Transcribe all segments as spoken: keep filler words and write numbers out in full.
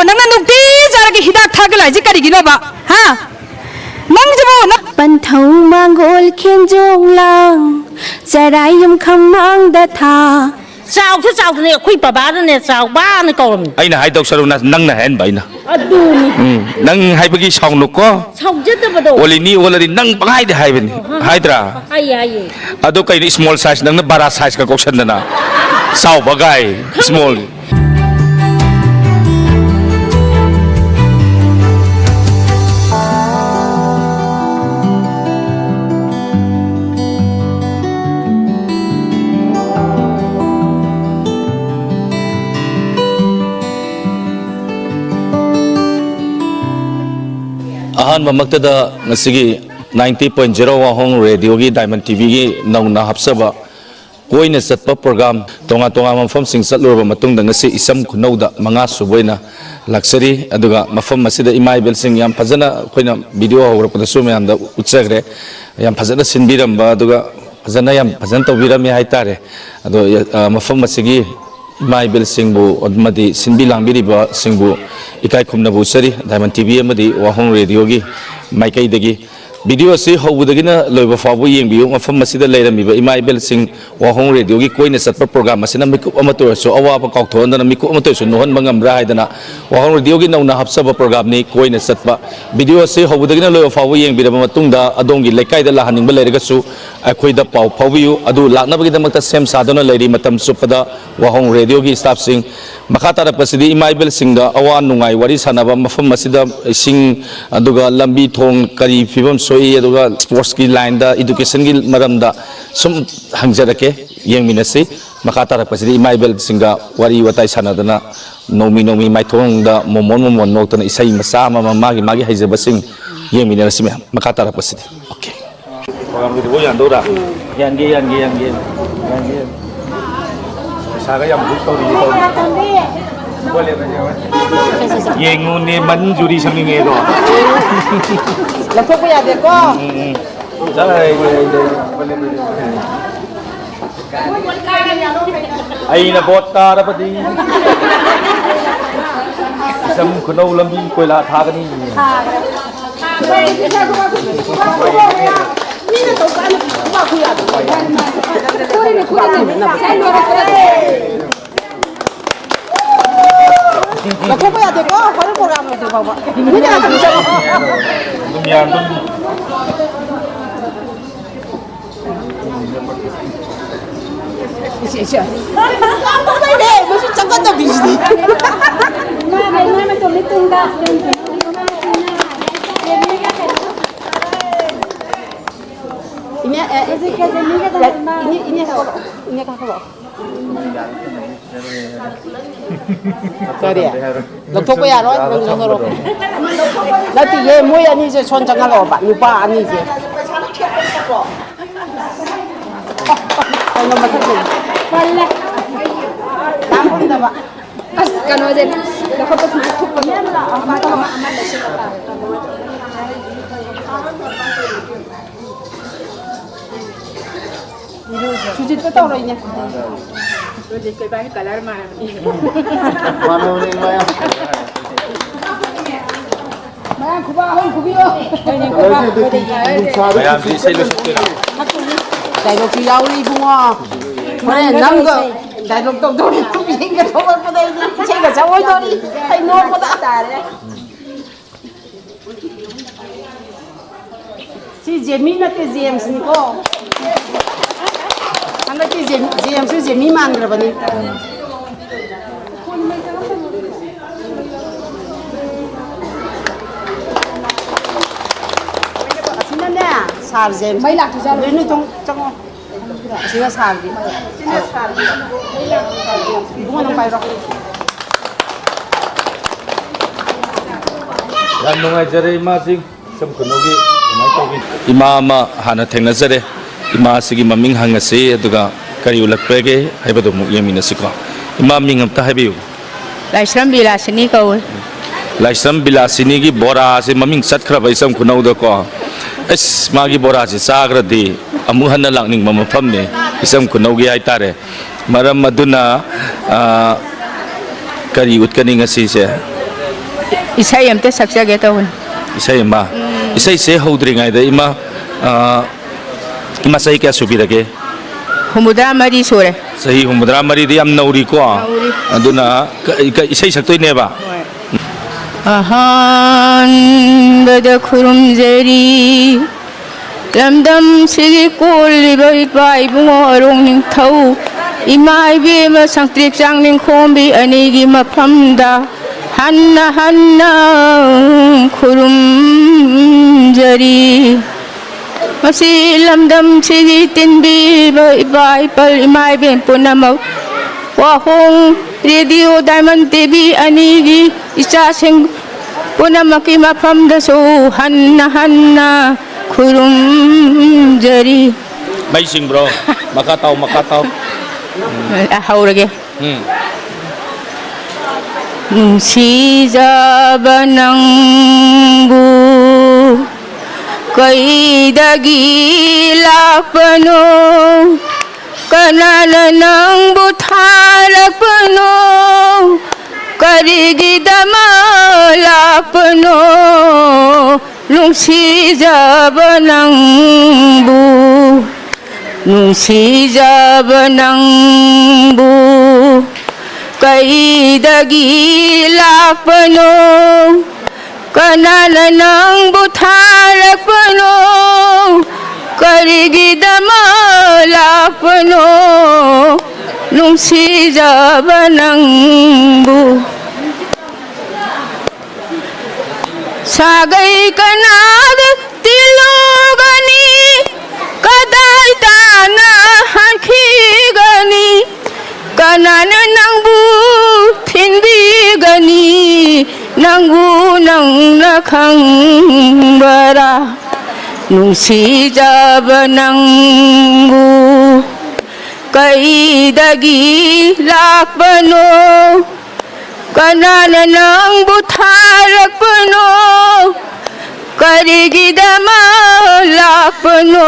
ꯅꯪꯅ ꯅꯨꯡꯇꯤ ꯆꯥꯔꯒ ꯍꯤꯗꯥꯛ ꯊꯥꯒ ꯂꯥꯛꯏꯁꯦ ꯀꯔꯤꯒꯤꯅꯣꯕ? ꯍꯥ? ꯅꯪꯁꯤꯕꯨ ꯅꯪ ꯄꯟꯊꯧ ꯃꯥꯡꯒꯣꯜ ꯈꯦꯟꯖꯣꯡ ꯂꯥꯡ ꯆꯔꯥꯏ ꯌꯨꯝꯈꯝ ꯃꯥꯡꯗ ꯊꯥ꯫ ꯆꯥꯎꯁꯨ ꯆꯥꯎꯗꯅ ꯑꯩꯈꯣꯏ ꯕꯕꯥꯅꯅꯦ ꯆꯥꯎꯕꯅ ꯀꯧꯔꯝꯃꯤ꯫ ꯑꯩꯅ ꯍꯥꯏꯗꯧ ꯁꯔꯨꯛ ꯅ-, ꯅꯪꯅ ꯍꯥꯏꯍꯟꯕ ꯑꯩꯅ꯫ ꯑꯗꯨꯅꯤ꯫ ꯎꯝ, ꯅꯪ ꯍꯥꯏꯕꯒꯤ ꯁꯥꯎꯅꯨꯀꯣ꯫ ꯁꯥꯎꯖꯗꯕꯗꯣ꯫ ꯑꯣꯂꯤꯅꯤ ꯑꯣꯜꯂꯗꯤ ꯅꯪ ꯄꯪꯍꯥꯏꯗ ꯍꯥꯏꯕꯅꯤ꯫ ꯑꯍ꯫ ꯍꯥꯏꯗ꯭ꯔꯥ? ꯍꯥꯏꯌꯦ, ꯍꯥꯏꯌꯦ꯫ ꯑꯗꯣ ꯀꯩꯅꯣ small size ꯅꯪꯅ ꯕꯥꯔꯥ size ꯀ ꯀꯧꯁꯟꯗꯅ? ꯆꯥꯎꯕ ꯒꯥꯏ꯫ Small꯫ ꯑꯍꯥꯟꯕꯃꯛꯇꯗ ꯉꯁꯤꯒꯤ ninety point zero ꯋꯥꯍꯣꯡ ꯔꯦꯗꯤꯑꯣꯒꯤ Diamond ꯇꯤꯚꯤꯒꯤ ꯅꯧꯅ ꯍꯥꯞꯆꯕ ꯀꯣꯏꯅ ꯆꯠꯄ ꯄ꯭ꯔꯣꯒ꯭ꯔꯥꯝ, ꯇꯣꯉꯥꯟ ꯇꯣꯉꯥꯟꯕ ꯃꯐꯝꯁꯤꯡ ꯆꯠꯂꯨꯔꯕ ꯃꯇꯨꯡꯗ ꯉꯁꯤ ꯏꯆꯝ ꯈꯨꯅꯧꯗ ꯃꯉꯥ ꯁꯨꯕ ꯑꯣꯏꯅ ꯂꯥꯛꯆꯔꯤ꯫ ꯑꯗꯨꯒ ꯃꯐꯝ ꯑꯁꯤꯗ ꯏꯃꯥ ꯏꯕꯦꯜꯁꯤꯡ ꯌꯥꯝ ꯐꯖꯅ, ꯑꯩꯈꯣꯏꯅ ꯚꯤꯗꯤꯑꯣ ꯍꯧꯔꯛꯄꯗꯁꯨ ꯃꯌꯥꯝꯗ ꯎꯠꯆꯈ꯭ꯔꯦ, ꯌꯥꯝ ꯐꯖꯅ ꯁꯤꯟꯕꯤꯔꯝꯕ, ꯑꯗꯨꯒ ꯐꯖꯅ, ꯌꯥꯝ ꯐꯖꯅ ꯇꯧꯕꯤꯔꯝꯃꯤ ꯍꯥꯏꯇꯥꯔꯦ꯫ ꯑꯗꯣ, ꯑ, ꯃꯐꯝ ꯑꯁꯤꯒꯤ ꯏꯃꯥ ꯏꯕꯦꯜꯁꯤꯡꯕꯨ ꯑꯃꯗꯤ ꯁꯤꯟꯕꯤ ꯂꯥꯡꯕꯤꯔꯤꯕꯁꯤꯡꯕꯨ ꯏꯀꯥꯏ ꯈꯨꯝꯅꯕ ꯎꯠꯆꯔꯤ, Diamond ꯇꯤꯚꯤ ꯑꯃꯗꯤ ꯋꯥꯍꯣꯡ ꯔꯦꯗꯤꯑꯣꯒꯤ ꯃꯥꯏꯀꯩꯗꯒꯤ꯫ ꯚꯤꯗꯤꯑꯣ ꯑꯁꯤ ꯍꯧꯕꯗꯒꯤꯅ ꯂꯣꯏꯕ ꯐꯥꯎꯕ ꯌꯦꯡꯕꯤꯌꯨ꯫ ꯃꯐꯝ ꯑꯁꯤꯗ ꯂꯩꯔꯝꯃꯤꯕ ꯏꯃꯥ ꯏꯕꯦꯜꯁꯤꯡ, ꯋꯥꯍꯣꯡ ꯔꯦꯗꯤꯑꯣꯒꯤ ꯀꯣꯏꯅ ꯆꯠꯄ ꯄ꯭ꯔꯣꯒ꯭ꯔꯥꯝ ꯑꯁꯤꯅ ꯃꯤꯀꯨꯞ ꯑꯃꯠꯇ ꯑꯣꯏꯔꯁꯨ, ꯑꯋꯥꯕ ꯀꯥꯎꯊꯣꯛꯍꯟꯗꯅ ꯃꯤꯀꯨꯞ ꯑꯃꯠꯇ ꯑꯣꯏꯔꯁꯨ ꯅꯣꯛꯍꯟꯕ ꯉꯝꯕ꯭ꯔꯥ ꯍꯥꯏꯗꯅ ꯋꯥꯍꯣꯡ ꯔꯦꯗꯤꯑꯣꯒꯤ ꯅꯧꯅ ꯍꯥꯞꯆꯕ ꯄ꯭ꯔꯣꯒ꯭ꯔꯥꯝꯅꯤ ꯀꯣꯏꯅ ꯆꯠꯄ꯫ ꯚꯤꯗꯤꯑꯣ ꯑꯁꯤ ꯍꯧꯕꯗꯒꯤꯅ ꯂꯣꯏꯕ ꯐꯥꯎꯕ ꯌꯦꯡꯕꯤꯔꯕ ꯃꯇꯨꯡꯗ ꯑꯗꯣꯝꯒꯤ ꯂꯩꯀꯥꯏꯗ ꯂꯥꯛꯍꯟꯅꯤꯡꯕ ꯂꯩꯔꯒꯁꯨ ꯑꯩꯈꯣꯏꯗ ꯄꯥꯎ ꯐꯥꯎꯕꯤꯌꯨ꯫ ꯑꯗꯨ ꯂꯥꯛꯅꯕꯒꯤꯗꯃꯛꯇ ꯁꯦꯝ ꯁꯥꯗꯨꯅ ꯂꯩꯔꯤ꯫ ꯃꯇꯝ ꯆꯨꯞꯄꯗ ꯋꯥꯍꯣꯡ ꯔꯦꯗꯤꯑꯣꯒꯤ ꯁ꯭ꯇꯥꯐꯁꯤꯡ꯫ ꯃꯈꯥ ꯇꯥꯔꯛꯄꯁꯤꯗꯤ ꯏꯃꯥ ꯏꯕꯦꯜꯁꯤꯡꯗ ꯑꯋꯥ ꯅꯨꯡꯉꯥꯏ ꯋꯥꯔꯤ ꯁꯥꯟꯅꯕ, ꯃꯐꯝ ꯑꯁꯤꯗ ꯏꯁꯤꯡ, ꯑꯗꯨꯒ ꯂꯝꯕꯤ ꯊꯣꯡ ꯀꯔꯤ ꯐꯤꯕꯝ ꯁꯣꯛꯏ, ꯑꯗꯨꯒ ꯁ꯭ꯄꯣꯔꯠꯁꯀꯤ ꯂꯥꯏꯟꯗ, ꯏꯗꯨꯀꯦꯁꯟꯒꯤ ꯃꯔꯝꯗ ꯁꯨꯝ ꯍꯪꯖꯔꯛꯀꯦ, ꯌꯦꯡꯃꯤꯟꯅꯁꯤ꯫ ꯃꯈꯥ ꯇꯥꯔꯛꯄꯁꯤꯗꯤ ꯏꯃꯥ ꯏꯕꯦꯜꯁꯤꯡꯒ ꯋꯥꯔꯤ ꯋꯥꯇꯥꯏ ꯁꯥꯟꯅꯗꯅ ꯅꯣꯡꯃꯤ ꯅꯣꯡꯃꯤ ꯃꯥꯏꯊꯣꯡꯗ ꯃꯣꯃꯣꯟ ꯃꯣꯃꯣꯟ ꯅꯣꯛꯇꯅ ꯏꯁꯩ ꯃꯆꯥ ꯑꯃꯃꯝ ꯃꯥꯒꯤ ꯃꯥꯒꯤ ꯍꯩꯖꯕꯁꯤꯡ ꯌꯦꯡꯃꯤꯟꯅꯔꯁꯤ ꯃꯌꯥꯝ꯫ ꯃꯈꯥ ꯇꯥꯔꯛꯄꯁꯤꯗꯤ꯫ ꯑꯣꯀꯦ꯫ ꯄ꯭ꯔꯣꯒ꯭ꯔꯥꯝꯒꯤꯗꯨꯕꯨ ꯌꯥꯟꯗꯧꯔꯥ? ꯌꯥꯟꯒꯦ, ꯌꯥꯟꯒꯦ, ꯌꯥꯟꯒꯦ, ꯌꯥꯟꯒꯦ꯫ ꯄꯩꯁꯥꯒ ꯌꯥꯝ ꯕꯨꯛ ꯇꯧꯔꯤꯌꯦ, ꯇꯧꯔꯤ꯫ ꯌꯦꯡꯉꯨꯅꯦ, ꯃꯟꯖꯨꯔꯤ ꯁꯪꯅꯤꯡꯉꯦꯗꯣ꯫ ꯂꯧꯊꯣꯛꯄ ꯌꯥꯗꯦꯀꯣ꯫ ꯎꯝ, ꯎꯝ꯫ ꯑꯩꯅ ꯚꯣꯠ ꯀꯥꯔꯕꯗꯤ꯫ ꯈꯨꯅꯧ ꯂꯝꯕꯤ ꯀꯣꯏꯂꯥ ꯊꯥꯒꯅꯤ꯫ ꯂꯧꯊꯣꯛꯄ ꯌꯥꯗꯦꯀꯣ, ꯍꯣꯔꯦꯟ program ꯂꯣꯏꯗ꯭ꯔꯤ ꯐꯥꯎꯕ꯫ ꯑꯗꯨꯝ ꯌꯥꯔꯗꯧꯅꯤ꯫ ꯏꯁꯦ, ꯏꯁꯦ꯫ ꯃꯁꯤ ꯆꯪꯒꯟꯗꯕꯤꯁꯤꯗꯤ꯫ ꯏꯃꯥ, ꯏꯃꯥ ꯃꯇꯣꯝꯒꯤ ꯇꯨꯡꯗ꯫ ꯏꯅꯦ, ꯑꯦ, ꯏꯅꯦ, ꯏꯅꯦ ꯀꯥꯈꯠꯂꯛꯑꯣ꯫ ꯏꯅꯦ ꯀꯥꯈꯠꯂꯛꯑꯣ꯫ ꯀꯔꯤ? ꯂꯧꯊꯣꯛꯄ ꯌꯥꯔꯣꯏ, ꯅꯪ ꯂꯧꯊꯣꯔꯛꯑꯣ꯫ ꯅꯠꯇꯤꯌꯦ, ꯃꯣꯏ ꯑꯅꯤꯁꯦ ꯁꯣꯝ ꯆꯪꯍꯜꯂꯛꯑꯣꯕ, ꯅꯨꯄꯥ ꯑꯅꯤꯁꯦ꯫ ꯀꯩꯅꯣ ꯃꯊꯛꯇ꯫ ꯇꯜꯂꯦ꯫ ꯂꯥꯡꯒꯨꯝꯗꯕ꯫ ꯑꯁ, ꯀꯩꯅꯣꯁꯦ, ꯂꯧꯈꯠꯄ ꯁꯨꯃꯥꯏꯅ ꯊꯨꯞꯄꯗꯣ꯫ ꯁꯨꯖꯤꯠꯇ ꯇꯧꯔꯣ, ꯏꯅꯦ꯫ ꯁꯨꯖꯤꯠꯀ ꯏꯕꯥꯅꯤ colour ꯃꯥꯟꯅꯕꯅꯤ꯫ ꯃꯥꯟꯅꯕꯅꯤ, ꯃꯥꯟꯅꯕꯅꯤ꯫ ꯃꯌꯥꯝ ꯈꯨꯕꯥꯛ ꯑꯍꯨꯝ ꯈꯨꯕꯤꯌꯣ꯫ ꯃꯌꯥꯝꯁꯤ ꯏꯁꯩ ꯂꯣꯏꯁꯤꯟꯕꯤꯔꯣ꯫ Dialogue ꯁꯨ ꯌꯥꯎꯔꯤ, ꯏꯕꯨꯡꯉꯣ꯫ ꯍꯣꯔꯦꯟ ꯅꯪꯒ dialogue ꯇꯧꯗꯧꯔꯤ꯫ ꯌꯦꯡꯒ ꯊꯣꯛꯂꯛꯄꯗ ꯑꯩꯗꯤ ꯏꯁꯩꯒ ꯁꯛꯑꯣꯏꯗꯧꯔꯤ꯫ ꯑꯩ ꯅꯣꯛꯄꯗ꯫ ꯁꯤ ꯖꯦꯃꯤ ꯅꯠꯇꯦ, ꯖꯦꯝꯁꯅꯤꯀꯣ꯫ ꯍꯟꯗꯛꯇꯤ ꯖꯦꯝ-, ꯖꯦꯝꯁꯁꯨ ꯖꯦꯃꯤ ꯃꯥꯟꯈ꯭ꯔꯕꯅꯤ꯫ ꯑꯁꯤꯅꯅꯦ, ꯁꯥꯔ ꯖꯦꯝꯁ꯫ ꯃꯩ ꯂꯥꯛꯇ꯭ꯔꯤꯖꯥꯠꯂꯣ? ꯅꯣꯏ ꯇꯣꯡ-, ꯆꯪꯉꯣ꯫ ꯑꯁꯤꯅ ꯁꯥꯔꯒꯤ꯫ ꯏꯕꯨꯡꯉꯣ, ꯅꯪ ꯄꯥꯏꯔꯣ꯫ ꯌꯥꯝ ꯅꯨꯡꯉꯥꯏꯖꯔꯦ, ꯏꯃꯥꯁꯤꯡ꯫ ꯏꯆꯝ ꯈꯨꯅꯧꯒꯤ ꯑꯗꯨꯃꯥꯏꯅ ꯇꯧꯕꯤ꯫ ꯏꯃꯥ ꯑꯃ ꯍꯥꯟꯅ ꯊꯦꯡꯅꯖꯔꯦ꯫ ꯏꯃꯥꯁꯤꯒꯤ ꯃꯃꯤꯡ ꯍꯪꯉꯁꯤ, ꯑꯗꯨꯒ ꯀꯔꯤ ꯎꯠꯂꯛꯄꯒꯦ ꯍꯥꯏꯕꯗꯨ ꯑꯃꯨꯛ ꯌꯦꯡꯃꯤꯟꯅꯁꯤꯀꯣ꯫ ꯏꯃꯥ, ꯃꯤꯡ ꯑꯝꯇ ꯍꯥꯏꯕꯤꯌꯨ꯫ ꯂꯥꯏꯁ꯭ꯔꯝ ꯕꯤꯂꯥꯁꯤꯅꯤ ꯀꯧꯏ꯫ ꯂꯥꯏꯁ꯭ꯔꯝ ꯕꯤꯂꯥꯁꯤꯅꯤꯒꯤ ꯕꯣꯔꯥꯁꯦ ꯃꯃꯤꯡ ꯆꯠꯈ꯭ꯔꯕ ꯏꯆꯝ ꯈꯨꯅꯧꯗꯀꯣ꯫ ꯑꯁ, ꯃꯥꯒꯤ ꯕꯣꯔꯥꯁꯦ ꯆꯥꯈ꯭ꯔꯗꯤ ꯑꯃꯨꯛ ꯍꯟꯅ ꯂꯥꯛꯅꯤꯡꯕ ꯃꯐꯝꯅꯤ ꯏꯆꯝ ꯈꯨꯅꯧꯒꯤ ꯍꯥꯏꯇꯥꯔꯦ꯫ ꯃꯔꯝ ꯑꯗꯨꯅ, ꯑ, ꯀꯔꯤ ꯎꯠꯀꯅꯤ ꯉꯁꯤꯁꯦ? ꯏꯁꯩ ꯑꯝꯇ ꯁꯛꯆꯒꯦ ꯇꯧꯕꯅꯤ꯫ ꯏꯁꯩ ꯑꯃ? ꯏꯁꯩꯁꯦ ꯍꯧꯗ꯭ꯔꯤꯉꯩꯗ ꯏꯃꯥ, ꯑ, ꯏꯃꯥ ꯆꯍꯤ ꯀꯌꯥ ꯁꯨꯕꯤꯔꯒꯦ? ꯍꯨꯝꯐꯨꯇꯔꯥ ꯃꯔꯤ ꯁꯨꯔꯦ꯫ ꯆꯍꯤ ꯍꯨꯝꯐꯨꯇꯔꯥ ꯃꯔꯤꯗꯤ ꯌꯥꯝ ꯅꯧꯔꯤꯀꯣ꯫ ꯅꯧꯔꯤ꯫ ꯑꯗꯨꯅ ꯀ- ꯀ- ꯏꯁꯩ ꯁꯛꯇꯣꯏꯅꯦꯕ? ꯑꯍꯥꯟꯕꯗ ꯈꯨꯔꯨꯝꯖꯔꯤ ꯂꯝꯗꯝꯁꯤꯒꯤ ꯀꯣꯜꯂꯤꯕ ꯏꯄꯥ ꯏꯕꯨꯡꯉꯣ ꯑꯔꯣꯡ ꯅꯤꯡꯊꯧ, ꯏꯃꯥ ꯏꯕꯦꯝꯃ ꯁꯪꯇ꯭ꯔꯤꯛ ꯆꯥꯡꯅꯤꯡꯈꯣꯝꯕꯤ ꯑꯅꯤꯒꯤ ꯃꯐꯝꯗ ꯍꯟꯅ ꯍꯟꯅ ꯈꯨꯔꯨꯝꯖꯔꯤ꯫ ꯃꯁꯤ ꯂꯝꯗꯝꯁꯤꯒꯤ ꯇꯤꯟꯕꯤꯕ ꯏꯄꯥ ꯏꯄꯜ ꯏꯃꯥ ꯏꯕꯦꯟ ꯄꯨꯝꯅꯃꯛ, ꯋꯥꯍꯣꯡ ꯔꯦꯗꯤꯑꯣ ꯗꯥꯏꯃꯟ ꯇꯤ ꯚꯤ ꯑꯅꯤꯒꯤ ꯏꯆꯥꯁꯤꯡ ꯄꯨꯝꯅꯃꯛꯀꯤ ꯃꯐꯝꯗꯁꯨ ꯍꯟꯅ ꯍꯟꯅ ꯈꯨꯔꯨꯝꯖꯔꯤ꯫ ꯃꯩ ꯆꯤꯡꯕ꯭ꯔꯣ? ꯃꯈꯥ ꯇꯥꯎ, ꯃꯈꯥ ꯇꯥꯎ꯫ ꯍꯧꯔꯒꯦ꯫ ꯎꯝ꯫ ꯅꯨꯡꯁꯤꯖꯕ ꯅꯪꯕꯨ ꯀꯩꯗꯒꯤ ꯂꯥꯛꯄꯅꯣ? ꯀꯅꯥꯅ ꯅꯪꯕꯨ ꯊꯥꯔꯛꯄꯅꯣ? ꯀꯔꯤꯒꯤꯗꯃꯛ ꯂꯥꯛꯄꯅꯣ? ꯅꯨꯡꯁꯤꯖꯕ ꯅꯪꯕꯨ, ꯅꯨꯡꯁꯤꯖꯕ ꯅꯪꯕꯨ ꯀꯩꯗꯒꯤ ꯂꯥꯛꯄꯅꯣ? ꯀꯅꯥꯅ ꯅꯪꯕꯨ ꯊꯥꯔꯛꯄꯅꯣ? ꯀꯔꯤꯒꯤꯗꯃꯛ ꯂꯥꯛꯄꯅꯣ? ꯅꯨꯡꯁꯤꯖꯕ ꯅꯪꯕꯨ ꯁꯥꯒꯩ ꯀꯅꯥꯗ ꯇꯤꯜꯂꯨꯒꯅꯤ? ꯀꯗꯥꯏ ꯇꯥꯅ ꯍꯟꯈꯤꯒꯅꯤ? ꯀꯅꯥꯅ ꯅꯪꯕꯨ ꯊꯤꯟꯕꯤꯒꯅꯤ? ꯅꯪꯕꯨ ꯅꯪꯅ ꯈꯪꯕꯔꯥ? ꯅꯨꯡꯁꯤꯖꯕ ꯅꯪꯕꯨ ꯀꯩꯗꯒꯤ ꯂꯥꯛꯄꯅꯣ? ꯀꯅꯥꯅ ꯅꯪꯕꯨ ꯊꯥꯔꯛꯄꯅꯣ? ꯀꯔꯤꯒꯤꯗꯃꯛ ꯂꯥꯛꯄꯅꯣ?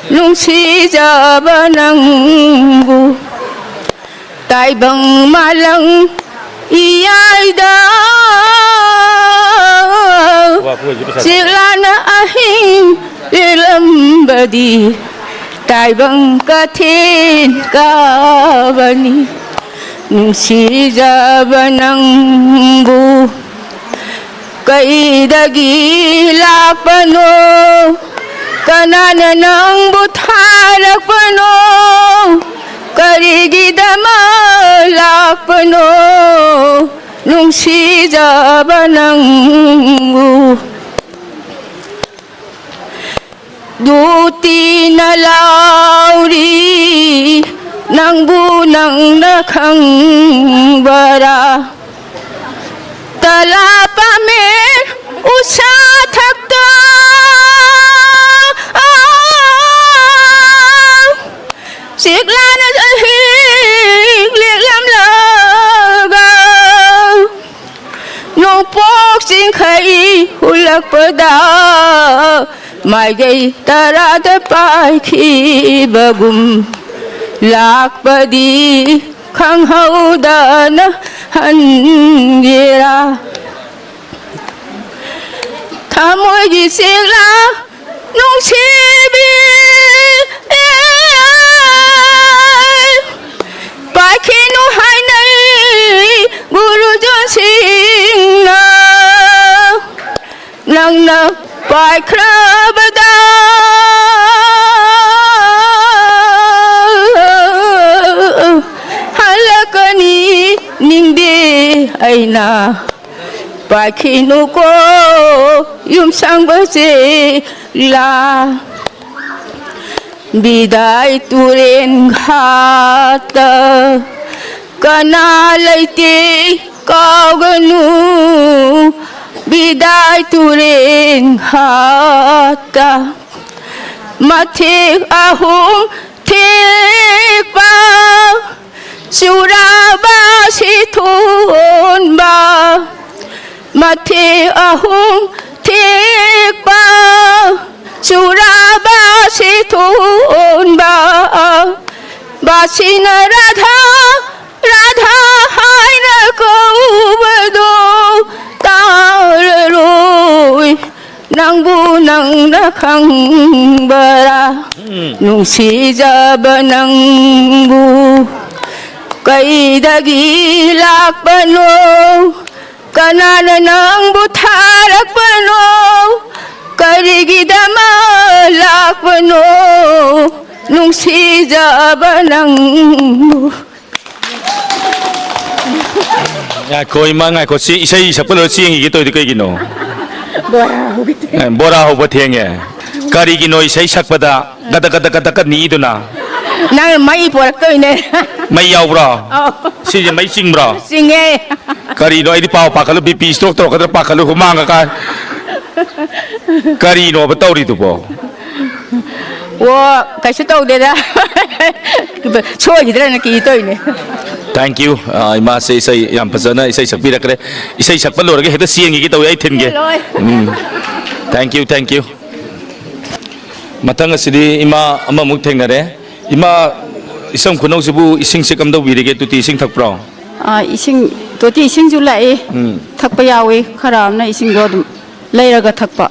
ꯅꯨꯡꯁꯤꯖꯕ ꯅꯪꯕꯨ ꯇꯥꯏꯕꯪ ꯃꯥꯂꯪ ꯏꯌꯥꯏꯗ ꯆꯦꯛꯂꯥꯅ ꯑꯍꯤꯡ ꯂꯦꯛꯂꯝꯕꯗꯤ ꯇꯥꯏꯕꯪ ꯀꯊꯦꯟ ꯀꯥꯕꯅꯤ꯫ ꯅꯨꯡꯁꯤꯖꯕ ꯅꯪꯕꯨ ꯀꯩꯗꯒꯤ ꯂꯥꯛꯄꯅꯣ? ꯀꯅꯥꯅ ꯅꯪꯕꯨ ꯊꯥꯔꯛꯄꯅꯣ? ꯀꯔꯤꯒꯤꯗꯃꯛ ꯂꯥꯛꯄꯅꯣ? ꯅꯨꯡꯁꯤꯖꯕ ꯅꯪꯕꯨ ꯗꯨꯇꯤꯅ ꯂꯥꯎꯔꯤ, ꯅꯪꯕꯨ ꯅꯪꯅ ꯈꯪꯕꯔꯥ? ꯇꯂꯥ ꯄꯥꯃꯦꯟ ꯎꯁꯥ ꯊꯛꯇ ꯆꯦꯛꯂꯥꯅ ꯑꯍꯤꯡ ꯂꯦꯛꯂꯝꯂꯒ ꯅꯣꯡꯄꯣꯛ ꯆꯤꯡꯈꯩ ꯍꯨꯜꯂꯛꯄꯗ ꯃꯥꯏꯒꯩ ꯇꯔꯥꯗ ꯄꯥꯏꯈꯤꯕꯒꯨꯝ ꯂꯥꯛꯄꯗꯤ ꯈꯪꯍꯧꯗꯅ ꯍꯟꯒꯦꯔꯥ? ꯊꯃꯣꯏꯒꯤ ꯆꯦꯛꯂꯥ ꯅꯨꯡꯁꯤꯕꯤ ꯄꯥꯏꯈꯤꯅꯨ ꯍꯥꯏꯅꯩ ꯒꯨꯔꯨꯖꯟꯁꯤꯡꯅ꯫ ꯅꯪꯅ ꯄꯥꯏꯈ꯭ꯔꯕꯗ ꯍꯜꯂꯛꯀꯅꯤ ꯅꯤꯡꯗꯦ ꯑꯩꯅ꯫ ꯄꯥꯏꯈꯤꯅꯨꯀꯣ ꯌꯨꯝꯁꯥꯡꯕ ꯆꯦꯛꯂꯥ꯫ ꯕꯤꯗꯥꯏ ꯇꯨꯔꯦꯟ ꯘꯥꯠꯇ ꯀꯅꯥ ꯂꯩꯇꯦ ꯀꯥꯎꯒꯅꯨ꯫ ꯕꯤꯗꯥꯏ ꯇꯨꯔꯦꯟ ꯘꯥꯠꯇ ꯃꯊꯦꯛ ꯑꯍꯨꯝ ꯊꯦꯛꯄ ꯆꯨꯔꯥꯕ ꯁꯤꯊꯣꯟꯕ꯫ ꯃꯊꯦꯛ ꯑꯍꯨꯝ ꯊꯦꯛꯄ ꯆꯨꯔꯥꯕ ꯁꯤꯊꯣꯟꯕ꯫ ꯕꯥꯁꯤꯅ ꯔꯥꯙꯥ ꯔꯥꯙꯥ ꯍꯥꯏꯅ ꯀꯧꯕꯗꯣ ꯇꯥꯔꯔꯣꯏ꯫ ꯈꯪꯕꯔꯥ? ꯎꯝ꯫ ꯅꯨꯡꯁꯤꯖꯕ ꯅꯪꯕꯨ ꯀꯩꯗꯒꯤ ꯂꯥꯛꯄꯅꯣ? ꯀꯅꯥꯅ ꯅꯪꯕꯨ ꯊꯥꯔꯛꯄꯅꯣ? ꯀꯔꯤꯒꯤꯗꯃꯛ ꯂꯥꯛꯄꯅꯣ? ꯅꯨꯡꯁꯤꯖꯕ ꯅꯪꯕꯨ꯫ ꯉꯥꯏꯈꯣ, ꯏꯃꯥ, ꯉꯥꯏꯈꯣ꯫ ꯁꯤ ꯏꯁꯩ ꯁꯛꯄ ꯂꯣꯏꯔ ꯆꯦꯡꯉꯤꯒꯦ ꯇꯧꯔꯤꯗꯤ ꯀꯩꯒꯤꯅꯣ? ꯕꯣꯔꯥ ꯍꯧꯕ ꯊꯦꯡꯉꯦ꯫ ꯑꯦ, ꯕꯣꯔꯥ ꯍꯧꯕ ꯊꯦꯡꯉꯦ꯫ ꯀꯔꯤꯒꯤꯅꯣ ꯏꯁꯩ ꯁꯛꯄꯗ ꯒꯗꯛ ꯒꯗꯛ ꯒꯗꯛꯀ ꯅꯤꯛꯏꯗꯨꯅ? ꯅꯪꯅ ꯃꯩ ꯄꯣꯔꯛꯇꯣꯏꯅꯦ꯫ ꯃꯩ ꯌꯥꯎꯕ꯭ꯔꯣ? ꯑꯧ꯫ ꯁꯤꯁꯦ ꯃꯩ ꯆꯤꯡꯕ꯭ꯔꯣ? ꯆꯤꯡꯉꯦ꯫ ꯀꯔꯤꯅꯣ? ꯑꯩꯗꯤ ꯄꯥꯎ ꯄꯥꯈꯠꯂꯨ, ꯕꯤ ꯄꯤ ꯁ꯭ꯇ꯭ꯔꯣꯛ ꯇꯧꯔꯛꯀꯗ꯭ꯔꯥ ꯄꯥꯈꯠꯂꯨ, ꯍꯨꯃꯥꯡꯒ ꯀꯥꯏ꯫ ꯀꯔꯤꯅꯣꯕ ꯇꯧꯔꯤꯗꯨꯕꯣ? ꯑꯣ, ꯀꯩꯁꯨ ꯇꯧꯗꯦꯗ꯫ ꯁꯣꯏꯈꯤꯗ꯭ꯔꯅ ꯀꯤ ꯇꯧꯔꯤꯅꯦ꯫ Thank you꯫ ꯑ, ꯏꯃꯥꯁꯦ ꯏꯁꯩ ꯌꯥꯝ ꯐꯖꯅ ꯏꯁꯩ ꯁꯛꯄꯤꯔꯛꯈ꯭ꯔꯦ꯫ ꯏꯁꯩ ꯁꯛꯄ ꯂꯣꯏꯔꯒ ꯍꯦꯛꯇ ꯆꯦꯟꯈꯤꯒꯦ ꯇꯧꯋꯦ, ꯑꯩ ꯊꯤꯟꯒꯦ꯫ ꯆꯦꯜꯂꯣꯏ꯫ ꯎꯝ꯫ Thank you, thank you꯫ ꯃꯊꯪ ꯑꯁꯤꯗꯤ ꯏꯃꯥ ꯑꯃꯃꯨꯛ ꯊꯦꯡꯅꯔꯦ꯫ ꯏꯃꯥ, ꯏꯆꯝ ꯈꯨꯅꯧꯁꯤꯕꯨ ꯏꯁꯤꯡꯁꯦ ꯀꯝꯗꯧꯕꯤꯔꯤꯒꯦ? ꯇꯣꯇꯤ ꯏꯁꯤꯡ ꯊꯛꯄ꯭ꯔꯣ? ꯑ, ꯏꯁꯤꯡ, ꯇꯣꯇꯤ ꯏꯁꯤꯡꯁꯨ ꯂꯥꯛꯏ꯫ ꯎꯝ꯫ ꯊꯛꯄ ꯌꯥꯎꯏ꯫ ꯈꯔ ꯑꯃꯅ ꯏꯁꯤꯡꯗꯣ ꯑꯗꯨꯝ ꯂꯩꯔꯒ ꯊꯛꯄ꯫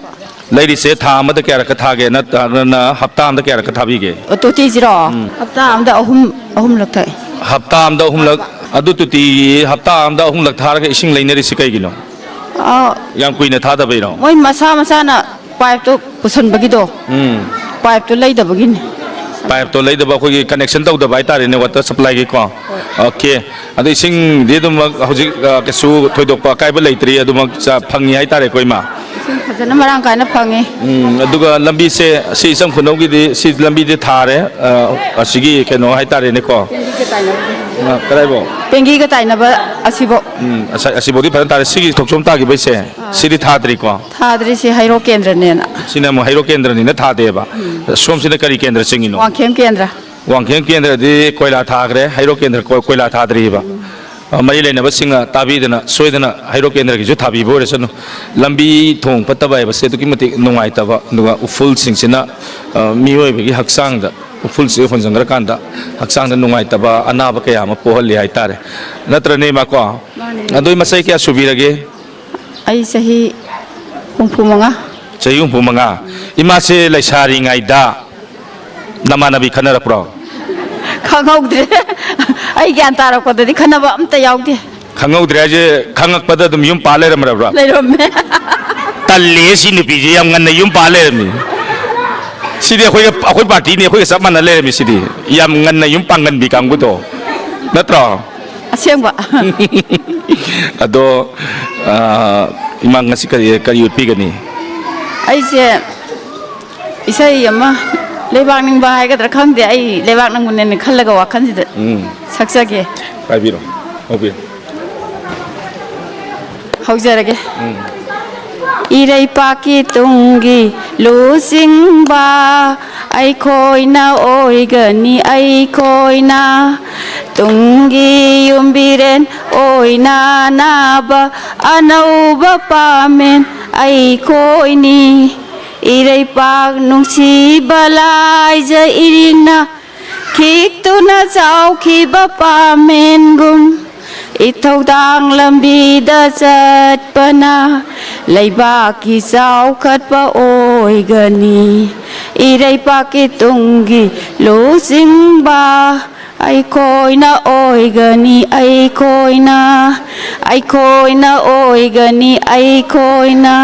ꯂꯩꯔꯤꯁꯦ ꯊꯥ ꯑꯃꯗ ꯀꯌꯥꯔꯛꯀ ꯊꯥꯒꯦ? ꯅꯠꯇ꯭ꯔꯒꯅ ꯍꯞꯇꯥ ꯑꯃꯗ ꯀꯌꯥꯔꯛꯀ ꯊꯥꯕꯤꯒꯦ? ꯑꯣ, ꯇꯣꯇꯤꯁꯤꯔꯣ? ꯎꯝ꯫ ꯍꯞꯇꯥ ꯑꯃꯗ ꯑꯍꯨꯝ, ꯑꯍꯨꯝꯂꯛ ꯊꯛꯑꯦ꯫ ꯍꯞꯇꯥ ꯑꯃꯗ ꯑꯍꯨꯝꯂꯛ? ꯑꯗꯨ ꯇꯣꯇꯤ ꯍꯞꯇꯥ ꯑꯃꯗ ꯑꯍꯨꯝꯂꯛ ꯊꯥꯔꯒ ꯏꯁꯤꯡ ꯂꯩꯅꯔꯤꯁꯤ ꯀꯩꯒꯤꯅꯣ? ꯑꯥ, ꯌꯥꯝ ꯀꯨꯏꯅ ꯊꯥꯗꯕꯩꯔꯣ? ꯃꯣꯏ ꯃꯁꯥ ꯃꯁꯥꯅ ꯄꯥꯏꯞꯇꯣ ꯄꯨꯁꯟꯕꯒꯤꯗꯣ, ꯎꯝ꯫ ꯄꯥꯏꯞꯇꯣ ꯂꯩꯗꯕꯒꯤꯅꯤ꯫ ꯄꯥꯏꯞꯇꯣ ꯂꯩꯗꯕ, ꯑꯩꯈꯣꯏꯒꯤ connection ꯇꯧꯗꯕ ꯍꯥꯏꯇꯥꯔꯦꯅꯦ, water supplyꯒꯤꯀꯣ꯫ ꯍꯣꯏ꯫ OK꯫ ꯑꯗꯣ ꯏꯁꯤꯡꯗꯤ ꯑꯗꯨꯝꯃꯛ ꯍꯧꯖꯤꯛ, ꯑ, ꯀꯩꯁꯨ ꯊꯣꯏꯗꯣꯛꯄ ꯑꯀꯥꯏꯕ ꯂꯩꯇ꯭ꯔꯤ, ꯑꯗꯨꯃꯛ ꯆꯥ-, ꯐꯪꯉꯤ ꯍꯥꯏꯇꯥꯔꯦꯀꯣ, ꯏꯃꯥ? ꯏꯁꯤꯡ ꯐꯖꯅ ꯃꯔꯥꯡ ꯀꯥꯏꯅ ꯐꯪꯉꯤ꯫ ꯎꯝ, ꯑꯗꯨꯒ ꯂꯝꯕꯤꯁꯦ, ꯁꯤ ꯏꯆꯝ ꯈꯨꯅꯧꯒꯤꯗꯤ, ꯁꯤ ꯂꯝꯕꯤꯗꯤ ꯊꯥꯔꯦ, ꯑ, ꯑꯁꯤꯒꯤ ꯀꯩꯅꯣ ꯍꯥꯏꯇꯥꯔꯦꯅꯦꯀꯣ꯫ ꯇꯦꯡꯀꯤꯒ ꯇꯥꯏꯅꯕ꯫ ꯑ, ꯀꯗꯥꯏꯕꯧ? ꯇꯦꯡꯀꯤꯒ ꯇꯥꯏꯅꯕ ꯑꯁꯤꯕꯧ꯫ ꯎꯝ, ꯑꯁ-, ꯑꯁꯤꯐꯥꯎꯗꯤ ꯐꯖꯅ ꯊꯥꯔꯦ꯫ ꯁꯤꯒꯤ ꯊꯣꯛꯆꯣꯝ ꯇꯥꯈꯤꯕꯩꯁꯦ, ꯑꯥ꯫ ꯁꯤꯗꯤ ꯊꯥꯗ꯭ꯔꯤꯀꯣ? ꯊꯥꯗ꯭ꯔꯤ, ꯁꯤ ꯍꯩꯔꯣꯛ ꯀꯦꯟꯗ꯭ꯔꯅꯦꯅ꯫ ꯁꯤꯅ ꯑꯃꯨꯛ ꯍꯩꯔꯣꯛ ꯀꯦꯟꯗ꯭ꯔꯅꯤꯅ ꯊꯥꯗꯦꯕ꯫ ꯎꯝ꯫ ꯁꯣꯝꯁꯤꯅ ꯀꯔꯤ ꯀꯦꯟꯗ꯭ꯔ ꯆꯤꯡꯉꯤꯅꯣ? ꯋꯥꯡꯈꯦꯝ ꯀꯦꯟꯗ꯭ꯔ꯫ ꯋꯥꯡꯈꯦꯝ ꯀꯦꯟꯗ꯭ꯔꯗꯤ ꯀꯣꯏꯂꯥ ꯊꯥꯈ꯭ꯔꯦ, ꯍꯩꯔꯣꯛ ꯀꯦꯟꯗ꯭ꯔ ꯀꯣ-, ꯀꯣꯏꯂꯥ ꯊꯥꯗ꯭ꯔꯤꯕ꯫ ꯎꯝ꯫ ꯑ, ꯃꯔꯤ ꯂꯩꯅꯕꯁꯤꯡꯅ ꯇꯥꯕꯤꯗꯅ ꯁꯣꯏꯗꯅ ꯍꯩꯔꯣꯛ ꯀꯦꯟꯗ꯭ꯔꯒꯤꯁꯨ ꯊꯥꯕꯤꯕ ꯑꯣꯏꯔꯁꯅꯨ꯫ ꯂꯝꯕꯤ ꯊꯣꯡ ꯐꯠꯇꯕ ꯍꯥꯏꯕꯁꯦ ꯑꯗꯨꯛꯀꯤ ꯃꯇꯤꯛ ꯅꯨꯡꯉꯥꯏꯇꯕ, ꯑꯗꯨꯒ ꯎꯐꯨꯜꯁꯤꯡꯁꯤꯅ, ꯑ, ꯃꯤꯑꯣꯏꯕꯒꯤ ꯍꯛꯆꯥꯡꯗ ꯎꯐꯨꯜꯁꯦ ꯍꯣꯟꯖꯟꯈ꯭ꯔꯀꯥꯟꯗ ꯍꯛꯆꯥꯡꯗ ꯅꯨꯡꯉꯥꯏꯇꯕ, ꯑꯅꯥꯕ ꯀꯌꯥ ꯑꯃ ꯄꯣꯛꯍꯜꯂꯤ ꯍꯥꯏꯇꯥꯔꯦ꯫ ꯅꯠꯇ꯭ꯔꯅꯦ, ꯏꯃꯥꯀꯣ? ꯃꯥꯅꯦ꯫ ꯑꯗꯣ ꯏꯃꯥ ꯆꯍꯤ ꯀꯌꯥ ꯁꯨꯕꯤꯔꯒꯦ? ꯑꯩ ꯆꯍꯤ ꯍꯨꯝꯐꯨ ꯃꯉꯥ꯫ ꯆꯍꯤ ꯍꯨꯝꯐꯨ ꯃꯉꯥ꯫ ꯏꯃꯥꯁꯦ ꯂꯩꯁꯥꯔꯤꯉꯩꯗ ꯅꯃꯥꯟꯅꯕꯤ ꯈꯟꯅꯔꯛꯄ꯭ꯔꯣ? ꯈꯪꯍꯧꯗ꯭ꯔꯦ꯫ ꯑꯩ ꯒ꯭ꯌꯥꯟ ꯇꯥꯔꯛꯄꯗꯗꯤ ꯈꯟꯅꯕ ꯑꯝꯇ ꯌꯥꯎꯗꯦ꯫ ꯈꯪꯍꯧꯗ꯭ꯔꯦ ꯍꯥꯏꯁꯦ, ꯈꯪꯉꯛꯄꯗ ꯑꯗꯨꯝ ꯌꯨꯝ ꯄꯥꯜ ꯂꯩꯔꯝꯃꯕ꯭ꯔꯥ? ꯂꯩꯔꯝꯃꯦ꯫ ꯇꯜꯂꯦ, ꯁꯤ ꯅꯨꯄꯤꯁꯦ ꯌꯥꯝ ꯉꯟꯅ ꯌꯨꯝ ꯄꯥꯜ ꯂꯩꯔꯝꯃꯤ꯫ ꯁꯤꯗꯤ ꯑꯩꯈꯣꯏꯒ, ꯑꯩꯈꯣꯏ ꯄꯥꯔꯇꯤꯅꯤ, ꯑꯩꯈꯣꯏꯒ ꯆꯞ ꯃꯥꯟꯅ ꯂꯩꯔꯝꯃꯤ꯫ ꯁꯤꯗꯤ ꯌꯥꯝ ꯉꯟꯅ ꯌꯨꯝ ꯄꯥꯡꯒꯟꯕꯤ ꯀꯥꯡꯕꯨꯗꯣ, ꯅꯠꯇ꯭ꯔꯣ? ꯑꯁꯦꯡꯕ꯫ ꯑꯗꯣ, ꯑ, ꯏꯃꯥ, ꯉꯁꯤ ꯀꯔꯤ, ꯀꯔꯤ ꯎꯠꯄꯤꯒꯅꯤ? ꯑꯩꯁꯦ ꯏꯁꯩ ꯑꯃ, ꯂꯩꯕꯥꯛ ꯅꯤꯡꯕ ꯍꯥꯏꯒꯗ꯭ꯔꯥ ꯈꯪꯗꯦ, ꯑꯩ ꯂꯩꯕꯥꯛ ꯅꯪꯕꯅꯦꯅ ꯈꯜꯂꯒ ꯋꯥꯈꯜꯁꯤꯗ ꯎꯝ, ꯁꯛꯆꯒꯦ꯫ ꯍꯥꯏꯕꯤꯔꯣ, ꯍꯧꯕꯤꯔꯣ꯫ ꯍꯧꯖꯔꯒꯦ꯫ ꯏꯔꯩꯄꯥꯛꯀꯤ ꯇꯨꯡꯒꯤ ꯂꯨꯆꯤꯡꯕ ꯑꯩꯈꯣꯏꯅ ꯑꯣꯏꯒꯅꯤ, ꯑꯩꯈꯣꯏꯅ꯫ ꯇꯨꯡꯒꯤ ꯌꯨꯝꯕꯤꯔꯦꯟ ꯑꯣꯏꯅꯅꯕ ꯑꯅꯧꯕ ꯄꯥꯃꯦꯟ ꯑꯩꯈꯣꯏꯅꯤ꯫ ꯏꯔꯩꯄꯥꯛ ꯅꯨꯡꯁꯤꯕ ꯂꯥꯏꯖ ꯏꯔꯤꯛꯅ ꯈꯤꯛꯇꯨꯅ ꯆꯥꯎꯈꯤꯕ ꯄꯥꯃꯦꯟꯒꯨꯝ, ꯏꯊꯧꯗꯥꯡ ꯂꯝꯕꯤꯗ ꯆꯠꯄꯅ ꯂꯩꯕꯥꯛꯀꯤ ꯆꯥꯎꯈꯠꯄ ꯑꯣꯏꯒꯅꯤ꯫ ꯏꯔꯩꯄꯥꯛꯀꯤ ꯇꯨꯡꯒꯤ ꯂꯨꯆꯤꯡꯕ ꯑꯩꯈꯣꯏꯅ ꯑꯣꯏꯒꯅꯤ, ꯑꯩꯈꯣꯏꯅ꯫ ꯑꯩꯈꯣꯏꯅ ꯑꯣꯏꯒꯅꯤ, ꯑꯩꯈꯣꯏꯅ꯫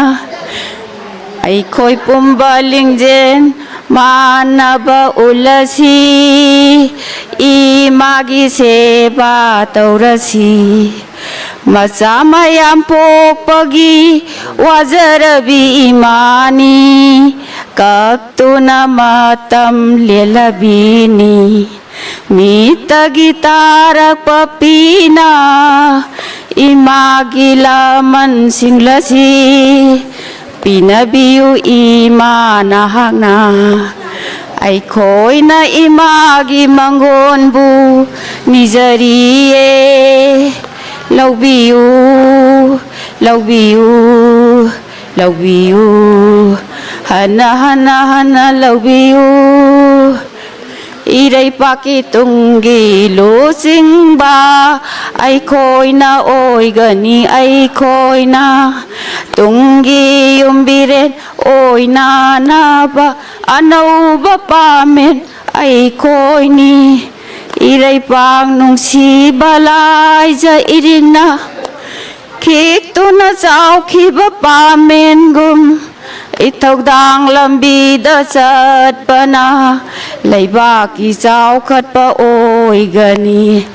ꯑꯩꯈꯣꯏ ꯄꯨꯝꯕ ꯂꯤꯡꯖꯦꯜ ꯃꯥꯟꯅꯕ ꯎꯠꯂꯁꯤ, ꯏꯃꯥꯒꯤ ꯁꯦꯕꯥ ꯇꯧꯔꯁꯤ꯫ ꯃꯆꯥ ꯃꯌꯥꯝ ꯄꯣꯛꯄꯒꯤ ꯋꯥꯖꯔꯕꯤ ꯏꯃꯥꯅꯤ, ꯀꯞꯇꯨꯅ ꯃꯇꯝ ꯂꯦꯜꯂꯕꯤꯅꯤ꯫ ꯃꯤꯠꯇꯒꯤ ꯇꯥꯔꯛꯄ ꯄꯤꯅ ꯏꯃꯥꯒꯤ ꯂꯃꯟ ꯁꯤꯡꯂꯁꯤ ꯄꯤꯅꯕꯤꯌꯨ ꯏꯃꯥ ꯅꯍꯥꯛꯅ꯫ ꯑꯩꯈꯣꯏꯅ ꯏꯃꯥꯒꯤ ꯃꯪꯒꯣꯟꯕꯨ ꯅꯤꯖꯔꯤꯌꯦ꯫ ꯂꯧꯕꯤꯌꯨ, ꯂꯧꯕꯤꯌꯨ, ꯂꯧꯕꯤꯌꯨ꯫ ꯍꯟꯅ ꯍꯟꯅ ꯍꯟꯅ ꯂꯧꯕꯤꯌꯨ꯫ ꯏꯔꯩꯄꯥꯛꯀꯤ ꯇꯨꯡꯒꯤ ꯂꯨꯆꯤꯡꯕ ꯑꯩꯈꯣꯏꯅ ꯑꯣꯏꯒꯅꯤ, ꯑꯩꯈꯣꯏꯅ꯫ ꯇꯨꯡꯒꯤ ꯌꯨꯝꯕꯤꯔꯦꯟ ꯑꯣꯏꯅꯅꯕ ꯑꯅꯧꯕ ꯄꯥꯃꯦꯟ ꯑꯩꯈꯣꯏꯅꯤ꯫ ꯏꯔꯩꯄꯥꯛ ꯅꯨꯡꯁꯤꯕ ꯂꯥꯏꯖ ꯏꯔꯤꯅ ꯈꯤꯛꯇꯨꯅ ꯆꯥꯎꯈꯤꯕ ꯄꯥꯃꯦꯟꯒꯨꯝ, ꯏꯊꯧꯗꯥꯡ ꯂꯝꯕꯤꯗ ꯆꯠꯄꯅ ꯂꯩꯕꯥꯛꯀꯤ ꯆꯥꯎꯈꯠꯄ ꯑꯣꯏꯒꯅꯤ꯫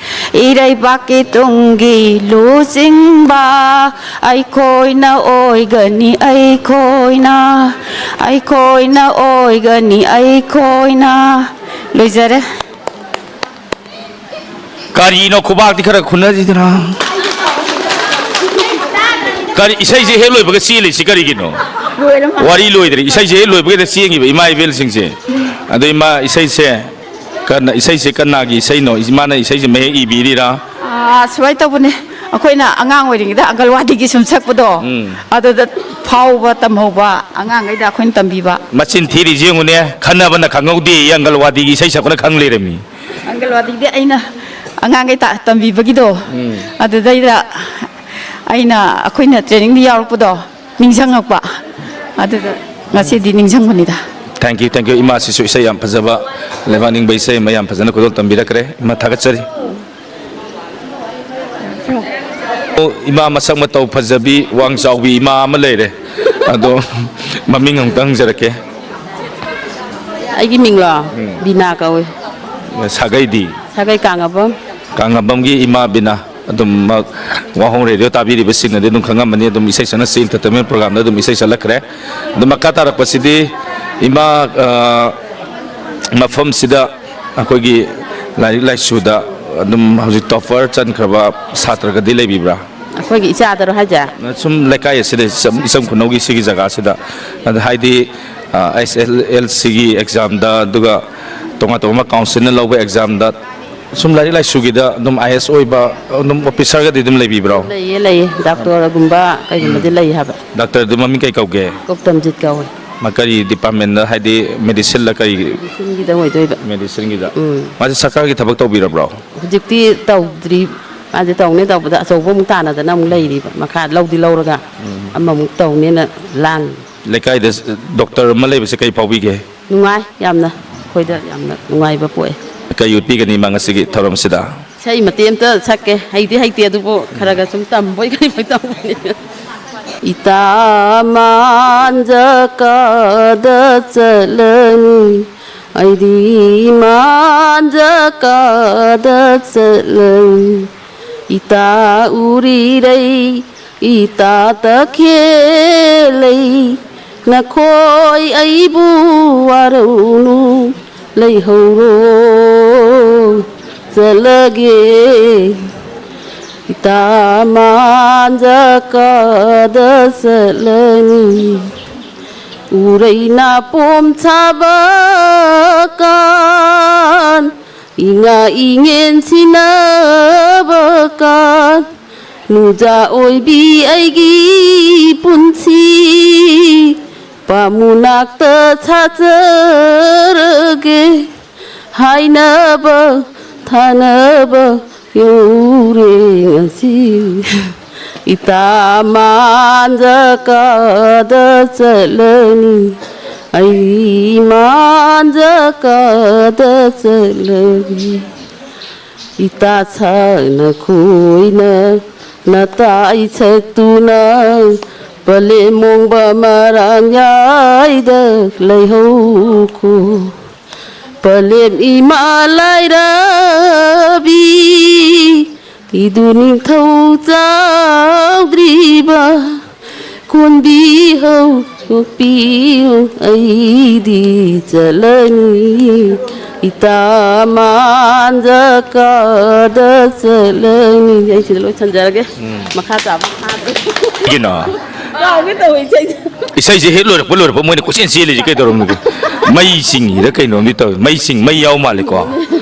ꯏꯔꯩꯕꯥꯛꯀꯤ ꯇꯨꯡꯒꯤ ꯂꯨꯆꯤꯡꯕ ꯑꯩꯈꯣꯏꯅ ꯑꯣꯏꯒꯅꯤ, ꯑꯩꯈꯣꯏꯅ, ꯑꯩꯈꯣꯏꯅ ꯑꯣꯏꯒꯅꯤ, ꯑꯩꯈꯣꯏꯅ꯫ ꯂꯣꯏꯖꯔꯦ꯫ ꯀꯔꯤꯅꯣ, ꯈꯨꯕꯥꯛꯇꯤ ꯈꯔ ꯈꯨꯟꯅꯁꯤꯗꯅ꯫ ꯀꯔꯤ, ꯏꯁꯩꯁꯦ ꯍꯦꯛ ꯂꯣꯏꯕꯒ ꯆꯦꯜꯂꯤꯁꯤ ꯀꯔꯤꯒꯤꯅꯣ? ꯂꯣꯏꯔ ꯃꯥꯜꯂꯦ꯫ ꯋꯥꯔꯤ ꯂꯣꯏꯗ꯭ꯔꯤ꯫ ꯏꯁꯩꯁꯦ ꯍꯦꯛ ꯂꯣꯏꯕꯒꯗ ꯆꯦꯟꯈꯤꯕ ꯏꯃꯥ ꯏꯕꯦꯜꯁꯤꯡꯁꯦ꯫ ꯑꯗꯣ ꯏꯃꯥ, ꯏꯁꯩꯁꯦ ꯀꯟꯅ, ꯏꯁꯩꯁꯦ ꯀꯅꯥꯒꯤ ꯏꯁꯩꯅꯣ? ꯏꯃꯥꯅ ꯏꯁꯩꯁꯦ ꯃꯍꯦꯛ ꯏꯕꯤꯔꯤꯔꯥ? ꯑꯥ, ꯁꯨꯃꯥꯏꯅ ꯇꯧꯕꯅꯦ꯫ ꯑꯩꯈꯣꯏꯅ ꯑꯉꯥꯡ ꯑꯣꯏꯔꯤꯉꯩꯗ ꯑꯪꯒꯜꯋꯥꯗꯤꯒꯤ ꯁꯨꯝ ꯁꯛꯄꯗꯣ, ꯎꯝ꯫ ꯑꯗꯨꯗ ꯐꯥꯎꯕ ꯇꯝꯍꯧꯕ ꯑꯉꯥꯡꯈꯩꯗ ꯑꯩꯈꯣꯏꯅ ꯇꯝꯕꯤꯕ꯫ ꯃꯆꯤꯟ ꯊꯤꯔꯤꯁꯦ ꯌꯦꯡꯉꯨꯅꯦ, ꯈꯟꯅꯕꯅ ꯈꯪꯍꯧꯗꯦ, ꯑꯪꯒꯜꯋꯥꯗꯤꯒꯤ ꯏꯁꯩ ꯁꯛꯄꯅ ꯈꯪ ꯂꯩꯔꯝꯃꯤ꯫ ꯑꯪꯒꯜꯋꯥꯗꯤꯗꯤ ꯑꯩꯅ ꯑꯉꯥꯡꯈꯩ ꯇ-, ꯇꯝꯕꯤꯕꯒꯤꯗꯣ, ꯎꯝ꯫ ꯑꯗꯨꯗꯩꯗ ꯑꯩꯅ, ꯑꯩꯈꯣꯏꯅ trainingꯗ ꯌꯥꯎꯔꯛꯄꯗꯣ ꯅꯤꯡꯁꯤꯡꯉꯛꯄ, ꯑꯗꯨꯗ ꯉꯁꯤꯗꯤ ꯅꯤꯡꯁꯤꯡꯕꯅꯤꯗ꯫ Thank you, thank you꯫ ꯏꯃꯥꯁꯤꯁꯨ ꯏꯁꯩ ꯌꯥꯝ ꯐꯖꯕ, ꯂꯩꯕꯥꯛ ꯅꯤꯡꯕ ꯏꯁꯩ ꯑꯃ ꯌꯥꯝ ꯐꯖꯅ ꯈꯨꯗꯣꯜ ꯇꯝꯕꯤꯔꯛꯈ꯭ꯔꯦ꯫ ꯏꯃꯥ, ꯊꯥꯒꯠꯆꯔꯤ꯫ ꯑꯣ, ꯏꯃꯥ ꯃꯁꯛ ꯃꯇꯧ ꯐꯖꯕꯤ, ꯋꯥꯡ ꯆꯥꯎꯕꯤ ꯏꯃꯥ ꯑꯃ ꯂꯩꯔꯦ꯫ ꯑꯗꯣ ꯃꯃꯤꯡ ꯑꯃꯨꯛꯇ ꯍꯪꯖꯔꯛꯀꯦ꯫ ꯑꯩꯒꯤ ꯃꯤꯡꯂꯣ? ꯎꯝ꯫ ꯕꯤꯅꯥ ꯀꯧꯏ꯫ ꯁꯥꯒꯩꯗꯤ? ꯁꯥꯒꯩ ꯀꯥꯡꯉꯕꯝ꯫ ꯀꯥꯡꯉꯕꯝꯒꯤ ꯏꯃꯥ ꯕꯤꯅꯥ꯫ ꯑꯗꯨꯝꯃꯛ ꯋꯥꯍꯣꯡ ꯔꯦꯗꯤꯑꯣ ꯇꯥꯕꯤꯔꯤꯕꯁꯤꯡꯅꯗꯤ ꯑꯗꯨꯝ ꯈꯪꯉꯝꯃꯅꯤ, ꯑꯗꯨꯝ ꯏꯁꯩ ꯁꯛꯅ ꯁꯤ entertainment programꯗ ꯑꯗꯨꯝ ꯏꯁꯩ ꯁꯛꯂꯛꯈ꯭ꯔꯦ꯫ ꯑꯗꯨ ꯃꯈꯥ ꯇꯥꯔꯛꯄꯁꯤꯗꯤ ꯏꯃꯥ, ꯑ, ꯃꯐꯝꯁꯤꯗ ꯑꯩꯈꯣꯏꯒꯤ ꯂꯥꯏꯔꯤꯛ ꯂꯥꯏꯁꯨꯗ ꯑꯗꯨꯝ ꯍꯧꯖꯤꯛ topper ꯆꯟꯈ꯭ꯔꯕ ꯁꯥꯇ꯭ꯔꯒꯗꯤ ꯂꯩꯕꯤꯕ꯭ꯔꯥ? ꯑꯩꯈꯣꯏꯒꯤ ꯏꯆꯥꯗꯔꯣ ꯍꯥꯏꯁꯦ? ꯁꯨꯝ ꯂꯩꯀꯥꯏ ꯑꯁꯤꯗ, ꯏꯆꯝ, ꯏꯆꯝ ꯈꯨꯅꯧꯒꯤ ꯁꯤꯒꯤ ꯖꯒꯥꯁꯤꯗ, ꯑꯗ ꯍꯥꯏꯗꯤ, ꯑ, ꯑꯦꯁ ꯑꯦꯜ ꯑꯦꯜ ꯁꯤꯒꯤ examꯗ, ꯑꯗꯨꯒ ꯇꯣꯉꯥꯟ ꯇꯣꯉꯥꯟꯕ councilꯅ ꯂꯧꯕ examꯗ ꯁꯨꯝ ꯂꯥꯏꯔꯤꯛ ꯂꯥꯏꯁꯨꯒꯤꯗ ꯑꯗꯨꯝ ꯑꯥꯏ ꯑꯦꯁ ꯑꯣꯏꯕ ꯑꯗꯨꯝ officerꯒꯗꯤ ꯑꯗꯨꯝ ꯂꯩꯕꯤꯕ꯭ꯔꯣ? ꯂꯩꯌꯦ, ꯂꯩꯌꯦ꯫ ꯗꯥꯛꯇꯔꯒꯨꯝꯕ ꯀꯩꯒꯨꯝꯕꯗꯤ ꯎꯝ꯫ ꯂꯩ ꯍꯥꯏꯕ꯫ ꯗꯥꯛꯇꯔꯗꯨ ꯃꯃꯤꯡ ꯀꯩ ꯀꯧꯒꯦ? ꯒꯧꯇꯝꯖꯤꯠ ꯀꯧꯋꯦ꯫ ꯃꯥ ꯀꯔꯤ ꯗꯤꯄꯥꯔꯠꯃꯦꯟꯗ, ꯍꯥꯏꯗꯤ ꯃꯦꯗꯤꯁꯤꯟꯂ ꯀꯔꯤ? ꯃꯦꯗꯤꯁꯤꯟꯒꯤꯗ ꯑꯣꯏꯗꯣꯏꯕ꯫ ꯃꯦꯗꯤꯁꯤꯟꯒꯤꯗ꯫ ꯎꯝ꯫ ꯃꯥꯁꯦ ꯁꯔꯀꯥꯔꯒꯤ ꯊꯕꯛ ꯇꯧꯕꯤꯔꯕ꯭ꯔꯣ? ꯍꯧꯖꯤꯛꯇꯤ ꯇꯧꯗ꯭ꯔꯤ꯫ ꯃꯥꯁꯦ ꯇꯧꯅꯦ ꯇꯧꯕꯗ ꯑꯆꯧꯕ ꯑꯃꯨꯛ ꯇꯥꯟꯅꯗꯅ ꯑꯃꯨꯛ ꯂꯩꯔꯤꯕ꯫ ꯃꯈꯥ ꯂꯧꯗꯤ ꯂꯧꯔꯒ ꯑꯃꯃꯨꯛ ꯇꯧꯅꯦꯅ ꯂꯥꯡꯉꯤ꯫ ꯂꯩꯀꯥꯏꯗ ꯗꯣꯛꯇꯔ ꯑꯃ ꯂꯩꯕꯁꯦ ꯀꯩ ꯐꯥꯎꯕꯤꯒꯦ? ꯅꯨꯡꯉꯥꯏ ꯌꯥꯝꯅ꯫ ꯑꯩꯈꯣꯏꯗ ꯌꯥꯝꯅ ꯅꯨꯡꯉꯥꯏꯕ ꯄꯣꯛꯑꯦ꯫ ꯀꯩ ꯎꯠꯄꯤꯒꯅꯤ ꯃꯥ ꯉꯁꯤꯒꯤ ꯊꯧꯔꯝꯁꯤꯗ? ꯏꯁꯩ ꯃꯇꯦꯛ ꯑꯃꯇ ꯁꯛꯀꯦ꯫ ꯍꯩꯗꯤ ꯍꯩꯇꯦ, ꯑꯗꯨꯕꯨ ꯈꯔ ꯈꯔ ꯁꯨꯝ ꯇꯝꯕꯣꯏ ꯀꯔꯤꯕꯣꯏ ꯇꯧꯕꯅꯤ꯫ ꯏꯇꯥ ꯃꯥꯟꯖ ꯀꯥꯗ ꯆꯠꯂꯅꯤ, ꯑꯩꯗꯤ ꯃꯥꯟꯖ ꯀꯥꯗ ꯆꯠꯂꯅꯤ꯫ ꯏꯇꯥ ꯎꯔꯤꯔꯩ, ꯏꯇꯥ ꯇꯈꯦꯜꯂꯩ, ꯅꯈꯣꯏ ꯑꯩꯕꯨ ꯋꯥꯔꯧꯅꯨ, ꯂꯩꯍꯧꯔꯣ, ꯆꯠꯂꯒꯦ꯫ ꯏꯇꯥ ꯃꯥꯟꯖ ꯀꯥꯗ ꯆꯠꯂꯅꯤ꯫ ꯎꯔꯩ ꯅꯥꯄꯣꯝ ꯁꯥꯕ ꯀꯥꯟ, ꯏꯉꯥ ꯏꯉꯦꯟ ꯁꯤꯟꯅꯕ ꯀꯥꯟ, ꯅꯨꯡꯖꯥ ꯑꯣꯏꯕꯤ ꯑꯩꯒꯤ ꯄꯨꯟꯁꯤ, ꯄꯥꯃꯨ ꯅꯥꯛꯇ ꯁꯥꯖꯔꯒꯦ꯫ ꯍꯥꯏꯅꯕ ꯊꯥꯅꯕ ꯌꯧꯔꯦ ꯉꯁꯤ꯫ ꯏꯇꯥ ꯃꯥꯟꯖ ꯀꯥꯗ ꯆꯠꯂꯅꯤ, ꯑꯩ ꯃꯥꯟꯖ ꯀꯥꯗ ꯆꯠꯂꯅꯤ꯫ ꯏꯇꯥ ꯁꯛꯅ ꯈꯣꯏꯅ ꯅꯇꯥꯏ ꯁꯛꯇꯨꯅ, ꯄꯂꯦꯝ ꯃꯣꯡꯕ ꯃꯔꯥꯡ ꯌꯥꯏꯗ ꯂꯩꯍꯧꯈꯣ꯫ ꯄꯂꯦꯝ ꯏꯃꯥ ꯂꯥꯏꯔꯕꯤ, ꯏꯗꯨ ꯅꯤꯡꯊꯧ ꯆꯥꯎꯗ꯭ꯔꯤꯕ, ꯀꯣꯟꯕꯤꯍꯧ ꯌꯣꯛꯄꯤꯍꯧ, ꯑꯩꯗꯤ ꯆꯠꯂꯅꯤ, ꯏꯇꯥ ꯃꯥꯟꯖ ꯀꯥꯗ ꯆꯠꯂꯅꯤ꯫ ꯑꯩ ꯁꯤꯗ ꯂꯣꯏꯁꯟꯖꯔꯒꯦ꯫ ꯃꯈꯥ ꯇꯥꯕ ꯐꯥꯗ꯭ꯔꯦ꯫ ꯀꯩꯒꯤꯅꯣ? ꯀꯥꯎꯒꯦ ꯇꯧꯋꯦ ꯏꯁꯩꯁꯦ꯫ ꯏꯁꯩꯁꯦ ꯍꯦꯛ ꯂꯣꯏꯔꯛꯄ ꯂꯣꯏꯔꯛꯄ ꯃꯣꯏꯅ ꯀꯣꯏꯆꯦꯟ ꯆꯦꯜꯂꯤꯁꯦ ꯀꯩꯗꯧꯔꯝꯅꯣ? ꯃꯩ ꯆꯤꯡꯉꯤꯔ ꯀꯩꯅꯣꯝꯗꯤ ꯇꯧꯏ꯫ ꯃꯩ ꯆꯤꯡ, ꯃꯩ ꯌꯥꯎ ꯃꯥꯜꯂꯦꯀꯣ꯫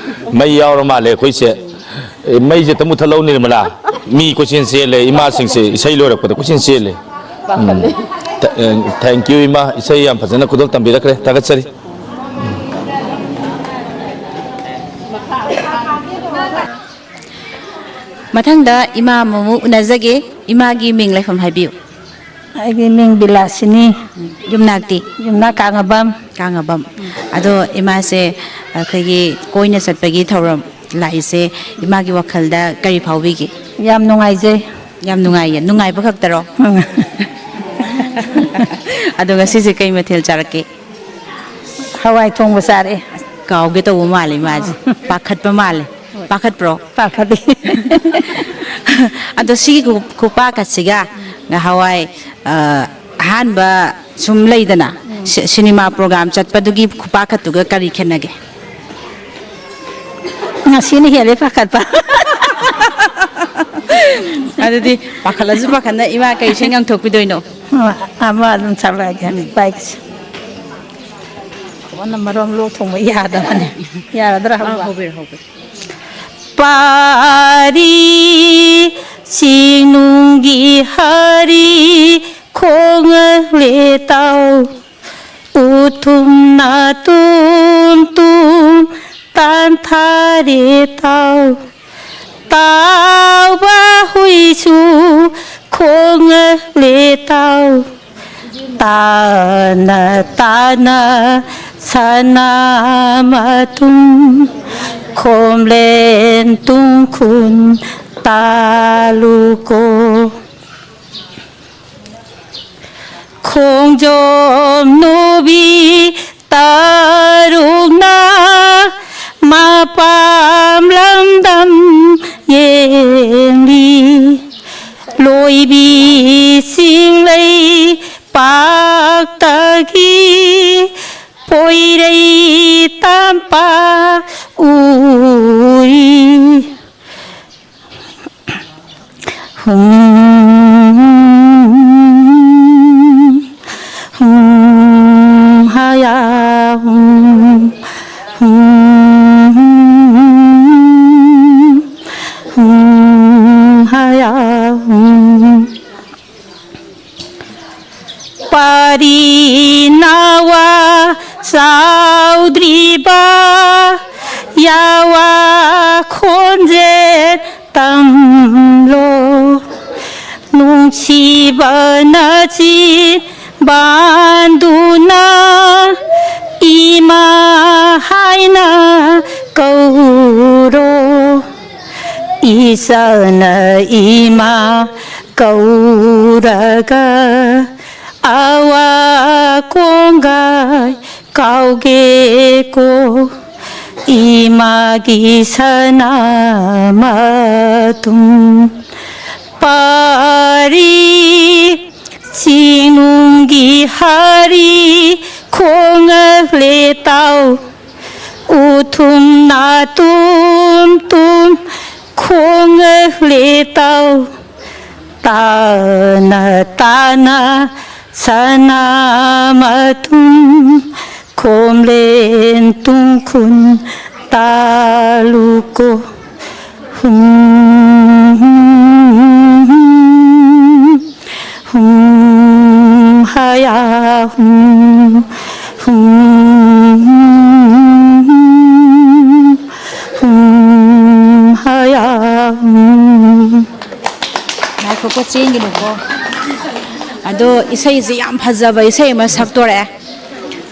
ꯃꯩ ꯌꯥꯎꯔ ꯃꯥꯜꯂꯦ ꯑꯩꯈꯣꯏꯁꯦ꯫ ꯑꯦ, ꯃꯩꯁꯦ ꯑꯝꯇ ꯃꯨꯊꯠꯍꯧ ꯅꯤꯔꯃꯂꯥ꯫ ꯃꯤ ꯀꯣꯏꯆꯦꯟ ꯆꯦꯜꯂꯦ, ꯏꯃꯥꯁꯤꯡꯁꯦ ꯏꯁꯩ ꯂꯣꯏꯔꯛꯄꯗ ꯀꯣꯏꯆꯦꯟ ꯆꯦꯜꯂꯦ꯫ ꯎꯝ꯫ Thank you, ꯏꯃꯥ꯫ ꯏꯁꯩ ꯌꯥꯝ ꯐꯖꯅ ꯈꯨꯗꯣꯜ ꯇꯝꯕꯤꯔꯛꯈ꯭ꯔꯦ꯫ ꯊꯥꯒꯠꯆꯔꯤ꯫ ꯃꯊꯪꯗ ꯏꯃꯥ ꯑꯃꯃꯨꯛ ꯎꯅꯖꯒꯦ꯫ ꯏꯃꯥꯒꯤ ꯃꯤꯡ ꯂꯩꯐꯝ ꯍꯥꯏꯕꯤꯌꯨ꯫ ꯑꯩꯒꯤ ꯃꯤꯡ ꯕꯤꯂꯥꯁꯤꯅꯤ꯫ ꯌꯨꯝꯅꯥꯛꯇꯤ? ꯌꯨꯝꯅꯥꯛ ꯀꯥꯉꯕꯝ꯫ ꯀꯥꯉꯕꯝ꯫ ꯑꯗꯣ ꯏꯃꯥꯁꯦ ꯑꯩꯈꯣꯏꯒꯤ ꯀꯣꯏꯅ ꯆꯠꯄꯒꯤ ꯊꯧꯔꯝ ꯂꯥꯛꯏꯁꯦ, ꯏꯃꯥꯒꯤ ꯋꯥꯈꯜꯗ ꯀꯔꯤ ꯐꯥꯎꯕꯤꯒꯦ? ꯌꯥꯝ ꯅꯨꯡꯉꯥꯏꯖꯩ꯫ ꯌꯥꯝ ꯅꯨꯡꯉꯥꯏꯌꯦ꯫ ꯅꯨꯡꯉꯥꯏꯕ ꯈꯛꯇꯔꯣ? ꯎꯝ꯫ ꯑꯗꯣ ꯉꯁꯤꯁꯦ ꯀꯩ ꯃꯊꯦꯜ ꯆꯥꯔꯛꯀꯦ? ꯍꯋꯥꯏ ꯊꯣꯡꯕ ꯆꯥꯔꯛꯑꯦ꯫ ꯀꯥꯎꯒꯦ ꯇꯧꯕ ꯃꯥꯜꯂꯦ ꯃꯥꯁꯦ꯫ ꯑꯥ꯫ ꯄꯥꯈꯠꯄ ꯃꯥꯜꯂꯦ꯫ ꯍꯣꯏ꯫ ꯄꯥꯈꯠꯄ꯭ꯔꯣ? ꯄꯥꯈꯠꯂꯤ꯫ ꯑꯗꯣ ꯁꯤꯒꯤ ꯈꯨ-, ꯈꯨꯄꯥꯛ ꯑꯁꯤꯒ ꯉꯍꯥꯟꯋꯥꯏ, ꯑ, ꯑꯍꯥꯟꯕ ꯁꯨꯝ ꯂꯩꯗꯅ, ꯎꯝ꯫ ꯁꯤ-, ꯁꯤꯅꯦꯃꯥ ꯄ꯭ꯔꯣꯒ꯭ꯔꯥꯝ ꯆꯠꯄꯗꯨꯒꯤ ꯈꯨꯄꯥꯛ ꯈꯠꯇꯨꯒ ꯀꯔꯤ ꯈꯦꯠꯅꯒꯦ? ꯉꯁꯤꯅ ꯍꯦꯜꯂꯦ ꯄꯥꯈꯠꯄ꯫ ꯑꯗꯨꯗꯤ ꯄꯥꯈꯠꯂꯁꯨ ꯄꯥꯈꯠꯅ ꯏꯃꯥ ꯀꯩ ꯏꯁꯩ ꯉꯪꯊꯣꯛꯄꯤꯗꯣꯏꯅꯣ? ꯑꯃ ꯑꯗꯨꯝ ꯁꯛꯂꯛꯑꯒꯦ꯫ ꯎꯝ꯫ ꯄꯥꯏꯒꯦꯁꯦ꯫ ꯈꯣꯟꯅ ꯃꯔꯣꯝ ꯂꯣꯛ ꯊꯨꯡꯕ ꯌꯥꯗꯕꯅꯦ꯫ ꯌꯥꯔꯗ꯭ꯔꯥ ꯑꯥ, ꯍꯧꯕ? ꯍꯧꯕꯤꯔꯣ, ꯍꯧꯕꯤꯔꯣ꯫ ꯄꯥꯔꯤ ꯆꯤꯡꯅꯨꯡꯒꯤ ꯍꯥꯔꯤ ꯈꯣꯡꯂꯦ ꯇꯥꯎ꯫ ꯎꯊꯨꯝꯅ ꯇꯨꯝ ꯇꯨꯝ ꯇꯥꯟꯊꯔꯦ ꯇꯥꯎ꯫ ꯇꯥꯎꯕ ꯍꯨꯏꯁꯨ ꯈꯣꯡꯂꯦ ꯇꯥꯎ꯫ ꯇꯥꯅ ꯇꯥꯅ ꯁꯅꯥ ꯃꯇꯨꯝ ꯈꯣꯝꯂꯦꯟ ꯇꯨꯡꯈꯨꯟ ꯇꯥꯂꯨꯀꯣ꯫ ꯈꯣꯡꯖꯣꯝ ꯅꯨꯕꯤ ꯇꯔꯨꯛꯅ ꯃꯄꯥꯝ ꯂꯝꯗꯝ ꯌꯦꯡꯂꯤ꯫ ꯂꯣꯏꯕꯤ ꯆꯤꯡꯂꯩ ꯄꯥꯛꯇꯒꯤ ꯄꯣꯏꯔꯩ ꯇꯝꯄꯥꯛ ꯎꯏ꯫ ꯍꯨꯝ, ꯍꯨꯝ, ꯍꯌꯥ, ꯍꯨꯝ, ꯍꯨꯝ, ꯍꯨꯝ, ꯍꯌꯥ, ꯍꯨꯝ꯫ ꯄꯥꯔꯤ ꯅꯥꯋꯥ ꯆꯥꯎꯗ꯭ꯔꯤꯕ ꯌꯥꯋꯥ ꯈꯣꯟꯖꯦꯜ ꯇꯝꯂꯣ꯫ ꯅꯨꯡꯁꯤꯕꯅ ꯆꯤꯟꯕꯥꯟꯗꯨꯅ ꯏꯃꯥ ꯍꯥꯏꯅ ꯀꯧꯔꯣ꯫ ꯏꯆꯥꯅ ꯏꯃꯥ ꯀꯧꯔꯒ ꯑꯋꯥ ꯀꯣꯡꯒꯥꯏ ꯀꯥꯎꯒꯦꯀꯣ꯫ ꯏꯃꯥꯒꯤ ꯁꯅꯥ ꯃꯇꯨꯝ ꯄꯥꯔꯤ ꯆꯤꯡꯅꯨꯡꯒꯤ ꯍꯥꯔꯤ ꯈꯣꯡꯉꯛꯂꯦ ꯇꯥꯎ꯫ ꯎꯊꯨꯝ ꯅꯥꯇꯨꯝ ꯇꯨꯝ ꯈꯣꯡꯉꯛꯂꯦ ꯇꯥꯎ꯫ ꯇꯥꯅ ꯇꯥꯅ ꯁꯅꯥ ꯃꯇꯨꯝ ꯈꯣꯝꯂꯦꯟ ꯇꯨꯡꯈꯨꯟ ꯇꯥꯂꯨꯀꯣ꯫ ꯍꯨꯝ, ꯍꯨꯝ, ꯍꯨꯝ, ꯍꯌꯥ, ꯍꯨꯝ, ꯍꯨꯝ, ꯍꯨꯝ, ꯍꯌꯥ, ꯍꯨꯝ꯫ ꯉꯥꯏꯈꯣꯀꯣ, ꯆꯦꯟꯒꯅꯨꯀꯣ꯫ ꯑꯗꯣ ꯏꯁꯩꯁꯤ ꯌꯥꯝ ꯐꯖꯕ ꯏꯁꯩ ꯑꯃ ꯁꯛꯇꯣꯔꯛꯑꯦ꯫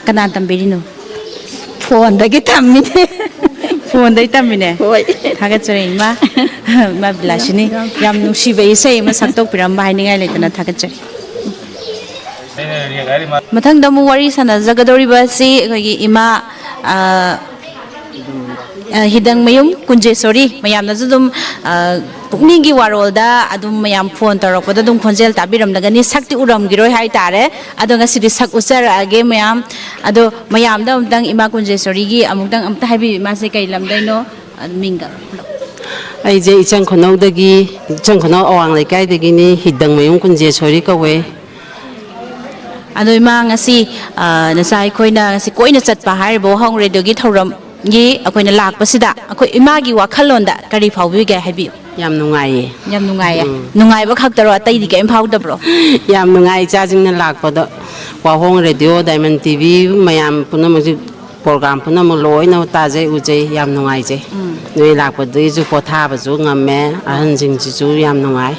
ꯀꯅꯥ ꯇꯝꯕꯤꯔꯤꯅꯣ? ꯐꯣꯟꯗꯒꯤ ꯇꯝꯃꯤꯅꯦ꯫ ꯐꯣꯟꯗꯒꯤ ꯇꯝꯃꯤꯅꯦ? ꯍꯣꯏ꯫ ꯊꯥꯒꯠꯆꯔꯤ ꯏꯃꯥ꯫ ꯏꯃꯥ ꯕꯤꯂꯥꯁꯤꯅꯤ꯫ ꯌꯥꯝ ꯅꯨꯡꯁꯤꯕ ꯏꯁꯩ ꯑꯃ ꯁꯛꯇꯣꯛꯄꯤꯔꯝꯕ ꯍꯥꯏꯅꯤꯡꯉꯥꯏ ꯂꯩꯇꯅ ꯊꯥꯒꯠꯆꯔꯤ꯫ ꯃꯊꯪꯗ ꯑꯃꯨꯛ ꯋꯥꯔꯤ ꯁꯥꯟꯅꯖꯒꯗꯧꯔꯤꯕ ꯑꯁꯤ ꯑꯩꯈꯣꯏꯒꯤ ꯏꯃꯥ, ꯑ, ꯑ, ꯍꯤꯗꯪꯃꯌꯨꯝ ꯀꯨꯟꯖꯦꯁꯣꯔꯤ꯫ ꯃꯌꯥꯝꯅꯁꯨ ꯑꯗꯨꯝ, ꯑ, ꯄꯨꯛꯅꯤꯡꯒꯤ ꯋꯥꯔꯣꯜꯗ ꯑꯗꯨꯝ ꯃꯌꯥꯝ ꯐꯣꯟ ꯇꯧꯔꯛꯄꯗ ꯑꯗꯨꯝ ꯈꯣꯟꯖꯦꯜ ꯇꯥꯕꯤꯔꯝꯂꯒꯅꯤ, ꯁꯛꯇꯤ ꯎꯔꯝꯈꯤꯔꯣꯏ ꯍꯥꯏꯇꯥꯔꯦ꯫ ꯑꯗꯣ ꯉꯁꯤꯗꯤ ꯁꯛ ꯎꯠꯆꯔꯛꯑꯒꯦ ꯃꯌꯥꯝ꯫ ꯑꯗꯣ ꯃꯌꯥꯝꯗ ꯑꯃꯨꯛꯇꯪ ꯏꯃꯥ ꯀꯨꯟꯖꯦꯁꯣꯔꯤꯒꯤ ꯑꯃꯨꯛꯇꯪ ꯑꯝꯇ ꯍꯥꯏꯕꯤꯌꯨ, ꯏꯃꯥꯁꯦ ꯀꯩ ꯂꯝꯗꯩꯅꯣ? ꯑꯗꯨ ꯃꯤꯡꯒ ꯄꯨꯂꯞ꯫ ꯑꯩꯁꯦ ꯏꯆꯪ ꯈꯨꯅꯧꯗꯒꯤ, ꯏꯆꯪ ꯈꯨꯅꯧ ꯑꯋꯥꯡ ꯂꯩꯀꯥꯏꯗꯒꯤꯅꯤ, ꯍꯤꯗꯪꯃꯌꯨꯝ ꯀꯨꯟꯖꯦꯁꯣꯔꯤ ꯀꯧꯋꯦ꯫ ꯑꯗꯣ ꯏꯃꯥ, ꯉꯁꯤ, ꯑ, ꯅꯆꯥ ꯑꯩꯈꯣꯏꯅ ꯉꯁꯤ ꯀꯣꯏꯅ ꯆꯠꯄ ꯍꯥꯏꯔꯤꯕ ꯋꯥꯍꯪ ꯔꯦꯗꯤꯑꯣꯒꯤ ꯊꯧꯔꯝꯒꯤ ꯑꯩꯈꯣꯏꯅ ꯂꯥꯛꯄꯁꯤꯗ ꯑꯩꯈꯣꯏ ꯏꯃꯥꯒꯤ ꯋꯥꯈꯜꯂꯣꯟꯗ ꯀꯔꯤ ꯐꯥꯎꯕꯤꯒꯦ ꯍꯥꯏꯕꯤꯌꯨ꯫ ꯌꯥꯝ ꯅꯨꯡꯉꯥꯏꯌꯦ꯫ ꯌꯥꯝ ꯅꯨꯡꯉꯥꯏꯌꯦ꯫ ꯎꯝ꯫ ꯅꯨꯡꯉꯥꯏꯕ ꯈꯛꯇꯔꯣ, ꯑꯇꯩꯗꯤ ꯀꯔꯤꯝ ꯐꯥꯎꯗꯕ꯭ꯔꯣ? ꯌꯥꯝ ꯅꯨꯡꯉꯥꯏ, ꯏꯆꯥꯁꯤꯡꯅ ꯂꯥꯛꯄꯗ꯫ ꯋꯥꯍꯣꯡ ꯔꯦꯗꯤꯑꯣ, ꯗꯥꯏꯃꯟ ꯇꯤ ꯚꯤ ꯃꯌꯥꯝ ꯄꯨꯝꯅꯃꯛꯁꯨ, ꯄ꯭ꯔꯣꯒ꯭ꯔꯥꯝ ꯄꯨꯝꯅꯃꯛ ꯂꯣꯏꯅ ꯇꯥꯖꯩ, ꯎꯖꯩ, ꯌꯥꯝ ꯅꯨꯡꯉꯥꯏꯖꯩ꯫ ꯎꯝ꯫ ꯅꯣꯏ ꯂꯥꯛꯄꯗꯒꯤꯁꯨ ꯄꯣꯊꯥꯕꯁꯨ ꯉꯝꯃꯦ, ꯑꯍꯟꯁꯤꯡꯁꯤꯁꯨ ꯌꯥꯝ ꯅꯨꯡꯉꯥꯏ꯫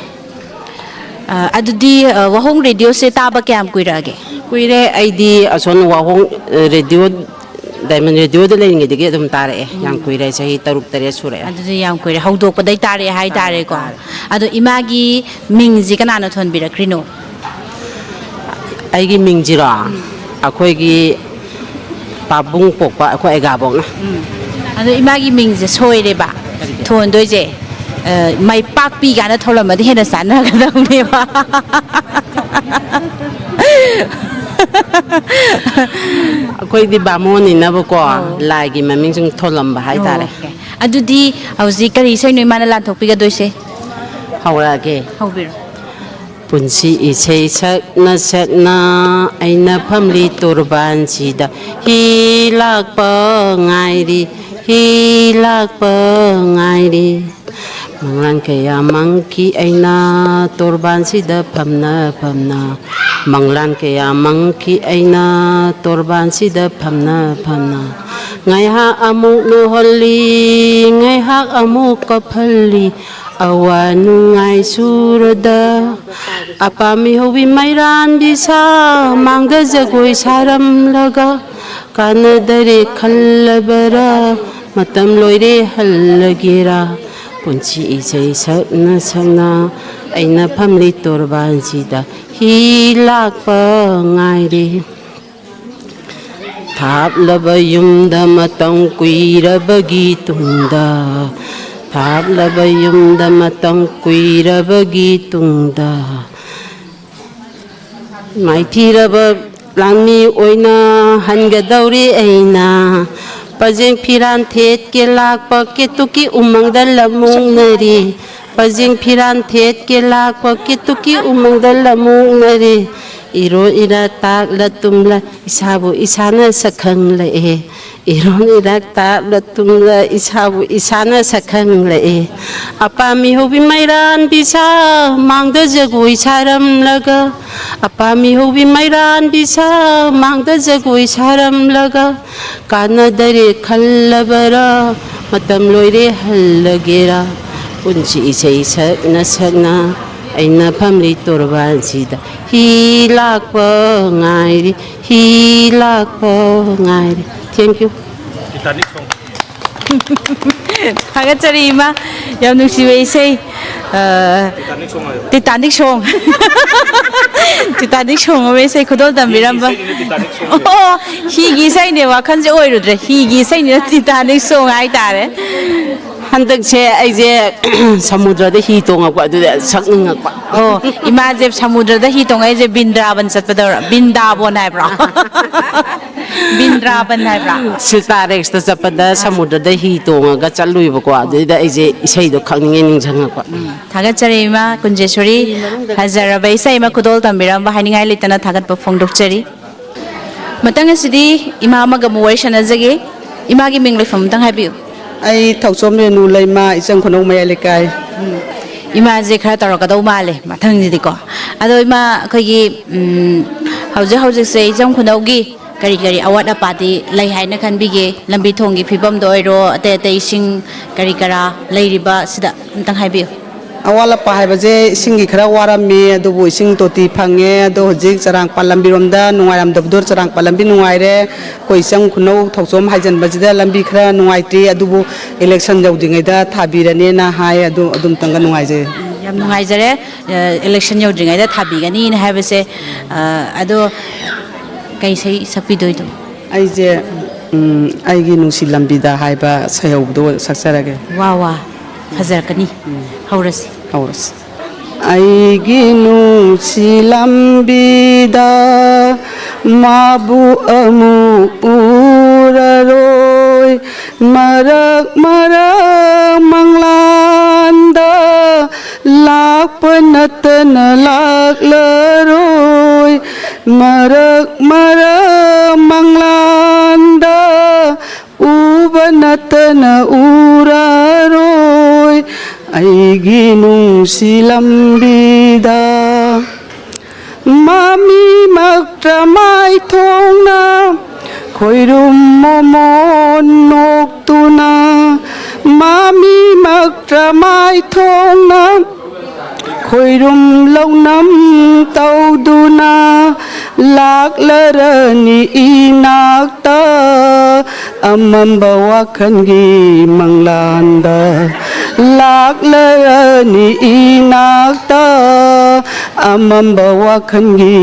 ꯑ, ꯑꯗꯨꯗꯤ, ꯑ, ꯋꯥꯍꯣꯡ ꯔꯦꯗꯤꯑꯣꯁꯦ ꯇꯥꯕ ꯀꯌꯥꯝ ꯀꯨꯏꯔꯛꯑꯒꯦ? ꯀꯨꯏꯔꯦ, ꯑꯩꯗꯤ ꯑꯁꯣꯝ ꯋꯥꯍꯣꯡ, ꯑ, ꯔꯦꯗꯤꯑꯣ, ꯗꯥꯏꯃꯟ ꯔꯦꯗꯤꯑꯣꯗ ꯂꯩꯔꯤꯉꯩꯗꯒꯤ ꯑꯗꯨꯝ ꯇꯥꯔꯛꯑꯦ꯫ ꯌꯥꯝ ꯀꯨꯏꯔꯦ, ꯆꯍꯤ ꯇꯔꯨꯛ ꯇꯔꯦꯠ ꯁꯨꯔꯛꯑꯦ꯫ ꯑꯗꯨꯗꯤ ꯌꯥꯝ ꯀꯨꯏꯔꯦ, ꯍꯧꯗꯣꯛꯄꯗꯩ ꯇꯥꯔꯛꯑꯦ ꯍꯥꯏꯇꯥꯔꯦꯀꯣ꯫ ꯇꯥꯔꯦ꯫ ꯑꯗꯣ ꯏꯃꯥꯒꯤ ꯃꯤꯡꯁꯦ ꯀꯅꯥꯅ ꯊꯣꯟꯕꯤꯔꯛꯈ꯭ꯔꯤꯅꯣ? ꯑꯩꯒꯤ ꯃꯤꯡꯁꯤꯔꯣ? ꯑꯩꯈꯣꯏꯒꯤ ꯄꯥꯕꯨꯡ ꯄꯣꯛꯄ ꯑꯩꯈꯣꯏ ꯑꯩꯒꯥꯕꯣꯛꯅ꯫ ꯎꯝ꯫ ꯑꯗꯣ ꯏꯃꯥꯒꯤ ꯃꯤꯡꯁꯦ ꯁꯣꯏꯔꯦꯕ ꯊꯣꯟꯗꯣꯏꯁꯦ꯫ ꯑ, ꯃꯥꯏꯄꯥꯛꯄꯤ ꯀꯥꯏꯅ ꯊꯣꯜꯂꯝꯃꯗꯤ ꯍꯦꯟꯅ ꯆꯥꯟꯅꯒꯗꯕꯅꯦꯕ꯫ ꯑꯩꯈꯣꯏꯗꯤ ꯕꯥꯃꯣꯟꯅꯤꯅꯕꯀꯣ, ꯑꯣ꯫ ꯂꯥꯏꯒꯤ ꯃꯃꯤꯡ ꯁꯨꯝ ꯊꯣꯜꯂꯝꯕ ꯍꯥꯏꯇꯥꯔꯦ꯫ ꯑꯣꯀꯦ꯫ ꯑꯗꯨꯗꯤ ꯍꯧꯖꯤꯛ ꯀꯔꯤ ꯏꯁꯩꯅꯣ ꯏꯃꯥꯅ ꯂꯥꯟꯊꯣꯛꯄꯤꯒꯗꯣꯏꯁꯦ? ꯍꯧꯔꯛꯑꯒꯦ꯫ ꯍꯧꯕꯤꯔꯣ꯫ ꯄꯨꯟꯁꯤ ꯏꯁꯩ ꯁꯛꯅ ꯁꯛꯅ ꯑꯩꯅ ꯐꯝꯂꯤ ꯇꯣꯔꯕꯥꯟꯁꯤꯗ, ꯍꯤ ꯂꯥꯛꯄ ꯉꯥꯏꯔꯤ, ꯍꯤ ꯂꯥꯛꯄ ꯉꯥꯏꯔꯤ꯫ ꯃꯪꯂꯥꯟ ꯀꯌꯥ ꯃꯪꯈꯤ ꯑꯩꯅ ꯇꯣꯔꯕꯥꯟꯁꯤꯗ ꯐꯝꯅ ꯐꯝꯅ, ꯃꯪꯂꯥꯟ ꯀꯌꯥ ꯃꯪꯈꯤ ꯑꯩꯅ ꯇꯣꯔꯕꯥꯟꯁꯤꯗ ꯐꯝꯅ ꯐꯝꯅ꯫ ꯉꯥꯏꯍꯥꯛ ꯑꯃꯨꯛ ꯅꯣꯛꯍꯜꯂꯤ, ꯉꯥꯏꯍꯥꯛ ꯑꯃꯨꯛ ꯀꯞꯍꯜꯂꯤ, ꯑꯋꯥ ꯅꯨꯡꯉꯥꯏ ꯁꯨꯔꯗ꯫ ꯑꯄꯥꯝꯕꯤ ꯍꯧꯕꯤ ꯃꯩꯔꯥꯟꯕꯤ ꯁꯥ, ꯃꯥꯡꯗ ꯖꯒꯣꯏ ꯁꯥꯔꯝꯂꯒ, ꯀꯥꯟꯅꯗꯔꯦ ꯈꯜꯂꯕꯔꯥ, ꯃꯇꯝ ꯂꯣꯏꯔꯦ ꯍꯜꯂꯒꯦꯔꯥ꯫ ꯄꯨꯟꯁꯤ ꯏꯁꯩ ꯁꯛꯅ ꯁꯛꯅ ꯑꯩꯅ ꯐꯝꯂꯤ ꯇꯣꯔꯕꯥꯟꯁꯤꯗ, ꯍꯤ ꯂꯥꯛꯄ ꯉꯥꯏꯔꯦ꯫ ꯊꯥꯞꯂꯕ ꯌꯨꯝꯗ ꯃꯇꯝ ꯀꯨꯏꯔꯕꯒꯤ ꯇꯨꯡꯗ, ꯊꯥꯞꯂꯕ ꯌꯨꯝꯗ ꯃꯇꯝ ꯀꯨꯏꯔꯕꯒꯤ ꯇꯨꯡꯗ, ꯃꯥꯏꯊꯤꯔꯕ ꯂꯥꯟꯃꯤ ꯑꯣꯏꯅ ꯍꯟꯒꯗꯧꯔꯤ ꯑꯩꯅ꯫ ꯄꯖꯦꯡ ꯐꯤꯔꯥꯟ ꯊꯦꯠꯀꯦ ꯂꯥꯛꯄ ꯀꯦꯇꯨꯀꯤ ꯎꯃꯪꯗ ꯂꯃꯨꯛꯅꯔꯤ꯫ ꯄꯖꯦꯡ ꯐꯤꯔꯥꯟ ꯊꯦꯠꯀꯦ ꯂꯥꯛꯄ ꯀꯦꯇꯨꯀꯤ ꯎꯃꯪꯗ ꯂꯃꯨꯛꯅꯔꯤ꯫ ꯏꯔꯣ ꯏꯔꯥ ꯇꯥꯛꯂ ꯇꯨꯝꯂ ꯏꯁꯥꯕꯨ ꯏꯁꯥꯅ ꯁꯛꯈꯪꯂꯛꯑꯦ꯫ ꯏꯔꯣꯟ ꯏꯔꯥꯛ ꯇꯥꯞꯂ ꯇꯨꯝꯂ ꯏꯁꯥꯕꯨ ꯏꯁꯥꯅ ꯁꯛꯈꯪꯂꯛꯑꯦ꯫ ꯑꯄꯥꯝꯃꯤ ꯍꯧꯕꯤ ꯃꯩꯔꯥꯟꯕꯤ ꯁꯥ ꯃꯥꯡꯗ ꯖꯒꯣꯏ ꯁꯥꯔꯝꯂꯒ, ꯑꯄꯥꯝꯃꯤ ꯍꯧꯕꯤ ꯃꯩꯔꯥꯟꯕꯤ ꯁꯥ ꯃꯥꯡꯗ ꯖꯒꯣꯏ ꯁꯥꯔꯝꯂꯒ, ꯀꯥꯟꯅꯗꯔꯦ ꯈꯜꯂꯕꯔꯥ ꯃꯇꯝ ꯂꯣꯏꯔꯦ ꯍꯜꯂꯒꯦꯔꯥ? ꯄꯨꯟꯁꯤ ꯏꯁꯩ ꯁꯛꯅ ꯁꯛꯅ ꯑꯩꯅ ꯐꯝꯂꯤ ꯇꯣꯔꯕꯥꯟꯁꯤꯗ ꯍꯤ ꯂꯥꯛꯄ ꯉꯥꯏꯔꯤ, ꯍꯤ ꯂꯥꯛꯄ ꯉꯥꯏꯔꯤ꯫ Thank you. ꯊꯥꯒꯠꯆꯔꯤ ꯏꯃꯥ, ꯌꯥꯝ ꯅꯨꯡꯁꯤꯕ ꯏꯁꯩ꯫ ꯇꯤꯇꯥꯅꯤꯛ ꯁꯣꯡ꯫ ꯇꯤꯇꯥꯅꯤꯛ ꯁꯣꯡ ꯑꯃ ꯏꯁꯩ ꯈꯨꯗꯣꯜ ꯇꯝꯕꯤꯔꯝꯕ꯫ ꯑꯣ, ꯍꯤꯒꯤ ꯏꯁꯩꯅꯦ, ꯋꯥꯈꯜꯁꯦ ꯑꯣꯏꯔꯨꯗ꯭ꯔꯦ꯫ ꯍꯤꯒꯤ ꯏꯁꯩꯅꯤꯅ ꯇꯤꯇꯥꯅꯤꯛ ꯁꯣꯡ ꯍꯥꯏꯇꯥꯔꯦ꯫ ꯍꯟꯗꯛꯁꯦ ꯑꯩꯁꯦ ꯁꯃꯨꯗ꯭ꯔꯗ ꯍꯤ ꯇꯣꯡꯉꯛꯄ ꯑꯗꯨꯗ ꯁꯛꯅꯤꯡꯉꯛꯄ꯫ ꯑꯣ, ꯏꯃꯥꯁꯦ ꯁꯃꯨꯗ꯭ꯔꯗ ꯍꯤ ꯇꯣꯡꯉꯛꯏꯁꯦ ꯕꯤꯟꯗ꯭ꯔꯥꯕꯟ ꯆꯠꯄꯗꯧꯔ, ꯕꯤꯟꯗꯥꯕꯣꯟ ꯍꯥꯏꯕ꯭ꯔꯣ? ꯕꯤꯟꯗ꯭ꯔꯥꯕꯟ ꯍꯥꯏꯕ꯭ꯔꯥ? ꯁꯤꯜꯇꯥꯔꯦꯛꯁꯇ ꯆꯠꯄꯗ ꯁꯃꯨꯗ꯭ꯔꯗ ꯍꯤ ꯇꯣꯡꯉꯒ ꯆꯠꯂꯨꯏꯕꯀꯣ, ꯑꯗꯨꯗꯩꯗ ꯑꯩꯁꯦ ꯏꯁꯩꯗꯣ ꯈꯪꯅꯤꯡꯉꯦ ꯅꯤꯡꯁꯤꯡꯉꯛꯄ꯫ ꯊꯥꯒꯠꯆꯔꯤ ꯏꯃꯥ ꯀꯨꯟꯖꯦꯁꯣꯔꯤ, ꯐꯖꯔꯕ ꯏꯁꯩ ꯑꯃ ꯈꯨꯗꯣꯜ ꯇꯝꯕꯤꯔꯝꯕ ꯍꯥꯏꯅꯤꯡꯉꯥꯏ ꯂꯩꯇꯅ ꯊꯥꯒꯠꯄ ꯐꯣꯡꯗꯣꯛꯆꯔꯤ꯫ ꯃꯊꯪ ꯑꯁꯤꯗꯤ ꯏꯃꯥ ꯑꯃꯒ ꯑꯃꯨꯛ ꯋꯥꯔꯤ ꯁꯥꯟꯅꯖꯒꯦ꯫ ꯏꯃꯥꯒꯤ ꯃꯤꯡ ꯂꯩꯐꯝ ꯑꯝꯇꯪ ꯍꯥꯏꯕꯤꯌꯨ꯫ ꯑꯩ ꯊꯧꯆꯣꯝ ꯔꯦꯅꯨ ꯂꯩꯃ, ꯏꯆꯪ ꯈꯨꯅꯧ ꯃꯌꯥꯏ ꯂꯩꯀꯥꯏ꯫ ꯏꯃꯥꯁꯦ ꯈꯔ ꯇꯧꯔꯛꯀꯗꯧ ꯃꯥꯜꯂꯦ ꯃꯊꯪꯁꯤꯗꯤꯀꯣ꯫ ꯑꯗꯣ ꯏꯃꯥ, ꯑꯩꯈꯣꯏꯒꯤ ꯎꯝ, ꯍꯧꯖꯤꯛ ꯍꯧꯖꯤꯛꯁꯦ ꯏꯆꯝ ꯈꯨꯅꯧꯒꯤ ꯀꯔꯤ ꯀꯔꯤ ꯑꯋꯥꯠ ꯑꯄꯥꯗꯤ ꯂꯩ ꯍꯥꯏꯅ ꯈꯟꯕꯤꯒꯦ? ꯂꯝꯕꯤ ꯊꯣꯡꯒꯤ ꯐꯤꯕꯝꯗ ꯑꯣꯏꯔꯣ, ꯑꯇꯩ ꯑꯇꯩ ꯏꯁꯤꯡ ꯀꯔꯤ ꯀꯔꯥ ꯂꯩꯔꯤꯕ ꯁꯤꯗ ꯑꯝꯇꯪ ꯍꯥꯏꯕꯤꯌꯨ꯫ ꯑꯋꯥꯠ ꯑꯄꯥ ꯍꯥꯏꯕꯁꯦ ꯏꯁꯤꯡꯒꯤ ꯈꯔ ꯋꯥꯔꯝꯃꯤ, ꯑꯗꯨꯕꯨ ꯏꯁꯤꯡ ꯇꯣꯇꯤ ꯐꯪꯉꯦ꯫ ꯑꯗꯣ ꯍꯧꯖꯤꯛ ꯆꯔꯥꯡꯄꯥꯠ ꯂꯝꯕꯤꯔꯣꯝꯗ ꯅꯨꯡꯉꯥꯏꯔꯝꯗꯕꯗꯣ ꯆꯔꯥꯡꯄꯥꯠ ꯂꯝꯕꯤ ꯅꯨꯡꯉꯥꯏꯔꯦ꯫ ꯑꯩꯈꯣꯏ ꯏꯆꯝ ꯈꯨꯅꯧ ꯊꯧꯆꯣꯝ ꯍꯥꯏꯖꯟꯕꯁꯤꯗ ꯂꯝꯕꯤ ꯈꯔ ꯅꯨꯡꯉꯥꯏꯇ꯭ꯔꯤ, ꯑꯗꯨꯕꯨ ꯏꯂꯦꯛꯁꯟ ꯌꯧꯗ꯭ꯔꯤꯉꯩꯗ ꯊꯥꯕꯤꯔꯅꯦꯅ ꯍꯥꯏ꯫ ꯑꯗꯨ ꯑꯗꯨꯝꯇꯪꯒ ꯅꯨꯡꯉꯥꯏꯖꯩ꯫ ꯌꯥꯝ ꯅꯨꯡꯉꯥꯏꯖꯔꯦ꯫ ꯑ, ꯏꯂꯦꯛꯁꯟ ꯌꯧꯗ꯭ꯔꯤꯉꯩꯗ ꯊꯥꯕꯤꯒꯅꯤꯅ ꯍꯥꯏꯕꯁꯦ꯫ ꯑ, ꯑꯗꯣ ꯀꯩ ꯏꯁꯩ ꯁꯛꯄꯤꯗꯣꯏꯅꯣ? ꯑꯩꯁꯦ ꯎꯝ, ꯑꯩꯒꯤ ꯅꯨꯡꯁꯤ ꯂꯝꯕꯤꯗ ꯍꯥꯏꯕ ꯁꯩꯍꯧꯕꯗꯣ ꯁꯛꯆꯔꯒꯦ꯫ ꯋꯥ ꯋꯥ, ꯐꯖꯔꯛꯀꯅꯤ꯫ ꯍꯧꯔꯁꯤ꯫ ꯍꯧꯔꯁꯤ꯫ ꯑꯩꯒꯤ ꯅꯨꯡꯁꯤ ꯂꯝꯕꯤꯗ ꯃꯥꯕꯨ ꯑꯃꯨꯛ ꯎꯔꯔꯣꯏ꯫ ꯃꯔꯛ ꯃꯔꯛ ꯃꯪꯂꯥꯟꯗ ꯂꯥꯛꯄ ꯅꯠꯇꯅ ꯂꯥꯛꯂꯔꯣꯏ꯫ ꯃꯔꯛ ꯃꯔꯛ ꯃꯪꯂꯥꯟꯗ ꯅꯠꯇꯅ ꯎꯔꯔꯣꯏ ꯑꯩꯒꯤ ꯅꯨꯡꯁꯤ ꯂꯝꯕꯤꯗ꯫ ꯃꯃꯤꯃꯛꯇ ꯃꯥꯏꯊꯣꯡꯅ ꯈꯣꯏꯔꯨꯝ ꯃꯣꯃꯣꯟ ꯅꯣꯛꯇꯨꯅ, ꯃꯃꯤꯃꯛꯇ ꯃꯥꯏꯊꯣꯡꯅ ꯈꯣꯏꯔꯨꯝ ꯂꯧꯅꯝ ꯇꯧꯗꯨꯅ ꯂꯥꯛꯂꯔꯅꯤ ꯏꯅꯥꯛꯇ꯫ ꯑꯃꯝꯕ ꯋꯥꯈꯜꯒꯤ ꯃꯪꯂꯥꯟꯗ ꯂꯥꯛꯂꯔꯅꯤ ꯏꯅꯥꯛꯇ꯫ ꯑꯃꯝꯕ ꯋꯥꯈꯜꯒꯤ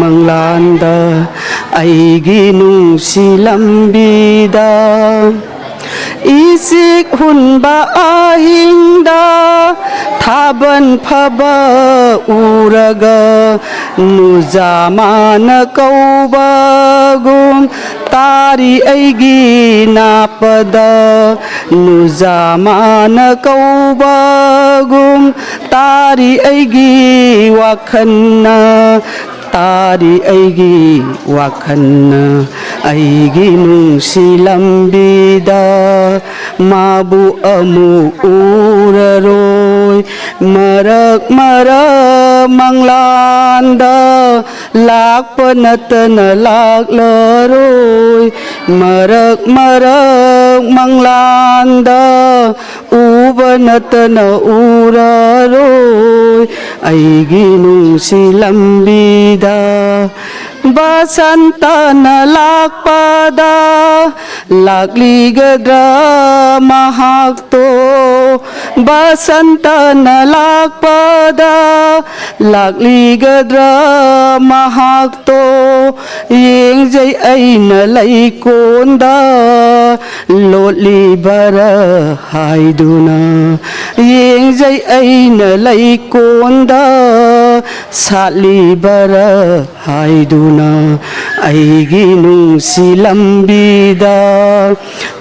ꯃꯪꯂꯥꯟꯗ ꯑꯩꯒꯤ ꯅꯨꯡꯁꯤ ꯂꯝꯕꯤꯗ꯫ ꯏꯁꯤꯛ ꯍꯨꯟꯕ ꯑꯍꯤꯡꯗ ꯊꯥꯕꯜ ꯐꯕ ꯎꯔꯒ ꯅꯨꯖꯥ ꯃꯥꯅ ꯀꯧꯕꯒꯨꯝ ꯇꯥꯔꯤ ꯑꯩꯒꯤ ꯅꯥꯄꯗ꯫ ꯅꯨꯖꯥ ꯃꯥꯅ ꯀꯧꯕꯒꯨꯝ ꯇꯥꯔꯤ ꯑꯩꯒꯤ ꯋꯥꯈꯜꯅ꯫ ꯇꯥꯔꯤ ꯑꯩꯒꯤ ꯋꯥꯈꯜꯅ ꯑꯩꯒꯤ ꯅꯨꯡꯁꯤ ꯂꯝꯕꯤꯗ꯫ ꯃꯥꯕꯨ ꯑꯃꯨꯛ ꯎꯔꯔꯣꯏ ꯃꯔꯛ ꯃꯔꯛ ꯃꯪꯂꯥꯟꯗ꯫ ꯂꯥꯛꯄ ꯅꯠꯇꯅ ꯂꯥꯛꯂꯔꯣꯏ ꯃꯔꯛ ꯃꯔꯛ ꯃꯪꯂꯥꯟꯗ꯫ ꯎꯕ ꯅꯠꯇꯅ ꯎꯔꯔꯣꯏ ꯑꯩꯒꯤ ꯅꯨꯡꯁꯤ ꯂꯝꯕꯤꯗ꯫ ꯕꯁꯟꯇꯅ ꯂꯥꯛꯄꯗ ꯂꯥꯛꯂꯤꯒꯗ꯭ꯔꯥ ꯃꯍꯥꯛꯇꯣ? ꯕꯁꯟꯇꯅ ꯂꯥꯛꯄꯗ ꯂꯥꯛꯂꯤꯒꯗ꯭ꯔꯥ ꯃꯍꯥꯛꯇꯣ? ꯌꯦꯡꯖꯩ ꯑꯩꯅ ꯂꯩꯀꯣꯟꯗ ꯂꯣꯠꯂꯤꯕꯔ ꯍꯥꯏꯗꯨꯅ꯫ ꯌꯦꯡꯖꯩ ꯑꯩꯅ ꯂꯩꯀꯣꯟꯗ ꯁꯥꯠꯂꯤꯕꯔ ꯍꯥꯏꯗꯨꯅ꯫ ꯑꯩꯒꯤ ꯅꯨꯡꯁꯤ ꯂꯝꯕꯤꯗ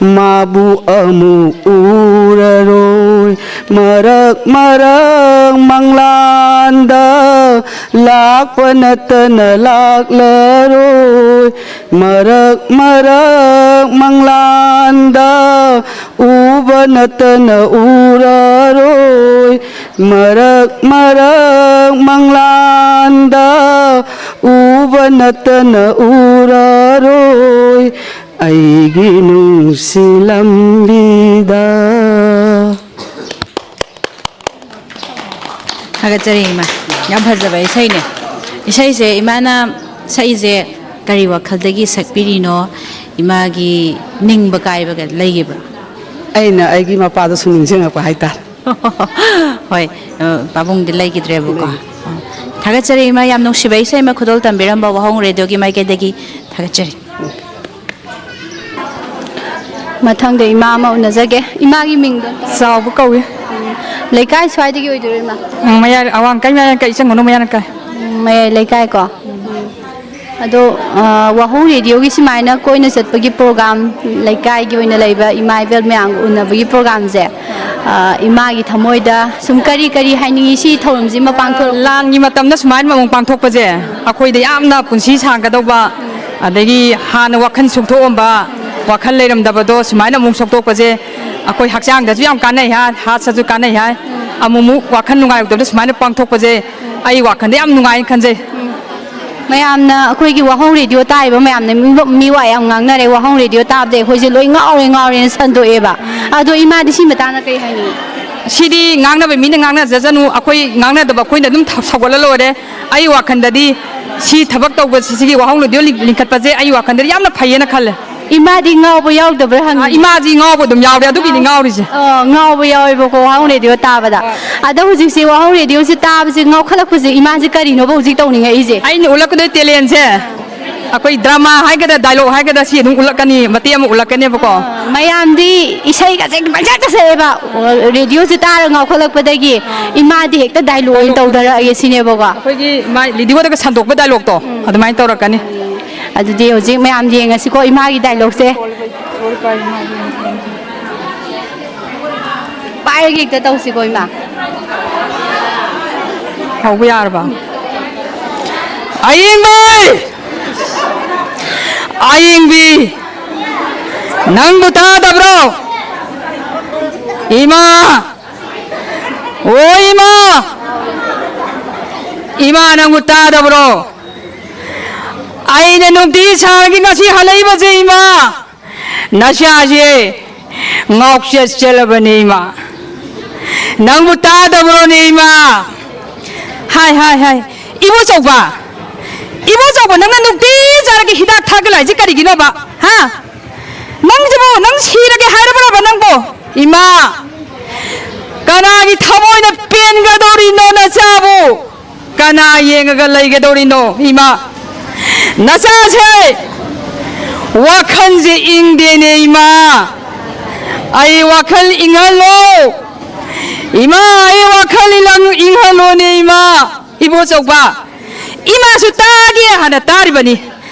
ꯃꯥꯕꯨ ꯑꯃꯨꯛ ꯎꯔꯔꯣꯏ꯫ ꯃꯔꯛ ꯃꯔꯛ ꯃꯪꯂꯥꯟꯗ ꯂꯥꯛꯄ ꯅꯠꯇꯅ ꯂꯥꯛꯂꯔꯣꯏ꯫ ꯃꯔꯛ ꯃꯔꯛ ꯃꯪꯂꯥꯟꯗ ꯎꯕ ꯅꯠꯇꯅ ꯎꯔꯔꯣꯏ꯫ ꯃꯔꯛ ꯃꯔꯛ ꯃꯪꯂꯥꯟꯗ ꯎꯕ ꯅꯠꯇꯅ ꯎꯔꯔꯣꯏ꯫ ꯑꯩꯒꯤ ꯅꯨꯡꯁꯤ ꯂꯝꯕꯤꯗ꯫ ꯊꯥꯒꯠꯆꯔꯤ ꯏꯃꯥ꯫ ꯌꯥꯝ ꯐꯖꯕ ꯏꯁꯩꯅꯦ꯫ ꯏꯁꯩꯁꯦ ꯏꯃꯥꯅ ꯁꯛꯏꯁꯦ ꯀꯔꯤ ꯋꯥꯈꯜꯗꯒꯤ ꯁꯛꯄꯤꯔꯤꯅꯣ? ꯏꯃꯥꯒꯤ ꯅꯤꯡꯕ ꯀꯥꯏꯕꯒ ꯂꯩꯈꯤꯕ꯭ꯔꯥ? ꯑꯩꯅ ꯑꯩꯒꯤ ꯃꯄꯥꯗꯁꯨ ꯅꯤꯡꯁꯤꯡꯉꯛꯄ ꯍꯥꯏꯇꯥꯔꯦ꯫ ꯍꯣꯏ, ꯑ, ꯄꯥꯕꯨꯡꯗꯤ ꯂꯩꯈꯤꯗ꯭ꯔꯦꯕꯀꯣ꯫ ꯂꯩ꯫ ꯑ, ꯊꯥꯒꯠꯆꯔꯤ ꯏꯃꯥ, ꯌꯥꯝ ꯅꯨꯡꯁꯤꯕ ꯏꯁꯩ ꯑꯃ ꯈꯨꯗꯣꯜ ꯇꯝꯕꯤꯔꯝꯕ ꯋꯥꯍꯣꯡ ꯔꯦꯗꯤꯑꯣꯒꯤ ꯃꯥꯏꯀꯩꯗꯒꯤ ꯊꯥꯒꯠꯆꯔꯤ꯫ ꯃꯊꯪꯗ ꯏꯃꯥ ꯑꯃ ꯎꯅꯖꯒꯦ꯫ ꯏꯃꯥꯒꯤ ꯃꯤꯡꯗꯣ ꯑꯝꯇ ꯍꯥꯏꯕꯤꯌꯨ꯫ ꯆꯥꯎꯕ ꯀꯧꯏ꯫ ꯎꯝ꯫ ꯂꯩꯀꯥꯏ ꯁ꯭ꯋꯥꯏꯗꯒꯤ ꯑꯣꯏꯗꯣꯏꯔꯣ, ꯏꯃꯥ? ꯎꯝ, ꯃꯌꯥꯏ ꯑꯋꯥꯡ ꯀꯩ ꯃꯌꯥꯏ ꯀꯩ ꯆꯪꯉꯨꯅꯨ ꯃꯌꯥꯏ ꯂꯩꯀꯥꯏ꯫ ꯎꯝ, ꯃꯌꯥꯏ ꯂꯩꯀꯥꯏ ꯀꯣ꯫ ꯎꯝ꯫ ꯑꯗꯣ, ꯑ, ꯋꯥꯍꯣꯡ ꯔꯦꯗꯤꯑꯣꯒꯤ ꯁꯨꯃꯥꯏꯅ ꯀꯣꯏꯅ ꯆꯠꯄꯒꯤ ꯄ꯭ꯔꯣꯒ꯭ꯔꯥꯝ, ꯂꯩꯀꯥꯏꯒꯤ ꯑꯣꯏꯅ ꯂꯩꯕ ꯏꯃꯥ ꯏꯕꯦꯜ ꯃꯌꯥꯝꯒ ꯎꯅꯕꯒꯤ ꯄ꯭ꯔꯣꯒ꯭ꯔꯥꯝꯁꯦ, ꯑ, ꯏꯃꯥꯒꯤ ꯊꯃꯣꯏꯗ ꯁꯨꯝ ꯀꯔꯤ ꯀꯔꯤ ꯍꯥꯏꯅꯤꯡꯉꯤ ꯁꯤ ꯊꯧꯔꯝꯁꯤꯃ ꯄꯥꯡꯊꯣꯔꯛ- ꯂꯥꯟꯒꯤ ꯃꯇꯝꯗ ꯁꯨꯃꯥꯏꯅ ꯑꯃꯨꯛ ꯄꯥꯡꯊꯣꯛꯄꯁꯦ ꯑꯩꯈꯣꯏꯗ ꯌꯥꯝꯅ ꯄꯨꯟꯁꯤ ꯁꯥꯡꯒꯗꯧꯕ, ꯑꯗꯒꯤ ꯍꯥꯟꯅ ꯋꯥꯈꯜ ꯁꯣꯛꯊꯣꯛꯑꯝꯕ, ꯋꯥꯈꯜ ꯂꯩꯔꯝꯗꯕꯗꯣ ꯁꯨꯃꯥꯏꯅ ꯑꯃꯨꯛ ꯁꯣꯛꯇꯣꯛꯄꯁꯦ ꯑꯩꯈꯣꯏ ꯍꯛꯆꯥꯡꯗꯁꯨ ꯌꯥꯝ ꯀꯥꯟꯅꯩ ꯍꯥꯏ, ꯍꯥꯔꯠꯁꯇꯁꯨ ꯀꯥꯟꯅꯩ ꯍꯥꯏ꯫ ꯑꯃꯨꯛꯃꯨꯛ ꯋꯥꯈꯜ ꯅꯨꯡꯉꯥꯏꯔꯛꯇꯕꯗ ꯁꯨꯃꯥꯏꯅ ꯄꯥꯡꯊꯣꯛꯄꯁꯦ ꯑꯩ ꯋꯥꯈꯜꯗ ꯌꯥꯝ ꯅꯨꯡꯉꯥꯏꯅ ꯈꯟꯖꯩ꯫ ꯃꯌꯥꯝꯅ ꯑꯩꯈꯣꯏꯒꯤ ꯋꯥꯍꯣꯡ ꯔꯦꯗꯤꯑꯣ ꯇꯥꯔꯤꯕ ꯃꯌꯥꯝꯅ ꯃꯤ-, ꯃꯤꯋꯥ ꯌꯥꯝ ꯉꯥꯡꯅꯔꯦ꯫ ꯋꯥꯍꯣꯡ ꯔꯦꯗꯤꯑꯣ ꯇꯥꯕꯗ ꯑꯩꯈꯣꯏꯁꯦ ꯂꯣꯏ ꯉꯥꯎꯔꯦ, ꯉꯥꯎꯔꯦꯅ ꯁꯟꯗꯣꯛꯑꯦꯕ꯫ ꯑꯗꯣ ꯏꯃꯥꯗꯤ ꯁꯤ ꯃꯇꯥꯡꯗ ꯀꯩ ꯍꯥꯏꯅꯤꯡꯉꯤ? ꯁꯤꯗꯤ ꯉꯥꯡꯅꯕ ꯃꯤꯅ ꯉꯥꯡꯅꯖꯁꯅꯨ, ꯑꯩꯈꯣꯏ ꯉꯥꯡꯅꯗꯕ ꯑꯩꯈꯣꯏꯅ ꯑꯗꯨꯝ ꯊ-, ꯁꯧꯒꯠꯂ ꯂꯣꯏꯔꯦ꯫ ꯑꯩ ꯋꯥꯈꯜꯗꯗꯤ ꯁꯤ ꯊꯕꯛ ꯇꯧꯕꯁꯤ, ꯁꯤꯒꯤ ꯋꯥꯍꯣꯡ ꯔꯦꯗꯤꯑꯣ ꯂꯤꯡ-, ꯂꯤꯡꯈꯠꯄꯁꯦ ꯑꯩ ꯋꯥꯈꯜꯗꯗꯤ ꯌꯥꯝꯅ ꯐꯩꯌꯦꯅ ꯈꯜꯂꯦ꯫ ꯏꯃꯥꯗꯤ ꯉꯥꯎꯕ ꯌꯥꯎꯗꯕ꯭ꯔꯥ ꯍꯪꯉꯤ꯫ ꯑ, ꯏꯃꯥꯁꯤ ꯉꯥꯎꯕ ꯑꯗꯨꯝ ꯌꯥꯎꯔꯦ, ꯑꯗꯨꯒꯤꯗꯤ ꯉꯥꯎꯔꯤꯁꯦ꯫ ꯑ, ꯉꯥꯎꯕ ꯌꯥꯎꯋꯦꯕꯀꯣ ꯋꯥꯍꯣꯡ ꯔꯦꯗꯤꯑꯣ ꯇꯥꯕꯗ꯫ ꯍꯣꯏ꯫ ꯑꯗꯣ ꯍꯧꯖꯤꯛꯁꯦ ꯋꯥꯍꯣꯡ ꯔꯦꯗꯤꯑꯣꯁꯦ ꯇꯥꯕꯁꯦ ꯉꯥꯎꯈꯠꯂꯛꯄꯁꯦ ꯏꯃꯥꯁꯦ ꯀꯔꯤꯅꯣꯕ ꯍꯧꯖꯤꯛ ꯇꯧꯅꯤꯡꯉꯛꯏꯁꯦ? ꯑꯩꯅ ꯎꯠꯂꯛꯀꯗꯣꯏ ꯇꯦꯂꯦꯟꯁꯦ ꯑꯩꯈꯣꯏ ꯗ꯭ꯔꯃꯥ ꯍꯥꯏꯒꯗ꯭ꯔꯥ, ꯗꯥꯏꯂꯣꯛ ꯍꯥꯏꯒꯗ꯭ꯔꯥ, ꯁꯤ ꯑꯗꯨꯝ ꯎꯠꯂꯛꯀꯅꯤ, ꯃꯇꯦꯛ ꯑꯃ ꯎꯠꯂꯛꯀꯅꯦꯕꯀꯣ꯫ ꯑ, ꯃꯌꯥꯝꯗꯤ ꯏꯁꯩꯒꯁꯦ ꯄꯪꯁꯛꯇ ꯁꯛꯑꯦꯕ, ꯑꯣ, ꯔꯦꯗꯤꯑꯣꯁꯦ ꯇꯥꯔ ꯉꯥꯎꯈꯠꯂꯛꯄꯗꯒꯤ ꯏꯃꯥꯗꯤ ꯍꯦꯛꯇ ꯗꯥꯏꯂꯣꯛ ꯑꯣꯏꯅ ꯇꯧꯊꯔꯛꯑꯒꯦ ꯁꯤꯅꯦꯕꯀꯣ꯫ ꯑꯩꯈꯣꯏꯒꯤ ꯃꯥꯏ ꯔꯦꯗꯤꯑꯣꯗꯒ ꯁꯟꯗꯣꯛꯄ ꯗꯥꯏꯂꯣꯛꯇꯣ, ꯎꯝ꯫ ꯑꯗꯨꯃꯥꯏꯅ ꯇꯧꯔꯛꯀꯅꯤ꯫ ꯑꯗꯨꯗꯤ ꯍꯧꯖꯤꯛ ꯃꯌꯥꯝ ꯌꯦꯡꯉꯁꯤꯀꯣ ꯏꯃꯥꯒꯤ ꯗꯥꯏꯂꯣꯛꯁꯦ꯫ ꯍꯥꯏꯔꯒ ꯍꯦꯛꯇ ꯇꯧꯁꯤꯀꯣ, ꯏꯃꯥ꯫ ꯍꯧꯕ ꯌꯥꯔꯕ? ꯑꯌꯦꯡꯕꯤ! ꯑꯌꯦꯡꯕꯤ! ꯅꯪꯕꯨ ꯇꯥꯗꯕ꯭ꯔꯣ? ꯏꯃꯥ! ꯑꯣ ꯏꯃꯥ! ꯏꯃꯥ, ꯅꯪꯕꯨ ꯇꯥꯗꯕ꯭ꯔꯣ? ꯑꯩꯅ ꯅꯨꯡꯇꯤ ꯁꯥꯔꯒꯤ ꯉꯁꯤ ꯍꯜꯂꯛꯏꯕꯁꯦ, ꯏꯃꯥ! ꯅꯆꯥꯁꯦ ꯉꯥꯎꯆꯦꯠ ꯆꯦꯜꯂꯕꯅꯤ, ꯏꯃꯥ꯫ ꯅꯪꯕꯨ ꯇꯥꯗꯕ꯭ꯔꯣꯅꯦ, ꯏꯃꯥ? ꯍꯥꯏ, ꯍꯥꯏ, ꯍꯥꯏ꯫ ꯏꯕꯣꯆꯧꯕ, ꯏꯕꯣꯆꯧꯕ, ꯅꯪꯅ ꯅꯨꯡꯇꯤ ꯆꯥꯔꯒ ꯍꯤꯗꯥꯛ ꯊꯥꯒꯠꯂꯛꯏꯁꯦ ꯀꯔꯤꯒꯤꯅꯣꯕ? ꯍꯥ? ꯅꯪꯁꯤꯕꯨ, ꯅꯪ ꯁꯤꯔꯒꯦ ꯍꯥꯏꯔꯕ꯭ꯔꯕ ꯅꯪꯕꯨ? ꯏꯃꯥ, ꯀꯅꯥꯒꯤ ꯊꯃꯣꯏꯅ ꯄꯦꯟꯒꯗꯧꯔꯤꯅꯣ ꯅꯆꯥꯕꯨ? ꯀꯅꯥ ꯌꯦꯡꯉꯒ ꯂꯩꯒꯗꯧꯔꯤꯅꯣ, ꯏꯃꯥ? ꯅꯆꯥꯁꯦ ꯋꯥꯈꯜꯁꯦ ꯏꯪꯗꯦꯅꯦ, ꯏꯃꯥ꯫ ꯑꯩ ꯋꯥꯈꯜ ꯏꯪꯍꯜꯂꯣ, ꯏꯃꯥ꯫ ꯑꯩ ꯋꯥꯈꯜ ꯏꯂꯪ-, ꯏꯪꯍꯜꯂꯣꯅꯦ, ꯏꯃꯥ꯫ ꯏꯕꯣꯆꯧꯕ, ꯏꯃꯥꯁꯨ ꯇꯥꯒꯦ ꯍꯥꯟꯅ ꯇꯥꯔꯤꯕꯅꯤ꯫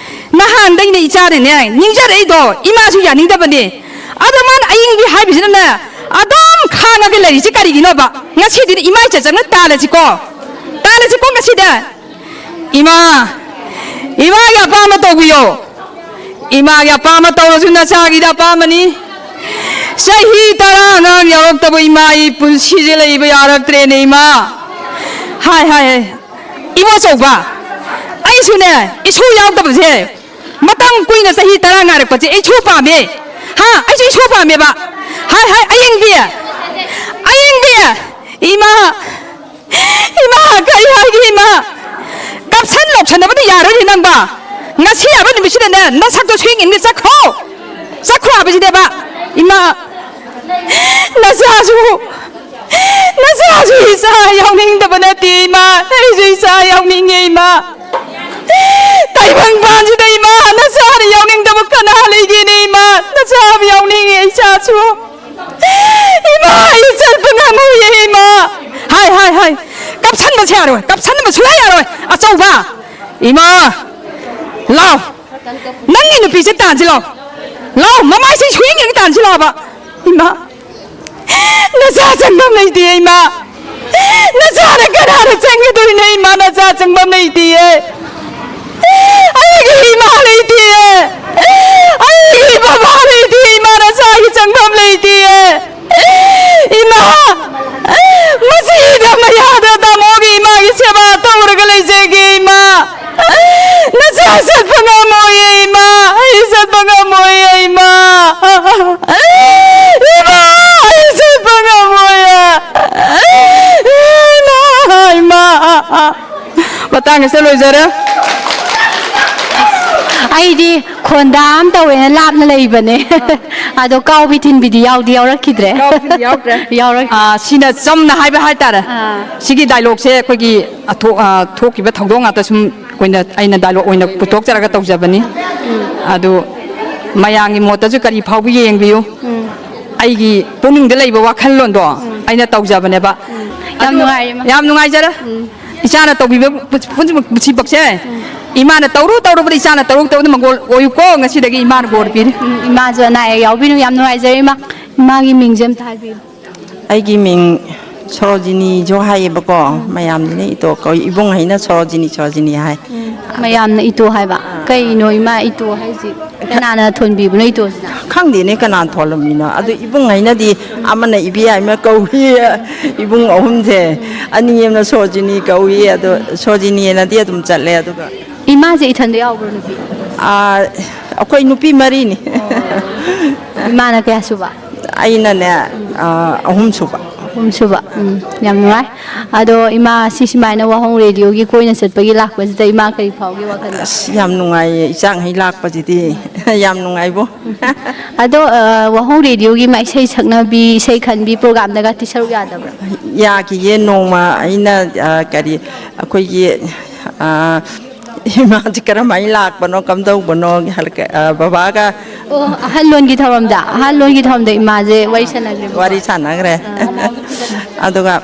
ꯅꯍꯥꯟꯗꯩꯅꯦ ꯏꯆꯥꯅꯅꯦ ꯅꯤꯡꯖꯔꯛꯏꯗꯣ, ꯏꯃꯥꯁꯨ ꯌꯥꯅꯤꯡꯗꯕꯅꯦ꯫ ꯑꯗꯣ ꯃꯥꯅ ꯑꯏꯪꯕꯤ ꯍꯥꯏꯕꯁꯤꯅꯅꯦ ꯑꯗꯨꯝ ꯈꯥꯡꯉꯒ ꯂꯩꯔꯤꯁꯤ ꯀꯔꯤꯒꯤꯅꯣꯕ? ꯉꯁꯤꯗꯤ ꯏꯃꯥ ꯏꯆꯟ ꯆꯪꯅ ꯇꯥꯜꯂꯁꯤꯀꯣ, ꯇꯥꯜꯂꯁꯤꯀꯣ ꯉꯁꯤꯗꯤ꯫ ꯏꯃꯥ, ꯏꯃꯥꯒꯤ ꯑꯄꯥꯝꯕ ꯇꯧꯕꯤꯌꯣ꯫ ꯏꯃꯥꯒꯤ ꯑꯄꯥꯝꯕ ꯇꯧꯔꯁꯨ ꯅꯆꯥꯒꯤꯗꯤ ꯑꯄꯥꯝꯕꯅꯤ꯫ ꯆꯍꯤ ꯇꯔꯥ ꯑꯉꯥꯡ ꯌꯥꯎꯔꯛꯇꯕ ꯏꯃꯥ, ꯑꯩ ꯄꯨꯟꯁꯤꯁꯦ ꯂꯩꯕ ꯌꯥꯔꯛꯇ꯭ꯔꯦꯅꯦ ꯏꯃꯥ꯫ ꯍꯥꯏ, ꯍꯥꯏ, ꯍꯥꯏ꯫ ꯏꯕꯣꯆꯧꯕ, ꯑꯩꯁꯨꯅꯦ ꯏꯁꯨ ꯌꯥꯎꯗꯕꯁꯦ ꯃꯇꯝ ꯀꯨꯏꯅ ꯆꯍꯤ ꯇꯔꯥ ꯉꯥꯏꯔꯛꯄꯁꯦ ꯏꯁꯨ ꯄꯥꯝꯃꯦ꯫ ꯍꯥ, ꯑꯩꯁꯨ ꯏꯁꯨ ꯄꯥꯝꯃꯦꯕ꯫ ꯍꯥꯏ, ꯍꯥꯏ, ꯑꯌꯦꯡꯕꯤ, ꯑꯌꯦꯡꯕꯤ, ꯏꯃꯥ, ꯏꯃꯥ, ꯀꯔꯤ ꯍꯥꯏꯒꯦ ꯏꯃꯥ? ꯀꯞꯁꯟ ꯂꯧꯁꯟꯅꯕꯗꯤ ꯌꯥꯔꯣꯏꯅꯦ ꯅꯪꯕ꯫ ꯉꯁꯤ ꯌꯥꯕ ꯅꯨꯃꯤꯠꯁꯤꯗꯅꯦ ꯅꯁꯛꯇꯣ ꯁꯨꯡꯌꯦꯡ ꯌꯦꯡꯅꯤ, ꯆꯠꯈ꯭ꯔꯣ꯫ ꯆꯠꯈ꯭ꯔꯣ ꯍꯥꯏꯕꯁꯤꯅꯦꯕ꯫ ꯏꯃꯥ, ꯅꯆꯥꯁꯨ, ꯅꯆꯥꯁꯨ ꯏꯆꯥ ꯌꯥꯎꯅꯤꯡꯗꯕ ꯅꯠꯇꯦ ꯏꯃꯥ꯫ ꯑꯩꯁꯨ ꯏꯆꯥ ꯌꯥꯎꯅꯤꯡꯉꯦ ꯏꯃꯥ꯫ ꯇꯥꯏꯕꯪ ꯄꯥꯟꯁꯤꯗ ꯏꯃꯥ, ꯅꯆꯥꯅ ꯌꯥꯎꯅꯤꯡꯗꯕ ꯀꯅꯥ ꯂꯩꯒꯦꯅꯦ ꯏꯃꯥ? ꯅꯆꯥ ꯌꯥꯎꯅꯤꯡꯉꯦ ꯏꯆꯥꯁꯨ꯫ ꯏꯃꯥ, ꯑꯩ ꯆꯠꯄ ꯉꯝꯃꯣꯏꯌꯦ ꯏꯃꯥ꯫ ꯍꯥꯏ, ꯍꯥꯏ, ꯍꯥꯏ꯫ ꯀꯞꯁꯟꯕꯁꯦ ꯌꯥꯔꯣꯏ, ꯀꯞꯁꯟꯕ ꯁꯨꯡꯌꯥ ꯌꯥꯔꯣꯏ꯫ ꯑꯆꯧꯕ, ꯏꯃꯥ, ꯂꯥꯎ꯫ ꯅꯪꯒꯤ ꯅꯨꯄꯤꯁꯦ ꯇꯥꯟꯁꯤ ꯂꯥꯎ꯫ ꯂꯥꯎ, ꯃꯃꯥꯏꯁꯦ ꯁꯨꯡꯌꯦꯡ ꯌꯦꯡ ꯇꯥꯟꯁꯤ ꯂꯥꯎꯕ꯫ ꯏꯃꯥ꯫ ꯅꯆꯥ ꯆꯪꯐꯝ ꯂꯩꯇꯦ ꯏꯃꯥ꯫ ꯅꯆꯥꯅ ꯀꯅꯥꯅ ꯆꯪꯒꯗꯣꯏꯅꯣ ꯏꯃꯥ? ꯅꯆꯥ ꯆꯪꯐꯝ ꯂꯩꯇꯤꯌꯦ꯫ ꯑꯩꯒꯤ ꯏꯃꯥ ꯂꯩꯇꯤꯌꯦ꯫ ꯑꯩꯒꯤ ꯕꯕꯥ ꯂꯩꯇꯤꯌꯦ ꯏꯃꯥ꯫ ꯅꯆꯥꯒꯤ ꯆꯪꯐꯝ ꯂꯩꯇꯤꯌꯦ꯫ ꯏꯃꯥ, ꯃꯁꯤꯗ ꯃꯌꯥꯗ ꯇꯥꯃꯣꯒꯤ ꯏꯃꯥꯒꯤ ꯁꯦꯕꯥ ꯇꯧꯔꯒ ꯂꯩꯖꯒꯦ ꯏꯃꯥ꯫ ꯅꯆꯥ ꯆꯠꯄ ꯉꯝꯃꯣꯏꯌꯦ ꯏꯃꯥ꯫ ꯑꯩ ꯆꯠꯄ ꯉꯝꯃꯣꯏꯌꯦ ꯏꯃꯥ꯫ ꯏꯃꯥ, ꯑꯩ ꯆꯠꯄ ꯉꯝꯃꯣꯏꯌꯦ꯫ ꯏꯃꯥ, ꯏꯃꯥ꯫ ꯃꯇꯥꯡ ꯑꯁꯤꯗ ꯂꯣꯏꯖꯔꯦ꯫ ꯑꯩꯗꯤ ꯈꯣꯟꯗꯥ ꯑꯃ ꯇꯧꯋꯦꯅ ꯂꯥꯞꯅ ꯂꯩꯕꯅꯦ꯫ ꯑꯗꯣ ꯀꯥꯎꯕꯤ ꯊꯤꯟꯕꯤꯗꯤ ꯌꯥꯎꯗꯤ ꯌꯥꯎꯔꯛꯈꯤꯗ꯭ꯔꯦ꯫ ꯀꯥꯎꯕꯤ ꯊꯤꯟꯕꯤ ꯌꯥꯎꯗ꯭ꯔꯦ꯫ ꯌꯥꯎꯔꯛ- ꯑꯥ, ꯁꯤꯅ ꯆꯝꯅ ꯍꯥꯏꯕ ꯍꯥꯏꯇꯥꯔꯦ꯫ ꯑꯥ꯫ ꯁꯤꯒꯤ ꯗꯥꯏꯂꯣꯛꯁꯦ ꯑꯩꯈꯣꯏꯒꯤ ꯑꯊꯣꯛ-, ꯑꯥ, ꯊꯣꯛꯈꯤꯕ ꯊꯧꯗꯣꯛ ꯉꯥꯛꯇ ꯁꯨꯝ ꯑꯩꯈꯣꯏꯅ, ꯑꯩꯅ ꯗꯥꯏꯂꯣꯛ ꯑꯣꯏꯅ ꯄꯨꯊꯣꯛꯆꯔꯒ ꯇꯧꯖꯕꯅꯤ꯫ ꯑꯗꯨ ꯃꯌꯥꯝꯒꯤ ꯃꯣꯠꯇꯁꯨ ꯀꯔꯤ ꯐꯥꯎꯕꯤ ꯌꯦꯡꯕꯤꯌꯨ꯫ ꯑꯩꯒꯤ ꯄꯨꯛꯅꯤꯡꯗ ꯂꯩꯕ ꯋꯥꯈꯜꯂꯣꯟꯗꯣ ꯑꯩꯅ ꯇꯧꯖꯕꯅꯦꯕ꯫ ꯌꯥꯝ ꯑꯗꯨ ꯅꯨꯡꯉꯥꯏꯔꯦ, ꯏꯃꯥ꯫ ꯌꯥꯝ ꯅꯨꯡꯉꯥꯏꯖꯔꯦ꯫ ꯏꯆꯥꯅ ꯇꯧꯕꯤꯕ ꯄꯨ-, ꯄꯨꯝꯅꯃꯛ ꯄꯨꯟꯁꯤꯃꯛꯁꯦ ꯏꯃꯥꯅ ꯇꯧꯔꯨ ꯇꯧꯔꯨꯕꯗ ꯏꯆꯥꯅ ꯇꯧꯔꯨ ꯇꯧꯔꯨꯕꯗ ꯃꯪꯒꯣꯜ ꯑꯣꯏꯌꯨꯀꯣ꯫ ꯉꯁꯤꯗꯒꯤ ꯏꯃꯥꯅ ꯕꯣꯔ ꯄꯤꯔꯤ꯫ ꯎꯝ, ꯏꯃꯥꯁꯨ ꯑꯅꯥ ꯑꯌꯦꯛ ꯌꯥꯎꯕꯤꯅꯨ꯫ ꯌꯥꯝ ꯅꯨꯡꯉꯥꯏꯖꯔꯦ, ꯏꯃꯥ꯫ ꯏꯃꯥꯒꯤ ꯃꯤꯡꯁꯦ ꯑꯝꯇ ꯍꯥꯏꯕꯤꯌꯨ꯫ ꯑꯩꯒꯤ ꯃꯤꯡ ꯁꯣꯔꯣꯖꯤꯅꯤꯁꯨ ꯍꯥꯏꯌꯦꯕꯀꯣ, ꯃꯌꯥꯝꯁꯤꯅ ꯏꯇꯣ ꯀꯧꯏ꯫ ꯏꯕꯨꯡ ꯍꯩꯅ ꯁꯣꯔꯣꯖꯤꯅꯤ, ꯁꯣꯔꯣꯖꯤꯅꯤ ꯍꯥꯏ꯫ ꯃꯌꯥꯝꯅ ꯏꯇꯣ ꯍꯥꯏꯕ꯫ ꯀꯩꯅꯣ ꯏꯃꯥ ꯏꯇꯣ ꯍꯥꯏꯁꯤ? ꯀꯅꯥꯅ ꯊꯣꯟꯕꯤꯕꯅꯣ ꯏꯇꯣꯁꯤꯅ? ꯈꯪꯗꯦꯅꯦ ꯀꯅꯥꯅ ꯊꯣꯜꯂꯝꯃꯤꯅꯣ꯫ ꯑꯗꯨ ꯏꯕꯨꯡ ꯍꯩꯅꯗꯤ ꯑꯃꯅ ꯏꯕꯦꯌꯥꯏꯃ ꯀꯧꯏ, ꯏꯕꯨꯡ ꯑꯍꯨꯝꯁꯦ꯫ ꯑꯅꯤ ꯑꯃꯅ ꯁꯣꯔꯣꯖꯤꯅꯤ ꯀꯧꯏ꯫ ꯑꯗꯣ ꯁꯣꯔꯣꯖꯤꯅꯤꯅꯗꯤ ꯑꯗꯨꯝ ꯆꯠꯂꯦ꯫ ꯑꯗꯨꯒ ꯏꯃꯥꯁꯦ ꯏꯊꯟꯗ ꯌꯥꯎꯕ꯭ꯔꯣ, ꯅꯨꯄꯤ? ꯑꯥ, ꯑꯩꯈꯣꯏ ꯅꯨꯄꯤ ꯃꯔꯤꯅꯤ꯫ ꯏꯃꯥꯅ ꯀꯌꯥ ꯁꯨꯕ? ꯑꯩꯅꯅꯦ, ꯑꯥ, ꯑꯍꯨꯝ ꯁꯨꯕ꯫ ꯑꯍꯨꯝ ꯁꯨꯕ꯫ ꯎꯝ, ꯌꯥꯝ ꯅꯨꯡꯉꯥꯏ꯫ ꯑꯗꯣ ꯏꯃꯥ, ꯁꯤ ꯁꯨꯃꯥꯏꯅ ꯋꯥꯍꯣꯡ ꯔꯦꯗꯤꯑꯣꯒꯤ ꯀꯣꯏꯅ ꯆꯠꯄꯒꯤ ꯂꯥꯛꯄꯁꯤꯗ ꯏꯃꯥ ꯀꯔꯤ ꯐꯥꯎꯒꯦ ꯋꯥꯈꯜꯗ? ꯑꯁ, ꯌꯥꯝ ꯅꯨꯡꯉꯥꯏꯌꯦ ꯏꯆꯥꯡꯍꯩ ꯂꯥꯛꯄꯁꯤꯗꯤ꯫ ꯌꯥꯝ ꯅꯨꯡꯉꯥꯏꯕꯣ꯫ ꯑꯗꯣ, ꯑ, ꯋꯥꯍꯣꯡ ꯔꯦꯗꯤꯑꯣꯒꯤ ꯏꯃꯥ ꯏꯁꯩ ꯁꯛꯅꯕꯤ, ꯏꯁꯩ ꯈꯟꯕꯤ ꯄ꯭ꯔꯣꯒꯥꯝꯗꯒꯗꯤ ꯁꯔꯨꯛ ꯌꯥꯗꯕ꯭ꯔꯥ? ꯌꯥꯈꯤꯌꯦ꯫ ꯅꯣꯡꯃ ꯑꯩꯅ, ꯑ, ꯀꯔꯤ, ꯑꯩꯈꯣꯏꯒꯤ, ꯑ, ꯏꯃꯥꯁꯤ ꯀꯔꯝꯍꯥꯏꯅ ꯂꯥꯛꯄꯅꯣ, ꯀꯝꯗꯧꯕꯅꯣ, ꯍꯜꯂꯛꯀ-, ꯑ, ꯕꯕꯥꯒ ꯑꯣ, ꯑꯍꯜ ꯂꯣꯟꯒꯤ ꯊꯧꯔꯝꯗ, ꯑꯍꯜ ꯂꯣꯟꯒꯤ ꯊꯧꯔꯝꯗ ꯏꯃꯥꯁꯦ ꯋꯥꯔꯤ ꯁꯥꯟꯅꯈ꯭ꯔꯦꯕꯀꯣ꯫ ꯋꯥꯔꯤ ꯁꯥꯟꯅꯈ꯭ꯔꯦ꯫ ꯑꯗꯨꯒ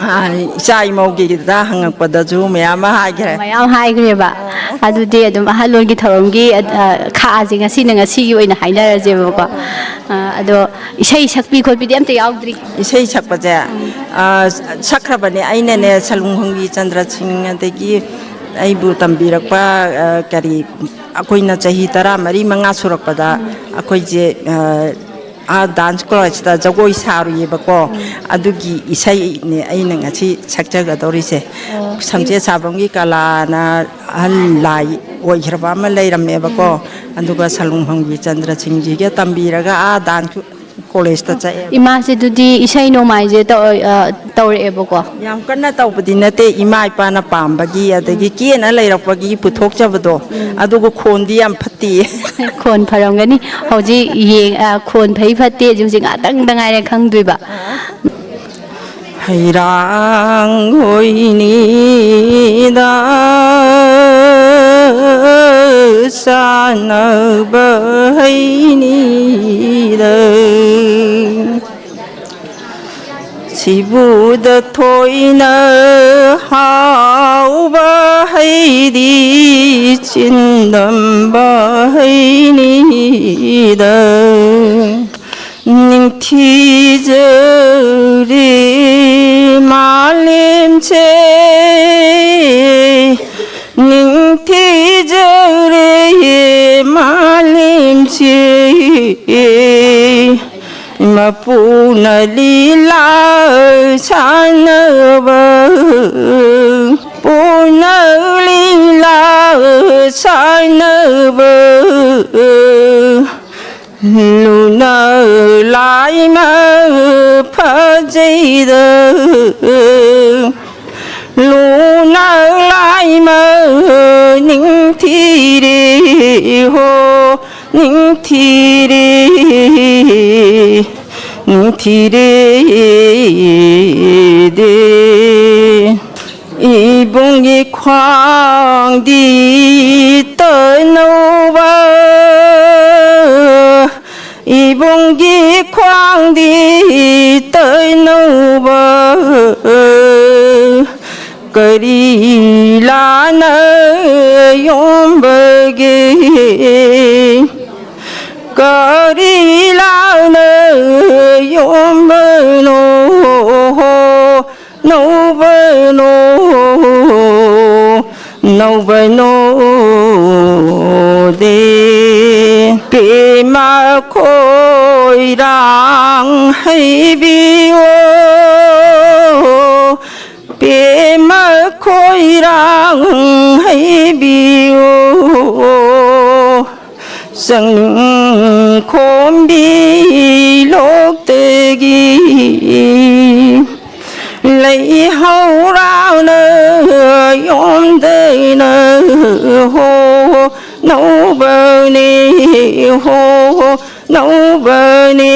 ꯑꯥ, ꯏꯆꯥ ꯏꯃꯧꯒꯤꯗ ꯍꯪꯉꯛꯄꯗꯁꯨ ꯃꯌꯥꯝ ꯑꯃ ꯍꯥꯏꯈ꯭ꯔꯦ꯫ ꯃꯌꯥꯝ ꯍꯥꯏꯈ꯭ꯔꯦꯕ꯫ ꯑꯗꯨꯗꯤ ꯑꯗꯨꯝ ꯑꯍꯜ ꯑꯣꯏꯒꯤ ꯊꯧꯔꯝꯒꯤ, ꯑ, ꯑ, ꯈꯥꯛꯑꯁꯦ, ꯉꯁꯤꯅ ꯉꯁꯤꯒꯤ ꯑꯣꯏꯅ ꯍꯥꯏꯅꯔꯁꯦꯕꯀꯣ꯫ ꯑ, ꯑꯗꯣ ꯏꯁꯩ ꯁꯛꯄꯤ ꯈꯣꯠꯄꯤꯗꯤ ꯑꯝꯇ ꯌꯥꯎꯗ꯭ꯔꯤ? ꯏꯁꯩ ꯁꯛꯄꯁꯦ, ꯑ, ꯁꯛꯈ꯭ꯔꯕꯅꯦ ꯑꯩꯅꯅꯦ, ꯁꯂꯨꯡꯐꯝꯒꯤ ꯆꯟꯗ꯭ꯔ ꯁꯤꯡ, ꯑꯗꯒꯤ ꯑꯩꯕꯨ ꯇꯝꯕꯤꯔꯛꯄ, ꯑ, ꯀꯔꯤ, ꯑꯩꯈꯣꯏꯅ ꯆꯍꯤ ꯇꯔꯥꯃꯔꯤ ꯃꯉꯥ ꯁꯨꯔꯛꯄꯗ ꯑꯩꯈꯣꯏꯁꯦ, ꯑ, ꯑꯥ, ꯗꯥꯟꯁ ꯀ꯭ꯂꯥꯁꯇ ꯖꯒꯣꯏ ꯁꯥꯔꯨꯏꯌꯦꯕꯀꯣ꯫ ꯑꯗꯨꯒꯤ ꯏꯁꯩꯅꯦ ꯑꯩꯅ ꯉꯁꯤ ꯁꯛꯆꯒꯗꯧꯔꯤꯁꯦ꯫ ꯑꯣ, ꯁꯝꯆꯦꯠ ꯁꯥꯐꯝꯒꯤ ꯀꯂꯥꯅ ꯑꯍꯜ ꯂꯥꯏ ꯑꯣꯏꯈ꯭ꯔꯕ ꯑꯃ ꯂꯩꯔꯝꯃꯦꯕꯀꯣ꯫ ꯑꯗꯨꯒ ꯁꯂꯨꯡꯐꯝꯒꯤ ꯆꯟꯗ꯭ꯔꯁꯤꯡꯁꯤꯒ ꯇꯝꯕꯤꯔꯒ ꯑꯥ ꯗꯥꯟꯁ ꯀꯣꯂꯦꯖꯇ ꯆꯠꯑꯦꯕ꯫ ꯏꯃꯥꯁꯤꯗꯨꯗꯤ ꯏꯁꯩ ꯅꯣꯡꯃꯥꯏꯁꯦ ꯇꯧ-, ꯑ, ꯇꯧꯔꯛꯑꯦꯕꯀꯣ? ꯌꯥꯝ ꯀꯟꯅ ꯇꯧꯕꯗꯤ ꯅꯠꯇꯦ, ꯏꯃꯥ ꯏꯄꯥꯅ ꯄꯥꯝꯕꯒꯤ ꯑꯗꯒꯤ ꯀꯦꯅ ꯂꯩꯔꯛꯄꯒꯤ ꯄꯨꯊꯣꯛꯆꯕꯗꯣ꯫ ꯑꯗꯨꯒ ꯈꯣꯟꯗꯤ ꯌꯥꯝ ꯐꯠꯇꯦ꯫ ꯈꯣꯟ ꯐꯔꯝꯒꯅꯤ꯫ ꯍꯧꯖꯤꯛ ꯌꯦꯡ-, ꯑ, ꯈꯣꯟ ꯐꯩ ꯐꯠꯇꯦ ꯍꯧꯖꯤꯛ ꯉꯥꯛꯇꯪꯗ ꯉꯥꯏꯔꯦ ꯈꯪꯗꯣꯏꯕ꯫ ꯍꯩꯔꯥꯡ ꯑꯣꯏꯅꯤꯗ ꯆꯥꯅꯕ ꯍꯩꯅꯤꯗ꯫ ꯁꯤꯕꯨꯗ ꯊꯣꯏꯅ ꯍꯥꯎꯕ ꯍꯩꯗꯤ ꯆꯤꯟꯗꯝꯕ ꯍꯩꯅꯤꯗ꯫ ꯅꯤꯡꯊꯤꯖꯔꯦ ꯃꯥꯂꯦꯝꯁꯦ, ꯅꯤꯡꯊꯤꯖꯔꯦ ꯃꯥꯂꯦꯝꯁꯦ꯫ ꯃꯄꯨꯅ ꯂꯤꯂꯥ ꯁꯥꯟꯅꯕ, ꯄꯨꯅ ꯂꯤꯂꯥ ꯁꯥꯟꯅꯕ꯫ ꯂꯨꯅ ꯂꯥꯏꯃ ꯐꯖꯩꯗ, ꯂꯨꯅ ꯂꯥꯏꯃ ꯅꯤꯡꯊꯤꯔꯦ ꯍꯣ, ꯅꯤꯡꯊꯤꯔꯦ, ꯅꯤꯡꯊꯤꯔꯦ ꯗꯦ꯫ ꯏꯕꯨꯡꯒꯤ ꯈ꯭ꯋꯥꯡꯗꯤ ꯇꯅꯧꯕ, ꯏꯕꯨꯡꯒꯤ ꯈ꯭ꯋꯥꯡꯗꯤ ꯇꯩꯅꯧꯕ ꯀꯔꯤ ꯂꯥꯟꯅ ꯌꯣꯝꯕꯒꯦ? ꯀꯔꯤ ꯂꯥꯟꯅ ꯌꯣꯝꯕꯅꯣ ꯅꯧꯕꯅꯣ, ꯅꯧꯕꯅꯣ ꯗꯦ꯫ ꯄꯦꯃ ꯈꯣꯏꯔꯥꯡ ꯍꯩꯕꯤꯌꯣ, ꯄꯦꯃ ꯈꯣꯏꯔꯥꯡ ꯍꯩꯕꯤꯌꯣ꯫ ꯆꯪꯈꯣꯝꯕꯤ ꯂꯣꯛꯇꯒꯤ ꯂꯩꯍꯧꯔꯥꯎꯅ ꯌꯣꯝꯗꯅ ꯍꯣ ꯅꯧꯕꯅꯦ ꯍꯣ ꯅꯧꯕꯅꯦ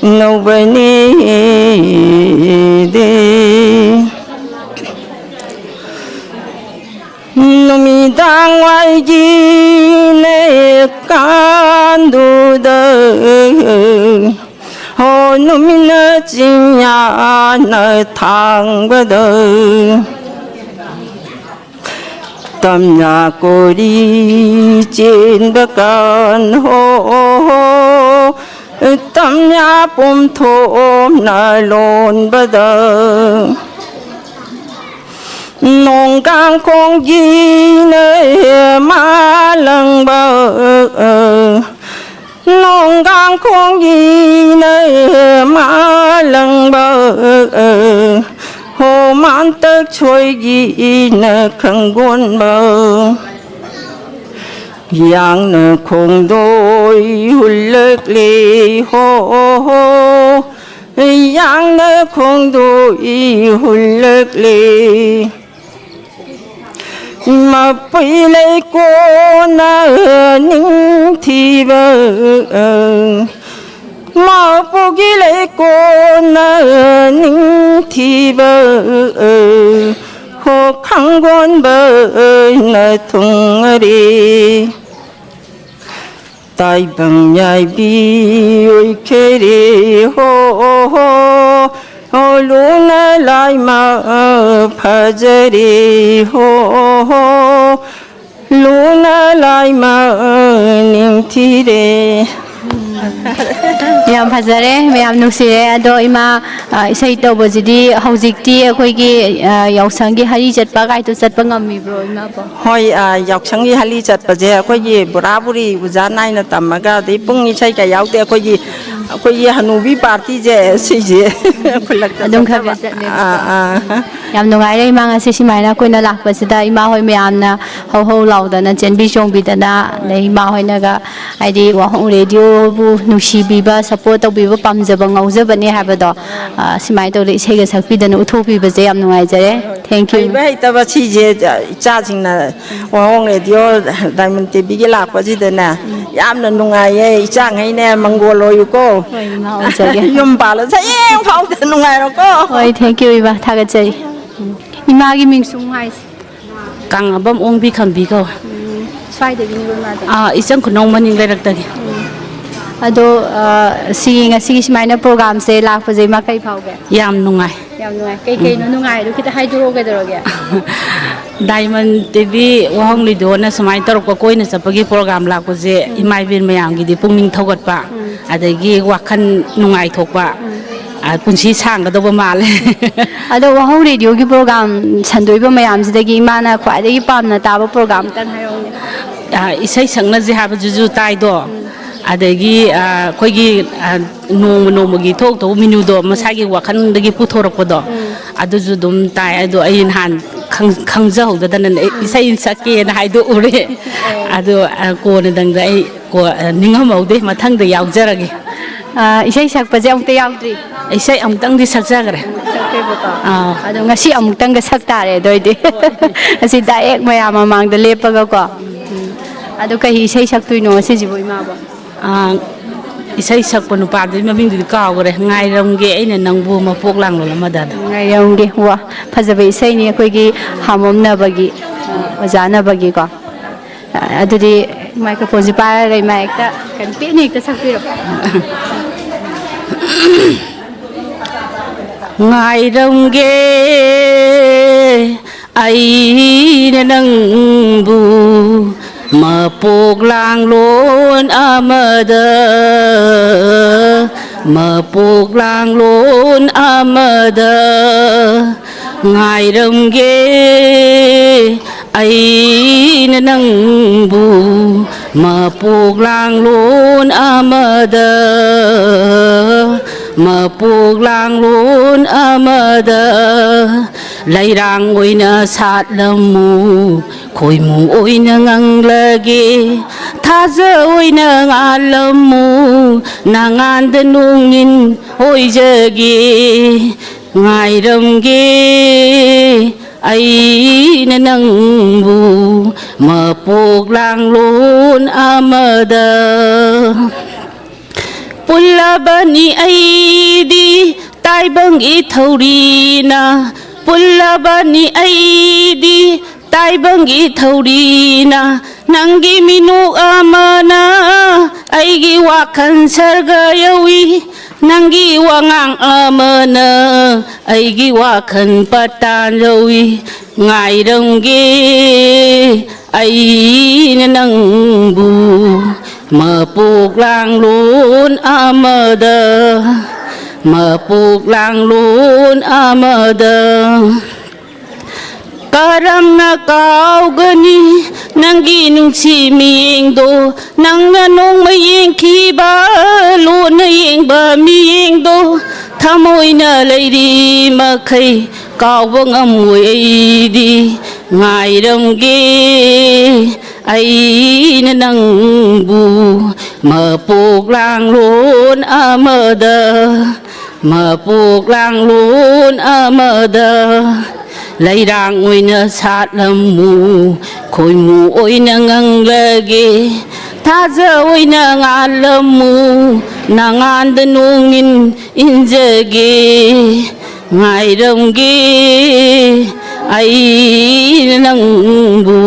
ꯅꯧꯕꯅꯦ ꯗꯦ꯫ ꯅꯨꯃꯤꯗꯥꯡ ꯋꯥꯏꯒꯤ ꯂꯩꯀꯥꯟꯗꯨꯗ ꯍꯣ ꯅꯨꯃꯤꯠꯅ ꯆꯤꯡꯌꯥꯅ ꯊꯥꯡꯕꯗ ꯇꯝꯌꯥ ꯀꯣꯔꯤ ꯆꯦꯟꯕ ꯀꯥꯟ ꯍꯣ ꯇꯝꯌꯥ ꯄꯣꯝꯊꯣꯝꯅ ꯂꯣꯟꯕꯗ ꯅꯣꯡꯒꯥꯡꯈꯣꯡꯒꯤꯅ ꯃꯥꯂꯪꯕ ꯅꯣꯡꯒꯥꯡꯈꯣꯡꯒꯤꯅ ꯃꯥꯂꯪꯕ ꯍꯣ ꯃꯥꯟꯇꯛ ꯁꯣꯏꯒꯤꯅ ꯈꯪꯒꯣꯟꯕ ꯌꯥꯡꯅ ꯈꯣꯡꯗꯣꯏ ꯍꯨꯜꯂꯛꯂꯦ ꯍꯣ ꯍꯣ ꯌꯥꯡꯅ ꯈꯣꯡꯗꯣꯏ ꯍꯨꯜꯂꯛꯂꯦ꯫ ꯃꯄꯨꯏ ꯂꯩꯀꯣꯟꯅ ꯅꯤꯡꯊꯤꯕ ꯃꯄꯨꯒꯤ ꯂꯩꯀꯣꯟꯅ ꯅꯤꯡꯊꯤꯕ ꯍꯣ ꯈꯪꯒꯣꯟꯕꯅ ꯊꯨꯡꯉꯔꯦ꯫ ꯇꯥꯏꯕꯪ ꯌꯥꯏꯕꯤ ꯑꯣꯏꯈꯔꯦ ꯍꯣ, ꯍꯣ, ꯍꯣ, ꯂꯨꯅ ꯂꯥꯏꯃ ꯐꯖꯔꯦ ꯍꯣ, ꯍꯣ, ꯂꯨꯅ ꯂꯥꯏꯃ ꯅꯤꯡꯊꯤꯔꯦ꯫ ꯌꯥꯝ ꯐꯖꯔꯦ, ꯃꯌꯥꯝ ꯅꯨꯡꯁꯤꯔꯦ꯫ ꯑꯗꯣ ꯏꯃꯥ, ꯑ, ꯏꯁꯩ ꯇꯧꯕꯁꯤꯗꯤ ꯍꯧꯖꯤꯛꯇꯤ ꯑꯩꯈꯣꯏꯒꯤ, ꯑ, ꯌꯥꯎꯁꯪꯒꯤ ꯍꯔꯤ ꯆꯠꯄ ꯀꯥꯏꯗꯣ ꯆꯠꯄ ꯉꯝꯃꯤꯕ꯭ꯔꯣ ꯏꯃꯥꯕꯣ? ꯍꯣꯏ, ꯑ, ꯌꯥꯎꯁꯪꯒꯤ ꯍꯂꯤ ꯆꯠꯄꯁꯦ ꯑꯩꯈꯣꯏꯒꯤ ꯕꯣꯔꯥ ꯕꯨꯔꯤ ꯑꯣꯖꯥ ꯅꯥꯏꯅ ꯇꯝꯃꯒ, ꯑꯗꯩ ꯄꯨꯡ ꯏꯁꯩꯒ ꯌꯥꯎꯗꯦ, ꯑꯩꯈꯣꯏꯒꯤ, ꯑꯩꯈꯣꯏꯒꯤ ꯍꯅꯨꯕꯤ ꯄꯥꯔꯇꯤꯁꯦ ꯁꯤꯁꯦ ꯈꯨꯜꯂꯛꯇ ꯑꯗꯨꯝ ꯈꯔ ꯆꯠꯅꯕ꯫ ꯈꯔ ꯆꯠꯂꯦꯕꯀꯣ꯫ ꯑꯥ, ꯑꯥ꯫ ꯌꯥꯝ ꯅꯨꯡꯉꯥꯏꯔꯦ ꯏꯃꯥ, ꯉꯁꯤ ꯁꯨꯃꯥꯏꯅ ꯑꯩꯈꯣꯏꯅ ꯂꯥꯛꯄꯁꯤꯗ ꯏꯃꯥ ꯍꯣꯏ ꯃꯌꯥꯝꯅ ꯍꯧ ꯍꯧ ꯂꯥꯎꯗꯅ ꯆꯦꯟꯕꯤ ꯆꯣꯡꯕꯤꯗꯅ, ꯑꯗꯩ ꯏꯃꯥ ꯍꯣꯏꯅꯒ ꯍꯥꯏꯗꯤ ꯋꯥꯍꯣꯡ ꯔꯦꯗꯤꯑꯣꯕꯨ ꯅꯨꯡꯁꯤꯕꯤꯕ, ꯁꯞꯄꯣꯔꯠ ꯇꯧꯕꯤꯕ, ꯄꯥꯝꯖꯕ, ꯉꯥꯎꯖꯕꯅꯦ ꯍꯥꯏꯕꯗꯣ, ꯑ, ꯁꯨꯃꯥꯏꯅ ꯇꯧꯗꯅ ꯏꯁꯩꯒ ꯁꯛꯄꯤꯗꯅ ꯎꯠꯊꯣꯛꯄꯤꯕꯁꯦ ꯌꯥꯝ ꯅꯨꯡꯉꯥꯏꯖꯔꯦ꯫ ꯍꯣꯏ, ꯍꯣꯏ꯫ Thank you꯫ ꯍꯩꯕ ꯍꯩꯇꯕ ꯁꯤꯁꯦ ꯏꯆꯥꯁꯤꯡꯅ ꯋꯥꯍꯣꯡ ꯔꯦꯗꯤꯑꯣ ꯗꯥꯏꯃꯟ ꯇꯤꯚꯤꯒꯤ ꯂꯥꯛꯄꯁꯤꯗꯅꯦ, ꯎꯝ꯫ ꯌꯥꯝꯅ ꯅꯨꯡꯉꯥꯏꯌꯦ꯫ ꯏꯆꯥꯉꯩꯅꯦ, ꯃꯪꯒꯣꯜ ꯑꯣꯏꯌꯨꯀꯣ꯫ ꯍꯣꯏ, ꯏꯃꯥ ꯑꯣꯏꯖꯒꯦ꯫ ꯌꯨꯝ ꯄꯥꯜꯂꯁꯨ ꯍꯌꯦꯡ ꯐꯥꯎꯗ ꯅꯨꯡꯉꯥꯏꯔꯣꯀꯣ꯫ ꯍꯣꯏ, thank you ꯏꯃꯥ, ꯊꯥꯒꯠꯆꯔꯤ꯫ ꯎꯝ꯫ ꯏꯃꯥꯒꯤ ꯃꯤꯡ ꯁꯨꯝ ꯍꯥꯏꯁꯦ꯫ ꯀꯪꯂꯥꯕꯝ ꯑꯣꯡꯕꯤ ꯈꯝꯕꯤ ꯀꯧꯋꯦ꯫ ꯎꯝ, ꯁ꯭ꯋꯥꯏꯗꯒꯤꯅꯤꯀꯣ ꯏꯃꯥꯗꯤ? ꯑꯥ, ꯏꯆꯪ ꯈꯨꯅꯧ ꯃꯅꯤꯡ ꯂꯩꯔꯛꯇꯒꯤ꯫ ꯎꯝ꯫ ꯑꯗꯣ, ꯑ, ꯁꯤꯒꯤ ꯉꯁꯤꯒꯤ ꯁꯨꯃꯥꯏꯅ ꯄ꯭ꯔꯣꯒ꯭ꯔꯥꯝꯁꯦ ꯂꯥꯛꯄꯁꯦ ꯏꯃꯥ ꯀꯩ ꯐꯥꯎꯒꯦ? ꯌꯥꯝ ꯅꯨꯡꯉꯥꯏ꯫ ꯌꯥꯝ ꯅꯨꯡꯉꯥꯏ꯫ ꯀꯩ ꯎꯝ꯫ ꯀꯩꯅꯣ ꯅꯨꯡꯉꯥꯏꯔꯤꯗꯣ ꯈꯤꯇ ꯍꯥꯏꯗꯣꯔꯛꯑꯣ ꯀꯩꯗꯧꯔꯒꯦ? ꯗꯥꯏꯃꯟ ꯇꯤꯚꯤ ꯋꯥꯍꯣꯡ ꯔꯦꯗꯤꯑꯣꯅ ꯁꯨꯃꯥꯏꯅ ꯇꯧꯔꯛꯄ ꯀꯣꯏꯅ ꯆꯠꯄꯒꯤ ꯄ꯭ꯔꯣꯒ꯭ꯔꯥꯝ ꯂꯥꯛꯄꯁꯦ ꯎꯝ꯫ ꯏꯃꯥ ꯏꯕꯦꯟ ꯃꯌꯥꯝꯒꯤꯗꯤ ꯄꯨꯛꯅꯤꯡ ꯊꯧꯒꯠꯄ, ꯎꯝ꯫ ꯑꯗꯒꯤ ꯋꯥꯈꯜ ꯅꯨꯡꯉꯥꯏꯊꯣꯛꯄ, ꯎꯝ꯫ ꯑ, ꯄꯨꯟꯁꯤ ꯁꯥꯡꯒꯗꯧꯕ ꯃꯥꯜꯂꯦ꯫ ꯑꯗꯣ ꯋꯥꯍꯣꯡ ꯔꯦꯗꯤꯑꯣꯒꯤ ꯄ꯭ꯔꯣꯒ꯭ꯔꯥꯝ ꯁꯟꯗꯣꯛꯏꯕ ꯃꯌꯥꯝꯁꯤꯗꯒꯤ ꯏꯃꯥꯅ ꯈ꯭ꯋꯥꯏꯗꯒꯤ ꯄꯥꯝꯅ ꯇꯥꯕ ꯄ꯭ꯔꯣꯒ꯭ꯔꯥꯝ ꯑꯝꯇꯪ ꯍꯥꯏꯔꯛꯎꯅꯦ꯫ ꯑ, ꯏꯁꯩ ꯁꯛꯅꯁꯦ ꯍꯥꯏꯕꯗꯨꯁꯨ ꯇꯥꯏꯗꯣ, ꯎꯝ꯫ ꯑꯗꯒꯤ, ꯑ, ꯑꯩꯈꯣꯏꯒꯤ, ꯑ, ꯅꯣꯡꯃ ꯅꯣꯡꯃꯒꯤ ꯊꯣꯛ ꯊꯣꯛꯄ ꯃꯤꯅꯨꯗꯣ ꯎꯝ꯫ ꯃꯁꯥꯒꯤ ꯋꯥꯈꯜꯗꯒꯤ ꯄꯨꯊꯣꯔꯛꯄꯗꯣ, ꯎꯝ꯫ ꯑꯗꯨꯁꯨ ꯑꯗꯨꯝ ꯇꯥꯏ꯫ ꯑꯗꯣ ꯑꯩ ꯅꯍꯥꯟ ꯈꯪ-, ꯈꯪꯖꯍꯧꯗꯗꯅꯅꯦ ꯑꯩ ꯎꯝ꯫ ꯏꯁꯩ ꯁꯛꯀꯦꯅ ꯍꯥꯏꯗꯣꯛꯎꯔꯦ꯫ ꯑꯣ꯫ ꯑꯗꯣ, ꯑ, ꯀꯣꯟꯅꯗꯪꯗ ꯑꯩ ꯀꯣ-, ꯑ, ꯅꯤꯡꯉꯝꯍꯧꯗꯦ꯫ ꯃꯊꯪꯗ ꯌꯥꯎꯖꯔꯒꯦ꯫ ꯑ, ꯏꯁꯩ ꯁꯛꯄꯁꯦ ꯑꯃꯨꯛꯇ ꯌꯥꯎꯗ꯭ꯔꯤ? ꯏꯁꯩ ꯑꯃꯨꯛꯇꯪꯗꯤ ꯁꯛꯆꯈ꯭ꯔꯦ꯫ ꯁꯛꯈ꯭ꯔꯦꯕꯀꯣ꯫ ꯑꯥ꯫ ꯑꯗꯣ ꯉꯁꯤ ꯑꯃꯨꯛꯇꯪꯒ ꯁꯛ ꯇꯥꯔꯦ ꯑꯗꯨ ꯑꯣꯏꯗꯤ꯫ ꯍꯣꯏ꯫ ꯑꯁꯤ direct ꯃꯌꯥꯝ ꯃꯃꯥꯡꯗ ꯂꯦꯞꯄꯒꯀꯣ꯫ ꯎꯝ꯫ ꯑꯗꯣ ꯀꯩ ꯏꯁꯩ ꯁꯛꯇꯣꯏꯅꯣ ꯉꯁꯤꯁꯤꯕꯨ ꯏꯃꯥꯕꯣ? ꯑꯥ, ꯏꯁꯩ ꯁꯛꯄ ꯅꯨꯄꯥꯗꯨꯒꯤ ꯃꯃꯤꯡꯗꯨꯗꯤ ꯀꯥꯎꯈ꯭ꯔꯦ꯫ "ꯉꯥꯏꯔꯝꯒꯦ ꯑꯩꯅ ꯅꯪꯕꯨ ꯃꯄꯣꯛ ꯂꯥꯡꯂꯣꯟ ꯑꯃꯗ"ꯗꯣ꯫ ꯉꯥꯏꯔꯝꯒꯦ꯫ ꯋꯥ, ꯐꯖꯕ ꯏꯁꯩꯅꯤ ꯑꯩꯈꯣꯏꯒꯤ ꯍꯥꯃꯣꯝꯅꯕꯒꯤ, ꯑ, ꯑꯣꯖꯥꯅꯕꯒꯤꯀꯣ꯫ ꯑ, ꯑꯗꯨꯗꯤ ꯃꯥꯏꯀ꯭ꯔꯣꯐꯣꯟꯁꯦ ꯄꯥꯏꯔꯒ ꯏꯃꯥ ꯍꯦꯛꯇ ꯀꯩꯅꯣ ꯄꯦꯟꯅ ꯍꯦꯛꯇ ꯁꯛꯄꯤꯔꯣ꯫ ꯉꯥꯏꯔꯝꯒꯦ ꯑꯩꯅ ꯅꯪꯕꯨ ꯃꯄꯣꯛ ꯂꯥꯡꯂꯣꯟ ꯑꯃꯗ, ꯃꯄꯣꯛ ꯂꯥꯡꯂꯣꯟ ꯑꯃꯗ ꯉꯥꯏꯔꯝꯒꯦ ꯑꯩꯅ ꯅꯪꯕꯨ ꯃꯄꯣꯛ ꯂꯥꯡꯂꯣꯟ ꯑꯃꯗ, ꯃꯄꯣꯛ ꯂꯥꯡꯂꯣꯟ ꯑꯃꯗ ꯂꯩꯔꯥꯡ ꯑꯣꯏꯅ ꯁꯥꯠꯂꯝꯃꯨ, ꯈꯣꯏꯃꯨ ꯑꯣꯏꯅ ꯉꯪꯂꯒꯦ, ꯊꯥꯖ ꯑꯣꯏꯅ ꯉꯥꯜꯂꯝꯃꯨ, ꯅꯉꯥꯟꯗ ꯅꯣꯡꯏꯟ ꯑꯣꯏꯖꯒꯦ꯫ ꯉꯥꯏꯔꯝꯒꯦ ꯑꯩꯅ ꯅꯪꯕꯨ ꯃꯄꯣꯛ ꯂꯥꯡꯂꯣꯟ ꯑꯃꯗ꯫ ꯄꯨꯜꯂꯕꯅꯤ ꯑꯩꯗꯤ ꯇꯥꯏꯕꯪꯒꯤ ꯊꯧꯔꯤꯅ, ꯄꯨꯜꯂꯕꯅꯤ ꯑꯩꯗꯤ ꯇꯥꯏꯕꯪꯒꯤ ꯊꯧꯔꯤꯅ, ꯅꯪꯒꯤ ꯃꯤꯅꯣꯛ ꯑꯃꯅ ꯑꯩꯒꯤ ꯋꯥꯈꯜ ꯁꯔꯒ ꯌꯧꯏ, ꯅꯪꯒꯤ ꯋꯥꯉꯥꯡ ꯑꯃꯅ ꯑꯩꯒꯤ ꯋꯥꯈꯜ ꯄꯇꯥꯟ ꯌꯧꯏ꯫ ꯉꯥꯏꯔꯝꯒꯦ ꯑꯩꯅ ꯅꯪꯕꯨ ꯃꯄꯣꯛ ꯂꯥꯡꯂꯣꯟ ꯑꯃꯗ, ꯃꯄꯣꯛ ꯂꯥꯡꯂꯣꯟ ꯑꯃꯗ꯫ ꯀꯔꯝꯅ ꯀꯥꯎꯒꯅꯤ ꯅꯪꯒꯤ ꯅꯨꯡꯁꯤ ꯃꯤꯠꯌꯦꯡꯗꯣ? ꯅꯪꯅ ꯅꯣꯡꯃ ꯌꯦꯡꯈꯤꯕ, ꯂꯣꯟꯅ ꯌꯦꯡꯕ ꯃꯤꯠꯌꯦꯡꯗꯣ, ꯊꯃꯣꯏꯅ ꯂꯩꯔꯤ ꯃꯈꯩ ꯀꯥꯎꯕ ꯉꯝꯃꯣꯏ ꯑꯩꯗꯤ꯫ ꯉꯥꯏꯔꯝꯒꯦ ꯑꯩꯅ ꯅꯪꯕꯨ ꯃꯄꯣꯛ ꯂꯥꯡꯂꯣꯟ ꯑꯃꯗ, ꯃꯄꯣꯛ ꯂꯥꯡꯂꯣꯟ ꯑꯃꯗ꯫ ꯂꯩꯔꯥꯡ ꯑꯣꯏꯅ ꯁꯥꯠꯂꯝꯃꯨ, ꯈꯣꯏꯃꯨ ꯑꯣꯏꯅ ꯉꯪꯂꯒꯦ, ꯊꯥꯖ ꯑꯣꯏꯅ ꯉꯥꯜꯂꯝꯃꯨ, ꯅꯉꯥꯟꯗ ꯅꯣꯡꯏꯟ ꯏꯟꯖꯒꯦ꯫ ꯉꯥꯏꯔꯝꯒꯦ ꯑꯩꯅ ꯅꯪꯕꯨ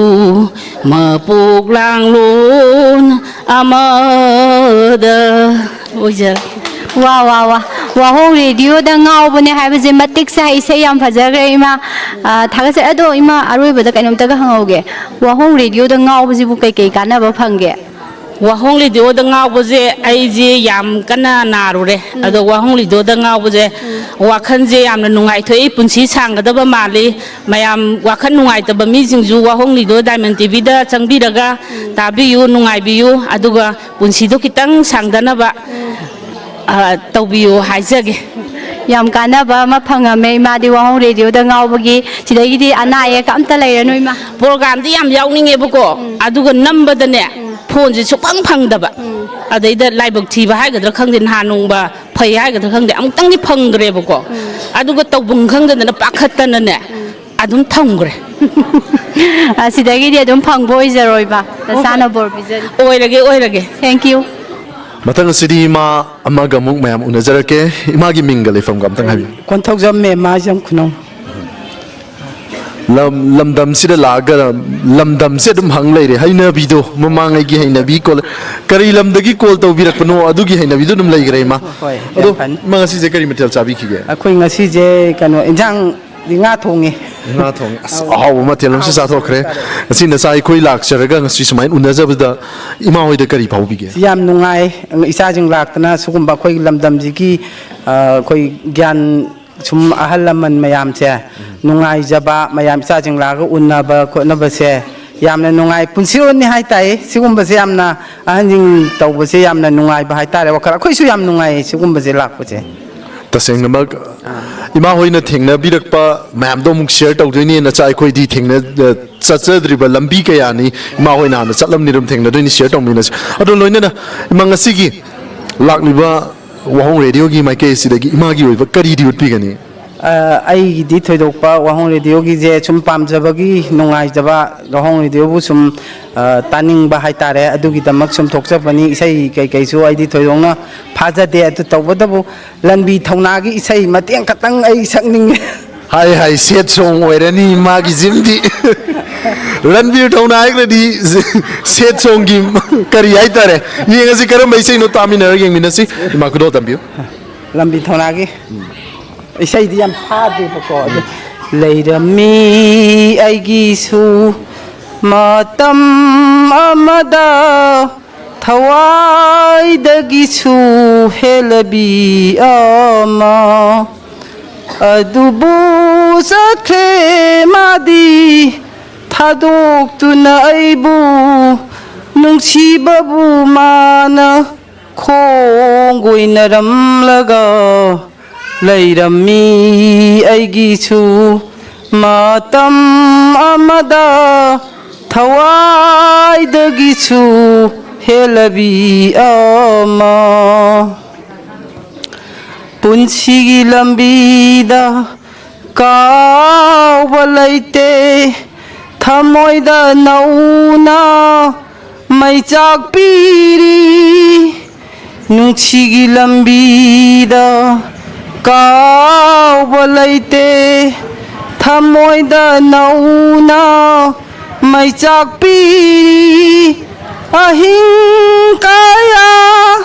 ꯃꯄꯣꯛ ꯂꯥꯡꯂꯣꯟ ꯑꯃꯗ ꯑꯣꯏꯖꯔꯦ꯫ ꯋꯥ, ꯋꯥ, ꯋꯥ꯫ ꯋꯥꯍꯣꯡ ꯔꯦꯗꯤꯑꯣꯗ ꯉꯥꯎꯕꯅꯦ ꯍꯥꯏꯕꯁꯦ ꯃꯇꯤꯛ ꯆꯥꯏ, ꯏꯁꯩ ꯌꯥꯝ ꯐꯖꯈ꯭ꯔꯦ, ꯏꯃꯥ꯫ ꯑ, ꯊꯥꯒꯠꯆꯔꯤ꯫ ꯑꯗꯣ, ꯏꯃꯥ, ꯑꯔꯣꯏꯕꯗ ꯀꯩꯅꯣꯝꯇꯒ ꯍꯪꯍꯧꯒꯦ꯫ ꯋꯥꯍꯣꯡ ꯔꯦꯗꯤꯑꯣꯗ ꯉꯥꯎꯕꯁꯤꯕꯨ ꯀꯩꯀꯩ ꯀꯥꯟꯅꯕ ꯐꯪꯒꯦ? ꯋꯥꯍꯣꯡ ꯔꯦꯗꯤꯑꯣꯗ ꯉꯥꯎꯕꯁꯦ ꯑꯩꯁꯦ ꯌꯥꯝ ꯀꯟꯅ ꯅꯥꯔꯨꯔꯦ꯫ ꯎꯝ꯫ ꯑꯗꯣ ꯋꯥꯍꯣꯡ ꯔꯦꯗꯤꯑꯣꯗ ꯉꯥꯎꯕꯁꯦ ꯎꯝ꯫ ꯋꯥꯈꯜꯁꯦ ꯌꯥꯝꯅ ꯅꯨꯡꯉꯥꯏꯊꯣꯛꯏ, ꯄꯨꯟꯁꯤ ꯁꯥꯡꯒꯗꯕ ꯃꯥꯜꯂꯤ꯫ ꯃꯌꯥꯝ ꯋꯥꯈꯜ ꯅꯨꯡꯉꯥꯏꯇꯕ ꯃꯤꯁꯤꯡꯁꯨ ꯋꯥꯍꯣꯡ ꯔꯦꯗꯤꯑꯣ ꯗꯥꯏꯃꯟ ꯇꯤꯚꯤꯗ ꯆꯪꯕꯤꯔꯒ ꯎꯝ꯫ ꯇꯥꯕꯤꯌꯨ, ꯅꯨꯡꯉꯥꯏꯕꯤꯌꯨ, ꯑꯗꯨꯒ ꯄꯨꯟꯁꯤꯗꯣ ꯈꯤꯇꯪ ꯁꯥꯡꯗꯅꯕ, ꯎꯝ꯫ ꯑ, ꯇꯧꯕꯤꯌꯨ ꯍꯥꯏꯖꯒꯦ꯫ ꯌꯥꯝ ꯀꯥꯟꯅꯕ ꯑꯃ ꯐꯪꯉꯝꯃꯦ ꯏꯃꯥꯗꯤ ꯋꯥꯍꯣꯡ ꯔꯦꯗꯤꯑꯣꯗ ꯉꯥꯎꯕꯒꯤ꯫ ꯁꯤꯗꯒꯤꯗꯤ ꯑꯅꯥ ꯑꯌꯦꯛ ꯑꯝꯇ ꯂꯩꯔꯅꯨ, ꯏꯃꯥ꯫ ꯄ꯭ꯔꯣꯒꯥꯝꯗꯤ ꯌꯥꯝ ꯌꯥꯎꯅꯤꯡꯉꯦꯕꯀꯣ, ꯎꯝ꯫ ꯑꯗꯨꯒ ꯅꯝꯕꯗꯅꯦ, ꯎꯝ꯫ ꯐꯣꯟꯁꯦ ꯁꯨꯛꯐꯪ ꯐꯪꯗꯕ꯫ ꯎꯝ꯫ ꯑꯗꯩꯗ ꯂꯥꯏꯕꯛ ꯊꯤꯕ ꯍꯥꯏꯒꯗ꯭ꯔꯥ ꯈꯪꯗꯦ, ꯅꯍꯥꯟ ꯅꯣꯡꯃ ꯐꯩ ꯍꯥꯏꯒꯗ꯭ꯔꯥ ꯈꯪꯗꯦ, ꯑꯃꯨꯛꯇꯪꯗꯤ ꯐꯪꯈ꯭ꯔꯦꯕꯀꯣ꯫ ꯎꯝ꯫ ꯑꯗꯨꯒ ꯇꯧꯐꯝ ꯈꯪꯗꯗꯅ ꯄꯥꯈꯠꯇꯅꯅꯦ, ꯎꯝ꯫ ꯑꯗꯨꯝ ꯊꯝꯈ꯭ꯔꯦ꯫ ꯑꯁꯤꯗꯒꯤꯗꯤ ꯑꯗꯨꯝ ꯐꯪꯕ ꯑꯣꯏꯖꯔꯣꯏꯕ꯫ ꯅꯁꯥꯅ ꯕꯣꯔ ꯄꯤꯖꯔꯤ꯫ ꯑꯣꯏꯔꯒꯦ, ꯑꯣꯏꯔꯒꯦ꯫ Thank you꯫ ꯃꯊꯪ ꯑꯁꯤꯗꯤ ꯏꯃꯥ ꯑꯃꯒ ꯑꯃꯨꯛ ꯃꯌꯥꯝ ꯎꯅꯖꯔꯛꯀꯦ꯫ ꯏꯃꯥꯒꯤ ꯃꯤꯡꯒ ꯂꯩꯐꯝꯒ ꯑꯝꯇꯪ ꯍꯥꯏꯕꯤꯌꯨ꯫ ꯀꯣꯟꯊꯧꯖꯝ ꯃꯦꯝꯃ ꯏꯖꯝ ꯈꯨꯅꯧ꯫ ꯂꯝ, ꯂꯝꯗꯝꯁꯤꯗ ꯂꯥꯛꯑꯒ ꯂꯝꯗꯝꯁꯦ ꯑꯗꯨꯝ ꯍꯪ ꯂꯩꯔꯦ꯫ ꯍꯩꯅꯕꯤꯗꯣ, ꯃꯃꯥꯡꯉꯩꯒꯤ ꯍꯩꯅꯕꯤ ꯀꯣꯜ-, ꯀꯔꯤ ꯂꯝꯗꯒꯤ ꯀꯣꯜ ꯇꯧꯕꯤꯔꯛꯄꯅꯣ, ꯑꯗꯨꯒꯤ ꯍꯩꯅꯕꯤꯗꯣ ꯑꯗꯨꯝ ꯂꯩꯈ꯭ꯔꯦ, ꯏꯃꯥ꯫ ꯍꯣꯏ, ꯌꯥꯝ ꯑꯗꯣ ꯐꯅꯤ꯫ ꯏꯃꯥ, ꯉꯁꯤꯁꯦ ꯀꯔꯤ ꯃꯊꯦꯜ ꯆꯥꯕꯤꯈꯤꯒꯦ? ꯑꯩꯈꯣꯏ ꯉꯁꯤꯁꯦ ꯀꯩꯅꯣ, ꯏꯟꯖꯥꯡꯗꯤ ꯉꯥ ꯊꯣꯡꯉꯦ꯫ ꯉꯥ ꯊꯣꯡꯉꯦ꯫ ꯑꯁ, ꯑꯧ꯫ ꯑꯍꯥꯎꯕ ꯃꯊꯦꯜ ꯑꯃꯁꯨ ꯑꯍꯥꯎꯕ ꯆꯥꯊꯣꯛꯈ꯭ꯔꯦ꯫ ꯆꯥꯔꯦ꯫ ꯉꯁꯤ ꯅꯆꯥ ꯑꯩꯈꯣꯏ ꯂꯥꯛꯆꯔꯒ ꯉꯁꯤ ꯁꯨꯃꯥꯏꯅ ꯎꯅꯖꯕꯗ ꯏꯃꯥ ꯍꯣꯏꯗ ꯀꯔꯤ ꯐꯥꯎꯕꯤꯒꯦ? ꯌꯥꯝ ꯅꯨꯡꯉꯥꯏ, ꯏꯆꯥꯁꯤꯡ ꯂꯥꯛꯇꯅ ꯁꯤꯒꯨꯝꯕ ꯑꯩꯈꯣꯏꯒꯤ ꯂꯝꯗꯝꯁꯤꯒꯤ, ꯑ, ꯑꯩꯈꯣꯏ ꯒ꯭ꯌꯥꯟ ꯁꯨꯝ ꯑꯍꯜ ꯂꯃꯟ ꯃꯌꯥꯝꯁꯦ ꯅꯨꯡꯉꯥꯏꯖꯕ, ꯃꯌꯥꯝ ꯏꯆꯥꯁꯤꯡ ꯂꯥꯛꯑꯒ ꯎꯅꯕ ꯈꯣꯠꯅꯕꯁꯦ ꯌꯥꯝꯅ ꯅꯨꯡꯉꯥꯏ꯫ ꯄꯨꯟꯁꯤꯔꯣꯟꯅꯤ ꯍꯥꯏꯇꯥꯏ꯫ ꯁꯤꯒꯨꯝꯕꯁꯦ ꯌꯥꯝꯅ ꯑꯍꯟꯁꯤꯡ ꯇꯧꯕꯁꯦ ꯌꯥꯝꯅ ꯅꯨꯡꯉꯥꯏꯕ ꯍꯥꯏꯇꯥꯔꯦ꯫ ꯋꯥꯈꯜ ꯑꯩꯈꯣꯏꯁꯨ ꯌꯥꯝ ꯅꯨꯡꯉꯥꯏꯌꯦ ꯁꯤꯒꯨꯝꯕꯁꯦ ꯂꯥꯛꯄꯁꯦ꯫ ꯇꯁꯦꯡꯅꯃꯛ ꯏꯃꯥ ꯍꯣꯏꯅ ꯊꯦꯡꯅꯕꯤꯔꯛꯄ ꯃꯌꯥꯝꯗꯣ ꯑꯃꯨꯛ ꯁꯤꯌꯔ ꯇꯧꯗꯣꯏꯅꯦ꯫ ꯅꯆꯥ ꯑꯩꯈꯣꯏꯗꯤ ꯊꯦꯡꯅ-, ꯑ, ꯆꯠꯆꯗ꯭ꯔꯤꯕ ꯂꯝꯕꯤ ꯀꯌꯥꯅꯤ꯫ ꯏꯃꯥ ꯍꯣꯏꯅ ꯍꯥꯟꯅ ꯆꯠꯂꯝꯅꯤ, ꯑꯗꯨꯝ ꯊꯦꯡꯅꯗꯣꯏꯅꯤ, ꯁꯤꯌꯔ ꯇꯧꯃꯤꯟꯅꯁꯤ꯫ ꯑꯗꯣ ꯂꯣꯏꯅꯅ ꯏꯃꯥ, ꯉꯁꯤꯒꯤ ꯂꯥꯛꯂꯤꯕ ꯋꯥꯍꯣꯡ ꯔꯦꯗꯤꯑꯣꯒꯤ ꯃꯥꯏꯀꯩ ꯑꯁꯤꯗꯒꯤ ꯏꯃꯥꯒꯤ ꯑꯣꯏꯕ ꯀꯔꯤꯗꯤ ꯎꯠꯄꯤꯒꯅꯤ? ꯑ, ꯑꯩꯒꯤꯗꯤ ꯊꯣꯏꯗꯣꯛꯄ ꯋꯥꯍꯣꯡ ꯔꯦꯗꯤꯑꯣꯒꯤꯁꯦ ꯁꯨꯝ ꯄꯥꯝꯖꯕꯒꯤ, ꯅꯨꯡꯉꯥꯏꯖꯕ, ꯋꯥꯍꯣꯡ ꯔꯦꯗꯤꯑꯣꯕꯨ ꯁꯨꯝ, ꯑ, ꯇꯥꯅꯤꯡꯕ ꯍꯥꯏꯇꯥꯔꯦ, ꯑꯗꯨꯒꯤꯗꯃꯛ ꯁꯨꯝ ꯊꯣꯛꯆꯕꯅꯤ꯫ ꯏꯁꯩ ꯀꯩꯀꯩꯁꯨ ꯑꯩꯗꯤ ꯊꯣꯏꯗꯣꯛꯅ ꯐꯥꯖꯗꯦ꯫ ꯑꯗꯨ ꯇꯧꯕꯇꯕꯨ ꯂꯟꯕꯤ ꯊꯧꯅꯥꯒꯤ ꯏꯁꯩ ꯃꯇꯦꯛ ꯈꯛꯇꯪ ꯑꯩ ꯁꯛꯅꯤꯡꯉꯦ꯫ ꯍꯥꯏ ꯍꯥꯏ, ꯁꯦꯠ ꯁꯣꯡ ꯑꯣꯏꯔꯅꯤ ꯃꯥꯒꯤ ꯖꯤꯝꯗꯤ꯫ ꯔꯟꯕꯤꯔ ꯊꯧꯅꯥ ꯍꯥꯏꯈ꯭ꯔꯗꯤ ꯁꯦꯠ ꯁꯣꯡꯒꯤ ꯀꯔꯤ ꯍꯥꯏꯇꯥꯔꯦ? ꯌꯦꯡꯉꯁꯤ, ꯀꯔꯝꯕ ꯏꯁꯩꯅꯣ, ꯇꯥꯃꯤꯟꯅꯔꯒ ꯌꯦꯡꯃꯤꯟꯅꯁꯤ꯫ ꯏꯃꯥ, ꯈꯨꯗꯣꯜ ꯇꯝꯕꯤꯌꯨ꯫ ꯂꯝꯕꯤ ꯊꯧꯅꯥꯒꯤ ꯏꯁꯩꯗꯤ ꯌꯥꯝ ꯐꯥꯗꯦꯕꯀꯣ, ꯑꯗꯨ ꯂꯩꯔꯝꯃꯤ ꯑꯩꯒꯤꯁꯨ ꯃꯇꯝ ꯑꯃꯗ ꯊꯋꯥꯏꯗꯒꯤꯁꯨ ꯍꯦꯜꯂꯕꯤ ꯑꯃ, ꯑꯗꯨꯕꯨ ꯆꯠꯈ꯭ꯔꯦ ꯃꯥꯗꯤ ꯊꯥꯗꯣꯛꯇꯨꯅ ꯑꯩꯕꯨ, ꯅꯨꯡꯁꯤꯕꯕꯨ ꯃꯥꯅ ꯈꯣꯡꯒꯣꯏꯅꯔꯝꯂꯒ ꯂꯩꯔꯝꯃꯤ ꯑꯩꯒꯤꯁꯨ ꯃꯇꯝ ꯑꯃꯗ ꯊꯋꯥꯏꯗꯒꯤꯁꯨ ꯍꯦꯜꯂꯕꯤ ꯑꯃ꯫ ꯄꯨꯟꯁꯤꯒꯤ ꯂꯝꯕꯤꯗ ꯀꯥꯎꯕ ꯂꯩꯇꯦ, ꯊꯃꯣꯏꯗ ꯅꯧꯅ ꯃꯩꯆꯥꯛ ꯄꯤꯔꯤ꯫ ꯅꯨꯡꯁꯤꯒꯤ ꯂꯝꯕꯤꯗ ꯀꯥꯎꯕ ꯂꯩꯇꯦ, ꯊꯃꯣꯏꯗ ꯅꯧꯅ ꯃꯩꯆꯥꯛ ꯄꯤꯔꯤ꯫ ꯑꯍꯤꯡ ꯀꯌꯥ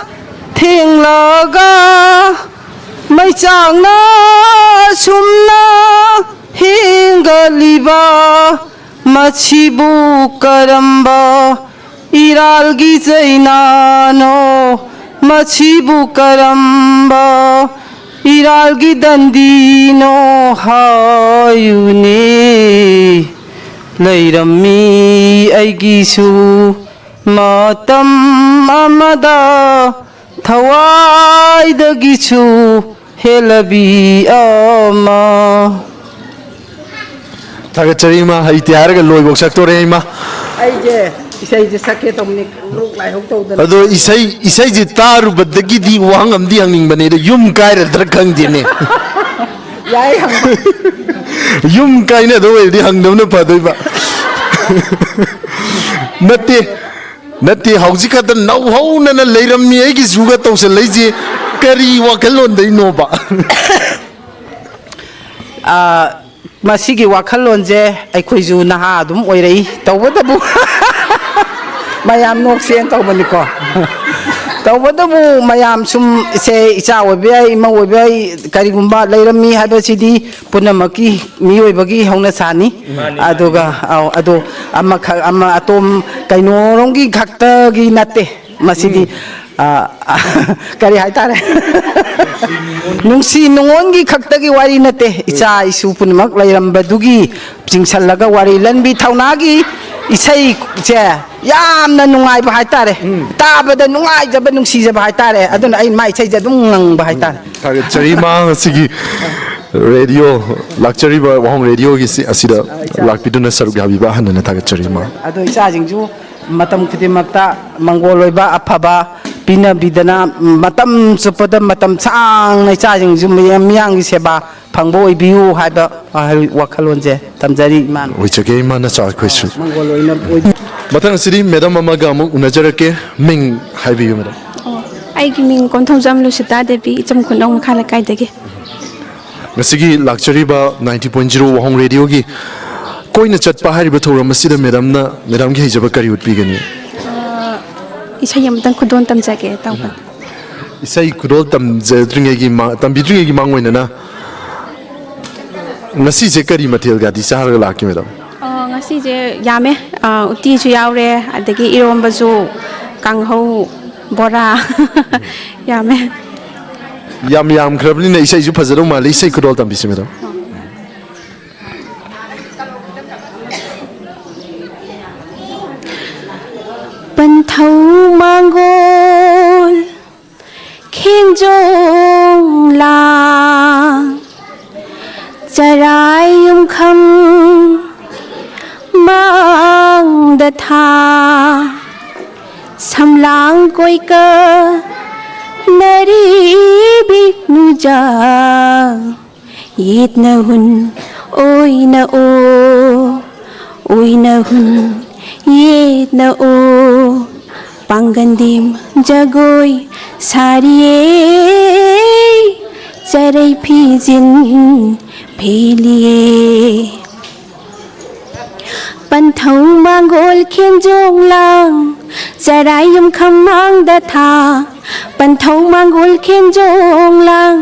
ꯊꯦꯡꯂꯒ ꯃꯩꯆꯥꯛꯅ ꯁꯨꯝꯅ ꯍꯤꯡꯒꯠꯂꯤꯕ, ꯃꯁꯤꯕꯨ ꯀꯔꯝꯕ ꯏꯔꯥꯜꯒꯤ ꯆꯩꯅꯥꯅꯣ? ꯃꯁꯤꯕꯨ ꯀꯔꯝꯕ ꯏꯔꯥꯜꯒꯤ ꯗꯟꯗꯤꯅꯣ ꯍꯥꯏꯌꯨꯅꯦ? ꯂꯩꯔꯝꯃꯤ ꯑꯩꯒꯤꯁꯨ ꯃꯇꯝ ꯑꯃꯗ ꯊꯋꯥꯏꯗꯒꯤꯁꯨ ꯍꯦꯜꯂꯕꯤ ꯑꯃ꯫ ꯊꯥꯒꯠꯆꯔꯤ ꯏꯃꯥ, ꯍꯩꯇꯦ ꯍꯥꯏꯔꯒ ꯂꯣꯏꯐꯧ ꯁꯛꯇꯣꯔꯦ ꯏꯃꯥ꯫ ꯑꯩꯁꯦ ꯏꯁꯩꯁꯦ ꯁꯛꯀꯦ ꯇꯧꯕꯅꯤ, ꯂꯣꯛ ꯂꯥꯏꯍꯧ ꯇꯧꯗꯅ꯫ ꯑꯗꯣ ꯏꯁꯩ, ꯏꯁꯩꯁꯦ ꯇꯥꯔꯨꯕꯗꯒꯤꯗꯤ ꯋꯥꯍꯪ ꯑꯃꯗꯤ ꯍꯪꯅꯤꯡꯕꯅꯦ, ꯑꯗꯣ ꯌꯨꯝ ꯀꯥꯏꯔꯗ꯭ꯔꯥ ꯈꯪꯗꯦꯅꯦ꯫ ꯌꯥꯏ, ꯍꯪꯉꯣ꯫ ꯌꯨꯝ ꯀꯥꯏꯅꯗꯧ ꯑꯣꯏꯔꯗꯤ ꯍꯪꯗꯕꯅ ꯐꯗꯣꯏꯕ꯫ ꯅꯠꯇꯦ, ꯅꯠꯇꯦ, ꯍꯧꯖꯤꯛ ꯈꯛꯇ ꯅꯧꯍꯧꯅꯅ "ꯂꯩꯔꯝꯃꯤ ꯑꯩꯒꯤꯁꯨꯒ" ꯇꯧꯁꯜꯂꯛꯏꯁꯦ ꯀꯔꯤ ꯋꯥꯈꯜꯂꯣꯟꯗꯩꯅꯣꯕ? ꯑ, ꯃꯁꯤꯒꯤ ꯋꯥꯈꯜꯂꯣꯟꯁꯦ ꯑꯩꯈꯣꯏꯁꯨ ꯅꯍꯥ ꯑꯗꯨꯝ ꯑꯣꯏꯔꯛꯏ꯫ ꯇꯧꯕꯇꯕꯨ ꯃꯌꯥꯝ ꯅꯣꯛꯁꯦꯅ ꯇꯧꯕꯅꯤꯀꯣ꯫ ꯇꯧꯕꯇꯕꯨ ꯃꯌꯥꯝ ꯁꯨꯝ ꯏꯆꯦ ꯏꯆꯥ ꯑꯣꯏꯕ ꯌꯥꯏ, ꯏꯃꯧ ꯑꯣꯏꯕ ꯌꯥꯏ, ꯀꯔꯤꯒꯨꯝꯕ ꯂꯩꯔꯝꯃꯤ ꯍꯥꯏꯕꯁꯤꯗꯤ ꯄꯨꯝꯅꯃꯛꯀꯤ ꯃꯤꯑꯣꯏꯕꯒꯤ ꯍꯧꯅꯁꯥꯅꯤ꯫ ꯑꯗꯨꯒ ꯑꯧ, ꯑꯗꯣ ꯑꯃꯈꯛ ꯑꯃ ꯑꯇꯣꯝ ꯀꯩꯅꯣꯔꯣꯝꯒꯤ ꯈꯛꯇꯒꯤ ꯅꯠꯇꯦ꯫ ꯃꯁꯤꯗꯤ ꯑ, ꯀꯔꯤ ꯍꯥꯏꯇꯥꯔꯦ? ꯅꯨꯡꯁꯤ ꯅꯨꯡꯉꯣꯟꯒꯤ ꯈꯛꯇꯒꯤ ꯋꯥꯔꯤ ꯅꯠꯇꯦ꯫ ꯏꯆꯥ ꯏꯁꯨ ꯄꯨꯝꯅꯃꯛ ꯂꯩꯔꯝꯕꯗꯨꯒꯤ ꯆꯤꯡꯁꯜꯂꯒ ꯋꯥꯔꯤ, ꯂꯟꯕꯤ ꯊꯧꯅꯥꯒꯤ ꯏꯁꯩꯁꯦ ꯌꯥꯝꯅ ꯅꯨꯡꯉꯥꯏꯕ ꯍꯥꯏꯇꯥꯔꯦ꯫ ꯇꯥꯕꯗ ꯅꯨꯡꯉꯥꯏꯖꯕ, ꯅꯨꯡꯁꯤꯖꯕ ꯍꯥꯏꯇꯥꯔꯦ꯫ ꯑꯗꯨꯅ ꯑꯩ ꯃꯥ ꯏꯁꯩꯁꯦ ꯑꯗꯨꯝ ꯉꯪꯕ ꯍꯥꯏꯇꯥꯔꯦ꯫ ꯊꯥꯒꯠꯆꯔꯤ ꯃꯥ ꯉꯁꯤꯒꯤ ꯔꯦꯗꯤꯑꯣ, ꯂꯥꯛꯆꯔꯤꯕ ꯋꯥꯍꯣꯡ ꯔꯦꯗꯤꯑꯣꯒꯤ ꯁꯤ- ꯑꯁꯤꯗ ꯂꯥꯛꯄꯤꯗꯨꯅ ꯁꯔꯨꯛ ꯌꯥꯕꯤꯕ ꯍꯟꯅ ꯍꯟꯅ ꯊꯥꯒꯠꯆꯔꯤ ꯃꯥ꯫ ꯑꯗꯣ ꯏꯆꯥꯁꯤꯡꯁꯨ ꯃꯇꯝ ꯈꯨꯗꯤꯡꯃꯛꯇ ꯃꯪꯒꯣꯜ ꯑꯣꯏꯕ ꯑꯐꯕ ꯄꯤꯅꯕꯤꯗꯅ, ꯃꯇꯝ ꯆꯨꯞꯄꯗ ꯃꯇꯝ ꯁꯥꯡꯅ ꯏꯆꯥꯁꯤꯡꯁꯨ ꯃꯤꯌꯥꯝ- ꯃꯤꯌꯥꯝꯒꯤ ꯁꯦꯕꯥ ꯐꯪꯕ ꯑꯣꯏꯕꯤꯌꯨ ꯍꯥꯏꯕ ꯋꯥꯍꯩ- ꯋꯥꯈꯜꯂꯣꯟꯁꯦ ꯊꯝꯖꯔꯤ ꯏꯃꯥꯅ꯫ ꯑꯣꯏꯖꯒꯦ ꯏꯃꯥꯅ ꯆꯥ ꯑꯩꯈꯣꯏꯁꯨ꯫ ꯃꯪꯒꯣꯜ ꯑꯣꯏꯅ ꯑꯣꯏ- ꯃꯊꯪ ꯑꯁꯤꯗꯤ ꯃꯦꯗꯥꯝ ꯑꯃꯒ ꯑꯃꯨꯛ ꯎꯅꯖꯔꯛꯀꯦ꯫ ꯃꯤꯡ ꯍꯥꯏꯕꯤꯌꯨ ꯃꯦꯗꯥꯝ꯫ ꯑꯣ, ꯑꯩꯒꯤ ꯃꯤꯡ ꯀꯣꯟꯊꯧꯖꯝ ꯂꯨꯁꯤꯇꯥ ꯗꯦꯕꯤ, ꯏꯆꯝ ꯈꯨꯟꯗꯧ ꯃꯈꯥ ꯂꯩꯀꯥꯏꯗꯒꯤ꯫ ꯉꯁꯤꯒꯤ ꯂꯥꯛꯆꯔꯤꯕ ꯅꯥꯏꯟꯇꯤ ꯄꯣꯏꯟ ꯖꯤꯔꯣ ꯋꯥꯍꯣꯡ ꯔꯦꯗꯤꯑꯣꯒꯤ ꯀꯣꯏꯅ ꯆꯠꯄ ꯍꯥꯏꯔꯤꯕ ꯊꯧꯔꯝ ꯑꯁꯤꯗ ꯃꯦꯗꯥꯝꯅ ꯃꯦꯗꯥꯝꯒꯤ ꯍꯩꯖꯕ ꯀꯔꯤ ꯎꯠꯄꯤꯒꯅꯤ? ꯏꯁꯩ ꯑꯃꯇꯪ ꯈꯨꯗꯣꯜ ꯇꯝꯖꯒꯦ ꯇꯧꯕꯅꯤ꯫ ꯏꯁꯩ ꯈꯨꯗꯣꯜ ꯇꯝꯖꯗ꯭ꯔꯤꯉꯩꯒꯤ ꯃꯥ- ꯇꯝꯕꯤꯗ꯭ꯔꯤꯉꯩꯒꯤ ꯃꯥꯡꯑꯣꯏꯅꯅ ꯉꯁꯤꯁꯦ ꯀꯔꯤ ꯃꯊꯦꯜꯒꯗꯤ ꯆꯥꯔꯒ ꯂꯥꯛꯀꯦ ꯃꯦꯗꯥꯝ? ꯑꯣ, ꯉꯁꯤꯁꯦ ꯌꯥꯝꯃꯦ꯫ ꯑ, ꯎꯇꯤꯁꯨ ꯌꯥꯎꯔꯦ, ꯑꯗꯒꯤ ꯏꯔꯣꯝꯕꯁꯨ, ꯀꯥꯡꯍꯧ, ꯕꯣꯔꯥ ꯌꯥꯝꯃꯦ꯫ ꯌꯥꯝ ꯌꯥꯝꯈ꯭ꯔꯕꯅꯤꯅ ꯏꯁꯩꯁꯨ ꯐꯖꯗꯧ ꯃꯥꯜꯂꯤ꯫ ꯏꯁꯩ ꯈꯨꯗꯣꯜ ꯇꯝꯕꯤꯁꯤ ꯃꯦꯗꯥꯝ꯫ ꯄꯟꯊꯧ ꯃꯥꯡꯒꯣꯜ ꯈꯦꯡꯖꯣꯡ ꯂꯥꯡ ꯆꯔꯥꯏ ꯌꯨꯝꯈꯝ ꯃꯥꯡꯗ ꯊꯥ ꯁꯝꯂꯥꯡ ꯀꯣꯏꯀ ꯅꯔꯤꯕꯤ ꯅꯨꯖꯥ ꯌꯦꯠꯅ ꯍꯨꯟ ꯑꯣꯏꯅ ꯑꯣ ꯑꯣꯏꯅ ꯍꯨꯟ ꯌꯦꯠꯅ ꯑꯣ ꯄꯥꯡꯒꯟꯗꯤꯝ ꯖꯒꯣꯏ ꯁꯥꯔꯤꯌꯦ ꯆꯔꯩ ꯐꯤꯖꯤꯟ ꯍꯦꯜꯂꯤꯌꯦ꯫ ꯄꯟꯊꯧ ꯃꯥꯡꯒꯣꯜ ꯈꯦꯟꯖꯣꯡ ꯂꯥꯡ, ꯆꯔꯥꯏ ꯌꯨꯝꯈꯝ ꯃꯥꯡꯗ ꯊꯥ꯫ ꯄꯟꯊꯧ ꯃꯥꯡꯒꯣꯜ ꯈꯦꯟꯖꯣꯡ ꯂꯥꯡ,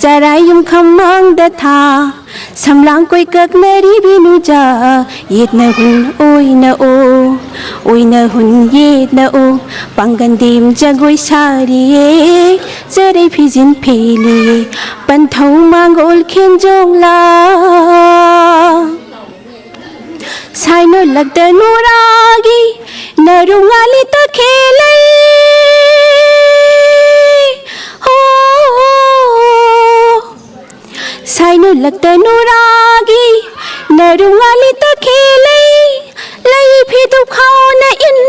ꯆꯔꯥꯏ ꯌꯨꯝꯈꯝ ꯃꯥꯡꯗ ꯊꯥ꯫ ꯁꯝꯂꯥꯡ ꯀꯣꯏꯀꯛꯅꯔꯤ ꯕꯤꯅꯨꯖꯥ, ꯌꯦꯠꯅ ꯍꯨꯟ ꯑꯣꯏꯅ ꯑꯣ, ꯑꯣꯏꯅ ꯍꯨꯟ ꯌꯦꯠꯅ ꯑꯣ꯫ ꯄꯥꯡꯒꯟꯗꯦꯝ ꯖꯒꯣꯏ ꯁꯥꯔꯤꯌꯦ, ꯆꯔꯩ ꯐꯤꯖꯤꯟ ꯐꯦꯜꯂꯤꯌꯦ꯫ ꯄꯟꯊꯧ ꯃꯥꯡꯒꯣꯜ ꯈꯦꯟꯖꯣꯡ ꯂꯥꯡ, ꯁꯥꯏꯅꯣꯂꯛꯇ ꯅꯨꯔꯥꯒꯤ ꯅꯔꯨ ꯉꯥꯂꯤ ꯇꯈꯦꯜꯂꯩ꯫ ꯍꯣ, ꯁꯥꯏꯅꯣꯂꯛꯇ ꯅꯨꯔꯥꯒꯤ ꯅꯔꯨ ꯉꯥꯂꯤ ꯇꯈꯦꯜꯂꯩ꯫ ꯂꯩ ꯐꯤꯗꯨ ꯈꯥꯎꯅ ꯏꯟ,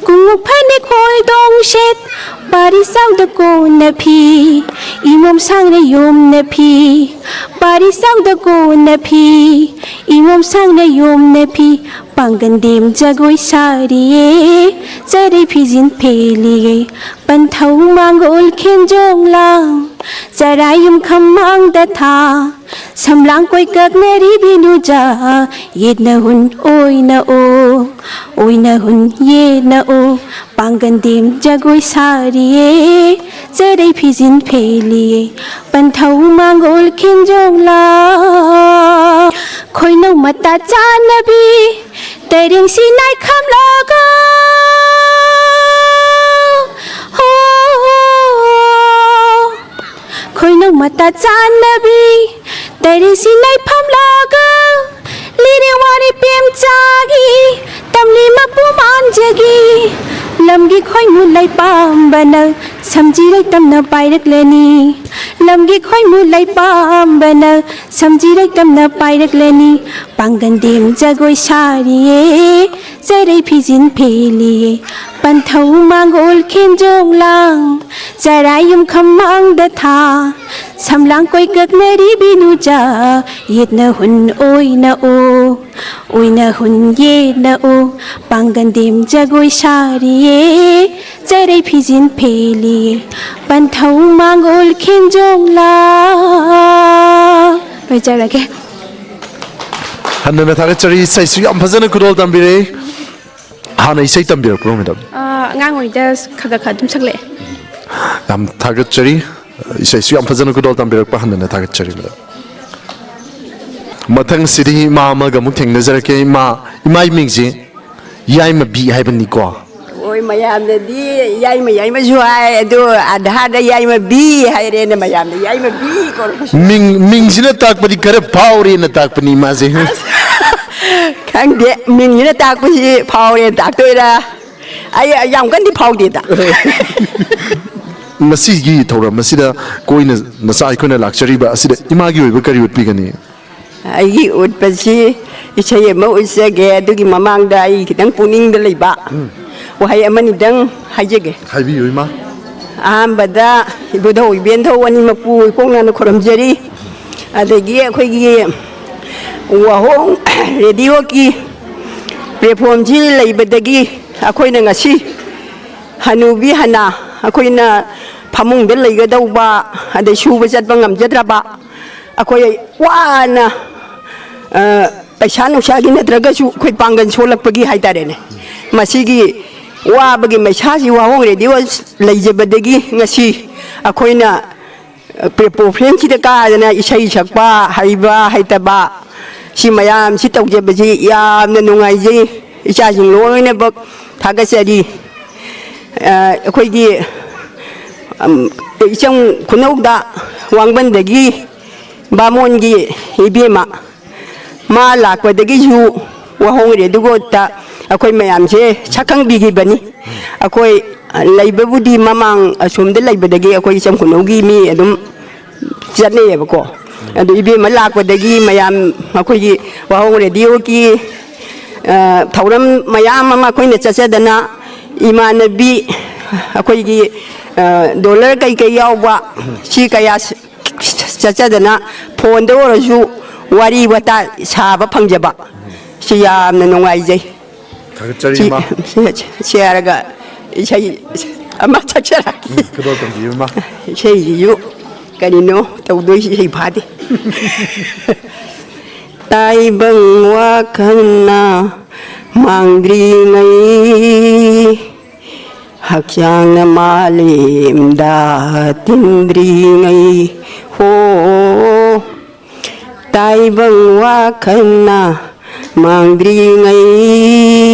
ꯀꯨꯡꯉꯨ ꯐꯅꯦꯛ ꯈꯣꯏꯗꯣꯡ ꯁꯦꯠ꯫ ꯄꯥꯔꯤ ꯆꯥꯎꯗ ꯀꯣꯟꯅ ꯐꯤ, ꯏꯃꯣꯝ ꯁꯥꯡꯅ ꯌꯣꯝꯅ ꯐꯤ꯫ ꯄꯥꯔꯤ ꯆꯥꯎꯗ ꯀꯣꯟꯅ ꯐꯤ, ꯏꯃꯣꯝ ꯁꯥꯡꯅ ꯌꯣꯝꯅ ꯐꯤ꯫ ꯄꯥꯡꯒꯟꯗꯦꯝ ꯖꯒꯣꯏ ꯁꯥꯔꯤꯌꯦ, ꯆꯔꯩ ꯐꯤꯖꯤꯟ ꯐꯦꯜꯂꯤꯌꯦ꯫ ꯄꯟꯊꯧ ꯃꯥꯡꯒꯣꯜ ꯈꯦꯟꯖꯣꯡ ꯂꯥꯡ, ꯆꯔꯥꯏ ꯌꯨꯝꯈꯝ ꯃꯥꯡꯗ ꯊꯥ꯫ ꯁꯝꯂꯥꯡ ꯀꯣꯏꯀꯛꯅꯔꯤ ꯕꯤꯅꯨꯖꯥ, ꯌꯦꯠꯅ ꯍꯨꯟ ꯑꯣꯏꯅ ꯑꯣ, ꯑꯣꯏꯅ ꯍꯨꯟ ꯌꯦꯠꯅ ꯑꯣ꯫ ꯄꯥꯡꯒꯟꯗꯦꯝ ꯖꯒꯣꯏ ꯁꯥꯔꯤꯌꯦ, ꯆꯔꯩ ꯐꯤꯖꯤꯟ ꯐꯦꯜꯂꯤꯌꯦ꯫ ꯄꯟꯊꯧ ꯃꯥꯡꯒꯣꯜ ꯈꯦꯟꯖꯣꯡ ꯂꯥꯡ, ꯈꯣꯏꯅꯧ ꯃꯇꯥ ꯆꯥꯟꯅꯕꯤ, ꯇꯔꯦꯡꯁꯤ ꯅꯥꯏꯈꯝꯂꯒ꯫ ꯍꯣ, ꯈꯣꯏꯅꯧ ꯃꯇꯥ ꯆꯥꯟꯅꯕꯤ, ꯇꯔꯦꯡꯁꯤ ꯅꯥꯏꯐꯝꯂꯒ꯫ ꯂꯤꯔꯦ ꯋꯥꯔꯦ ꯄꯦꯝꯆꯥꯒꯤ, ꯇꯝꯂꯤ ꯃꯄꯨ ꯃꯥꯟꯖꯒꯤ꯫ ꯂꯝꯒꯤ ꯈꯣꯏꯃꯨ ꯂꯩꯄꯥꯝꯕꯅ, ꯁꯝꯖꯤꯔꯩ ꯇꯝꯅ ꯄꯥꯏꯔꯛꯂꯅꯤ꯫ ꯂꯝꯒꯤ ꯈꯣꯏꯃꯨ ꯂꯩꯄꯥꯝꯕꯅ, ꯁꯝꯖꯤꯔꯩ ꯇꯝꯅ ꯄꯥꯏꯔꯛꯂꯅꯤ꯫ ꯄꯥꯡꯒꯟꯗꯦꯝ ꯖꯒꯣꯏ ꯁꯥꯔꯤꯌꯦ, ꯆꯔꯩ ꯐꯤꯖꯤꯟ ꯐꯦꯜꯂꯤꯌꯦ꯫ ꯄꯟꯊꯧ ꯃꯥꯡꯒꯣꯜ ꯈꯦꯟꯖꯣꯡ ꯂꯥꯡ, ꯆꯔꯥꯏ ꯌꯨꯝꯈꯝ ꯃꯥꯡꯗ ꯊꯥ꯫ ꯁꯝꯂꯥꯡ ꯀꯣꯏꯀꯛꯅꯔꯤ ꯕꯤꯅꯨꯖꯥ, ꯌꯦꯠꯅ ꯍꯨꯟ ꯑꯣꯏꯅ ꯑꯣ, ꯑꯣꯏꯅ ꯍꯨꯟ ꯌꯦꯠꯅ ꯑꯣ꯫ ꯄꯥꯡꯒꯟꯗꯦꯝ ꯖꯒꯣꯏ ꯁꯥꯔꯤꯌꯦ, ꯆꯔꯩ ꯐꯤꯖꯤꯟ ꯐꯦꯜꯂꯤꯌꯦ꯫ ꯄꯟꯊꯧ ꯃꯥꯡꯒꯣꯜ ꯈꯦꯟꯖꯣꯡ ꯂꯥꯡ, ꯂꯣꯏꯖꯔꯒꯦ꯫ ꯍꯟꯅꯅ ꯊꯥꯒꯠꯆꯔꯤ꯫ ꯏꯁꯩꯁꯨ ꯌꯥꯝ ꯐꯖꯅ ꯈꯨꯗꯣꯜ ꯇꯝꯕꯤꯔꯛꯏ꯫ ꯍꯥꯟꯅ ꯏꯁꯩ ꯇꯝꯕꯤꯔꯛꯄ꯭ꯔꯣ, ꯃꯦꯗꯥꯝ? ꯑꯥ, ꯑꯉꯥꯡ ꯑꯣꯏꯔꯤꯉꯩꯗ ꯈꯔ ꯈꯔ ꯈꯔ ꯑꯗꯨꯝ ꯁꯛꯂꯛꯑꯦ꯫ ꯌꯥꯝ ꯊꯥꯒꯠꯆꯔꯤ꯫ ꯏꯁꯩꯁꯨ ꯌꯥꯝ ꯐꯖꯅ ꯈꯨꯗꯣꯜ ꯇꯝꯕꯤꯔꯛꯄ ꯍꯟꯅꯅ ꯊꯥꯒꯠꯆꯔꯤ, ꯃꯦꯗꯥꯝ꯫ ꯃꯊꯪꯁꯤꯗꯤ ꯏꯃꯥ ꯑꯃꯒ ꯑꯃꯨꯛ ꯊꯦꯡꯅꯖꯔꯛꯀꯦ꯫ ꯏꯃꯥ, ꯏꯃꯥ ꯏꯃꯤꯡꯁꯤ ꯌꯥꯏꯃꯕꯤ ꯍꯥꯏꯕꯅꯤꯀꯣ꯫ ꯍꯣꯏ, ꯃꯌꯥꯝꯅꯗꯤ ꯌꯥꯏꯃ ꯌꯥꯏꯃꯁꯨ ꯍꯥꯏ, ꯑꯗꯣ ꯑꯙꯥꯔꯗ ꯌꯥꯏꯃꯕꯤ ꯍꯥꯏꯔꯦꯅ ꯃꯌꯥꯝꯅ ꯌꯥꯏꯃꯕꯤ ꯀꯧꯔꯛꯄꯁꯨ꯫ ꯃꯤꯡ, ꯃꯤꯡꯁꯤꯅ ꯇꯥꯛꯄꯗꯤ ꯈꯔ ꯐꯥꯎꯔꯦꯅ ꯇꯥꯛꯄꯅꯤ ꯏꯃꯥꯁꯦ꯫ ꯈꯪꯗꯦ, ꯃꯤꯡꯁꯤꯅ ꯇꯥꯛꯄꯁꯤ ꯐꯥꯎꯔꯦꯅ ꯇꯥꯛꯇꯣꯏꯔꯥ? ꯑꯩ ꯌꯥꯝ ꯀꯟꯗꯤ ꯐꯥꯎꯗꯦꯗ꯫ ꯉꯁꯤꯒꯤ ꯊꯧꯔꯝ ꯑꯁꯤꯗ ꯀꯣꯏꯅ ꯅꯆꯥ ꯑꯩꯈꯣꯏꯅ ꯂꯥꯛꯆꯔꯤꯕ ꯑꯁꯤꯗ ꯏꯃꯥꯒꯤ ꯑꯣꯏꯕ ꯀꯔꯤ ꯎꯠꯄꯤꯒꯅꯤ? ꯑꯩꯒꯤ ꯎꯠꯄꯁꯤ ꯏꯁꯩ ꯑꯃ ꯎꯠꯆꯒꯦ꯫ ꯑꯗꯨꯒꯤ ꯃꯃꯥꯡꯗ ꯑꯩ ꯈꯤꯇꯪ ꯄꯨꯛꯅꯤꯡꯗ ꯂꯩꯕ ꯋꯥꯍꯩ ꯑꯃꯅꯤꯗꯪ ꯍꯥꯏꯖꯒꯦ꯫ ꯍꯥꯏꯕꯤꯌꯨ, ꯏꯃꯥ꯫ ꯑꯍꯥꯟꯕꯗ ꯏꯕꯨꯙꯧ ꯏꯕꯦꯟꯙꯧ ꯑꯅꯤꯃꯛꯄꯨ ꯏꯀꯣꯛꯅꯅ ꯈꯨꯔꯨꯝꯖꯔꯤ꯫ ꯑꯗꯒꯤ ꯑꯩꯈꯣꯏꯒꯤ ꯋꯥꯍꯣꯡ ꯔꯦꯗꯤꯑꯣꯒꯤ ꯄ꯭ꯂꯦꯠꯐꯣꯝꯁꯤ ꯂꯩꯕꯗꯒꯤ ꯑꯩꯈꯣꯏꯅ ꯉꯁꯤ ꯍꯅꯨꯕꯤ ꯍꯅꯥ ꯑꯩꯈꯣꯏꯅ ꯐꯃꯨꯡꯗ ꯂꯩꯒꯗꯧꯕ, ꯑꯗꯩ ꯁꯨꯕ ꯆꯠꯄ ꯉꯝꯖꯗ꯭ꯔꯕ, ꯑꯩꯈꯣꯏ ꯋꯥꯅ, ꯑ, ꯄꯩꯁꯥ ꯅꯨꯡꯁꯥꯒꯤ ꯅꯠꯇ꯭ꯔꯒꯁꯨ ꯑꯩꯈꯣꯏ ꯄꯥꯡꯒꯜ ꯁꯣꯜꯂꯛꯄꯒꯤ ꯍꯥꯏꯇꯥꯔꯦꯅꯦ, ꯃꯁꯤꯒꯤ ꯋꯥꯕꯒꯤ ꯃꯩꯁꯥꯁꯤ ꯋꯥꯍꯣꯡ ꯔꯦꯗꯤꯑꯣ ꯂꯩꯖꯕꯗꯒꯤ ꯉꯁꯤ ꯑꯩꯈꯣꯏꯅ ꯄ꯭ꯂꯦꯠꯐꯣꯝꯁꯤꯗ ꯀꯥꯗꯅ ꯏꯁꯩ ꯁꯛꯄ, ꯍꯩꯕ ꯍꯩꯇꯕ, ꯁꯤ ꯃꯌꯥꯝꯁꯤ ꯇꯧꯖꯕꯁꯤ ꯌꯥꯝꯅ ꯅꯨꯡꯉꯥꯏꯖꯩ꯫ ꯏꯆꯥꯁꯤꯡ ꯂꯣꯏꯅꯃꯛ ꯊꯥꯒꯠꯆꯔꯤ꯫ ꯑ, ꯑꯩꯈꯣꯏꯒꯤ, ꯑꯝ, ꯏꯆꯝ ꯈꯨꯅꯧꯗ ꯋꯥꯡꯕꯟꯗꯒꯤ ꯕꯥꯃꯣꯟꯒꯤ ꯏꯕꯦꯝꯃ, ꯃꯥ ꯂꯥꯛꯄꯗꯒꯤꯁꯨ ꯋꯥꯍꯣꯡ ꯔꯦꯗꯤꯑꯣꯗ ꯑꯩꯈꯣꯏ ꯃꯌꯥꯝꯁꯦ ꯁꯛꯈꯪꯕꯤꯈꯤꯕꯅꯤ꯫ ꯑꯩꯈꯣꯏ ꯂꯩꯕꯕꯨꯗꯤ ꯃꯃꯥꯡ ꯑꯁꯣꯝꯗ ꯂꯩꯕꯗꯒꯤ ꯑꯩꯈꯣꯏ ꯏꯆꯝ ꯈꯨꯅꯧꯒꯤ ꯃꯤ ꯑꯗꯨꯝ ꯆꯠꯅꯩꯌꯦꯕꯀꯣ꯫ ꯑꯗꯨ ꯏꯕꯦꯝꯃ ꯂꯥꯛꯄꯗꯒꯤ ꯃꯌꯥꯝ ꯑꯩꯈꯣꯏꯒꯤ ꯋꯥꯍꯣꯡ ꯔꯦꯗꯤꯑꯣꯒꯤ, ꯑ, ꯊꯧꯔꯝ ꯃꯌꯥꯝ ꯑꯃ ꯑꯩꯈꯣꯏꯅ ꯆꯠꯆꯗꯅ ꯏꯃꯥꯟꯅꯕꯤ ꯑꯩꯈꯣꯏꯒꯤ, ꯑ, ꯗꯣꯂꯔ ꯀꯩꯀꯩ ꯌꯥꯎꯕ ꯁꯤ ꯀꯌꯥ ꯆꯠꯆꯗꯅ ꯐꯣꯟꯗ ꯑꯣꯏꯔꯁꯨ ꯋꯥꯔꯤ ꯋꯥꯇꯥꯏ ꯁꯥꯕ ꯐꯪꯖꯕ ꯁꯤ ꯌꯥꯝꯅ ꯅꯨꯡꯉꯥꯏꯖꯩ꯫ ꯊꯥꯒꯠꯆꯔꯤ, ꯁꯤ, ꯏꯃꯥ꯫ ꯁꯤ, ꯁꯤ ꯍꯥꯏꯔꯒ ꯏꯁꯩ ꯑꯃ ꯁꯛꯆꯔꯛꯀꯦ꯫ ꯈꯨꯗꯣꯜ ꯇꯝꯕꯤꯌꯨ, ꯏꯃꯥ꯫ ꯏꯁꯩꯁꯤꯁꯨ ꯀꯔꯤꯅꯣ ꯇꯧꯗꯣꯏꯁꯤ, ꯏꯁꯩ ꯐꯥꯗꯦ꯫ ꯇꯥꯏꯕꯪ ꯋꯥꯈꯜꯅ ꯃꯥꯡꯗ꯭ꯔꯤꯉꯩ, ꯍꯛꯆꯥꯡꯅ ꯃꯥꯂꯦꯝꯗ ꯇꯤꯟꯗ꯭ꯔꯤꯉꯩ꯫ ꯍꯣ, ꯇꯥꯏꯕꯪ ꯋꯥꯈꯜꯅ ꯃꯥꯡꯗ꯭ꯔꯤꯉꯩ,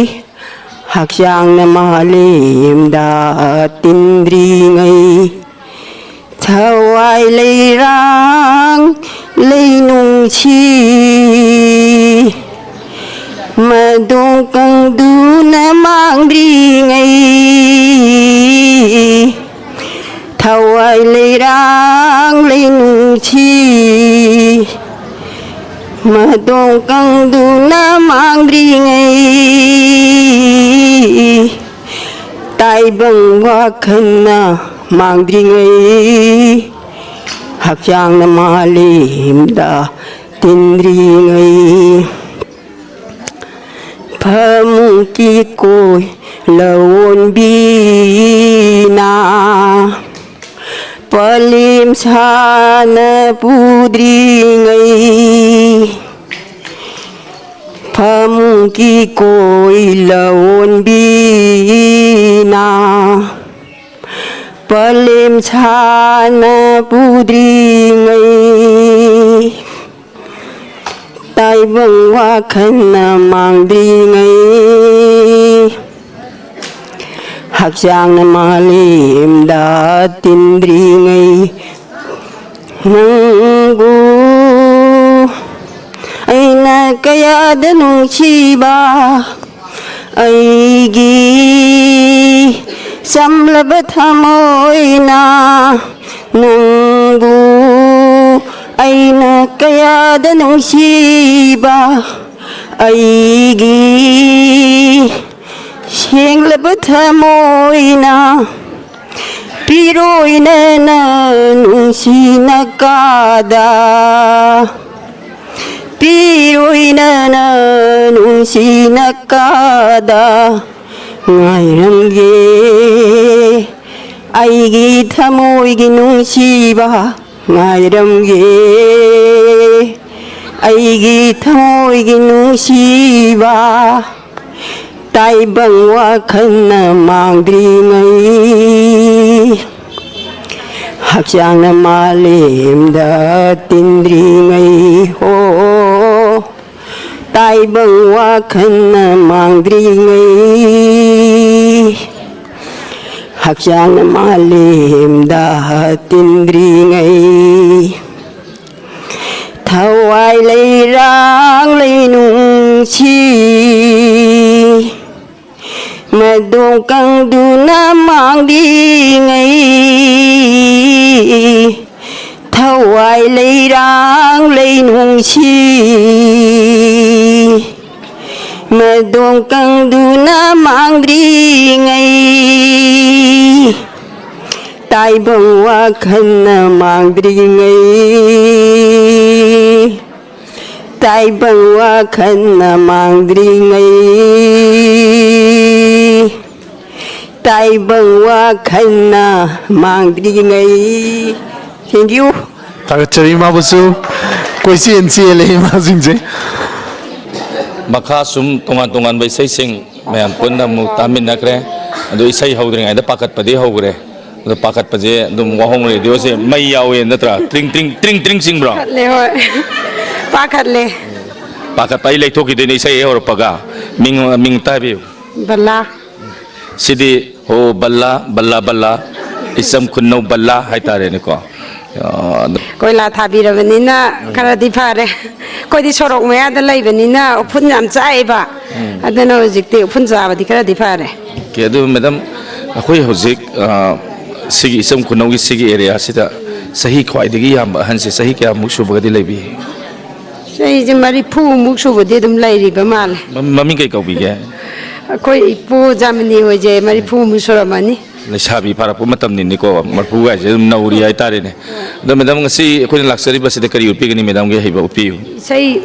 ꯍꯛꯆꯥꯡꯅ ꯃꯥꯂꯦꯝꯗ ꯇꯤꯟꯗ꯭ꯔꯤꯉꯩ, ꯊꯋꯥꯏ ꯂꯩꯔꯥꯡ ꯂꯩꯅꯨꯡꯁꯤ, ꯃꯗꯣꯡ ꯀꯪꯗꯨꯅ ꯃꯥꯡꯗ꯭ꯔꯤꯉꯩ, ꯊꯋꯥꯏ ꯂꯩꯔꯥꯡ ꯂꯩꯅꯨꯡꯁꯤ, ꯃꯗꯣꯡ ꯀꯪꯗꯨꯅ ꯃꯥꯡꯗ꯭ꯔꯤꯉꯩ, ꯇꯥꯏꯕꯪ ꯋꯥꯈꯜꯅ ꯃꯥꯡꯗ꯭ꯔꯤꯉꯩ, ꯍꯛꯆꯥꯡꯅ ꯃꯥꯂꯦꯝꯗ ꯇꯤꯟꯗ꯭ꯔꯤꯉꯩ, ꯐꯃꯨꯡ ꯀꯤꯀꯣꯏ ꯂꯧꯑꯣꯟꯕꯤꯅ ꯄꯂꯦꯝ ꯁꯥꯅ ꯄꯨꯗ꯭ꯔꯤꯉꯩ, ꯐꯃꯨꯡ ꯀꯤꯀꯣꯏ ꯂꯧꯑꯣꯟꯕꯤꯅ ꯄꯂꯦꯝ ꯁꯥꯅ ꯄꯨꯗ꯭ꯔꯤꯉꯩ, ꯇꯥꯏꯕꯪ ꯋꯥꯈꯜꯅ ꯃꯥꯡꯗ꯭ꯔꯤꯉꯩ, ꯍꯛꯆꯥꯡꯅ ꯃꯥꯂꯦꯝꯗ ꯇꯤꯟꯗ꯭ꯔꯤꯉꯩ, ꯅꯪꯕꯨ ꯑꯩꯅ ꯀꯌꯥꯗ ꯅꯨꯡꯁꯤꯕ, ꯑꯩꯒꯤ ꯆꯝꯂꯕ ꯊꯃꯣꯏꯅ ꯅꯪꯕꯨ ꯑꯩꯅ ꯀꯌꯥꯗ ꯅꯨꯡꯁꯤꯕ, ꯑꯩꯒꯤ ꯁꯦꯡꯂꯕ ꯊꯃꯣꯏꯅ ꯄꯤꯔꯣꯏꯅꯅ ꯅꯨꯡꯁꯤꯅ ꯀꯥꯗ, ꯄꯤꯔꯣꯏꯅꯅ ꯅꯨꯡꯁꯤꯅ ꯀꯥꯗ ꯉꯥꯏꯔꯝꯒꯦ꯫ ꯑꯩꯒꯤ ꯊꯃꯣꯏꯒꯤ ꯅꯨꯡꯁꯤꯕ, ꯉꯥꯏꯔꯝꯒꯦ ꯑꯩꯒꯤ ꯊꯃꯣꯏꯒꯤ ꯅꯨꯡꯁꯤꯕ, ꯇꯥꯏꯕꯪ ꯋꯥꯈꯜꯅ ꯃꯥꯡꯗ꯭ꯔꯤꯉꯩ, ꯍꯛꯆꯥꯡꯅ ꯃꯥꯂꯦꯝꯗ ꯇꯤꯟꯗ꯭ꯔꯤꯉꯩ ꯍꯣ꯫ ꯇꯥꯏꯕꯪ ꯋꯥꯈꯜꯅ ꯃꯥꯡꯗ꯭ꯔꯤꯉꯩ, ꯍꯛꯆꯥꯡꯅ ꯃꯥꯂꯦꯝꯗ ꯇꯤꯟꯗ꯭ꯔꯤꯉꯩ, ꯊꯋꯥꯏ ꯂꯩꯔꯥꯡ ꯂꯩꯅꯨꯡꯁꯤ ꯃꯗꯣꯝ ꯀꯪꯗꯨꯅ ꯃꯥꯡꯂꯤꯉꯩ, ꯊꯋꯥꯏ ꯂꯩꯔꯥꯡ ꯂꯩꯅꯨꯡꯁꯤ ꯃꯗꯣꯝ ꯀꯪꯗꯨꯅ ꯃꯥꯡꯗ꯭ꯔꯤꯉꯩ, ꯇꯥꯏꯕꯪ ꯋꯥꯈꯜꯅ ꯃꯥꯡꯗ꯭ꯔꯤꯉꯩ, ꯇꯥꯏꯕꯪ ꯋꯥꯈꯜꯅ ꯃꯥꯡꯗ꯭ꯔꯤꯉꯩ, ꯇꯥꯏꯕꯪ ꯋꯥꯈꯜꯅ ꯃꯥꯡꯗ꯭ꯔꯤꯉꯩ꯫ Thank you꯫ ꯊꯥꯒꯠꯆꯔꯤ ꯏꯃꯥꯕꯨꯁꯨ꯫ ꯀꯣꯏꯆꯦꯟ ꯆꯦꯜꯂꯦ ꯏꯃꯥꯁꯤꯡꯁꯦ꯫ ꯃꯈꯥ ꯁꯨꯝ ꯇꯣꯉꯥꯟ ꯇꯣꯉꯥꯟꯕ ꯏꯁꯩꯁꯤꯡ ꯃꯌꯥꯝ ꯄꯨꯟꯅ ꯑꯃꯨꯛ ꯇꯥꯃꯤꯟꯅꯈ꯭ꯔꯦ꯫ ꯑꯗꯣ ꯏꯁꯩ ꯍꯧꯗ꯭ꯔꯤꯉꯩꯗ ꯄꯥꯈꯠꯄꯗꯤ ꯍꯧꯈ꯭ꯔꯦ꯫ ꯑꯗꯣ ꯄꯥꯈꯠꯄꯁꯦ ꯑꯗꯨꯝ ꯋꯥꯍꯣꯡ ꯔꯦꯗꯤꯑꯣꯁꯦ ꯃꯩ ꯌꯥꯎꯋꯦ ꯅꯠꯇ꯭ꯔꯥ? ꯇ꯭ꯔꯤꯡ ꯇ꯭ꯔꯤꯡ ꯇ꯭ꯔꯤꯡ ꯇ꯭ꯔꯤꯡ ꯆꯤꯡꯕ꯭ꯔꯣ? ꯄꯥꯈꯠꯂꯦ, ꯍꯣꯏ꯫ ꯄꯥꯈꯠꯂꯦ꯫ ꯄꯥꯈꯠꯄ ꯑꯩ ꯂꯩꯊꯣꯛꯈꯤꯗꯣꯏꯅꯦ ꯏꯁꯩ ꯍꯦꯛ ꯍꯧꯔꯛꯄꯒ꯫ ꯃꯤꯡ, ꯃꯤꯡ ꯑꯝꯇ ꯍꯥꯏꯕꯤꯌꯨ꯫ ꯕꯂꯥ꯫ ꯁꯤꯗꯤ ꯍꯣ ꯕꯂꯥ, ꯕꯂꯥ, ꯕꯂꯥ, ꯏꯆꯝ ꯈꯨꯅꯧ ꯕꯂꯥ ꯍꯥꯏꯇꯥꯔꯦꯅꯦꯀꯣ꯫ ꯑ, ꯑꯗꯨ ꯀꯣꯏꯂꯥ ꯊꯥꯕꯤꯔꯕꯅꯤꯅ ꯈꯔꯗꯤ ꯐꯔꯦ꯫ ꯑꯩꯈꯣꯏꯗꯤ ꯁꯣꯔꯣꯛ ꯃꯌꯥꯗ ꯂꯩꯕꯅꯤꯅ ꯎꯐꯨꯟ ꯌꯥꯝ ꯆꯥꯏꯑꯦꯕ꯫ ꯎꯝ꯫ ꯑꯗꯨꯅ ꯍꯧꯖꯤꯛꯇꯤ ꯎꯐꯨꯟ ꯆꯥꯕꯗꯤ ꯈꯔꯗꯤ ꯐꯔꯦ꯫ ꯑꯣꯀꯦ, ꯑꯗꯨ ꯃꯦꯗꯥꯝ, ꯑꯩꯈꯣꯏ ꯍꯧꯖꯤꯛ, ꯑ, ꯁꯤꯒꯤ ꯏꯆꯝ ꯈꯨꯅꯧꯒꯤ ꯁꯤꯒꯤ ꯑꯦꯔꯤꯌꯥꯁꯤꯗ ꯆꯍꯤ ꯈ꯭ꯋꯥꯏꯗꯒꯤ ꯌꯥꯝꯕ ꯑꯍꯟꯁꯦ ꯆꯍꯤ ꯀꯌꯥꯃꯨꯛ ꯁꯨꯕꯒꯗꯤ ꯂꯩꯕꯤ? ꯆꯍꯤꯁꯦ ꯃꯔꯤꯐꯨꯃꯨꯛ ꯁꯨꯕꯗꯤ ꯑꯗꯨꯝ ꯂꯩꯔꯤꯕ ꯃꯥꯜꯂꯦ꯫ ꯃ-, ꯃꯃꯤꯡ ꯀꯩ ꯀꯧꯕꯤꯒꯦ? ꯑꯩꯈꯣꯏ ꯏꯄꯨ ꯖꯥꯃꯤꯅꯤ ꯍꯣꯏꯁꯦ ꯃꯔꯤꯐꯨꯃꯨꯛ ꯁꯨꯔꯝꯃꯅꯤ꯫ ꯂꯩꯁꯥꯕꯤ ꯐꯥꯔꯛꯄ ꯃꯇꯝꯅꯤꯅꯦꯀꯣ, ꯃꯔꯤꯐꯨ ꯍꯥꯏꯁꯦ ꯑꯗꯨꯝ ꯅꯧꯔꯤ ꯍꯥꯏꯇꯥꯔꯦꯅꯦ꯫ ꯑꯗꯣ ꯃꯦꯗꯥꯝ, ꯉꯁꯤ ꯑꯩꯈꯣꯏꯅ ꯂꯥꯛꯆꯔꯤꯕꯁꯤꯗ ꯀꯔꯤ ꯎꯠꯄꯤꯒꯅꯤ? ꯃꯦꯗꯥꯝꯒꯤ ꯑꯍꯩꯕ ꯎꯠꯄꯤꯌꯨ꯫ ꯏꯁꯩ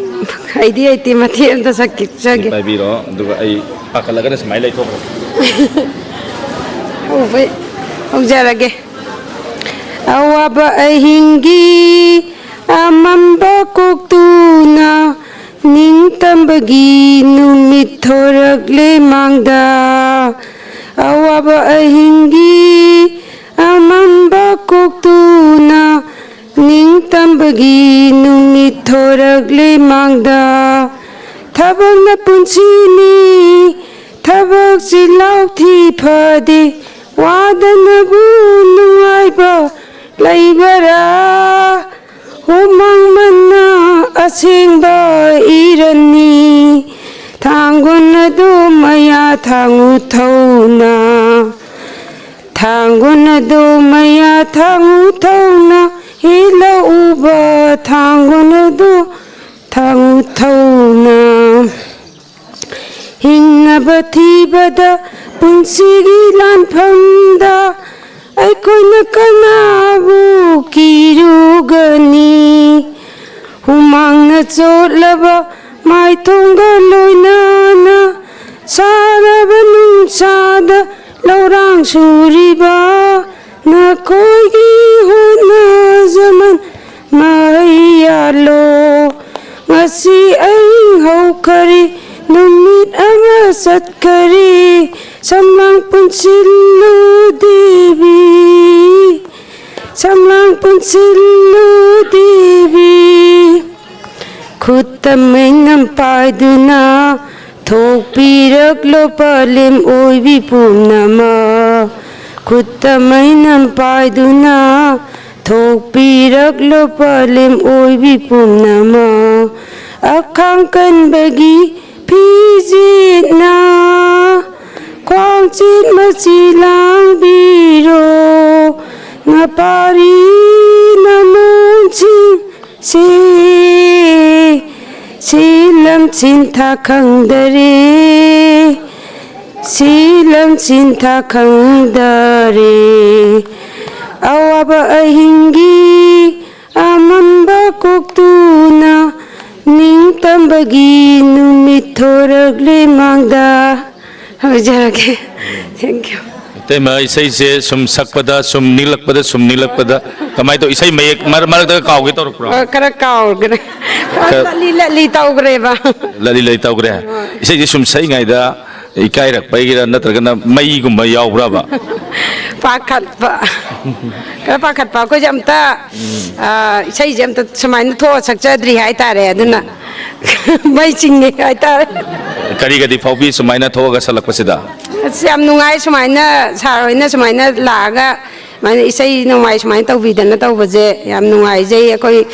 ꯍꯩꯗꯤ ꯍꯩꯇꯦ, ꯃꯇꯦꯛ ꯑꯝꯇ ꯁꯛꯀꯦ, ꯁꯛꯀꯦ꯫ ꯄꯥꯏꯕꯤꯔꯣ, ꯑꯗꯨꯒ ꯑꯩ ꯄꯥꯈꯠꯂꯒꯅ ꯁꯨꯃꯥꯏꯅ ꯂꯩꯊꯣꯛꯈ꯭ꯔꯣ꯫ ꯍꯧꯕꯩ ꯍꯧꯖꯔꯒꯦ꯫ ꯑꯋꯥꯕ ꯑꯍꯤꯡꯒꯤ ꯑꯃꯝꯕ ꯀꯣꯛꯇꯨꯅ ꯅꯤꯡꯇꯝꯕꯒꯤ ꯅꯨꯃꯤꯠ ꯊꯣꯔꯛꯂꯦ ꯃꯥꯡꯗ꯫ ꯑꯋꯥꯕ ꯑꯍꯤꯡꯒꯤ ꯑꯃꯝꯕ ꯀꯣꯛꯇꯨꯅ ꯅꯤꯡꯇꯝꯕꯒꯤ ꯅꯨꯃꯤꯠ ꯊꯣꯔꯛꯂꯦ ꯃꯥꯡꯗ꯫ ꯊꯕꯛꯅ ꯄꯨꯟꯁꯤꯅꯤ, ꯊꯕꯛ ꯆꯤꯜꯍꯥꯎ ꯊꯤ ꯐꯗꯦ, ꯋꯥꯗꯅꯕꯨ ꯅꯨꯡꯉꯥꯏꯕ ꯂꯩꯕꯔꯥ? ꯍꯨꯃꯥꯡ ꯃꯅꯥ ꯑꯁꯦꯡꯕ ꯏꯔꯅꯤ, ꯊꯥꯡꯒꯨꯟ ꯑꯗꯨ ꯃꯌꯥ ꯊꯥꯡꯉꯨ ꯊꯧꯅ꯫ ꯊꯥꯡꯒꯨꯟ ꯑꯗꯨ ꯃꯌꯥ ꯊꯥꯡꯉꯨ ꯊꯧꯅ, ꯍꯦꯜꯂꯛꯎꯕ ꯊꯥꯡꯒꯨꯟ ꯑꯗꯨ ꯊꯥꯡꯉꯨ ꯊꯧꯅ꯫ ꯍꯤꯡꯅꯕ ꯊꯤꯕꯗ ꯄꯨꯟꯁꯤꯒꯤ ꯂꯥꯟꯐꯝꯗ ꯑꯩꯈꯣꯏꯅ ꯀꯅꯥꯕꯨ ꯀꯤꯔꯨꯒꯅꯤ? ꯍꯨꯃꯥꯡꯅ ꯆꯣꯠꯂꯕ ꯃꯥꯏꯊꯣꯡꯒ ꯂꯣꯏꯅꯅ ꯁꯥꯔꯕ ꯅꯨꯡꯁꯥꯗ ꯂꯧꯔꯥꯡ ꯁꯨꯔꯤꯕ ꯅꯈꯣꯏꯒꯤ ꯍꯣꯠꯅꯖꯃꯟ ꯃꯍꯩ ꯌꯥꯜꯂꯣ꯫ ꯉꯁꯤ ꯑꯍꯤꯡ ꯍꯧꯈꯔꯦ, ꯅꯨꯃꯤꯠ ꯑꯃ ꯆꯠꯈꯔꯦ, ꯁꯝꯂꯥꯡ ꯄꯨꯟꯁꯤꯜꯂꯨ ꯗꯦꯕꯤ, ꯁꯝꯂꯥꯡ ꯄꯨꯟꯁꯤꯜꯂꯨ ꯗꯦꯕꯤ꯫ ꯈꯨꯠꯇ ꯃꯩꯅꯝ ꯄꯥꯏꯗꯨꯅ ꯊꯣꯛꯄꯤꯔꯛꯂꯣ ꯄꯂꯦꯝ ꯑꯣꯏꯕꯤ ꯄꯨꯝꯅꯃꯛ꯫ ꯈꯨꯠꯇ ꯃꯩꯅꯝ ꯄꯥꯏꯗꯨꯅ ꯊꯣꯛꯄꯤꯔꯛꯂꯣ ꯄꯂꯦꯝ ꯑꯣꯏꯕꯤ ꯄꯨꯝꯅꯃꯛ꯫ ꯑꯈꯥꯡ ꯀꯟꯕꯒꯤ ꯐꯤꯖꯦꯠꯅ ꯈ꯭ꯋꯥꯡꯆꯦꯠ ꯃꯆꯤ ꯂꯥꯡꯕꯤꯔꯣ꯫ ꯅꯄꯥꯔꯤ ꯅꯃꯣꯟꯁꯤꯡ ꯁꯤ, ꯁꯤ ꯂꯝ ꯁꯤꯟꯊꯥ ꯈꯪꯗꯔꯦ, ꯁꯤ ꯂꯝ ꯁꯤꯟꯊꯥ ꯈꯪꯗꯔꯦ꯫ ꯑꯋꯥꯕ ꯑꯍꯤꯡꯒꯤ ꯑꯃꯝꯕ ꯀꯣꯛꯇꯨꯅ ꯅꯤꯡꯇꯝꯕꯒꯤ ꯅꯨꯃꯤꯠ ꯊꯣꯔꯛꯂꯦ ꯃꯥꯡꯗ꯫ ꯍꯧꯖꯔꯒꯦ꯫ Thank you꯫ ꯏꯇꯩꯃ, ꯏꯁꯩꯁꯦ ꯁꯨꯝ ꯁꯛꯄꯗ, ꯁꯨꯝ ꯅꯤꯛꯂꯛꯄꯗ, ꯁꯨꯝ ꯅꯤꯛꯂꯛꯄꯗ, ꯀꯃꯥꯏꯅ ꯇꯧ? ꯏꯁꯩ ꯃꯌꯦꯛ ꯃꯔꯛ ꯃꯔꯛꯇꯒ ꯀꯥꯎꯒꯦ ꯇꯧꯔꯛꯄ꯭ꯔꯣ? ꯑ, ꯈꯔ ꯀꯥꯎꯈ꯭ꯔꯦ꯫ ꯈꯔ ꯂꯠꯂꯤ ꯂꯠꯂꯤ ꯇꯧꯈ꯭ꯔꯦꯕ꯫ ꯂꯠꯂꯤ ꯂꯠꯂꯤ ꯇꯧꯈ꯭ꯔꯦ꯫ ꯍꯣꯏ꯫ ꯏꯁꯩꯁꯦ ꯁꯨꯝ ꯁꯛꯏꯉꯩꯗ ꯏꯀꯥꯏꯔꯛꯄꯒꯤꯔ ꯅꯠꯇ꯭ꯔꯒꯅ ꯃꯩꯒꯨꯝꯕ ꯌꯥꯎꯕ꯭ꯔꯕ? ꯄꯥꯈꯠꯄ꯫ ꯈꯔ ꯄꯥꯈꯠꯄ꯫ ꯑꯩꯈꯣꯏꯁꯦ ꯑꯝꯇ, ꯎꯝ꯫ ꯑ, ꯏꯁꯩꯁꯦ ꯑꯝꯇ ꯁꯨꯃꯥꯏꯅ ꯊꯣꯛꯑ ꯁꯛꯆꯗ꯭ꯔꯤ ꯍꯥꯏꯇꯥꯔꯦ꯫ ꯑꯗꯨꯅ ꯃꯩ ꯆꯤꯡꯉꯦ ꯍꯥꯏꯇꯥꯔꯦ꯫ ꯀꯔꯤꯒꯗꯤ ꯐꯥꯎꯕꯤ ꯁꯨꯃꯥꯏꯅ ꯊꯣꯛꯑꯒ ꯁꯛꯂꯛꯄꯁꯤꯗ? ꯑꯁ, ꯌꯥꯝ ꯅꯨꯡꯉꯥꯏ ꯁꯨꯃꯥꯏꯅ ꯁꯥꯔ ꯍꯣꯏꯅ ꯁꯨꯃꯥꯏꯅ ꯂꯥꯛꯑꯒ ꯁꯨꯃꯥꯏꯅ ꯏꯁꯩ ꯅꯣꯡꯃꯥꯏ ꯁꯨꯃꯥꯏꯅ ꯇꯧꯕꯤꯗꯅ ꯇꯧꯕꯁꯦ ꯌꯥꯝ ꯅꯨꯡꯉꯥꯏꯖꯩ꯫ ꯑꯩꯈꯣꯏ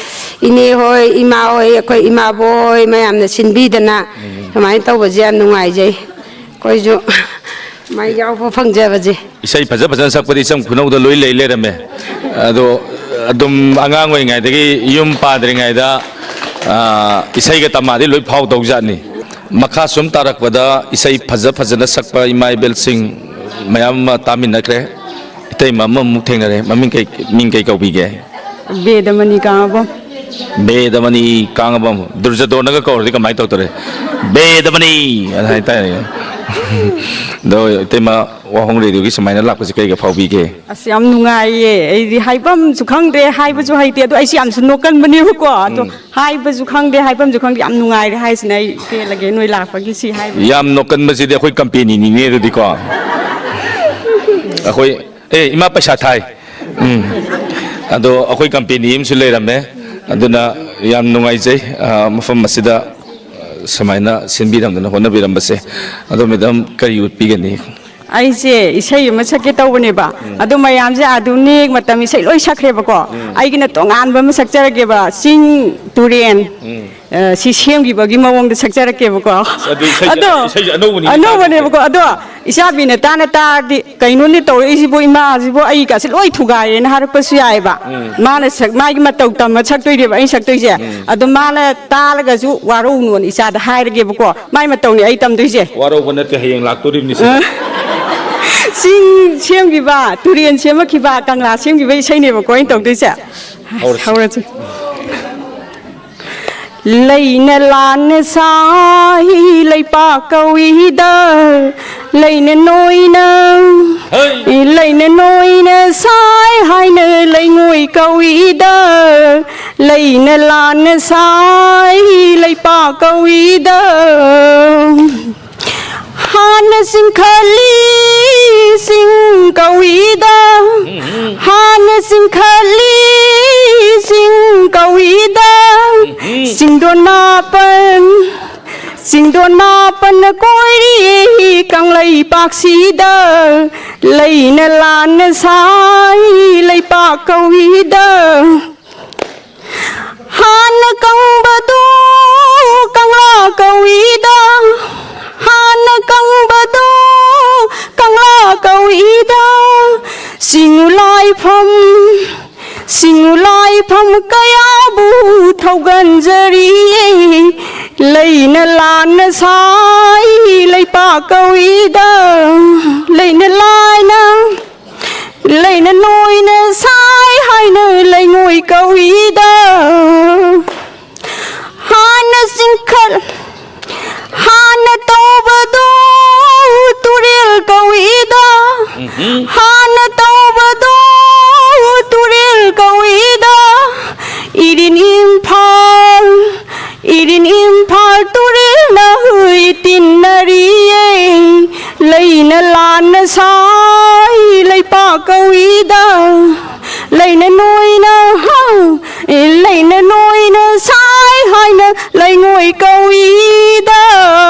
ꯏꯅꯦ ꯍꯣꯏ, ꯏꯃꯥ ꯍꯣꯏ, ꯑꯩꯈꯣꯏ ꯏꯃꯥꯕꯣꯏ ꯃꯌꯥꯝꯅ ꯁꯤꯟꯕꯤꯗꯅ ꯎꯝ꯫ ꯁꯨꯃꯥꯏꯅ ꯇꯧꯕꯁꯦ ꯌꯥꯝ ꯅꯨꯡꯉꯥꯏꯖꯩ꯫ ꯑꯩꯈꯣꯏꯁꯨ ꯁꯨꯃꯥꯏꯅ ꯌꯥꯎꯕ ꯐꯪꯖꯕꯁꯦ꯫ ꯏꯁꯩ ꯐꯖ ꯐꯖꯅ ꯁꯛꯄꯗꯤ ꯏꯆꯝ ꯈꯨꯅꯧꯗ ꯂꯣꯏ ꯂꯩ ꯂꯩꯔꯝꯃꯦ꯫ ꯑꯗꯣ ꯑꯗꯨꯝ ꯑꯉꯥꯡ ꯑꯣꯏꯔꯤꯉꯩꯗꯒꯤ ꯌꯨꯝ ꯄꯥꯗ꯭ꯔꯤꯉꯩꯗ, ꯑ, ꯏꯁꯩꯒ ꯇꯝꯃꯛꯑꯗꯤ ꯂꯣꯏ ꯐꯥꯎꯗꯧꯖꯥꯠꯅꯤ꯫ ꯃꯈꯥ ꯁꯨꯝ ꯇꯥꯔꯛꯄꯗ ꯏꯁꯩ ꯐꯖ ꯐꯖꯅ ꯁꯛꯄ ꯏꯃꯥ ꯏꯕꯦꯜꯁꯤꯡ ꯃꯌꯥꯝ ꯑꯃ ꯇꯥꯃꯤꯟꯅꯈ꯭ꯔꯦ꯫ ꯏꯇꯩꯃ ꯑꯃꯃꯨꯛ ꯊꯦꯡꯅꯔꯦ꯫ ꯃꯃꯤꯡ ꯀꯩ, ꯃꯤꯡ ꯀꯩ ꯀꯧꯕꯤꯒꯦ? ꯕꯦꯗꯃꯅꯤ ꯀꯥꯡꯉꯕꯝ꯫ ꯕꯦꯗꯃꯅꯤ ꯀꯥꯡꯉꯕꯝ꯫ ꯗꯨꯔꯖꯗꯣꯟꯅꯒ ꯀꯧꯔꯗꯤ ꯀꯃꯥꯏꯅ ꯇꯧꯗꯣꯔꯦ? ꯕꯦꯗꯃꯅꯤ ꯑꯅ ꯍꯥꯏꯇꯥꯔꯦ꯫ ꯑꯗꯣ ꯏꯇꯩꯃ, ꯋꯥꯍꯣꯡ ꯔꯦꯗꯤꯑꯣꯒꯤ ꯁꯨꯃꯥꯏꯅ ꯂꯥꯛꯄꯁꯦ ꯀꯩꯒ ꯐꯥꯎꯕꯤꯒꯦ? ꯑꯁ, ꯌꯥꯝ ꯅꯨꯡꯉꯥꯏꯌꯦ꯫ ꯑꯩꯗꯤ ꯍꯥꯏꯐꯝꯁꯨ ꯈꯪꯗ꯭ꯔꯦ, ꯍꯥꯏꯕꯁꯨ ꯍꯩꯇꯦ꯫ ꯑꯗꯣ ꯑꯩꯁꯦ ꯌꯥꯝꯁꯨ ꯅꯣꯛꯀꯟꯕꯅꯦꯕꯀꯣ꯫ ꯑꯗꯣ ꯎꯝ꯫ ꯍꯥꯏꯕꯁꯨ ꯈꯪꯗꯦ, ꯍꯥꯏꯐꯝꯁꯨ ꯈꯪꯗꯦ꯫ ꯌꯥꯝ ꯅꯨꯡꯉꯥꯏꯔꯦ ꯍꯥꯏꯁꯤꯅ ꯑꯩ ꯄꯦꯜꯂꯒꯦ ꯅꯣꯏ ꯂꯥꯛꯄꯒꯤ ꯁꯤ ꯍꯥꯏꯕ꯫ ꯌꯥꯝ ꯅꯣꯛꯀꯟꯕꯁꯤꯗꯤ ꯑꯩꯈꯣꯏ ꯀꯝꯄꯦꯅꯤꯅꯤꯅꯦ ꯑꯗꯨꯗꯤꯀꯣ꯫ ꯑꯩꯈꯣꯏ, ꯑꯦ, ꯏꯃꯥ ꯄꯩꯁꯥ ꯊꯥꯏ꯫ ꯎꯝ꯫ ꯑꯗꯣ ꯑꯩꯈꯣꯏ ꯀꯝꯄꯦꯅꯤ ꯑꯃꯁꯨ ꯂꯩꯔꯝꯃꯦ꯫ ꯑꯗꯨꯅ ꯌꯥꯝ ꯅꯨꯡꯉꯥꯏꯖꯩ, ꯑ, ꯃꯐꯝ ꯑꯁꯤꯗ, ꯑ, ꯁꯨꯃꯥꯏꯅ ꯁꯤꯟꯕꯤꯔꯝꯗꯅ ꯍꯣꯠꯅꯕꯤꯔꯝꯕꯁꯦ꯫ ꯑꯗꯣ ꯃꯦꯗꯥꯝ, ꯀꯔꯤ ꯎꯠꯄꯤꯒꯅꯤ? ꯑꯩꯁꯦ ꯏꯁꯩ ꯑꯃ ꯁꯛꯀꯦ ꯇꯧꯕꯅꯦꯕ꯫ ꯎꯝ꯫ ꯑꯗꯣ ꯃꯌꯥꯝꯁꯦ ꯑꯥꯙꯨꯅꯤꯛ ꯃꯇꯝ ꯏꯁꯩ ꯂꯣꯏ ꯁꯛꯈ꯭ꯔꯦꯕꯀꯣ꯫ ꯎꯝ꯫ ꯑꯩꯒꯤꯅ ꯇꯣꯉꯥꯟꯕ ꯑꯃ ꯁꯛꯆꯔꯒꯦꯕ꯫ ꯆꯤꯡ, ꯇꯨꯔꯦꯟ, ꯎꯝ꯫ ꯑ, ꯁꯤ ꯁꯦꯝꯈꯤꯕꯒꯤ ꯃꯑꯣꯡꯗ ꯁꯛꯆꯔꯛꯀꯦꯕꯀꯣ꯫ ꯑꯗꯨ ꯏꯁꯩꯁꯦ, ꯑꯗꯣ ꯏꯁꯩꯁꯦ ꯑꯅꯧꯕꯅꯤ꯫ ꯑꯅꯧꯕꯅꯦꯕꯀꯣ꯫ ꯑꯗꯣ ꯏꯆꯥꯕꯤꯅ ꯇꯥꯅ ꯇꯥꯔꯗꯤ "ꯀꯩꯅꯣꯅꯦ ꯇꯧꯔꯛꯏꯁꯤꯕꯨ, ꯏꯃꯥꯁꯤꯕꯨ, ꯑꯩꯒꯁꯦ ꯂꯣꯏ ꯊꯨꯒꯥꯏꯔꯦꯅ" ꯍꯥꯏꯔꯛꯄꯁꯨ ꯌꯥꯏꯑꯕ꯫ ꯎꯝ꯫ ꯃꯥꯅ ꯁꯛ-, ꯃꯥꯒꯤ ꯃꯇꯧ ꯇꯝꯃ ꯁꯛꯇꯣꯏꯅꯦꯕ ꯑꯩꯅ ꯁꯛꯇꯣꯏꯁꯦ꯫ ꯎꯝ꯫ ꯑꯗꯣ ꯃꯥꯅ ꯇꯥꯔꯒꯁꯨ "ꯋꯥꯔꯧꯅꯣꯅ" ꯏꯆꯥꯗ ꯍꯥꯏꯔꯒꯦꯕꯀꯣ꯫ ꯃꯥꯏ ꯃꯇꯧꯅꯦ ꯑꯩ ꯇꯝꯗꯣꯏꯁꯦ꯫ ꯋꯥꯔꯧꯕ ꯅꯠꯇꯦ, ꯍꯌꯦꯡ ꯂꯥꯛꯇꯣꯔꯤꯕꯅꯤ ꯁꯤꯗ꯫ ꯑ, ꯆꯤꯡ ꯁꯦꯝꯈꯤꯕ, ꯇꯨꯔꯦꯟ ꯁꯦꯝꯃꯛꯈꯤꯕ, ꯀꯪꯂꯥ ꯁꯦꯝꯈꯤꯕ ꯏꯁꯩꯅꯦꯕꯀꯣ ꯑꯩꯅ ꯇꯧꯗꯣꯏꯁꯦ꯫ ꯍꯧꯔꯁꯤ꯫ ꯍꯧꯔꯁꯤ꯫ ꯂꯩꯅ ꯂꯥꯟꯅ ꯁꯥꯏ ꯂꯩꯄꯥꯛ ꯀꯧꯏꯗ, ꯂꯩꯅ ꯅꯣꯏꯅ ꯍꯩ! ꯂꯩꯅ ꯅꯣꯏꯅ ꯁꯥꯏ ꯍꯥꯏꯅ ꯂꯩꯉꯣꯏ ꯀꯧꯏꯗ, ꯂꯩꯅ ꯂꯥꯟꯅ ꯁꯥꯏ ꯂꯩꯄꯥꯛ ꯀꯧꯏꯗ꯫ ꯍꯥꯟꯅ ꯆꯤꯡꯈꯠꯂꯤ ꯆꯤꯡ ꯀꯧꯏꯗ, ꯍꯥꯟꯅ ꯆꯤꯡꯈꯠꯂꯤ ꯆꯤꯡ ꯀꯧꯏꯗ꯫ ꯆꯤꯡꯗꯣꯟ ꯃꯥꯄꯟ, ꯆꯤꯡꯗꯣꯟ ꯃꯥꯄꯟꯅ ꯀꯣꯏꯔꯤ ꯀꯪꯂꯩꯄꯥꯛꯁꯤꯗ꯫ ꯂꯩꯅ ꯂꯥꯟꯅ ꯁꯥꯏ ꯂꯩꯄꯥꯛ ꯀꯧꯏꯗ꯫ ꯍꯥꯟꯅ ꯀꯪꯕꯗꯨ ꯀꯪꯂꯥ ꯀꯧꯏꯗ, ꯍꯥꯟꯅ ꯀꯪꯕꯗꯨ ꯀꯪꯂꯥ ꯀꯧꯏꯗ꯫ ꯆꯤꯡꯉꯨ ꯂꯥꯏꯐꯝ, ꯆꯤꯡꯉꯨ ꯂꯥꯏꯐꯝ ꯀꯌꯥꯕꯨ ꯊꯧꯒꯟꯖꯔꯤ꯫ ꯂꯩꯅ ꯂꯥꯟꯅ ꯁꯥꯏ ꯂꯩꯄꯥꯛ ꯀꯧꯏꯗ, ꯂꯩꯅ ꯂꯥꯏꯅ ꯂꯩꯅ ꯅꯣꯏꯅ ꯁꯥꯏ ꯍꯥꯏꯅ ꯂꯩꯉꯣꯏ ꯀꯧꯏꯗ꯫ ꯍꯥꯟꯅ ꯆꯤꯡꯈꯠ-, ꯍꯥꯟꯅ ꯇꯧꯕꯗꯣ ꯇꯨꯔꯦꯜ ꯀꯧꯏꯗ꯫ ꯍꯥꯟꯅ ꯇꯧꯕꯗꯣ ꯇꯨꯔꯦꯜ ꯀꯧꯏꯗ꯫ ꯏꯔꯤꯟ ꯏꯝꯐꯥꯜ, ꯏꯔꯤꯟ ꯏꯝꯐꯥꯜ ꯇꯨꯔꯦꯜꯅ ꯏꯇꯤꯟꯅꯔꯤꯌꯦ꯫ ꯂꯩꯅ ꯂꯥꯟꯅ ꯁꯥꯏ ꯂꯩꯄꯥꯛ ꯀꯧꯏꯗ꯫ ꯂꯩꯅ ꯅꯣꯏꯅ, ꯍꯥ, ꯂꯩꯅ ꯅꯣꯏꯅ ꯁꯥꯏ ꯍꯥꯏꯅ ꯂꯩꯉꯣꯏ ꯀꯧꯏꯗ꯫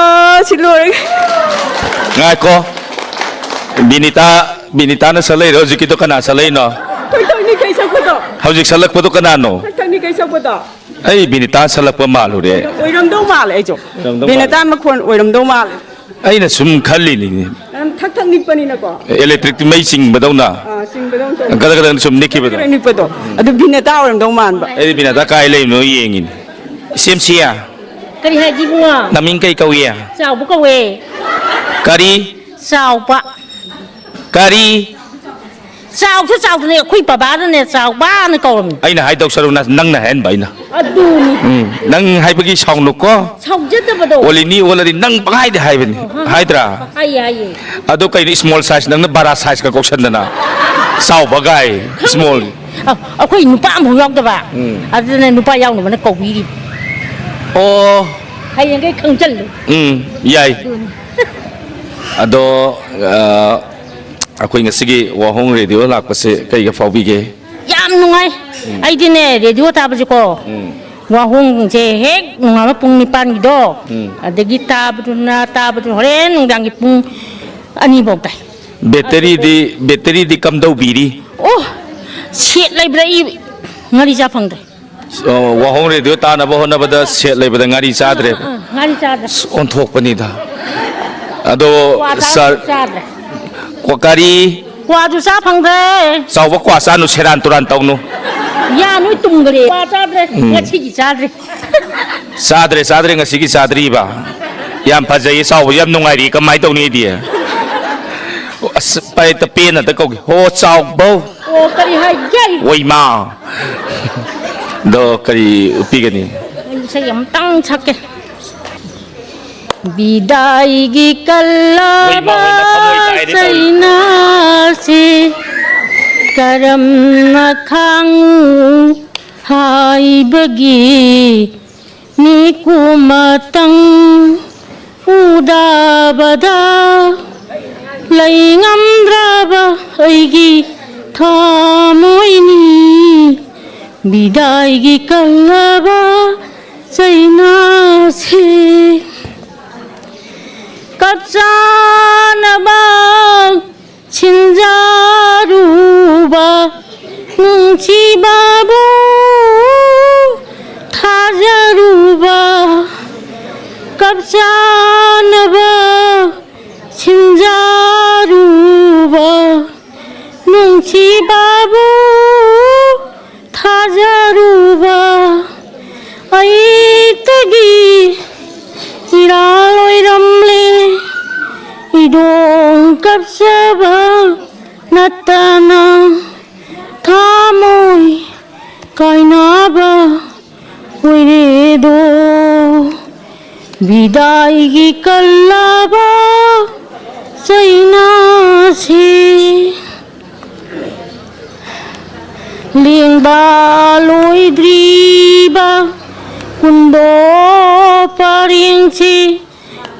ꯁꯤ ꯂꯣꯏꯔꯦ꯫ ꯉꯥꯏꯈꯣ꯫ ꯕꯤꯅꯤꯇꯥ, ꯕꯤꯅꯤꯇꯥꯅ ꯁꯛꯂꯛꯏꯔꯣ? ꯍꯧꯖꯤꯛꯀꯤꯗꯣ ꯀꯅꯥ ꯁꯛꯂꯛꯏꯅꯣ? ꯊꯛ ꯊꯛꯅꯤ ꯀꯩ ꯁꯛꯄꯗꯣ? ꯍꯧꯖꯤꯛ ꯁꯛꯂꯛꯄꯗꯣ ꯀꯅꯥꯅꯣ? ꯊꯛ ꯊꯛꯅꯤ ꯀꯩ ꯁꯛꯄꯗꯣ? ꯑꯩ ꯕꯤꯅꯤꯇꯥ ꯁꯛꯂꯛꯄ ꯃꯥꯜꯂꯨꯔꯦ꯫ ꯑꯣꯏꯔꯝꯗꯧ ꯃꯥꯜꯂꯦ ꯑꯩꯁꯨ꯫ ꯑꯣꯏꯔꯝꯗꯧ ꯃꯥꯜꯂꯦ꯫ ꯕꯤꯅꯤꯇꯥ ꯃꯈꯣꯟ ꯑꯣꯏꯔꯝꯗꯧ ꯃꯥꯜꯂꯦ꯫ ꯑꯩꯅ ꯁꯨꯝ ꯈꯜꯂꯤꯅꯤꯅꯦ꯫ ꯅꯪ ꯊꯛ ꯊꯛ ꯅꯤꯛꯄꯅꯤꯅꯀꯣ꯫ ꯏꯂꯦꯛꯇ꯭ꯔꯤꯛ ꯃꯩ ꯆꯤꯡꯕꯗꯧꯅ꯫ ꯑꯥ, ꯆꯤꯡꯕꯗꯧꯅ ꯇꯧꯕ꯫ ꯒꯗ ꯒꯗ ꯁꯨꯝ ꯅꯤꯛꯈꯤꯕꯗꯣ꯫ Good good ꯅꯤꯛꯄꯗꯣ꯫ ꯑꯗꯨ ꯕꯤꯅꯤꯇꯥ ꯑꯣꯏꯔꯝꯗꯧ ꯃꯥꯟꯕ꯫ ꯑꯩꯗꯤ ꯕꯤꯅꯤꯇꯥ ꯀꯥꯏ ꯂꯩꯕꯅꯣ ꯌꯦꯡꯉꯤꯅꯤ꯫ ꯏꯆꯦꯝꯁꯤ꯫ ꯀꯔꯤ ꯍꯥꯏꯒꯦ ꯏꯕꯨꯡꯉꯣ? ꯅꯃꯤꯡ ꯀꯩ ꯀꯧꯏ? ꯆꯥꯎꯕ ꯀꯧꯋꯦ꯫ ꯀꯔꯤ? ꯆꯥꯎꯕ꯫ ꯀꯔꯤ? ꯆꯥꯎꯁꯨ ꯆꯥꯎꯗꯅ ꯑꯩꯈꯣꯏ ꯕꯕꯥꯅꯅꯦ ꯆꯥꯎꯕꯅ ꯀꯧꯔꯝꯃꯤ꯫ ꯑꯩꯅ ꯍꯥꯏꯗꯧ ꯁꯔꯨꯛ ꯅ-, ꯅꯪꯅ ꯍꯥꯏꯍꯟꯕ ꯑꯩꯅ꯫ ꯑꯗꯨꯅꯤ꯫ ꯎꯝ, ꯅꯪ ꯍꯥꯏꯕꯒꯤ ꯁꯥꯎꯅꯨꯀꯣ꯫ ꯁꯥꯎꯖꯗꯕꯗꯣ꯫ ꯑꯣꯜꯂꯤꯅꯤ ꯑꯣꯜꯂꯗꯤ ꯅꯪ ꯄꯪꯍꯥꯏꯗ ꯍꯥꯏꯕꯅꯤ꯫ ꯑꯣ, ꯍꯥ, ꯍꯥ꯫ ꯍꯥꯏꯗ꯭ꯔꯥ? ꯍꯥꯏꯌꯦ, ꯍꯥꯏꯌꯦ꯫ ꯑꯗꯣ ꯀꯩꯅꯣ small size ꯅꯪꯅ ꯕꯥꯔꯥ size ꯀ ꯀꯧꯁꯟꯗꯅ? ꯆꯥꯎꯕ ꯒꯥꯏ꯫ Small꯫ ꯑ, ꯑꯩꯈꯣꯏ ꯅꯨꯄꯥ ꯑꯃꯐꯥꯎ ꯌꯥꯎꯗꯕ꯫ ꯎꯝ꯫ ꯑꯗꯨꯅ ꯅꯨꯄꯥ ꯌꯥꯎꯅꯕꯅ ꯀꯧꯕꯤꯔꯤꯕ꯫ ꯑꯣ꯫ ꯍꯌꯦꯡꯈꯩ ꯈꯪꯖꯜꯂꯨ꯫ ꯎꯝ, ꯌꯥꯏ꯫ ꯑꯗꯨꯅꯤ꯫ ꯑꯗꯣ, ꯑ, ꯑꯩꯈꯣꯏ ꯉꯁꯤꯒꯤ ꯋꯥꯍꯣꯡ ꯔꯦꯗꯤꯑꯣ ꯂꯥꯛꯄꯁꯦ ꯀꯩꯒ ꯐꯥꯎꯕꯤꯒꯦ? ꯌꯥꯝ ꯅꯨꯡꯉꯥꯏ꯫ ꯎꯝ꯫ ꯑꯩꯗꯤꯅꯦ, ꯔꯦꯗꯤꯑꯣ ꯇꯥꯕꯁꯦꯀꯣ, ꯎꯝ꯫ ꯋꯥꯍꯣꯡꯁꯦ ꯍꯦꯛ ꯅꯣꯡꯉꯥꯟꯕ ꯄꯨꯡ ꯅꯤꯄꯥꯟꯒꯤꯗꯣ, ꯎꯝ꯫ ꯑꯗꯒꯤ ꯇꯥꯕꯗꯨꯅ, ꯇꯥꯕꯗꯨꯅ ꯍꯣꯔꯦꯟ ꯅꯨꯡꯗꯥꯡꯒꯤ ꯄꯨꯡ ꯑꯅꯤ ꯐꯥꯎ ꯇꯥꯏ꯫ ꯕꯦꯇꯔꯤꯗꯤ, ꯕꯦꯇꯔꯤꯗꯤ ꯀꯝꯗꯧꯕꯤꯔꯤ? ꯑꯣ, ꯁꯦꯠ ꯂꯩꯕꯗ ꯑꯩ ꯉꯥꯔꯤ ꯆꯥ ꯐꯪꯗ꯭ꯔꯦ꯫ ꯑꯣ, ꯋꯥꯍꯣꯡ ꯔꯦꯗꯤꯑꯣ ꯇꯥꯅꯕ ꯍꯣꯠꯅꯕꯗ ꯁꯦꯠ ꯂꯩꯕꯗ ꯉꯥꯔꯤ ꯆꯥꯗ꯭ꯔꯦꯕ꯫ ꯑꯥ, ꯑꯥ, ꯉꯥꯔꯤ ꯆꯥꯗ꯭ꯔꯦ꯫ ꯑꯁ, ꯑꯣꯟꯊꯣꯛꯄꯅꯤꯗ꯫ ꯑꯗꯣ, ꯀ꯭ꯋꯥ ꯆꯥ-, ꯁꯥꯔ, ꯆꯥꯗ꯭ꯔꯦ꯫ ꯀ꯭ꯋꯥ-, ꯀꯔꯤ? ꯀ꯭ꯋꯥꯁꯨ ꯆꯥ ꯐꯪꯗ꯭ꯔꯦ꯫ ꯆꯥꯎꯕ, ꯀ꯭ꯋꯥ ꯆꯥꯅꯨ, ꯁꯦꯔꯥꯟ ꯇꯨꯔꯥꯟ ꯇꯧꯅꯨ꯫ ꯌꯥ ꯅꯣꯏ ꯇꯨꯝꯈ꯭ꯔꯦ꯫ ꯀ꯭ꯋꯥ ꯆꯥꯗ꯭ꯔꯦ꯫ ꯎꯝ꯫ ꯉꯁꯤꯒꯤ ꯆꯥꯗ꯭ꯔꯦ꯫ ꯆꯥꯗ꯭ꯔꯦ, ꯆꯥꯗ꯭ꯔꯦ, ꯉꯁꯤꯒꯤ ꯆꯥꯗ꯭ꯔꯤꯕ? ꯌꯥꯝ ꯐꯖꯩꯌꯦ, ꯆꯥꯎꯕꯁꯨ ꯌꯥꯝ ꯅꯨꯡꯉꯥꯏꯔꯤ, ꯀꯃꯥꯏꯅ ꯇꯧꯅꯤ ꯑꯩꯗꯤ? ꯑꯁ, ꯄꯦꯟꯅ ꯑꯝꯇ ꯀꯧꯒꯦ꯫ ꯍꯣ, ꯆꯥꯎꯕꯧ꯫ ꯑꯣ, ꯀꯔꯤ ꯍꯥꯏꯒꯦ? ꯑꯣꯏꯃꯥ꯫ ꯑꯗꯣ ꯀꯔꯤ ꯎꯠꯄꯤꯒꯅꯤ? ꯑꯩ ꯏꯁꯩ ꯑꯃꯇꯪ ꯁꯛꯀꯦ꯫ ꯕꯤꯗꯥꯏꯒꯤ ꯀꯜꯂꯕ ꯍꯣꯏꯃꯥ, ꯍꯣꯏꯃꯥ, ꯊꯃꯣꯏ ꯀꯥꯏꯔꯦ ꯇꯧꯔꯤ꯫ ꯆꯩꯅꯥꯁꯤ ꯀꯔꯝꯅ ꯈꯥꯡꯉꯨ ꯍꯥꯏꯕꯒꯤ ꯃꯤꯀꯨꯃꯇꯪ ꯎꯗꯕꯗ ꯂꯩꯉꯝꯗ꯭ꯔꯕ ꯑꯩꯒꯤ ꯊꯃꯣꯏꯅꯤ꯫ ꯕꯤꯗꯥꯏꯒꯤ ꯀꯜꯂꯕ ꯆꯩꯅꯥꯁꯤ ꯀꯞꯆꯥꯅꯕ ꯁꯤꯟꯖꯥꯔꯨꯕ ꯅꯨꯡꯁꯤꯕꯕꯨ ꯊꯥꯖꯔꯨꯕ ꯀꯞꯆꯥꯅꯕ ꯁꯤꯟꯖꯥꯔꯨꯕ ꯅꯨꯡꯁꯤꯕꯕꯨ ꯊꯥꯖꯔꯨꯕ ꯑꯩꯇꯒꯤ ꯏꯔꯥꯜ ꯑꯣꯏꯔꯝꯂꯦ ꯏꯗꯣꯡ ꯀꯞꯆꯕ ꯅꯠꯇꯅ ꯊꯃꯣꯏ ꯀꯥꯏꯅꯕ ꯑꯣꯏꯔꯦꯗꯣ꯫ ꯕꯤꯗꯥꯏꯒꯤ ꯀꯜꯂꯕ ꯆꯩꯅꯥꯁꯤ ꯂꯦꯡꯕ ꯂꯣꯏꯗ꯭ꯔꯤꯕ ꯀꯨꯟꯗꯣ ꯄꯔꯦꯡꯁꯤ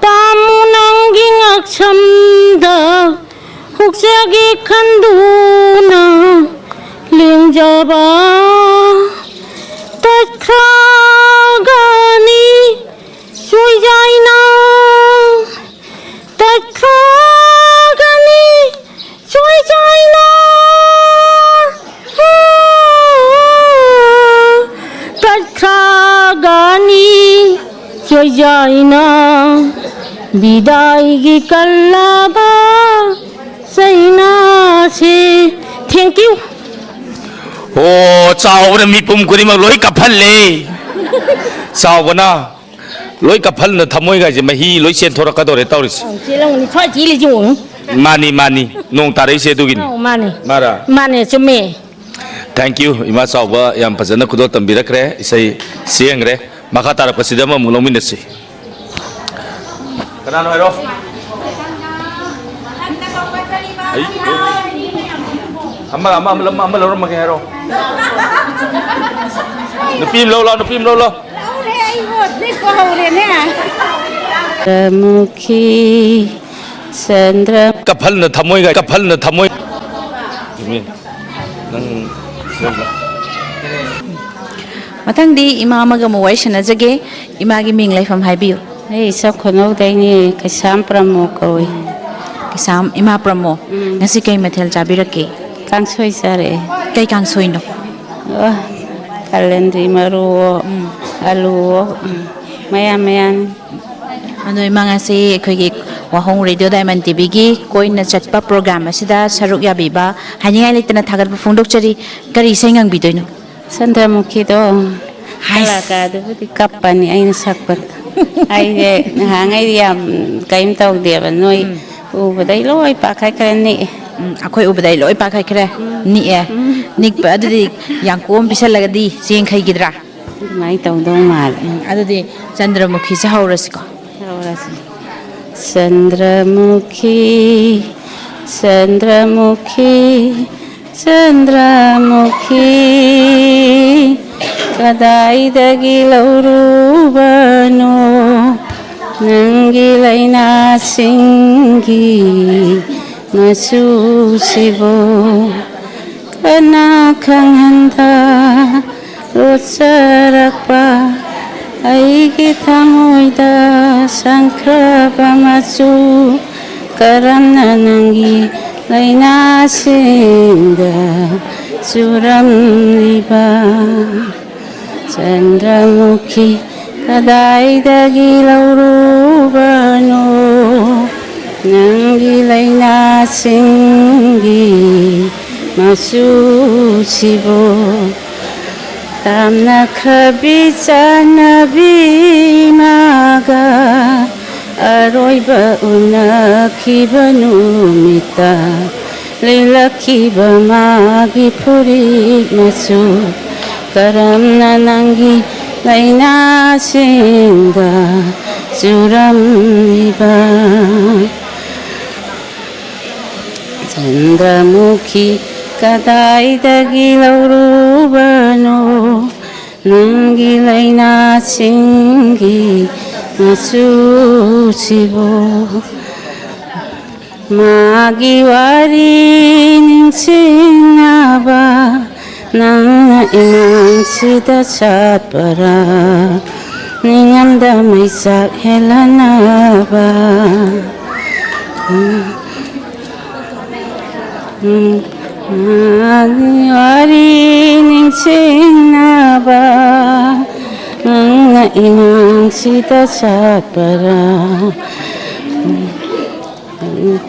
ꯄꯥꯝꯃꯨ ꯅꯪꯒꯤ ꯉꯛꯁꯝꯗ ꯍꯨꯛꯆꯒꯦ ꯈꯟꯗꯨꯅ ꯂꯦꯡꯖꯕ ꯇꯠꯈ꯭ꯔꯒꯅꯤ ꯁꯣꯏꯖꯥꯏꯅ ꯇꯠꯈ꯭ꯔꯒꯅꯤ ꯁꯣꯏꯖꯥꯏꯅ ꯇꯠꯈ꯭ꯔꯒꯅꯤ ꯁꯣꯏꯖꯥꯏꯅ ꯕꯤꯗꯥꯏꯒꯤ ꯀꯜꯂꯕ ꯆꯩꯅꯥꯁꯦ꯫ Thank you꯫ ꯑꯣ, ꯆꯥꯎꯕꯅ ꯃꯤꯄꯨꯝ ꯈꯨꯗꯤꯡꯃꯛ ꯂꯣꯏ ꯀꯞꯍꯜꯂꯦ꯫ ꯆꯥꯎꯕꯅ ꯂꯣꯏ ꯀꯞꯍꯜꯅ ꯊꯃꯣꯏꯒꯥꯏꯁꯦ ꯃꯍꯤ ꯂꯣꯏ ꯆꯦꯟꯊꯣꯔꯛꯀꯗꯧꯔꯦ ꯇꯧꯔꯤꯁꯦ꯫ ꯑꯧ, ꯆꯦꯜꯂꯝꯒꯅꯤ꯫ ꯁ꯭ꯋꯥꯏ ꯆꯦꯜꯂꯤꯁꯦ ꯌꯦꯡꯉꯨ꯫ ꯃꯥꯅꯤ, ꯃꯥꯅꯤ꯫ ꯅꯣꯡ ꯇꯥꯔꯛꯏꯁꯦ ꯑꯗꯨꯒꯤꯅꯤ꯫ ꯑꯧ, ꯃꯥꯅꯤ꯫ ꯃꯥꯔꯥ? ꯃꯥꯅꯦ, ꯆꯨꯝꯃꯦ꯫ Thank you, ꯏꯃꯥ ꯆꯥꯎꯕ ꯌꯥꯝ ꯐꯖꯅ ꯈꯨꯗꯣꯜ ꯇꯝꯕꯤꯔꯛꯈ꯭ꯔꯦ꯫ ꯏꯁꯩ ꯆꯦꯟꯈ꯭ꯔꯦ꯫ ꯃꯈꯥ ꯇꯥꯔꯛꯄꯁꯤꯗ ꯑꯃꯃꯨꯛ ꯂꯧꯃꯤꯟꯅꯁꯤ꯫ ꯀꯅꯥꯅꯣ ꯍꯥꯏꯔꯣ? ꯑꯩ, ꯑꯃ, ꯑꯃ, ꯑꯃ, ꯑꯃ ꯂꯧꯔꯝꯃꯒꯦ ꯍꯥꯏꯔꯣ? ꯅꯨꯄꯤ ꯑꯃ ꯂꯧ ꯂꯥꯎ, ꯅꯨꯄꯤ ꯑꯃ ꯂꯧ ꯂꯥꯎ꯫ ꯂꯧꯔꯦ, ꯑꯩ ꯍꯣꯠꯂꯦꯀꯣ, ꯍꯧꯔꯦꯅꯦ꯫ ꯆꯟꯗ꯭ꯔꯃꯨꯈꯤ, ꯆꯟꯗ꯭ꯔ- ꯀꯐꯜꯅ ꯊꯃꯣꯏꯒ, ꯀꯐꯜꯅ ꯊꯃꯣꯏ꯫ ꯅꯪ ꯃꯊꯪꯗꯤ ꯏꯃꯥ ꯑꯃꯒ ꯑꯃꯨꯛ ꯋꯥꯔꯤ ꯁꯥꯟꯅꯖꯒꯦ꯫ ꯏꯃꯥꯒꯤ ꯃꯤꯡ ꯂꯩꯐꯝ ꯍꯥꯏꯕꯤꯌꯨ꯫ ꯑꯩ ꯏꯆꯥꯎ ꯈꯨꯅꯧꯗꯩꯅꯦ, ꯀꯩꯁꯥꯝ ꯄ꯭ꯔꯃꯣ ꯀꯧꯏ꯫ ꯀꯩꯁꯥꯝ ꯏꯃꯥ ꯄ꯭ꯔꯃꯣ꯫ ꯎꯝ꯫ ꯉꯁꯤ ꯀꯩ ꯃꯊꯦꯜ ꯆꯥꯕꯤꯔꯛꯀꯦ? ꯀꯥꯡꯁꯣꯏ ꯆꯥꯔꯛꯑꯦ꯫ ꯀꯩ ꯀꯥꯡꯁꯣꯏꯅꯣ? ꯑꯣ, ꯀꯥꯂꯦꯟꯗ꯭ꯔꯤ ꯃꯔꯨꯋꯣ, ꯎꯝ꯫ ꯑꯂꯨꯋꯣ, ꯎꯝ꯫ ꯃꯌꯥꯟ ꯃꯌꯥꯟ꯫ ꯑꯗꯣ ꯏꯃꯥ, ꯉꯁꯤ ꯑꯩꯈꯣꯏꯒꯤ ꯋꯥꯍꯣꯡ ꯔꯦꯗꯤꯑꯣ ꯗꯥꯏꯃꯟ ꯇꯤꯚꯤꯒꯤ ꯀꯣꯏꯅ ꯆꯠꯄ ꯄ꯭ꯔꯣꯒ꯭ꯔꯥꯝ ꯑꯁꯤꯗ ꯁꯔꯨꯛ ꯌꯥꯕꯤꯕ ꯍꯥꯏꯅꯤꯡꯉꯥꯏ ꯂꯩꯇꯅ ꯊꯥꯒꯠꯄ ꯐꯣꯡꯗꯣꯛꯆꯔꯤ꯫ ꯀꯔꯤ ꯏꯁꯩ ꯉꯪꯕꯤꯗꯣꯏꯅꯣ? ꯆꯟꯗ꯭ꯔꯃꯨꯈꯤꯗꯣ꯫ ꯍꯥꯏꯁ꯫ ꯀꯂꯥꯀꯥꯔꯗꯨꯕꯨꯗꯤ ꯀꯞꯄꯅꯤ ꯑꯩꯅ ꯁꯛꯄꯗ꯫ ꯑꯩꯁꯦ ꯅꯍꯥꯟꯉꯩꯗꯤ ꯌꯥꯝ ꯀꯩꯝ ꯇꯧꯗꯦꯕ, ꯅꯣꯏ ꯎꯝ꯫ ꯎꯕꯗꯩ ꯂꯣꯏ ꯄꯥꯈꯠꯈ꯭ꯔꯦ, ꯅꯤꯛꯑꯦ꯫ ꯎꯝ, ꯑꯩꯈꯣꯏ ꯎꯕꯗ ꯑꯩ ꯂꯣꯏ ꯄꯥꯈꯠꯈ꯭ꯔꯦ꯫ ꯅꯤꯛꯑꯦ꯫ ꯅꯤꯛꯄ ꯑꯗꯨꯗꯤ ꯌꯥꯡꯀꯣꯛ ꯑꯃ ꯄꯤꯁꯜꯂꯒꯗꯤ ꯆꯦꯡ ꯈꯩꯒꯗ꯭ꯔꯥ? ꯑꯗꯨꯃꯥꯏꯅ ꯇꯧꯗꯧ ꯃꯥꯜꯂꯦ꯫ ꯎꯝ, ꯑꯗꯨꯗꯤ ꯆꯟꯗ꯭ꯔꯃꯨꯈꯤꯁꯦ ꯍꯧꯔꯁꯤꯀꯣ꯫ ꯇꯧꯔꯁꯤ꯫ ꯆꯟꯗ꯭ꯔꯃꯨꯈꯤ, ꯆꯟꯗ꯭ꯔꯃꯨꯈꯤ, ꯆꯟꯗ꯭ꯔꯃꯨꯈꯤ, ꯀꯗꯥꯏꯗꯒꯤ ꯂꯧꯔꯨꯕꯅꯣ ꯅꯪꯒꯤ ꯂꯥꯏꯅꯥꯁꯤꯡꯒꯤ ꯃꯆꯨꯁꯤꯕꯨ? ꯀꯅꯥ ꯈꯪꯍꯟꯗ ꯂꯣꯠꯆꯔꯛꯄ ꯑꯩꯒꯤ ꯊꯃꯣꯏꯗ ꯁꯪꯈ꯭ꯔꯕ ꯃꯆꯨ, ꯀꯔꯝꯅ ꯅꯪꯒꯤ ꯂꯥꯏꯅꯥꯁꯤꯡꯗ ꯆꯨꯔꯝꯂꯤꯕ? ꯆꯟꯗ꯭ꯔꯃꯨꯈꯤ, ꯀꯗꯥꯏꯗꯒꯤ ꯂꯧꯔꯨꯕꯅꯣ ꯅꯪꯒꯤ ꯂꯥꯏꯅꯥꯁꯤꯡꯒꯤ ꯃꯆꯨꯁꯤꯕꯨ? ꯇꯝꯅꯈ꯭ꯔꯕꯤ ꯆꯠꯅꯕꯤ ꯃꯥꯒ ꯑꯔꯣꯏꯕ ꯎꯅꯈꯤꯕ ꯅꯨꯃꯤꯠꯇ ꯂꯤꯂꯛꯈꯤꯕ ꯃꯥꯒꯤ ꯐꯨꯔꯤꯠ ꯃꯆꯨ, ꯀꯔꯝꯅ ꯅꯪꯒꯤ ꯂꯥꯏꯅꯥꯁꯤꯡꯗ ꯆꯨꯔꯝꯂꯤꯕ? ꯆꯟꯗ꯭ꯔꯃꯨꯈꯤ, ꯀꯗꯥꯏꯗꯒꯤ ꯂꯧꯔꯨꯕꯅꯣ ꯅꯪꯒꯤ ꯂꯥꯏꯅꯥꯁꯤꯡꯒꯤ ꯃꯆꯨꯁꯤꯕꯨ? ꯃꯥꯒꯤ ꯋꯥꯔꯤ ꯅꯤꯡꯁꯤꯡꯅꯕ ꯅꯪꯅ ꯏꯃꯥꯡꯁꯤꯗ ꯆꯠꯄꯔꯥ? ꯅꯤꯡꯉꯝꯗ ꯃꯩꯆꯥꯛ ꯍꯦꯜꯍꯟꯅꯕ꯫ ꯎꯝ꯫ ꯎꯝ꯫ ꯃꯥꯒꯤ ꯋꯥꯔꯤ ꯅꯤꯡꯁꯤꯡꯅꯕ ꯅꯪꯅ ꯏꯃꯥꯡꯁꯤꯗ ꯆꯠꯄꯔꯥ? ꯎꯝ꯫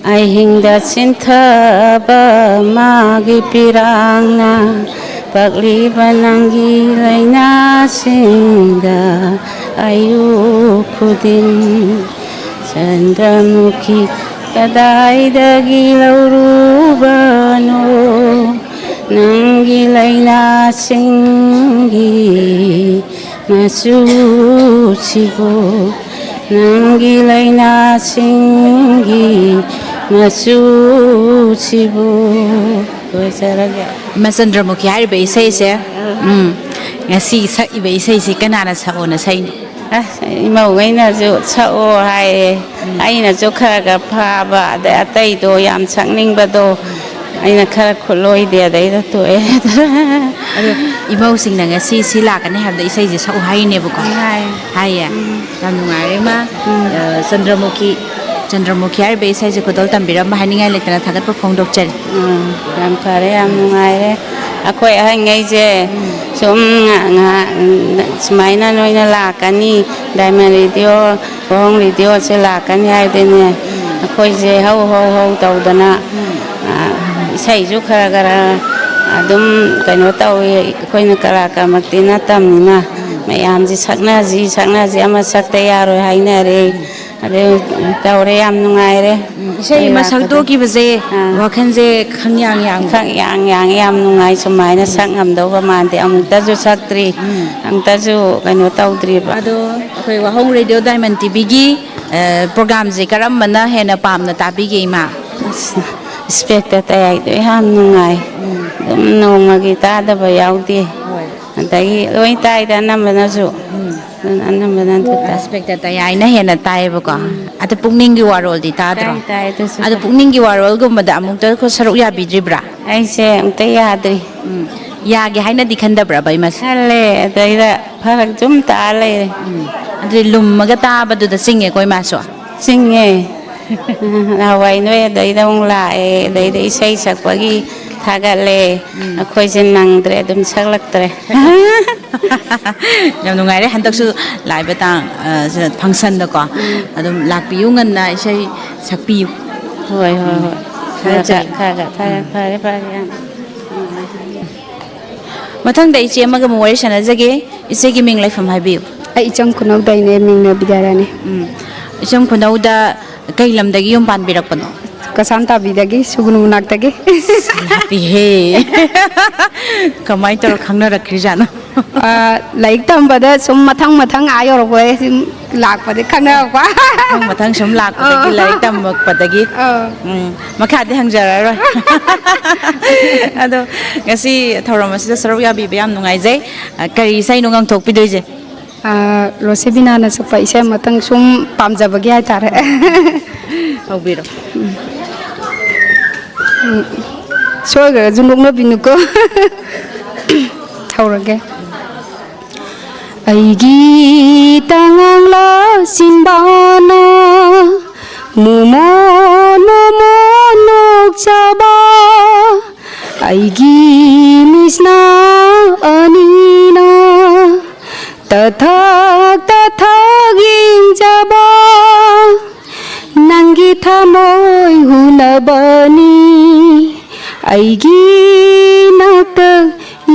ꯑꯍꯤꯡꯗ ꯆꯤꯟꯊꯕ ꯃꯥꯒꯤ ꯄꯤꯔꯥꯡꯅ ꯄꯛꯂꯤꯕ ꯅꯪꯒꯤ ꯂꯥꯏꯅꯥꯁꯤꯡꯗ ꯑꯌꯨꯛ ꯈꯨꯗꯤꯡ ꯆꯟꯗ꯭ꯔꯃꯨꯈꯤ ꯀꯗꯥꯏꯗꯒꯤ ꯂꯧꯔꯨꯕꯅꯣ ꯅꯪꯒꯤ ꯂꯥꯏꯅꯥꯁꯤꯡꯒꯤ ꯃꯆꯨꯁꯤꯕꯨ? ꯅꯪꯒꯤ ꯂꯥꯏꯅꯥꯁꯤꯡꯒꯤ ꯃꯆꯨꯁꯤꯕꯨ? ꯂꯣꯏꯖꯔꯒꯦ꯫ ꯏꯃꯥ ꯆꯟꯗ꯭ꯔꯃꯨꯈꯤ ꯍꯥꯏꯔꯤꯕ ꯏꯁꯩꯁꯦ, ꯎꯝ, ꯉꯁꯤ ꯁꯛꯏꯕ ꯏꯁꯩꯁꯦ ꯀꯅꯥꯅ ꯁꯛꯑꯣꯅ ꯁꯛꯏꯅꯣ? ꯑꯁ, ꯏꯃꯧꯉꯩꯅꯁꯨ ꯁꯛꯑꯣ ꯍꯥꯏꯌꯦ꯫ ꯎꯝ꯫ ꯑꯩꯅꯁꯨ ꯈꯔ ꯈꯔ ꯐꯥꯕ, ꯑꯗꯩ ꯑꯇꯩꯗꯣ ꯌꯥꯝ ꯁꯛꯅꯤꯡꯕꯗꯣ ꯑꯩꯅ ꯈꯔ ꯈꯨꯠꯂꯣꯏꯗꯦ, ꯑꯗꯩꯗ ꯇꯣꯛꯑꯦ꯫ ꯑꯗꯣ ꯏꯃꯧꯁꯤꯡꯅ ꯉꯁꯤ ꯁꯤ ꯂꯥꯛꯀꯅꯤ ꯍꯥꯏꯕꯗ ꯏꯁꯩꯁꯦ ꯁꯛꯎ ꯍꯥꯏꯔꯤꯅꯦꯕꯀꯣ꯫ ꯍꯥꯏ꯫ ꯍꯥꯏꯌꯦ꯫ ꯎꯝ꯫ ꯌꯥꯝ ꯅꯨꯡꯉꯥꯏꯔꯦ, ꯏꯃꯥ꯫ ꯎꯝ꯫ ꯑ, ꯆꯟꯗ꯭ꯔꯃꯨꯈꯤ, ꯆꯟꯗ꯭ꯔꯃꯨꯈꯤ ꯍꯥꯏꯔꯤꯕ ꯏꯁꯩꯁꯦ ꯈꯨꯗꯣꯜ ꯇꯝꯕꯤꯔꯝꯕ ꯍꯥꯏꯅꯤꯡꯉꯥꯏ ꯂꯩꯇꯅ ꯊꯥꯒꯠꯄ ꯐꯣꯡꯗꯣꯛꯆꯔꯤ꯫ ꯎꯝ, ꯌꯥꯝ ꯐꯔꯦ, ꯌꯥꯝ ꯅꯨꯡꯉꯥꯏꯔꯦ꯫ ꯑꯩꯈꯣꯏ ꯑꯍꯟꯈꯩꯁꯦ ꯎꯝ꯫ ꯁꯨꯝ ꯉ-, ꯉ-, ꯁꯨꯃꯥꯏꯅ ꯅꯣꯏꯅ ꯂꯥꯛꯀꯅꯤ, ꯗꯥꯏꯃꯟ ꯔꯦꯗꯤꯑꯣ, ꯋꯥꯍꯣꯡ ꯔꯦꯗꯤꯑꯣꯁꯦ ꯂꯥꯛꯀꯅꯤ ꯍꯥꯏꯕꯗꯅꯦ, ꯎꯝ꯫ ꯑꯩꯈꯣꯏꯁꯦ ꯍꯧ ꯍꯧ ꯍꯧ ꯇꯧꯗꯅ, ꯎꯝ꯫ ꯑ, ꯏꯁꯩꯁꯨ ꯈꯔ ꯈꯔ ꯑꯗꯨꯝ ꯀꯩꯅꯣ ꯇꯧꯏ꯫ ꯑꯩꯈꯣꯏꯅ ꯀꯂꯥꯀꯥꯔꯃꯛꯇꯤ ꯅꯠꯇꯕꯅꯤꯅ, ꯎꯝ꯫ ꯃꯌꯥꯝꯁꯦ ꯁꯛꯅꯁꯤ, ꯁꯛꯅꯁꯤ, ꯑꯃ ꯁꯛꯇ ꯌꯥꯔꯣꯏ ꯍꯥꯏꯅꯔꯦ꯫ ꯎꯝ꯫ ꯑꯗꯨ ꯇꯧꯔꯦ, ꯌꯥꯝ ꯅꯨꯡꯉꯥꯏꯔꯦ꯫ ꯎꯝ, ꯏꯁꯩ ꯑꯩ ꯑꯃ ꯂꯥꯛꯄꯗ꯫ ꯁꯛꯇꯣꯛꯈꯤꯕꯁꯦ ꯑꯥ꯫ ꯋꯥꯈꯜꯁꯦ ꯈꯪꯌꯥꯡ ꯌꯥꯡꯕ꯫ ꯈꯪꯌꯥꯡ ꯌꯥꯡꯉꯦ, ꯌꯥꯝ ꯅꯨꯡꯉꯥꯏ꯫ ꯁꯨꯃꯥꯏꯅ ꯎꯝ꯫ ꯁꯛ ꯉꯝꯗꯧꯕ ꯃꯥꯟꯗꯦ, ꯑꯃꯨꯛꯇꯁꯨ ꯁꯛꯇ꯭ꯔꯤ, ꯎꯝ꯫ ꯑꯃꯨꯛꯇꯁꯨ ꯀꯩꯅꯣ ꯇꯧꯗ꯭ꯔꯤꯕ꯫ ꯑꯗꯣ ꯑꯩꯈꯣꯏ ꯋꯥꯍꯣꯡ ꯔꯦꯗꯤꯑꯣ ꯗꯥꯏꯃꯟ ꯇꯤꯚꯤꯒꯤ, ꯑ, ꯄ꯭ꯔꯣꯒ꯭ꯔꯥꯝꯁꯦ ꯀꯔꯝꯕꯅ ꯍꯦꯟꯅ ꯄꯥꯝꯅ ꯇꯥꯕꯤꯒꯦ, ꯏꯃꯥ? ꯑꯁ, ꯏꯁꯄꯦꯛꯇ ꯇꯌꯥꯏꯗꯣ ꯌꯥꯝ ꯅꯨꯡꯉꯥꯏ꯫ ꯎꯝ꯫ ꯑꯗꯨꯝ ꯅꯣꯡꯃꯒꯤ ꯇꯥꯗꯕ ꯌꯥꯎꯗꯦ꯫ ꯍꯣꯏ꯫ ꯑꯗꯒꯤ ꯂꯣꯏ ꯇꯥꯏꯗ ꯑꯅꯝꯕꯅꯁꯨ꯫ ꯎꯝ꯫ ꯑꯗꯨꯅ ꯑꯅꯝꯕꯅ ꯑꯗꯨ ꯇꯥꯏ꯫ ꯏꯟꯁꯄꯦꯛꯇꯔ ꯇꯌꯥꯏꯅ ꯍꯦꯟꯅ ꯇꯥꯏꯌꯦꯕꯀꯣ꯫ ꯎꯝ꯫ ꯑꯗꯣ ꯄꯨꯛꯅꯤꯡꯒꯤ ꯋꯥꯔꯣꯜꯗꯤ ꯇꯥꯗ꯭ꯔꯣ? ꯇꯥꯏ, ꯇꯥꯏ, ꯑꯗꯨꯁꯨ ꯑꯗꯣ ꯇꯥꯏ꯫ ꯄꯨꯛꯅꯤꯡꯒꯤ ꯋꯥꯔꯣꯜꯒꯨꯝꯕꯗ ꯑꯃꯨꯛꯇ ꯁꯔꯨꯛ ꯌꯥꯕꯤꯗ꯭ꯔꯤꯕ꯭ꯔꯥ? ꯑꯩꯁꯦ ꯑꯃꯨꯛꯇ ꯌꯥꯗ꯭ꯔꯤ꯫ ꯎꯝ꯫ ꯌꯥꯒꯦ ꯍꯥꯏꯅꯗꯤ ꯈꯟꯗꯕ꯭ꯔꯕ ꯏꯃꯥꯁꯦ? ꯈꯜꯂꯦ, ꯑꯗꯩꯗ ꯐꯔꯛ ꯁꯨꯝ ꯇꯥ ꯂꯩꯔꯦ꯫ ꯎꯝ꯫ ꯑꯗꯨꯗꯤ ꯂꯨꯝꯃꯒ ꯇꯥꯕꯗꯨꯗ ꯆꯤꯡꯉꯦꯀꯣ ꯏꯃꯥꯁꯨ? ꯆꯤꯡꯉꯦ꯫ ꯅꯍꯥꯟꯋꯥꯏ ꯅꯣꯏ ꯑꯗꯩꯗ ꯑꯃꯨꯛ ꯂꯥꯛꯑꯦ, ꯑꯗꯩꯗ ꯏꯁꯩ ꯁꯛꯄꯒꯤ ꯊꯥꯒꯠꯂꯦ꯫ ꯎꯝ꯫ ꯑꯩꯈꯣꯏꯁꯦ ꯅꯪꯗ꯭ꯔꯦ, ꯑꯗꯨꯝ ꯁꯛꯂꯛꯇ꯭ꯔꯦ꯫ ꯌꯥꯝ ꯅꯨꯡꯉꯥꯏꯔꯦ꯫ ꯍꯟꯗꯛꯁꯨ ꯂꯥꯛꯏꯕ ꯇꯥꯡ, ꯑ, ꯁꯤꯗ ꯐꯪꯁꯟꯗꯀꯣ, ꯎꯝ꯫ ꯑꯗꯨꯝ ꯂꯥꯛꯄꯤꯌꯨ, ꯉꯟꯅ ꯏꯁꯩ ꯁꯛꯄꯤꯌꯨ꯫ ꯍꯣꯏ, ꯍꯣꯏ, ꯎꯝ꯫ ꯍꯣꯏ꯫ ꯈꯔ ꯊꯥꯒꯠꯆꯔꯤ꯫ ꯈꯔ ꯈꯔ ꯊꯥꯒꯠ-, ꯎꯝ꯫ ꯐꯔꯦ, ꯐꯔꯦ, ꯌꯥꯝ꯫ ꯃꯊꯪꯗ ꯏꯆꯦ ꯑꯃꯒ ꯑꯃꯨꯛ ꯋꯥꯔꯤ ꯁꯥꯟꯅꯖꯒꯦ꯫ ꯏꯆꯦꯒꯤ ꯃꯤꯡ ꯂꯩꯐꯝ ꯍꯥꯏꯕꯤꯌꯨ꯫ ꯑꯩ ꯏꯆꯝ ꯈꯨꯅꯧꯗꯩꯅꯦ, ꯃꯤꯡꯅ ꯕꯤꯗ꯭ꯌꯥꯔꯥꯅꯤ꯫ ꯎꯝ꯫ ꯏꯆꯝ ꯈꯨꯅꯧꯗ ꯀꯩ ꯂꯝꯗꯒꯤ ꯌꯨꯝ ꯄꯥꯟꯕꯤꯔꯛꯄꯅꯣ? ꯀꯩꯁꯥꯝꯊꯥꯕꯤꯗꯒꯤ, ꯁꯨꯒꯨꯅꯨ ꯃꯅꯥꯛꯇꯒꯤ꯫ ꯂꯥꯞꯄꯤꯍꯦ꯫ ꯀꯃꯥꯏꯅ ꯇꯧꯔ ꯈꯪꯅꯔꯛꯈ꯭ꯔꯤꯖꯥꯠꯅꯣ? ꯑꯥ, ꯂꯥꯏꯔꯤꯛ ꯇꯝꯕꯗ ꯁꯨꯝ ꯃꯊꯪ ꯃꯊꯪ ꯑꯥ ꯌꯧꯔꯛꯄ, ꯁꯨꯝ ꯂꯥꯛꯄꯗꯤ ꯈꯪꯅꯔꯛꯄ꯫ ꯃꯊꯪ ꯃꯊꯪ ꯁꯨꯝ ꯂꯥꯛꯄꯗꯒꯤ, ꯑꯥ꯫ ꯂꯥꯏꯔꯤꯛ ꯇꯝꯃꯛꯄꯗꯒꯤ꯫ ꯑꯥ꯫ ꯎꯝ, ꯃꯈꯥꯗꯤ ꯍꯪꯖꯔꯔꯣꯏ꯫ ꯑꯗꯣ ꯉꯁꯤ ꯊꯧꯔꯝ ꯑꯁꯤꯗ ꯁꯔꯨꯛ ꯌꯥꯕꯤꯕ ꯌꯥꯝ ꯅꯨꯡꯉꯥꯏꯖꯩ꯫ ꯑ, ꯀꯔꯤ ꯏꯁꯩꯅꯣ ꯉꯪꯊꯣꯛꯄꯤꯗꯣꯏꯁꯦ? ꯑꯥ, ꯔꯣꯁꯤꯕꯤꯅꯥꯅ ꯁꯛꯄ ꯏꯁꯩ ꯑꯃꯇꯪ ꯁꯨꯝ ꯄꯥꯝꯖꯕꯒꯤ ꯍꯥꯏꯇꯥꯔꯦ꯫ ꯍꯧꯕꯤꯔꯣ꯫ ꯎꯝ, ꯁꯣꯏꯈ꯭ꯔꯒꯁꯨ ꯅꯣꯛꯅꯕꯤꯅꯨꯀꯣ꯫ ꯍꯧꯔꯒꯦ꯫ ꯑꯩꯒꯤ ꯇꯉꯥꯡꯂ ꯆꯤꯟꯕꯥꯅ ꯃꯣꯃꯣꯟ ꯃꯣꯃꯣꯟ ꯅꯣꯛꯆꯕ, ꯑꯩꯒꯤ ꯃꯤꯠꯁꯅꯥ ꯑꯅꯤꯅ ꯇꯊꯛ ꯇꯊꯛ ꯌꯦꯡꯖꯕ, ꯅꯪꯒꯤ ꯊꯃꯣꯏ ꯍꯨꯅꯕꯅꯤ, ꯑꯩꯒꯤ ꯅꯥꯛꯇ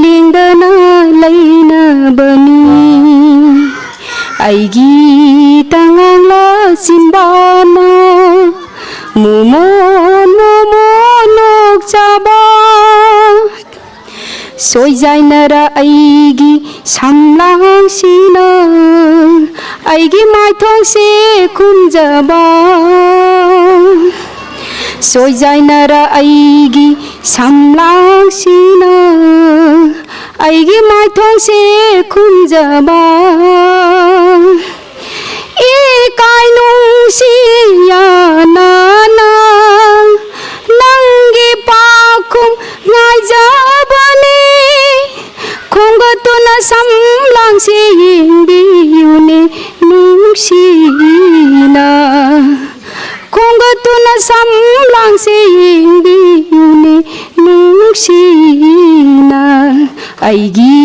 ꯂꯦꯡꯗꯅ ꯂꯩꯅꯕꯅꯤ꯫ ꯑꯩꯒꯤ ꯇꯉꯥꯡꯂ ꯆꯤꯟꯕꯥꯅ ꯃꯣꯃꯣꯟ ꯃꯣꯃꯣꯟ ꯅꯣꯛꯆꯕ, ꯁꯣꯏꯖꯥꯏꯅꯔ ꯑꯩꯒꯤ ꯁꯝꯂꯥꯡꯁꯤꯅ ꯑꯩꯒꯤ ꯃꯥꯏꯊꯣꯡꯁꯦ ꯈꯨꯝꯖꯕ, ꯁꯣꯏꯖꯥꯏꯅꯔ ꯑꯩꯒꯤ ꯁꯝꯂꯥꯡꯁꯤꯅ ꯑꯩꯒꯤ ꯃꯥꯏꯊꯣꯡꯁꯦ ꯈꯨꯝꯖꯕ꯫ ꯏꯀꯥꯏ ꯅꯨꯡꯁꯤ ꯌꯥꯅꯅ ꯅꯪꯒꯤ ꯄꯥꯎꯈꯨꯝ ꯉꯥꯏꯖꯕꯅꯤ꯫ ꯈꯣꯝꯒꯠꯇꯨꯅ ꯁꯝꯂꯥꯡꯁꯦ ꯌꯦꯡꯕꯤꯌꯨꯅꯦ ꯅꯨꯡꯁꯤꯅ, ꯈꯣꯝꯒꯠꯇꯨꯅ ꯁꯝꯂꯥꯡꯁꯦ ꯌꯦꯡꯕꯤꯌꯨꯅꯦ ꯅꯨꯡꯁꯤꯅ꯫ ꯑꯩꯒꯤ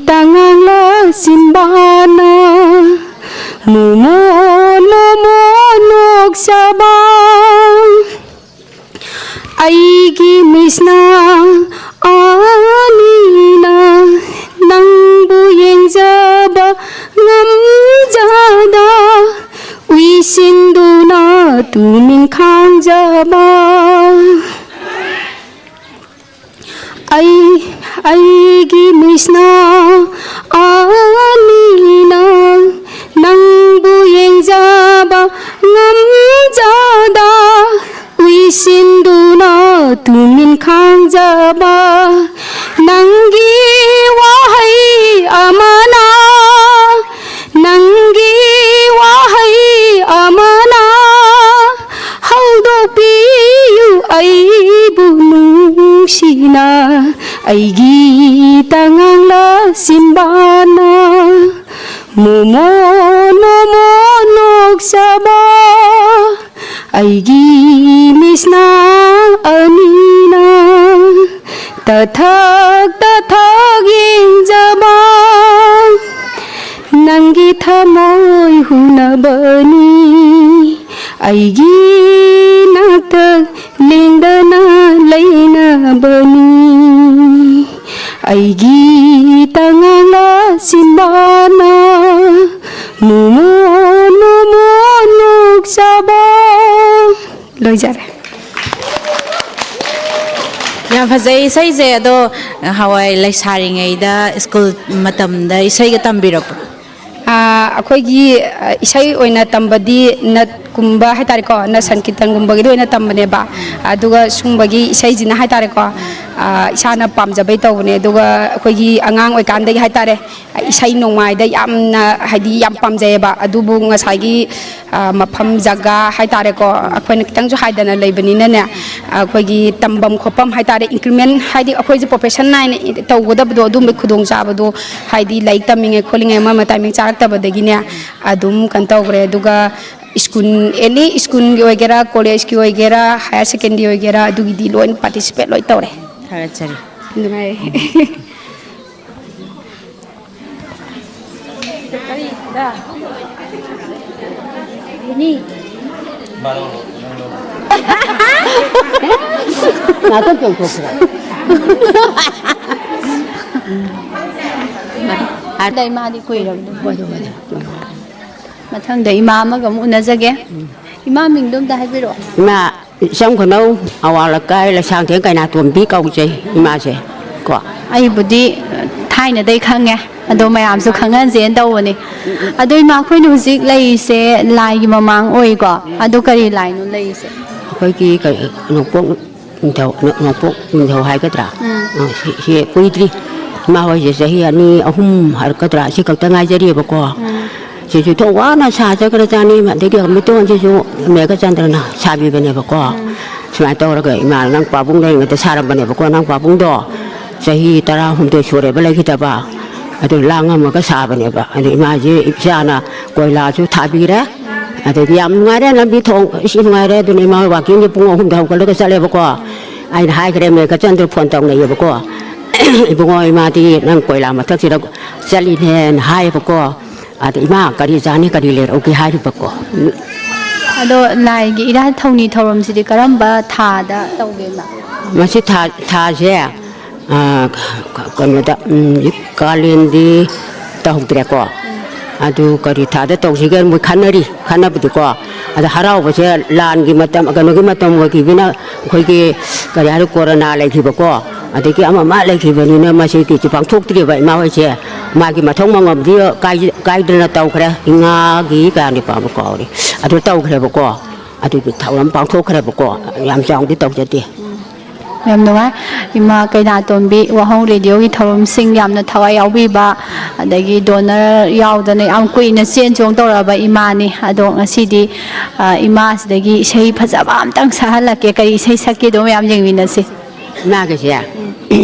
ꯇꯉꯥꯡꯂ ꯆꯤꯟꯕꯥꯅ ꯃꯣꯃꯣꯟ ꯃꯣꯃꯣꯟ ꯅꯣꯛꯆꯕ, ꯑꯩꯒꯤ ꯃꯤꯠꯁꯅꯥ ꯑꯅꯤꯅ ꯅꯪꯕꯨ ꯌꯦꯡꯖꯕ ꯉꯝꯖꯗ, ꯎꯏꯁꯤꯟꯗꯨꯅ ꯇꯨꯃꯤꯟ ꯈꯥꯡꯖꯕ꯫ ꯑꯩ ꯑꯩꯒꯤ ꯃꯩꯁꯅꯥ ꯑꯅꯤꯅ ꯅꯪꯕꯨ ꯌꯦꯡꯖꯕ ꯉꯝꯖꯗ ꯎꯏꯁꯤꯟꯗꯨꯅ ꯇꯨꯃꯤꯟ ꯈꯥꯡꯖꯕ ꯅꯪꯒꯤ ꯋꯥꯍꯩ ꯑꯃꯅ ꯅꯪꯒꯤ ꯋꯥꯍꯩ ꯑꯃꯅ ꯍꯧꯗꯣꯛꯄꯤꯌꯨ ꯑꯩꯕꯨ ꯅꯨꯡꯁꯤꯅ ꯑꯩꯒꯤ ꯇꯉꯥꯡꯂ ꯁꯤꯝꯕꯥꯅ ꯃꯣꯃꯣ ꯃꯣꯃꯣ ꯅꯣꯛꯆꯕ ꯑꯩꯒꯤ ꯃꯤꯁꯅꯥ ꯑꯅꯤꯅ ꯇꯊꯛ ꯇꯊꯛ ꯌꯦꯡꯖꯕ ꯅꯪꯒꯤ ꯊꯃꯣꯏ ꯍꯨꯅꯕꯅꯤ ꯑꯩꯒꯤ ꯅꯥꯛꯇ ꯂꯦꯡꯗꯅ ꯂꯩꯅꯕꯅꯤ ꯑꯩꯒꯤ ꯇꯉꯥꯡꯂ ꯁꯤꯝꯕꯥꯅ ꯃꯣꯃꯣ ꯃꯣꯃꯣ ꯅꯣꯛꯆꯕ꯫ ꯂꯣꯏꯖꯔꯦ꯫ ꯌꯥꯝ ꯐꯖꯩ ꯏꯁꯩꯁꯦ꯫ ꯑꯗꯣ ꯍꯋꯥꯏ ꯂꯩꯁꯥꯔꯤꯉꯩꯗ ꯁ꯭ꯀꯨꯜ ꯃꯇꯝꯗ ꯏꯁꯩꯒ ꯇꯝꯕꯤꯔꯛꯄ꯭ꯔꯣ? ꯑꯩꯈꯣꯏꯒꯤ ꯏꯁꯩ ꯑꯣꯏꯅ ꯇꯝꯕꯗꯤ ꯅꯠꯀꯨꯝꯕ ꯍꯥꯏꯇꯥꯔꯦꯀꯣ, ꯅꯠ ꯁꯪꯀꯤꯔꯇꯟꯒꯨꯝꯕꯒꯤꯗ ꯑꯣꯏꯅ ꯇꯝꯕꯅꯦꯕ꯫ ꯑꯗꯨꯒ ꯁꯨꯝꯕꯒꯤ ꯏꯁꯩꯁꯤꯅ ꯍꯥꯏꯇꯥꯔꯦꯀꯣ, ꯏꯁꯥꯅ ꯄꯥꯝꯖꯕꯩ ꯇꯧꯕꯅꯦ꯫ ꯑꯗꯨꯒ ꯑꯩꯈꯣꯏꯒꯤ ꯑꯉꯥꯡ ꯑꯣꯏꯀꯥꯟꯗꯒꯤ ꯍꯥꯏꯇꯥꯔꯦ, ꯏꯁꯩ ꯅꯣꯡꯃꯥꯏꯗ ꯌꯥꯝꯅ ꯍꯥꯏꯗꯤ ꯌꯥꯝ ꯄꯥꯝꯖꯩꯌꯦꯕ꯫ ꯑꯗꯨꯕꯨ ꯉꯁꯥꯏꯒꯤ ꯃꯐꯝ ꯖꯒꯥ ꯍꯥꯏꯇꯥꯔꯦꯀꯣ, ꯑꯩꯈꯣꯏꯅ ꯈꯤꯇꯪꯁꯨ ꯍꯥꯏꯗꯅ ꯂꯩꯕꯅꯤꯅꯅꯦ, ꯑꯩꯈꯣꯏꯒꯤ ꯇꯝꯐꯝ ꯈꯣꯠꯐꯝ ꯍꯥꯏꯇꯥꯔꯦ, ꯏꯟꯀ꯭ꯔꯤꯃꯦꯟ ꯍꯥꯏꯗꯤ ꯑꯩꯈꯣꯏꯁꯦ ꯄ꯭ꯔꯣꯐꯦꯁꯟ ꯅꯥꯏꯅ ꯇꯧꯒꯗꯕꯗꯣ, ꯑꯗꯨꯝꯕꯒꯤ ꯈꯨꯗꯣꯡꯆꯥꯕꯗꯣ ꯍꯥꯏꯗꯤ ꯂꯥꯏꯔꯤꯛ ꯇꯝꯃꯤꯉꯩ ꯈꯣꯠꯂꯤꯉꯩ ꯑꯃ ꯑꯃ ꯇꯥꯏꯃꯤꯡ ꯆꯥꯔꯛꯇꯕꯗꯒꯤꯅꯦ ꯑꯗꯨꯝ ꯀꯩꯅꯣ ꯇꯧꯈ꯭ꯔꯦ꯫ ꯑꯗꯨꯒ ꯁ꯭ꯀꯨꯜ, ꯑꯦꯅꯤ ꯁ꯭ꯀꯨꯜꯒꯤ ꯑꯣꯏꯒꯦꯔꯥ, ꯀꯣꯂꯦꯖꯀꯤ ꯑꯣꯏꯒꯦꯔꯥ, ꯍꯥꯌꯔ ꯁꯦꯀꯦꯟꯗꯔꯤ ꯑꯣꯏꯒꯦꯔꯥ, ꯑꯗꯨꯒꯤꯗꯤ ꯂꯣꯏꯅ ꯄꯥꯔꯇꯤꯁꯤꯄꯦꯠ ꯂꯣꯏ ꯇꯧꯔꯦ꯫ ꯊꯥꯒꯠꯆꯔꯤ꯫ ꯅꯨꯡꯉꯥꯏ꯫ ꯉꯥꯛꯇꯪ ꯆꯣꯡꯊꯣꯛꯁꯤꯔ? ꯑꯗꯩ ꯃꯥꯗꯤ ꯀꯨꯏꯔꯕꯅꯤ꯫ ꯃꯊꯪꯗ ꯏꯃꯥ ꯑꯃꯒ ꯑꯃꯨꯛ ꯎꯅꯖꯒꯦ꯫ ꯏꯃꯥ ꯃꯤꯡꯗꯣ ꯑꯝꯇ ꯍꯥꯏꯕꯤꯔꯛꯑꯣ꯫ ꯏꯃꯥ ꯏꯆꯝ ꯈꯨꯅꯧ ꯑꯋꯥꯡ ꯂꯩꯀꯥꯏ ꯂꯩꯁꯥꯡꯊꯦꯝ ꯀꯩꯅꯥꯇꯣꯝꯕꯤ ꯀꯧꯖꯩ ꯏꯃꯥꯁꯦ ꯀꯣ꯫ ꯑꯩꯕꯨꯗꯤ ꯊꯥꯏꯅꯗꯩ ꯈꯪꯉꯦ, ꯑꯗꯣ ꯃꯌꯥꯝꯁꯨ ꯈꯪꯍꯟꯁꯦꯅ ꯇꯧꯕꯅꯦ꯫ ꯑꯗꯣ ꯏꯃꯥ, ꯑꯩꯈꯣꯏꯅ ꯍꯧꯖꯤꯛ ꯂꯩꯔꯤꯁꯦ ꯂꯥꯏꯒꯤ ꯃꯃꯥꯡ ꯑꯣꯏꯀꯣ? ꯑꯗꯣ ꯀꯔꯤ ꯂꯥꯏꯅꯣ ꯂꯩꯔꯤꯁꯦ? ꯑꯩꯈꯣꯏꯒꯤ ꯀꯩ-, ꯅꯣꯡꯄꯣꯛ ꯅꯤꯡꯊꯧ, ꯅ-, ꯅꯣꯡꯄꯣꯛ ꯅꯤꯡꯊꯧ ꯍꯥꯏꯒꯗ꯭ꯔꯥ? ꯎꯝ꯫ ꯑ, ꯁꯤ, ꯁꯤ ꯀꯨꯏꯗ꯭ꯔꯤ꯫ ꯏꯃꯥ ꯍꯣꯏꯁꯦ ꯆꯍꯤ ꯑꯅꯤ, ꯑꯍꯨꯝ ꯍꯥꯏꯔꯛꯀꯗ꯭ꯔꯥ? ꯑꯁꯤ ꯈꯛꯇ ꯉꯥꯏꯖꯔꯤꯕꯀꯣ꯫ ꯎꯝ꯫ ꯁꯤꯁꯨ ꯊꯣꯛ ꯋꯥꯅ ꯁꯥꯖꯈ꯭ꯔꯖꯥꯠꯅꯤ꯫ ꯑꯗꯒꯤ ꯃꯤꯇꯣꯟꯁꯤꯁꯨ ꯃꯦꯘꯆꯟꯗ꯭ꯔꯅ ꯁꯥꯕꯤꯕꯅꯦꯕꯀꯣ꯫ ꯎꯝ꯫ ꯁꯨꯃꯥꯏꯅ ꯇꯧꯔꯒ ꯏꯃꯥ ꯅꯪ ꯄꯥꯕꯨꯡ ꯂꯩꯔꯤꯉꯩꯗ ꯁꯥꯔꯝꯕꯅꯦꯕꯀꯣ꯫ ꯅꯪ ꯄꯥꯕꯨꯡꯗꯣ ꯆꯍꯤ ꯇꯔꯥꯍꯨꯝꯗꯣꯏ ꯁꯨꯔꯦꯕ ꯂꯩꯈꯤꯗꯕ꯫ ꯑꯗꯨ ꯂꯥꯡꯉꯝꯃꯒ ꯁꯥꯕꯅꯦꯕ꯫ ꯑꯗꯨ ꯏꯃꯥꯁꯤ ꯏꯆꯥꯅ ꯀꯣꯏꯂꯥꯁꯨ ꯊꯥꯕꯤꯔꯦ꯫ ꯑꯗꯒꯤ ꯌꯥꯝ ꯅꯨꯡꯉꯥꯏꯔꯦ, ꯂꯝꯕꯤ ꯊꯣꯡ ꯏꯁꯤꯡ ꯅꯨꯡꯉꯥꯏꯔꯦ꯫ ꯑꯗꯨꯅ ꯏꯃꯥ ꯍꯣꯏ ꯋꯥꯛꯀꯤꯡꯁꯦ ꯄꯨꯡ ꯑꯍꯨꯝꯗ ꯍꯧꯒꯠꯂꯒ ꯆꯠꯂꯦꯕꯀꯣ꯫ ꯑꯩꯅ ꯍꯥꯏꯈ꯭ꯔꯦ, ꯃꯦꯘꯆꯟꯗ꯭ꯔ ꯐꯣꯟ ꯇꯧꯅꯩꯌꯦꯕꯀꯣ꯫ "ꯏꯕꯨꯡꯉꯣ, ꯏꯃꯥꯗꯤ ꯅꯪ ꯀꯣꯏꯂꯥ ꯃꯊꯛꯁꯤꯗ ꯆꯠꯂꯤꯅꯦꯅ" ꯍꯥꯏꯌꯦꯕꯀꯣ꯫ ꯑꯗ "ꯏꯃꯥ, ꯀꯔꯤ ꯆꯥꯅꯤ, ꯀꯔꯤ ꯂꯩꯔꯛꯎꯒꯦ?" ꯍꯥꯏꯔꯤꯕꯀꯣ꯫ ꯑꯗꯣ ꯂꯥꯏꯒꯤ ꯏꯔꯥꯠ ꯊꯧꯅꯤ ꯊꯧꯔꯝꯁꯤꯗꯤ ꯀꯔꯝꯕ ꯊꯥꯗ ꯇꯧꯒꯦ, ꯏꯃꯥ? ꯃꯁꯤ ꯊꯥ, ꯊꯥꯁꯦ, ꯑ, ꯀꯩꯅꯣꯗ, ꯎꯝ, ꯀꯥꯂꯦꯟꯗꯤ ꯇꯧꯗ꯭ꯔꯦꯀꯣ꯫ ꯑꯗꯨ ꯀꯔꯤ ꯊꯥꯗ ꯇꯧꯁꯤꯒꯦ ꯃꯣꯏ ꯈꯟꯅꯔꯤ, ꯈꯟꯅꯕꯗꯤꯀꯣ꯫ ꯑꯗ ꯍꯔꯥꯎꯕꯁꯦ ꯂꯥꯟꯒꯤ ꯃꯇꯝ, ꯀꯩꯅꯣꯒꯤ ꯃꯇꯝ ꯑꯣꯏꯈꯤꯕꯅ, ꯑꯩꯈꯣꯏꯒꯤ ꯀꯔꯤ ꯍꯥꯏꯔꯣ, ꯀꯣꯔꯣꯅꯥ ꯂꯩꯈꯤꯕꯀꯣ, ꯑꯗꯒꯤ ꯑꯃ ꯑꯃ ꯂꯩꯈꯤꯕꯅꯤꯅ ꯃꯁꯤ ꯀꯩꯁꯨ ꯄꯥꯡꯊꯣꯛꯇ꯭ꯔꯤꯕ ꯏꯃꯥ ꯍꯣꯏꯁꯦ꯫ ꯃꯥꯒꯤ ꯃꯊꯧ ꯃꯉꯝꯗꯤ ꯀꯥꯏ-, ꯀꯥꯏꯗꯅ ꯇꯧꯈ꯭ꯔꯦ꯫ ꯏꯉꯥꯒꯤ ꯀꯌꯥꯅꯤ ꯄꯥꯟꯕ ꯀꯥꯎꯔꯦ꯫ ꯑꯗꯨ ꯇꯧꯈ꯭ꯔꯦꯕꯀꯣ꯫ ꯑꯗꯨꯒꯤ ꯊꯧꯔꯝ ꯄꯥꯡꯊꯣꯛꯈ꯭ꯔꯦꯕꯀꯣ꯫ ꯌꯥꯝ ꯆꯥꯎꯅꯗꯤ ꯇꯧꯖꯗꯦ꯫ ꯌꯥꯝ ꯅꯨꯡꯉꯥꯏ꯫ ꯏꯃꯥ ꯀꯩꯅꯥꯇꯣꯝꯕꯤ ꯋꯥꯍꯣꯡ ꯔꯦꯗꯤꯑꯣꯒꯤ ꯊꯧꯔꯝꯁꯤꯡ ꯌꯥꯝꯅ ꯊꯋꯥꯏ ꯌꯥꯎꯕꯤꯕ, ꯑꯗꯒꯤ ꯗꯣꯅꯔ ꯌꯥꯎꯗꯅ ꯌꯥꯝ ꯀꯨꯏꯅ ꯆꯦꯟ ꯆꯣꯡ ꯇꯧꯔꯛꯑꯕ ꯏꯃꯥꯅꯤ꯫ ꯑꯗꯣ ꯉꯁꯤꯗꯤ, ꯑ, ꯏꯃꯥꯁꯤꯗꯒꯤ ꯏꯁꯩ ꯐꯖꯕ ꯑꯝꯇꯪ ꯁꯛꯍꯜꯂꯛꯀꯦ꯫ ꯀꯔꯤ ꯏꯁꯩ ꯁꯛꯀꯦꯗꯣ ꯃꯌꯥꯝ ꯌꯦꯡꯃꯤꯟꯅꯁꯤ꯫ ꯏꯃꯥꯒꯤꯁꯦ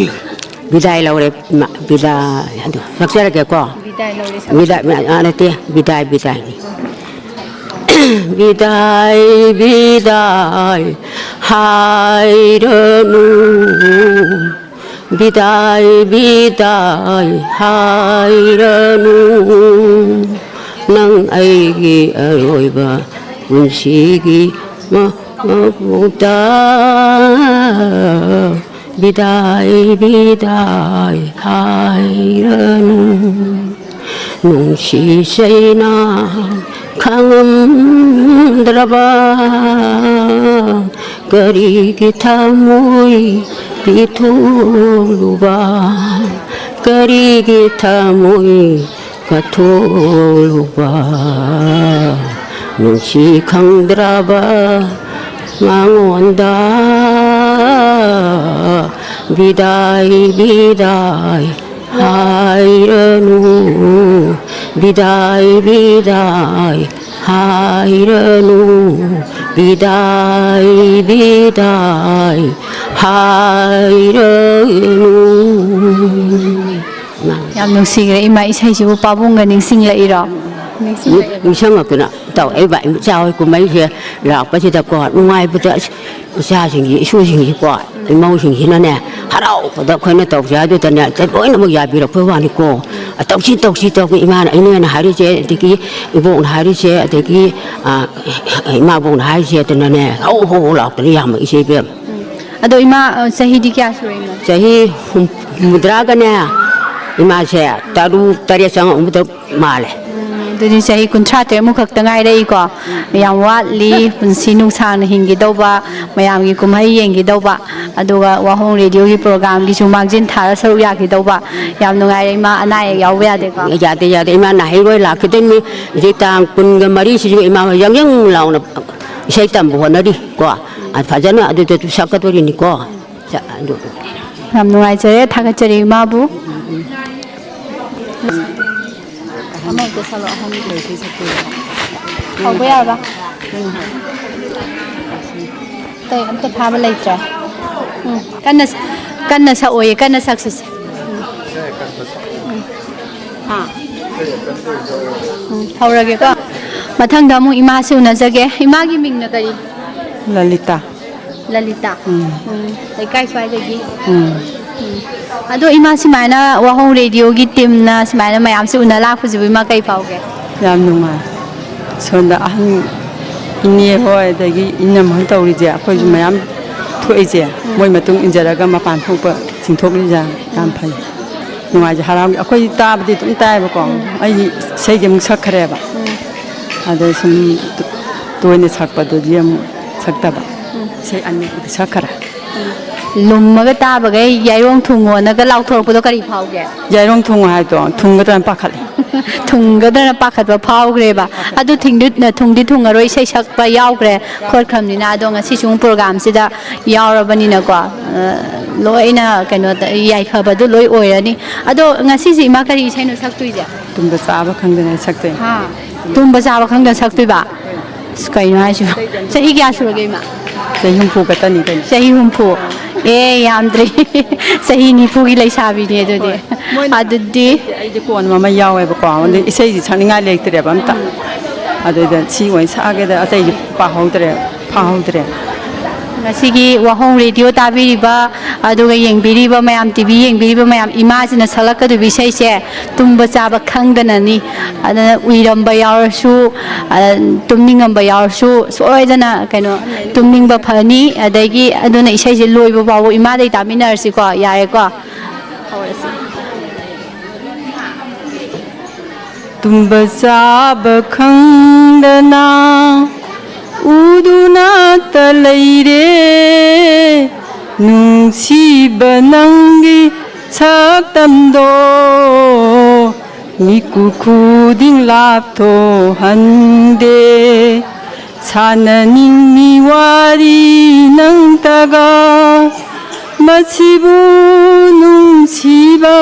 ꯕꯤꯗꯥꯏ ꯂꯧꯔꯦ, ꯏꯃꯥ, ꯕꯤꯗꯥꯏ ꯑꯗꯣ ꯁꯛꯆꯔꯒꯦꯀꯣ꯫ ꯕꯤꯗꯥꯏ ꯂꯧꯔꯦ, ꯁꯛ- ꯕꯤꯗꯥꯏ, ꯑ, ꯅꯠꯇꯦ, ꯕꯤꯗꯥꯏ, ꯕꯤꯗꯥꯏꯅꯤ꯫ ꯕꯤꯗꯥꯏ, ꯕꯤꯗꯥꯏ ꯍꯥꯏꯔꯅꯨ, ꯕꯤꯗꯥꯏ, ꯕꯤꯗꯥꯏ ꯍꯥꯏꯔꯅꯨ, ꯅꯪ ꯑꯩꯒꯤ ꯑꯔꯣꯏꯕ ꯄꯨꯟꯁꯤꯒꯤ ꯃ-, ꯃꯄꯣꯛꯇ꯫ ꯕꯤꯗꯥꯏ, ꯕꯤꯗꯥꯏ ꯍꯥꯏꯔꯅꯨ, ꯅꯨꯡꯁꯤ ꯆꯩꯅꯥ ꯈꯪꯉꯝꯗ꯭ꯔꯕ ꯀꯔꯤꯒꯤ ꯊꯃꯣꯏ ꯄꯤꯊꯣꯛꯂꯨꯕ, ꯀꯔꯤꯒꯤ ꯊꯃꯣꯏ ꯀꯠꯊꯣꯛꯂꯨꯕ, ꯅꯨꯡꯁꯤ ꯈꯪꯗ꯭ꯔꯕ ꯃꯉꯣꯟꯗ ꯕꯤꯗꯥꯏ, ꯕꯤꯗꯥꯏ ꯍꯥꯏꯔꯅꯨ, ꯕꯤꯗꯥꯏ, ꯕꯤꯗꯥꯏ ꯍꯥꯏꯔꯅꯨ, ꯕꯤꯗꯥꯏ, ꯕꯤꯗꯥꯏ ꯍꯥꯏꯔꯅꯨ꯫ ꯌꯥꯝ ꯅꯨꯡꯁꯤꯈ꯭ꯔꯦ ꯏꯃꯥ, ꯏꯁꯩꯁꯤꯕꯨ ꯄꯥꯕꯨꯡꯒ ꯅꯤꯡꯁꯤꯡꯂꯛꯏꯔꯣ? ꯅꯤꯡꯁꯤꯡꯂꯛꯑꯦ꯫ ꯅꯤꯡꯁꯤꯡꯉꯛꯇꯅ, ꯇꯧ, ꯑꯩ ꯕꯥ-, ꯏꯆꯥ ꯍꯣꯏ ꯀꯨꯝꯍꯩꯁꯦ ꯂꯥꯛꯄꯁꯤꯗꯀꯣ, ꯅꯨꯡꯉꯥꯏꯕꯗ ꯑꯁ, ꯏꯆꯥꯁꯤꯡꯁꯤ, ꯏꯁꯨꯁꯤꯡꯁꯤꯀꯣ, ꯏꯃꯧꯁꯤꯡꯁꯤꯅꯅꯦ, ꯍꯔꯥꯎꯕꯗ ꯑꯩꯈꯣꯏꯅ ꯇꯧꯁꯦ ꯍꯥꯏꯗꯨꯗꯅꯦ, ꯂꯣꯏꯅꯃꯛ ꯌꯥꯕꯤꯔꯛꯄꯩ ꯋꯥꯅꯤꯀꯣ꯫ "ꯇꯧꯁꯤ, ꯇꯧꯁꯤ, ꯇꯧꯁꯤ, ꯏꯃꯥꯅ, ꯏꯅꯦꯅ ꯍꯥꯏꯔꯤꯁꯦ, ꯑꯗꯒꯤ ꯏꯕꯣꯛꯅ ꯍꯥꯏꯔꯤꯁꯦ, ꯑꯗꯒꯤ, ꯑ, ꯏꯃꯥꯕꯣꯛꯅ ꯍꯥꯏꯔꯤꯁꯦ", ꯑꯗꯨꯅꯅꯦ, ꯍꯧ ꯍꯧ ꯍꯧ ꯂꯥꯎꯔꯛꯇꯅ ꯌꯥꯝꯃꯛꯏꯁꯦ, ꯏꯕꯦꯝ꯫ ꯑꯗꯣ ꯏꯃꯥ, ꯑ, ꯆꯍꯤꯗꯤ ꯀꯌꯥ ꯁꯨꯔꯦ ꯏꯃꯥ? ꯆꯍꯤ ꯍꯨꯝ-, ꯍꯨꯝꯐꯨꯇꯔꯥꯒꯅꯦ, ꯏꯃꯥꯁꯦ ꯇꯔꯨꯛ, ꯇꯔꯦꯠ ꯆꯪꯉꯛꯑꯝꯕꯗ ꯃꯥꯜꯂꯦ꯫ ꯎꯝ, ꯑꯗꯨꯗꯤ ꯆꯍꯤ ꯀꯨꯟꯊ꯭ꯔꯥ ꯇꯔꯦꯠꯃꯨꯛ ꯈꯛꯇ ꯉꯥꯏꯔꯛꯏꯀꯣ꯫ ꯌꯥꯝ ꯋꯥꯠꯂꯤ, ꯄꯨꯟꯁꯤ ꯅꯨꯡꯁꯥꯡꯅ ꯍꯤꯡꯒꯗꯧꯕ, ꯃꯌꯥꯝꯒꯤ ꯀꯨꯝꯍꯩ ꯌꯦꯡꯈꯤꯗꯧꯕ, ꯑꯗꯨꯒ ꯋꯥꯍꯣꯡ ꯔꯦꯗꯤꯑꯣꯒꯤ ꯄ꯭ꯔꯣꯒꯥꯝꯒꯤꯁꯨ ꯃꯥꯡꯖꯤꯟ ꯊꯥꯔ ꯁꯔꯨꯛ ꯌꯥꯈꯤꯗꯧꯕ꯫ ꯌꯥꯝ ꯅꯨꯡꯉꯥꯏꯔꯦ ꯏꯃꯥ, ꯑꯅꯥ ꯑꯌꯦꯛ ꯌꯥꯎꯕ ꯌꯥꯗꯦꯀꯣ? ꯌꯥꯗꯦ, ꯌꯥꯗꯦ, ꯏꯃꯥ ꯅꯥꯍꯩꯔꯣꯏ ꯂꯥꯛꯈꯤꯗꯣꯏꯅꯤ꯫ ꯍꯧꯖꯤꯛ ꯇꯥꯡ ꯀꯨꯟꯒ ꯃꯔꯤꯁꯤꯁꯨ ꯏꯃꯥ ꯍꯣꯏ ꯌꯥꯡ ꯌꯥꯡ ꯂꯥꯎꯅ ꯏꯁꯩ ꯇꯝꯕ ꯍꯣꯠꯅꯔꯤ ꯀꯣ꯫ ꯑ, ꯐꯖꯅ ꯑꯗꯨꯗꯁꯨ ꯁꯛꯀꯗꯣꯔꯤꯅꯤꯀꯣ꯫ ꯆ-, ꯑꯗꯨ꯫ ꯌꯥꯝ ꯅꯨꯡꯉꯥꯏꯖꯔꯦ, ꯊꯥꯒꯠꯆꯔꯤ ꯏꯃꯥꯕꯨ꯫ ꯑꯃ ꯍꯦꯛꯇ ꯁꯛꯂꯛꯑꯣ, ꯑꯍꯟꯒꯤ꯫ ꯍꯧꯕ ꯌꯥꯔꯕ? ꯑꯇꯩ ꯑꯝꯇ ꯐꯥꯕ ꯂꯩꯇ꯭ꯔꯦ꯫ ꯎꯝ, ꯀꯟꯅ, ꯀꯟꯅ ꯁꯛꯑꯣꯌꯦ, ꯀꯟꯅ ꯁꯛꯁꯤꯁꯦ꯫ ꯎꯝ꯫ ꯎꯝ꯫ ꯍꯥ? ꯎꯝ, ꯍꯧꯔꯒꯦꯀꯣ꯫ ꯃꯊꯪꯗ ꯑꯃꯨꯛ ꯏꯃꯥꯁꯤ ꯎꯅꯖꯒꯦ꯫ ꯏꯃꯥꯒꯤ ꯃꯤꯡꯅ ꯀꯔꯤ? ꯂꯂꯤꯇꯥ꯫ ꯂꯂꯤꯇꯥ꯫ ꯎꯝ꯫ ꯎꯝ, ꯂꯩꯀꯥꯏ ꯁ꯭ꯋꯥꯏꯗꯒꯤ? ꯎꯝ꯫ ꯎꯝ꯫ ꯑꯗꯣ ꯏꯃꯥ, ꯁꯨꯃꯥꯏꯅ ꯋꯥꯍꯣꯡ ꯔꯦꯗꯤꯑꯣꯒꯤ ꯇꯤꯝꯅ ꯁꯨꯃꯥꯏꯅ ꯃꯌꯥꯝꯁꯦ ꯎꯅ ꯂꯥꯛꯄꯁꯤꯕꯨ ꯏꯃꯥ ꯀꯩ ꯐꯥꯎꯒꯦ? ꯌꯥꯝ ꯅꯨꯡꯉꯥꯏ꯫ ꯁꯣꯝꯗ ꯑꯍꯟ ꯏꯅꯦ ꯍꯣꯏ ꯑꯗꯒꯤ ꯏꯅꯝ ꯍꯣꯏ ꯇꯧꯔꯤꯁꯦ ꯑꯩꯈꯣꯏꯁꯨ ꯎꯝ꯫ ꯃꯌꯥꯝ ꯊꯣꯛꯏꯁꯦ ꯎꯝ꯫ ꯃꯣꯏ ꯃꯇꯨꯡ ꯏꯟꯖꯔꯒ ꯃꯄꯥꯟ ꯊꯣꯛꯄ ꯆꯤꯡꯊꯣꯛꯂꯤꯁꯦ ꯌꯥꯝ ꯎꯝ꯫ ꯐꯩ꯫ ꯅꯨꯡꯉꯥꯏꯖꯩ, ꯍꯔꯥꯎꯒꯤ꯫ ꯑꯩꯈꯣꯏ ꯇꯥꯕꯗꯤ ꯑꯗꯨꯝ ꯇꯥꯏꯌꯦꯕꯀꯣ꯫ ꯎꯝ꯫ ꯑꯩꯒꯤ ꯏꯁꯩꯗꯤ ꯑꯃꯨꯛ ꯁꯛꯈ꯭ꯔꯦꯕ꯫ ꯎꯝ꯫ ꯑꯗ ꯁꯨꯝ ꯇꯣꯏꯅ ꯁꯛꯄꯗꯨꯗꯤ ꯑꯃꯨꯛ ꯁꯛꯇꯕ꯫ ꯏꯁꯩ ꯑꯅꯤꯕꯨꯗꯤ ꯁꯛꯈꯔꯦ꯫ ꯂꯨꯝꯃꯒ ꯇꯥꯕꯈꯩ ꯌꯥꯏꯔꯣꯡ ꯊꯨꯡꯉꯣꯅꯒ ꯂꯥꯎꯊꯣꯔꯛꯄꯗꯣ ꯀꯔꯤ ꯐꯥꯎꯒꯦ? ꯌꯥꯏꯔꯣꯡ ꯊꯨꯡꯉꯣ ꯍꯥꯏꯗꯣ ꯊꯨꯡꯒꯗ꯭ꯔꯥꯅ ꯄꯥꯈꯠꯂꯦ꯫ ꯊꯨꯡꯒꯗ꯭ꯔꯥꯅ ꯄꯥꯈꯠꯄ ꯐꯥꯎꯈ꯭ꯔꯦꯕ꯫ ꯑꯗꯨ ꯊꯤꯡꯗꯤ-, ꯊꯨꯡꯗꯤ ꯊꯨꯡꯉꯔꯣꯏ, ꯏꯁꯩ ꯁꯛꯄ ꯌꯥꯎꯈ꯭ꯔꯦ ꯈꯣꯠꯈ꯭ꯔꯕꯅꯤꯅ꯫ ꯑꯗꯣ ꯉꯁꯤ ꯁꯨꯝ ꯄ꯭ꯔꯣꯒꯥꯝꯁꯤꯗ ꯌꯥꯎꯔꯕꯅꯤꯅꯀꯣ, ꯑ, ꯂꯣꯏꯅ ꯀꯩꯅꯣꯗ ꯌꯥꯏꯐꯕꯗꯨ ꯂꯣꯏ ꯑꯣꯏꯔꯅꯤ꯫ ꯑꯗꯣ ꯉꯁꯤꯁꯦ ꯏꯃꯥ ꯀꯔꯤ ꯏꯁꯩꯅꯣ ꯁꯛꯇꯣꯏꯁꯦ? ꯇꯨꯝꯕ ꯆꯥꯕ ꯈꯪꯗꯅ ꯁꯛꯇꯣꯏꯅꯦ꯫ ꯍꯥ? ꯇꯨꯝꯕ ꯆꯥꯕ ꯈꯪꯗꯅ ꯁꯛꯇꯣꯏꯕ? ꯑꯁ, ꯀꯩꯅꯣ ꯍꯥꯏꯁꯤꯕꯣ? ꯆꯍꯤ ꯀꯌꯥ ꯁꯨꯔꯒꯦ ꯏꯃꯥ? ꯆꯍꯤ ꯍꯨꯝꯐꯨ ꯈꯛꯇꯅꯤ ꯀꯩꯅꯣ꯫ ꯆꯍꯤ ꯍꯨꯝꯐꯨ? ꯑꯦ, ꯌꯥꯝꯗ꯭ꯔꯤ꯫ ꯆꯍꯤ ꯅꯤꯐꯨꯒꯤ ꯂꯩꯁꯥꯕꯤꯅꯦ ꯑꯗꯨꯗꯤ꯫ ꯍꯣꯏ, ꯃꯣꯏꯅ ꯑꯗꯨꯗꯤ ꯑꯩꯗꯤ ꯀꯣꯟ ꯑꯃ ꯌꯥꯎꯋꯦꯕꯀꯣ, ꯑꯗꯩ ꯏꯁꯩꯗꯤ ꯁꯛꯅꯤꯡꯉꯥꯏ ꯂꯩꯇ꯭ꯔꯦꯕ ꯑꯝꯇ꯫ ꯑꯗꯨꯗ ꯁꯤ ꯑꯣꯏꯅ ꯁꯛꯑꯒꯦꯗ, ꯑꯇꯩꯗꯤ ꯄꯥꯍꯧꯗ꯭ꯔꯦ, ꯐꯥꯍꯧꯗ꯭ꯔꯦ꯫ ꯉꯁꯤꯒꯤ ꯋꯥꯍꯣꯡ ꯔꯦꯗꯤꯑꯣ ꯇꯥꯕꯤꯔꯤꯕ, ꯑꯗꯨꯒ ꯌꯦꯡꯕꯤꯔꯤꯕ ꯃꯌꯥꯝ, ꯇꯤ ꯚꯤ ꯌꯦꯡꯕꯤꯔꯤꯕ ꯃꯌꯥꯝ, ꯏꯃꯥꯁꯤꯅ ꯁꯛꯂꯛꯀꯗꯣꯏꯕ ꯏꯁꯩꯁꯦ ꯇꯨꯝꯕ ꯆꯥꯕ ꯈꯪꯗꯅꯅꯤ꯫ ꯑꯗꯨꯅ ꯎꯏꯔꯝꯕ ꯌꯥꯎꯔꯁꯨ, ꯑ, ꯇꯨꯝꯅꯤꯡꯉꯝꯕ ꯌꯥꯎꯔꯁꯨ ꯁꯣꯏꯗꯅ, ꯀꯩꯅꯣ, ꯇꯨꯝꯅꯤꯡꯕ ꯐꯅꯤ꯫ ꯑꯗꯒꯤ ꯑꯗꯨꯅ ꯏꯁꯩꯁꯦ ꯂꯣꯏꯕ ꯐꯥꯎꯕ ꯏꯃꯥꯗꯩ ꯇꯥꯃꯤꯟꯅꯔꯁꯤꯀꯣ, ꯌꯥꯔꯦꯀꯣ? ꯍꯧꯔꯁꯤ꯫ ꯇꯨꯝꯕ ꯆꯥꯕ ꯈꯪꯗꯅ ꯎꯗꯨꯅꯇ ꯂꯩꯔꯦ ꯅꯨꯡꯁꯤꯕ ꯅꯪꯒꯤ ꯁꯛꯇꯝꯗꯣ꯫ ꯃꯤꯀꯨꯞ ꯈꯨꯗꯤꯡ ꯂꯥꯞꯊꯣꯛꯍꯟꯗꯦ꯫ ꯁꯥꯟꯅꯅꯤꯡꯉꯤ ꯋꯥꯔꯤ ꯅꯪꯇꯒ, ꯃꯁꯤꯕꯨ ꯅꯨꯡꯁꯤꯕ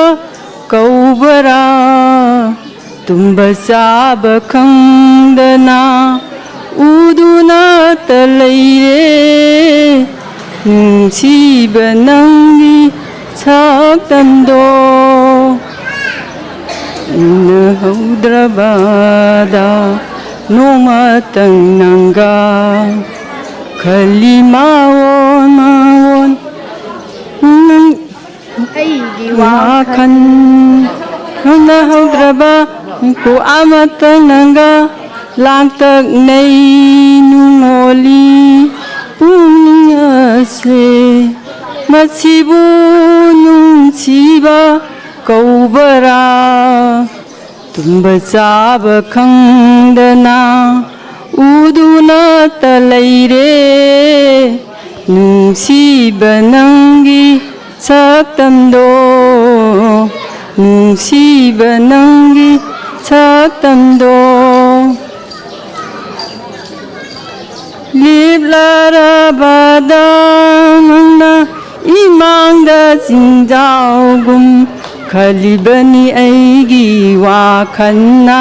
ꯀꯧꯕꯔꯥ? ꯇꯨꯝꯕ ꯆꯥꯕ ꯈꯪꯗꯅ ꯎꯗꯨꯅꯇ ꯂꯩꯔꯦ ꯅꯨꯡꯁꯤꯕ ꯅꯪꯒꯤ ꯁꯛꯇꯝꯗꯣ꯫ ꯎꯅꯍꯧꯗ꯭ꯔꯕꯗ ꯅꯣꯡꯃꯇꯪ ꯅꯪꯒ ꯈꯜꯂꯤ ꯃꯥꯋꯣꯟ ꯃꯥꯋꯣꯟ ꯅꯪ ꯑꯩꯒꯤ ꯋꯥꯈꯜ ꯈꯪꯅꯍꯧꯗ꯭ꯔꯕ ꯃꯤꯀꯨꯞ ꯑꯃꯇꯪ ꯅꯪꯒ ꯂꯥꯡꯇꯛꯅꯩ ꯅꯨꯡꯉꯣꯜꯂꯤ ꯄꯨꯛꯅꯤꯡ ꯑꯁꯦ꯫ ꯃꯁꯤꯕꯨ ꯅꯨꯡꯁꯤꯕ ꯀꯧꯕꯔꯥ? ꯇꯨꯝꯕ ꯆꯥꯕ ꯈꯪꯗꯅ ꯎꯗꯨꯅꯇ ꯂꯩꯔꯦ꯫ ꯅꯨꯡꯁꯤꯕ ꯅꯪꯒꯤ ꯁꯛꯇꯝꯗꯣ, ꯅꯨꯡꯁꯤꯕ ꯅꯪꯒꯤ ꯁꯛꯇꯝꯗꯣ꯫ ꯂꯦꯞꯂꯔꯕꯗ ꯅꯪꯅ ꯏꯃꯥꯡꯗ ꯆꯤꯡꯖꯥꯎꯒꯨꯝ ꯈꯜꯂꯤꯕꯅꯤ ꯑꯩꯒꯤ ꯋꯥꯈꯜꯅ,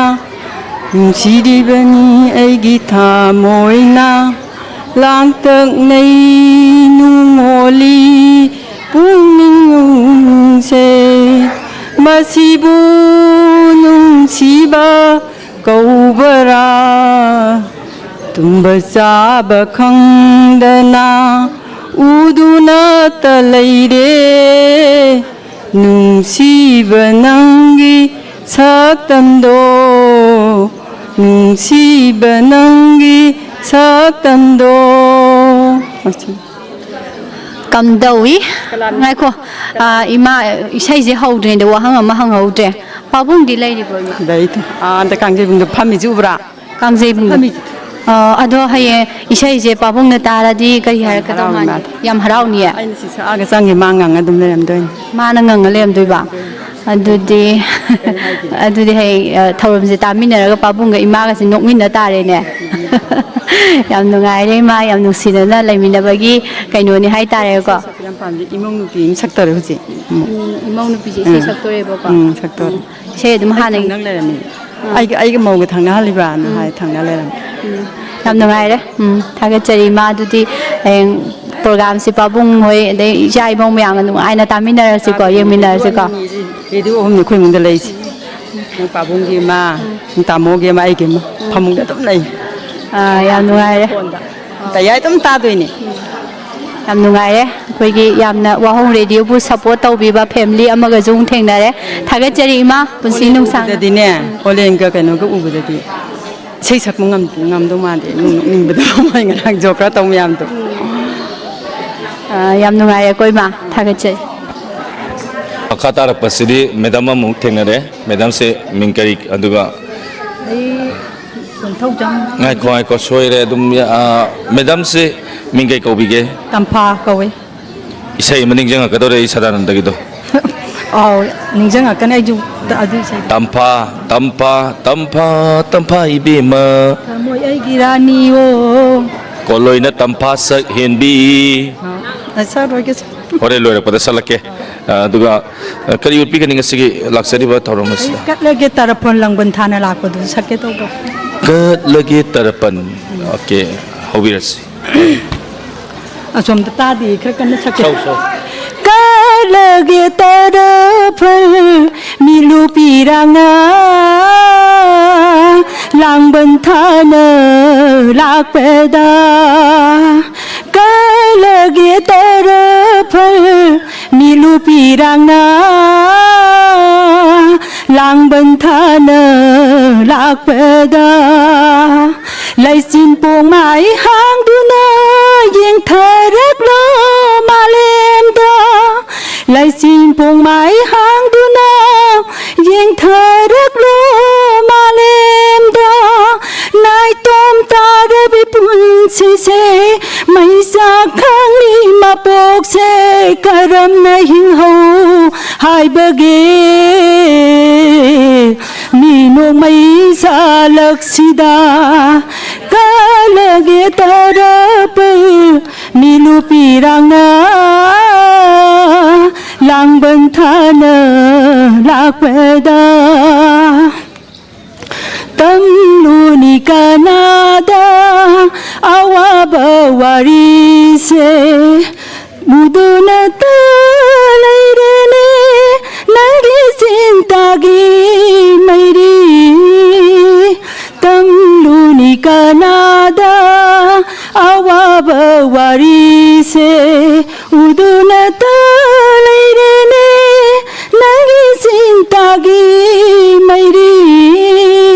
ꯅꯨꯡꯁꯤꯔꯤꯕꯅꯤ ꯑꯩꯒꯤ ꯊꯃꯣꯏꯅ꯫ ꯂꯥꯡꯇꯛꯅꯩ ꯅꯨꯡꯉꯣꯜꯂꯤ ꯄꯨꯛꯅꯤꯡꯁꯦ, ꯃꯁꯤꯕꯨ ꯅꯨꯡꯁꯤꯕ ꯀꯧꯕꯔꯥ? ꯇꯨꯝꯕ ꯆꯥꯕ ꯈꯪꯗꯅ ꯎꯗꯨꯅꯇ ꯂꯩꯔꯦ꯫ ꯅꯨꯡꯁꯤꯕ ꯅꯪꯒꯤ ꯁꯛꯇꯝꯗꯣ, ꯅꯨꯡꯁꯤꯕ ꯅꯪꯒꯤ ꯁꯛꯇꯝꯗꯣ꯫ ꯀꯝꯗꯧꯏ? ꯉꯥꯏꯈꯣ꯫ ꯑꯥ, ꯏꯃꯥ, ꯏꯁꯩꯁꯦ ꯍꯧꯗ꯭ꯔꯤꯉꯩꯗ ꯋꯥꯍꯪ ꯑꯃ ꯍꯪꯍꯧꯗ꯭ꯔꯦ꯫ ꯄꯥꯕꯨꯡꯗꯤ ꯂꯩꯔꯤꯕ꯭ꯔꯣ, ꯏꯃꯥ? ꯂꯩꯇꯦ꯫ ꯑꯥꯗ ꯀꯥꯡꯖꯩꯕꯨꯡꯗ ꯐꯝꯃꯤꯁꯤ ꯎꯕ꯭ꯔꯥ? ꯀꯥꯡꯖꯩꯕꯨꯡꯗ꯫ ꯐꯝꯃꯤꯁꯤ꯫ ꯑꯥ, ꯑꯗꯣ ꯍꯌꯦꯡ ꯏꯁꯩꯁꯦ ꯄꯥꯕꯨꯡꯅ ꯇꯥꯔꯗꯤ ꯀꯔꯤ ꯍꯥꯏꯔꯛꯀꯗꯧ ꯍꯔꯥꯎꯅꯤ ꯃꯥꯟꯒꯦ? ꯃꯥꯗꯤ꯫ ꯌꯥꯝ ꯍꯔꯥꯎꯅꯤꯌꯦ? ꯑꯩꯅ ꯁꯤ ꯁꯛꯑꯒ ꯆꯪꯉꯦ, ꯃꯥ ꯉꯪꯉ ꯑꯗꯨꯝ ꯂꯩꯔꯝꯗꯣꯏꯅꯤ꯫ ꯃꯥꯅ ꯉꯪꯉ ꯂꯩꯔꯝꯗꯣꯏꯕ? ꯑꯗꯨꯗꯤ, ꯑꯗꯨꯗꯤ ꯍꯌꯦꯡ, ꯑ, ꯊꯧꯔꯝꯁꯦ ꯇꯥꯃꯤꯟꯅꯔꯒ ꯄꯥꯕꯨꯡꯒ ꯏꯃꯥꯒꯁꯦ ꯅꯣꯛꯃꯤꯟꯅ ꯇꯥꯔꯦꯅꯦ꯫ ꯌꯥꯝ ꯅꯨꯡꯉꯥꯏꯔꯦ ꯏꯃꯥ, ꯌꯥꯝ ꯅꯨꯡꯁꯤꯅꯅ ꯂꯩꯃꯤꯟꯅꯕꯒꯤ ꯀꯩꯅꯣꯅꯤ ꯍꯥꯏꯇꯥꯔꯦꯀꯣ꯫ ꯌꯥꯝ ꯄꯥꯝꯖꯩ꯫ ꯏꯃꯧ ꯅꯨꯄꯤ ꯑꯃ ꯁꯛꯇꯧꯔꯦ ꯍꯧꯖꯤꯛ꯫ ꯎꯝ꯫ ꯎꯝ, ꯏꯃꯧ ꯅꯨꯄꯤꯁꯦ ꯏꯁꯩ ꯎꯝ꯫ ꯁꯛꯇꯣꯔꯦꯕꯀꯣ꯫ ꯎꯝ, ꯁꯛꯇꯣꯔꯦ꯫ ꯎꯝ, ꯏꯁꯩ ꯑꯗꯨꯝ ꯑꯩ ꯍꯥꯟꯅꯒꯤ ꯊꯪꯅ ꯂꯩꯔꯝꯃꯤ꯫ ꯑꯥ꯫ ꯑꯩꯒ, ꯑꯩꯒ ꯃꯧꯒ ꯊꯪꯅꯍꯜꯂꯤꯕ꯭ꯔꯥꯅ ꯎꯝ꯫ ꯍꯥꯏ, ꯊꯪꯅ ꯂꯩꯔꯝꯃꯤ꯫ ꯎꯝ꯫ ꯌꯥꯝ ꯅꯨꯡꯉꯥꯏꯔꯦ꯫ ꯎꯝ, ꯊꯥꯒꯠꯆꯔꯤ ꯏꯃꯥ꯫ ꯑꯗꯨꯗꯤ ꯍꯌꯦꯡ ꯄ꯭ꯔꯣꯒꯥꯝꯁꯦ ꯄꯥꯕꯨꯡ ꯍꯣꯏ, ꯑꯗꯩ ꯏꯆꯥ ꯏꯃꯧ ꯃꯌꯥꯝꯒ ꯅꯨꯡꯉꯥꯏꯅ ꯇꯥꯃꯤꯟꯅꯔꯁꯤꯀꯣ, ꯌꯦꯡꯃꯤꯟꯅꯔꯁꯤꯀꯣ꯫ ꯔꯦꯗꯤꯑꯣ ꯑꯍꯨꯝꯅꯤ ꯑꯩꯈꯣꯏ ꯏꯃꯨꯡꯗ ꯂꯩꯔꯤꯁꯦ꯫ ꯅꯪ ꯄꯥꯕꯨꯡꯒꯤ ꯑꯃ, ꯎꯝ꯫ ꯅꯪ ꯇꯥꯃꯣꯒꯤ ꯑꯃ, ꯑꯩꯒꯤ ꯑꯃ꯫ ꯎꯝ꯫ ꯐꯃꯨꯡꯗ ꯑꯗꯨꯝ ꯂꯩ꯫ ꯑꯥ, ꯌꯥꯝ ꯅꯨꯡꯉꯥꯏꯔꯦ꯫ ꯐꯣꯟꯗ꯫ ꯇꯌꯥꯏ ꯑꯗꯨꯝ ꯇꯥꯗꯣꯏꯅꯦ꯫ ꯌꯥꯝ ꯅꯨꯡꯉꯥꯏꯔꯦ꯫ ꯑꯩꯈꯣꯏꯒꯤ ꯌꯥꯝꯅ ꯋꯥꯍꯣꯡ ꯔꯦꯗꯤꯑꯣꯕꯨ ꯁꯄꯣꯔꯠ ꯇꯧꯕꯤꯕ ꯐꯦꯃꯤꯂꯤ ꯑꯃꯒꯁꯨ ꯑꯃꯨꯛ ꯊꯦꯡꯅꯔꯦ꯫ ꯊꯥꯒꯠꯆꯔꯤ ꯏꯃꯥ, ꯄꯨꯟꯁꯤ ꯅꯨꯡꯁꯥꯡꯅ꯫ ꯎꯕꯗꯗꯤꯅꯦ, ꯑꯣꯂꯦꯟꯒ ꯀꯩꯅꯣꯒ ꯎꯕꯗꯗꯤ ꯏꯁꯩ ꯁꯛꯄ ꯉꯝ-, ꯉꯝꯗꯧ ꯃꯥꯟꯗꯦ꯫ ꯅꯣꯛ-, ꯅꯣꯛꯅꯤꯡꯕꯗꯣ꯫ ꯃꯣꯏ ꯉꯔꯥꯡ ꯖꯣꯀꯔ ꯇꯧ ꯃꯌꯥꯝꯗꯣ꯫ ꯑꯥ, ꯌꯥꯝ ꯅꯨꯡꯉꯥꯏꯔꯦꯀꯣ ꯏꯃꯥ꯫ ꯊꯥꯒꯠꯆꯔꯤ꯫ ꯃꯈꯥ ꯇꯥꯔꯛꯄꯁꯤꯗꯤ ꯃꯦꯗꯥꯝ ꯑꯃꯨꯛ ꯊꯦꯡꯅꯔꯦ꯫ ꯃꯦꯗꯥꯝꯁꯦ ꯃꯤꯡ ꯀꯔꯤ, ꯑꯗꯨꯒ ꯑꯩ ꯀꯣꯟꯊꯧꯖꯝ꯫ ꯉꯥꯏꯈꯣ, ꯉꯥꯏꯈꯣ, ꯁꯣꯏꯔꯦ꯫ ꯑꯗꯨꯝ, ꯑ, ꯃꯦꯗꯥꯝꯁꯦ ꯃꯤꯡ ꯀꯩ ꯀꯧꯕꯤꯒꯦ? ꯇꯝꯐꯥ ꯀꯧꯋꯦ꯫ ꯏꯁꯩ ꯑꯃ ꯅꯤꯡꯁꯤꯡꯉꯛꯀꯗꯧꯔꯦ ꯑꯩ ꯁꯗꯥꯅꯟꯗꯒꯤꯗꯣ꯫ ꯑꯥꯎ, ꯅꯤꯡꯁꯤꯡꯉꯛꯀꯅꯤ ꯑꯩꯁꯨ ꯑꯗꯨ ꯏꯁꯩꯗꯣ꯫ ꯇꯝꯐꯥ, ꯇꯝꯐꯥ, ꯇꯝꯐꯥ, ꯇꯝꯐꯥ ꯏꯕꯦꯝꯃ꯫ ꯊꯃꯣꯏ ꯑꯩꯒꯤ ꯔꯥꯅꯤ ꯑꯣ꯫ ꯀꯣꯂꯣꯏꯅ ꯇꯝꯐꯥ ꯁꯛ ꯍꯦꯟꯕꯤ꯫ ꯑ, ꯁꯛꯑꯔꯣꯏꯒꯦ꯫ ꯍꯣꯔꯦꯟ ꯂꯣꯏꯔꯛꯄꯗ ꯁꯛꯂꯛꯀꯦ꯫ ꯑ, ꯑꯗꯨꯒ, ꯑ, ꯀꯔꯤ ꯎꯠꯄꯤꯒꯅꯤ ꯉꯁꯤꯒꯤ ꯂꯥꯛꯆꯔꯤꯕ ꯊꯧꯔꯝ ꯑꯁꯤꯗ? ꯑꯩ ꯀꯠꯂꯒꯦ ꯇꯔꯄꯣꯟ ꯂꯥꯡꯕꯟ ꯊꯥꯅ ꯂꯥꯛꯄꯗꯨ ꯁꯛꯀꯦ ꯇꯧꯕ꯫ ꯀꯠꯂꯒꯦ ꯇꯔꯄꯟ꯫ ꯑꯣꯀꯦ, ꯍꯧꯕꯤꯔꯁꯤ꯫ ꯑꯁꯣꯝꯗ ꯇꯥꯗꯦ, ꯈꯔ ꯀꯟꯅ ꯁꯛꯀꯦ꯫ ꯁꯛꯎ, ꯁꯛꯎ꯫ ꯀꯠꯂꯒꯦ ꯇꯔꯄꯟ ꯃꯤꯂꯨ ꯄꯤꯔꯥꯡꯅ ꯂꯥꯡꯕꯟ ꯊꯥꯅ ꯂꯥꯛꯄꯗ ꯀꯠꯂꯒꯦ ꯇꯔꯄꯟ ꯃꯤꯂꯨ ꯄꯤꯔꯥꯡꯅ ꯂꯥꯡꯕꯟ ꯊꯥꯅ ꯂꯥꯛꯄꯗ ꯂꯩꯆꯤꯟ ꯄꯣꯡꯃꯥꯏ ꯍꯥꯡꯗꯨꯅ ꯌꯦꯡꯊꯔꯛꯂꯣ ꯃꯥꯂꯦꯝꯗ꯫ ꯂꯩꯆꯤꯟ ꯄꯣꯡꯃꯥꯏ ꯍꯥꯡꯗꯨꯅ ꯌꯦꯡꯊꯔꯛꯂꯣ ꯃꯥꯂꯦꯝꯗ꯫ ꯅꯥꯏꯇꯣꯝ ꯇꯥꯔꯕꯤ ꯄꯨꯟꯁꯤꯁꯦ ꯃꯩꯆꯥꯛ ꯈꯪꯂꯤ ꯃꯄꯣꯛꯁꯦ ꯀꯔꯝꯅ ꯍꯤꯡꯍꯧ ꯍꯥꯏꯕꯒꯦ? ꯃꯤ ꯅꯣꯡꯃꯩ ꯆꯥꯂꯛꯁꯤꯗ ꯀꯥꯂꯒꯦ ꯇꯔꯞ ꯃꯤꯂꯨ ꯄꯤꯔꯥꯡꯅ ꯂꯥꯡꯕꯟ ꯊꯥꯅ ꯂꯥꯛꯄꯗ ꯇꯝꯂꯨꯅꯤ ꯀꯅꯥꯗ ꯑꯋꯥꯕ ꯋꯥꯔꯤꯁꯦ ꯃꯨꯗꯨꯅꯇ ꯂꯩꯔꯦꯅꯦ ꯅꯪꯒꯤ ꯆꯤꯟꯇꯥꯒꯤ ꯃꯩꯔꯤ ꯇꯝꯂꯨꯅꯤ ꯀꯅꯥꯗ ꯑꯋꯥꯕ ꯋꯥꯔꯤꯁꯦ ꯎꯗꯨꯅꯇ ꯂꯩꯔꯦꯅꯦ ꯅꯪꯒꯤ ꯆꯤꯟꯇꯥꯒꯤ ꯃꯩꯔꯤ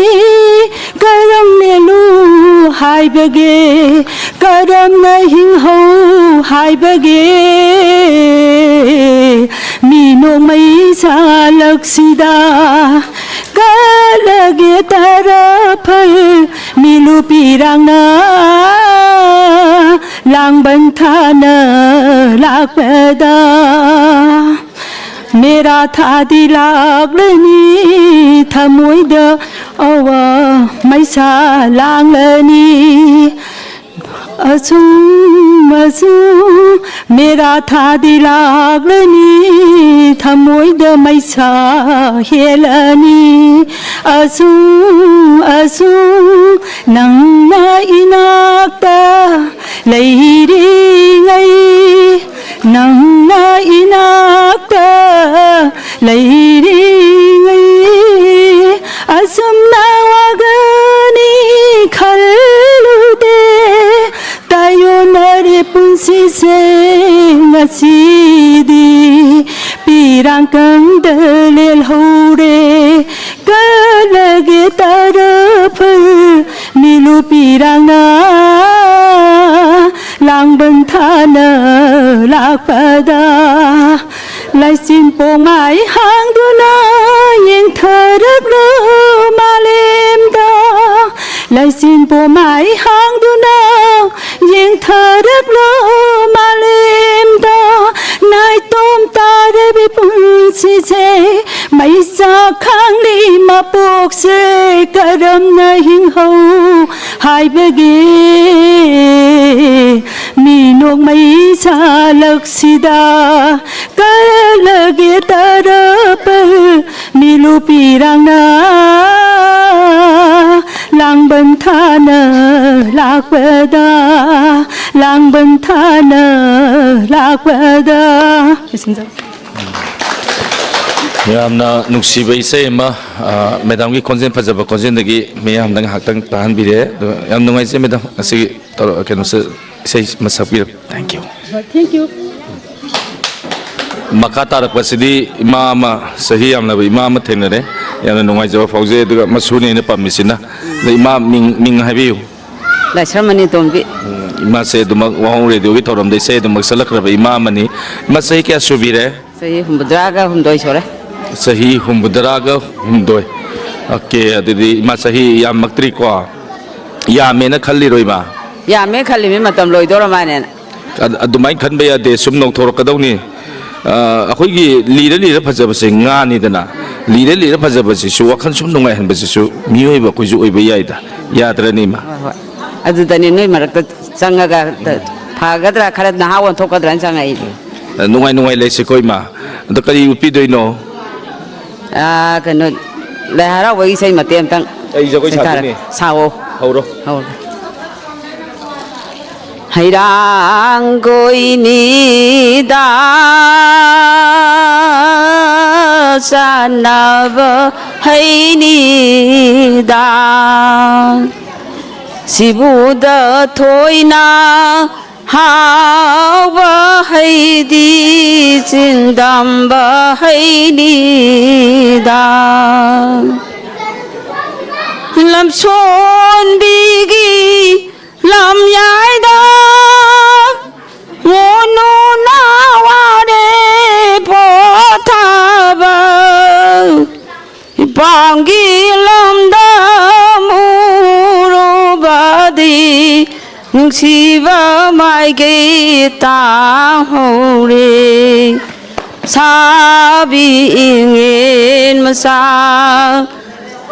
ꯀꯔꯝ ꯂꯦꯜꯂꯨ ꯍꯥꯏꯕꯒꯦ ꯀꯔꯝꯅ ꯍꯤꯡꯍꯧ ꯍꯥꯏꯕꯒꯦ ꯃꯤ ꯅꯣꯡꯃꯩ ꯁꯥꯂꯛꯁꯤꯗ ꯀꯠꯂꯒꯦ ꯇꯔꯥ ꯐꯜ ꯃꯤꯂꯨꯄꯤꯔꯥꯡꯅ ꯂꯥꯡꯕꯟ ꯊꯥꯅ ꯂꯥꯛꯄꯗ ꯃꯦꯔꯥ ꯊꯥꯗꯤ ꯂꯥꯛꯂꯅꯤ ꯊꯃꯣꯏꯗ ꯑꯋꯥ ꯃꯩꯁꯥ ꯂꯥꯡꯂꯅꯤ ꯑꯁꯨꯝ ꯑꯁꯨꯝ ꯃꯦꯔꯥ ꯊꯥꯗꯤ ꯂꯥꯛꯂꯅꯤ ꯊꯃꯣꯏꯗ ꯃꯩꯁꯥ ꯍꯦꯜꯂꯅꯤ ꯑꯁꯨꯝ ꯑꯁꯨꯝ ꯅꯪꯅ ꯏꯅꯥꯛꯇ ꯂꯩꯔꯤꯉꯩ ꯅꯪꯅ ꯏꯅꯥꯛꯇ ꯂꯩꯔꯤꯉꯩ ꯑꯁꯨꯝꯅ ꯋꯥꯒꯅꯤ ꯈꯜꯂꯨꯗꯦ ꯇꯥꯏꯌꯣꯟꯅꯔꯦ ꯄꯨꯟꯁꯤꯁꯦ ꯉꯁꯤꯗꯤ ꯄꯤꯔꯥꯡꯀꯪꯗ ꯂꯦꯜꯍꯧꯔꯦ ꯀꯠꯂꯒꯦ ꯇꯔꯥ ꯐꯜ ꯃꯤꯂꯨꯄꯤꯔꯥꯡꯅ ꯂꯥꯡꯕꯟ ꯊꯥꯅ ꯂꯥꯛꯄꯗ ꯂꯥꯏꯆꯤꯟ ꯄꯣꯡꯃꯥꯏ ꯍꯥꯡꯗꯨꯅ ꯌꯦꯡꯊꯔꯛꯂꯣ ꯃꯥꯂꯦꯝꯗ ꯂꯥꯏꯆꯤꯟ ꯄꯣꯡꯃꯥꯏ ꯍꯥꯡꯗꯨꯅ ꯌꯦꯡꯊꯔꯛꯂꯣ ꯃꯥꯂꯦꯝꯗ ꯅꯥꯏꯇꯣꯝ ꯇꯥꯔꯕꯤ ꯄꯨꯟꯁꯤꯁꯦ ꯃꯩꯆꯥꯛ ꯈꯥꯡꯂꯤ ꯃꯄꯣꯛꯁꯦ ꯀꯔꯝꯅ ꯍꯤꯡꯍꯧ ꯍꯥꯏꯕꯒꯦ ꯃꯤ ꯅꯣꯛꯃꯩ ꯁꯥꯂꯛꯁꯤꯗ ꯀꯜꯂꯒꯦ ꯇꯔꯥ ꯐꯜ ꯃꯤꯂꯨꯄꯤꯔꯥꯡꯅ ꯂꯥꯡꯕꯟ ꯊꯥꯅ ꯂꯥꯛꯄꯗ ꯂꯥꯡꯕꯟ ꯊꯥꯅ ꯂꯥꯛꯄꯗ ꯌꯥꯝꯅ ꯅꯨꯡꯁꯤꯕ ꯏꯁꯩ ꯑꯃ, ꯑ, ꯃꯦꯗꯥꯝꯒꯤ ꯈꯣꯟꯖꯦꯜ, ꯐꯖꯕ ꯈꯣꯟꯖꯦꯜꯗꯒꯤ ꯃꯤꯌꯥꯝꯗ ꯉꯥꯏꯍꯥꯛꯇꯪ ꯇꯥꯍꯟꯕꯤꯔꯦ꯫ ꯑꯗꯣ ꯌꯥꯝ ꯅꯨꯡꯉꯥꯏꯖꯩ ꯃꯦꯗꯥꯝ, ꯉꯁꯤꯒꯤ ꯇꯧꯔ-, ꯀꯩꯅꯣꯁꯦ, ꯏꯁꯩ ꯑꯃ ꯁꯛꯄꯤꯔꯛ꯫ Thank you꯫ Thank you. ꯃꯈꯥ ꯇꯥꯔꯛꯄꯁꯤꯗꯤ ꯏꯃꯥ ꯑꯃ, ꯆꯍꯤ ꯌꯥꯝꯂꯕ ꯏꯃꯥ ꯑꯃ ꯊꯦꯡꯅꯔꯦ꯫ ꯌꯥꯝꯅ ꯅꯨꯡꯉꯥꯏꯖꯕ ꯐꯥꯎꯖꯩ꯫ ꯑꯗꯨꯒ ꯃꯁꯨꯅꯤ ꯑꯩꯅ ꯄꯥꯝꯃꯤꯁꯤꯅ꯫ ꯑꯗ ꯏꯃꯥ, ꯃꯤꯡ, ꯃꯤꯡ ꯍꯥꯏꯕꯤꯌꯨ꯫ ꯂꯥꯏꯁ꯭ꯔꯝ ꯃꯅꯤ ꯇꯣꯝꯕꯤ꯫ ꯏꯃꯥꯁꯦ ꯑꯗꯨꯃꯛ ꯋꯥꯍꯣꯡ ꯔꯦꯗꯤꯑꯣꯒꯤ ꯊꯧꯔꯝꯗ ꯏꯁꯩ ꯑꯗꯨꯃꯛ ꯁꯛꯂꯛꯈ꯭ꯔꯕ ꯏꯃꯥ ꯑꯃꯅꯤ꯫ ꯏꯃꯥ, ꯆꯍꯤ ꯀꯌꯥ ꯁꯨꯕꯤꯔꯦ? ꯆꯍꯤ ꯍꯨꯝꯐꯨꯇꯔꯥꯒ ꯍꯨꯝꯗꯣꯏ ꯁꯨꯔꯦ꯫ ꯆꯍꯤ ꯍꯨꯝꯐꯨꯇꯔꯥꯒ ꯍꯨꯝꯗꯣꯏ꯫ ꯑꯣꯀꯦ, ꯑꯗꯨꯗꯤ ꯏꯃꯥ ꯆꯍꯤ ꯌꯥꯝꯃꯛꯇ꯭ꯔꯤꯀꯣ? ꯌꯥꯝꯃꯦꯅ ꯈꯜꯂꯤꯔꯣ, ꯏꯃꯥ? ꯌꯥꯝꯃꯦ ꯈꯜꯂꯤꯃꯤ, ꯃꯇꯝ ꯂꯣꯏꯗꯧꯔ ꯃꯥꯅꯦꯅ꯫ ꯑꯗ-, ꯑꯗꯨꯃꯥꯏꯅ ꯈꯟꯕ ꯌꯥꯗꯦ, ꯁꯨꯝ ꯅꯧꯊꯣꯔꯛꯀꯗꯧꯅꯤ꯫ ꯑ, ꯑꯩꯈꯣꯏꯒꯤ ꯂꯤꯔ ꯂꯤꯔ ꯐꯖꯕꯁꯦ ꯉꯥꯅꯤꯗꯅ, ꯂꯤꯔ ꯂꯤꯔ ꯐꯖꯕꯁꯤꯁꯨ, ꯋꯥꯈꯜ ꯁꯨꯝ ꯅꯨꯡꯉꯥꯏꯍꯟꯕꯁꯤꯁꯨ ꯃꯤꯑꯣꯏꯕ ꯑꯩꯈꯣꯏꯁꯨ ꯑꯣꯏꯕ ꯌꯥꯏꯗ, ꯌꯥꯗ꯭ꯔꯅꯦ, ꯏꯃꯥ? ꯍꯣꯏ, ꯍꯣꯏ꯫ ꯑꯗꯨꯗꯅꯤ ꯅꯣꯏ ꯃꯔꯛꯇ ꯆꯪꯉꯒ ꯐꯒꯗ꯭ꯔꯥ, ꯈꯔ ꯅꯍꯥ ꯑꯣꯟꯊꯣꯛꯀꯗ꯭ꯔꯥꯅ ꯆꯪꯉꯛꯏꯅꯦ꯫ ꯅꯨꯡꯉꯥꯏ ꯅꯨꯡꯉꯥꯏ ꯂꯩꯁꯤꯀꯣ, ꯏꯃꯥ꯫ ꯑꯗꯣ ꯀꯔꯤ ꯎꯠꯄꯤꯗꯣꯏꯅꯣ? ꯑꯥ, ꯀꯩꯅꯣ, ꯂꯥꯏ ꯍꯔꯥꯎꯕꯒꯤ ꯏꯁꯩ ꯃꯇꯦꯛ ꯑꯃꯇꯪ ꯑꯩ ꯖꯒꯣꯏ ꯁꯥꯗꯣꯏꯅꯦ꯫ ꯁꯥꯑꯣ꯫ ꯍꯧꯔꯣ꯫ ꯍꯧꯔꯣ꯫ ꯍꯩꯔꯥꯡꯒꯣꯏꯅꯤꯗ ꯆꯥꯟꯅꯕ ꯍꯩꯅꯤꯗ, ꯁꯤꯕꯨꯗ ꯊꯣꯏꯅ ꯍꯥꯎꯕ ꯍꯩꯗꯤ ꯆꯤꯟꯗꯝꯕ ꯍꯩꯅꯤꯗ꯫ ꯂꯝꯁꯣꯟꯕꯤꯒꯤ ꯂꯝꯌꯥꯏꯗ ꯃꯣꯅꯨꯅ ꯋꯥꯔꯦ ꯄꯣꯊꯥꯕ꯫ ꯏꯄꯥꯝꯒꯤ ꯂꯝꯗꯝ ꯎꯔꯨꯕꯗꯤ ꯅꯨꯡꯁꯤꯕ ꯃꯥꯏꯀꯩ ꯇꯥꯍꯧꯔꯦ꯫ ꯁꯥꯕꯤ ꯏꯉꯦꯟ ꯃꯆꯥ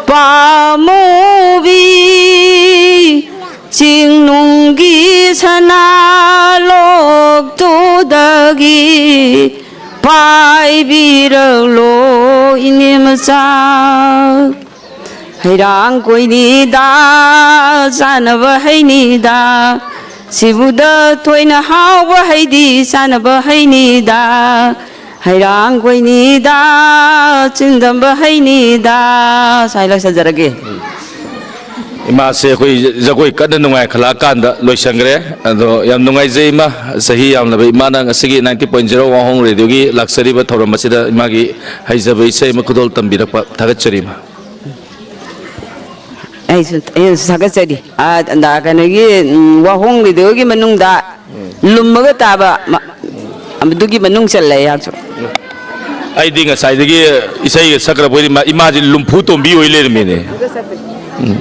ꯄꯥꯝꯃꯨꯕꯤ, ꯆꯤꯡꯅꯨꯡꯒꯤ ꯁꯅꯥ ꯂꯣꯛꯇꯨꯗꯒꯤ ꯄꯥꯏꯕꯤꯔꯛꯂꯣ ꯏꯅꯦ ꯃꯆꯥ꯫ ꯍꯩꯔꯥꯡ ꯀꯣꯏꯅꯤꯗ ꯆꯥꯅꯕ ꯍꯩꯅꯤꯗ, ꯁꯤꯕꯨꯗ ꯊꯣꯏꯅ ꯍꯥꯎꯕ ꯍꯩꯗꯤ ꯆꯥꯅꯕ ꯍꯩꯅꯤꯗ, ꯍꯩꯔꯥꯡ ꯀꯣꯏꯅꯤꯗ ꯆꯤꯟꯗꯝꯕ ꯍꯩꯅꯤꯗ꯫ ꯁ꯭ꯋꯥꯏ ꯂꯣꯏꯁꯤꯟꯖꯔꯒꯦ꯫ ꯏꯃꯥꯁꯦ ꯑꯩꯈꯣꯏ ꯖꯒꯣꯏ ꯀꯟꯅ ꯅꯨꯡꯉꯥꯏ ꯈꯜꯂꯛꯑꯀꯥꯟꯗ ꯂꯣꯏꯁꯟꯈ꯭ꯔꯦ꯫ ꯑꯗꯣ ꯌꯥꯝ ꯅꯨꯡꯉꯥꯏꯖꯩ ꯏꯃꯥ, ꯆꯍꯤ ꯌꯥꯝꯂꯕ ꯏꯃꯥꯅ ꯉꯁꯤꯒꯤ ninety point zero ꯋꯥꯍꯣꯡ ꯔꯦꯗꯤꯑꯣꯒꯤ ꯂꯥꯛꯆꯔꯤꯕ ꯊꯧꯔꯝ ꯑꯁꯤꯗ ꯏꯃꯥꯒꯤ ꯍꯩꯖꯕ ꯏꯁꯩ ꯑꯃ ꯈꯨꯗꯣꯜ ꯇꯝꯕꯤꯔꯛꯄ꯫ ꯊꯥꯒꯠꯆꯔꯤ ꯏꯃꯥ꯫ ꯑꯩꯁꯨ, ꯑꯩꯅꯁꯨ ꯊꯥꯒꯠꯆꯔꯤ꯫ ꯑꯥ, ꯑꯗ ꯀꯩꯅꯣꯒꯤ, ꯎꯝ, ꯋꯥꯍꯣꯡꯒꯤꯗꯨꯒꯤ ꯃꯅꯨꯡꯗ ꯂꯨꯝꯃꯒ ꯇꯥꯕ ꯃ-, ꯑꯗꯨꯒꯤ ꯃꯅꯨꯡ ꯆꯜꯂꯦ ꯑꯩꯍꯥꯛꯁꯨ꯫ ꯑꯩꯗꯤ ꯉꯁꯥꯏꯗꯒꯤ ꯏꯁꯩꯒ ꯁꯛꯈ꯭ꯔꯕꯣꯏꯗꯤ ꯃꯥ-, ꯏꯃꯥꯁꯤ ꯂꯨꯝꯐꯨ ꯇꯣꯝꯕꯤ ꯑꯣꯏ ꯂꯩꯔꯝꯃꯤꯅꯦ꯫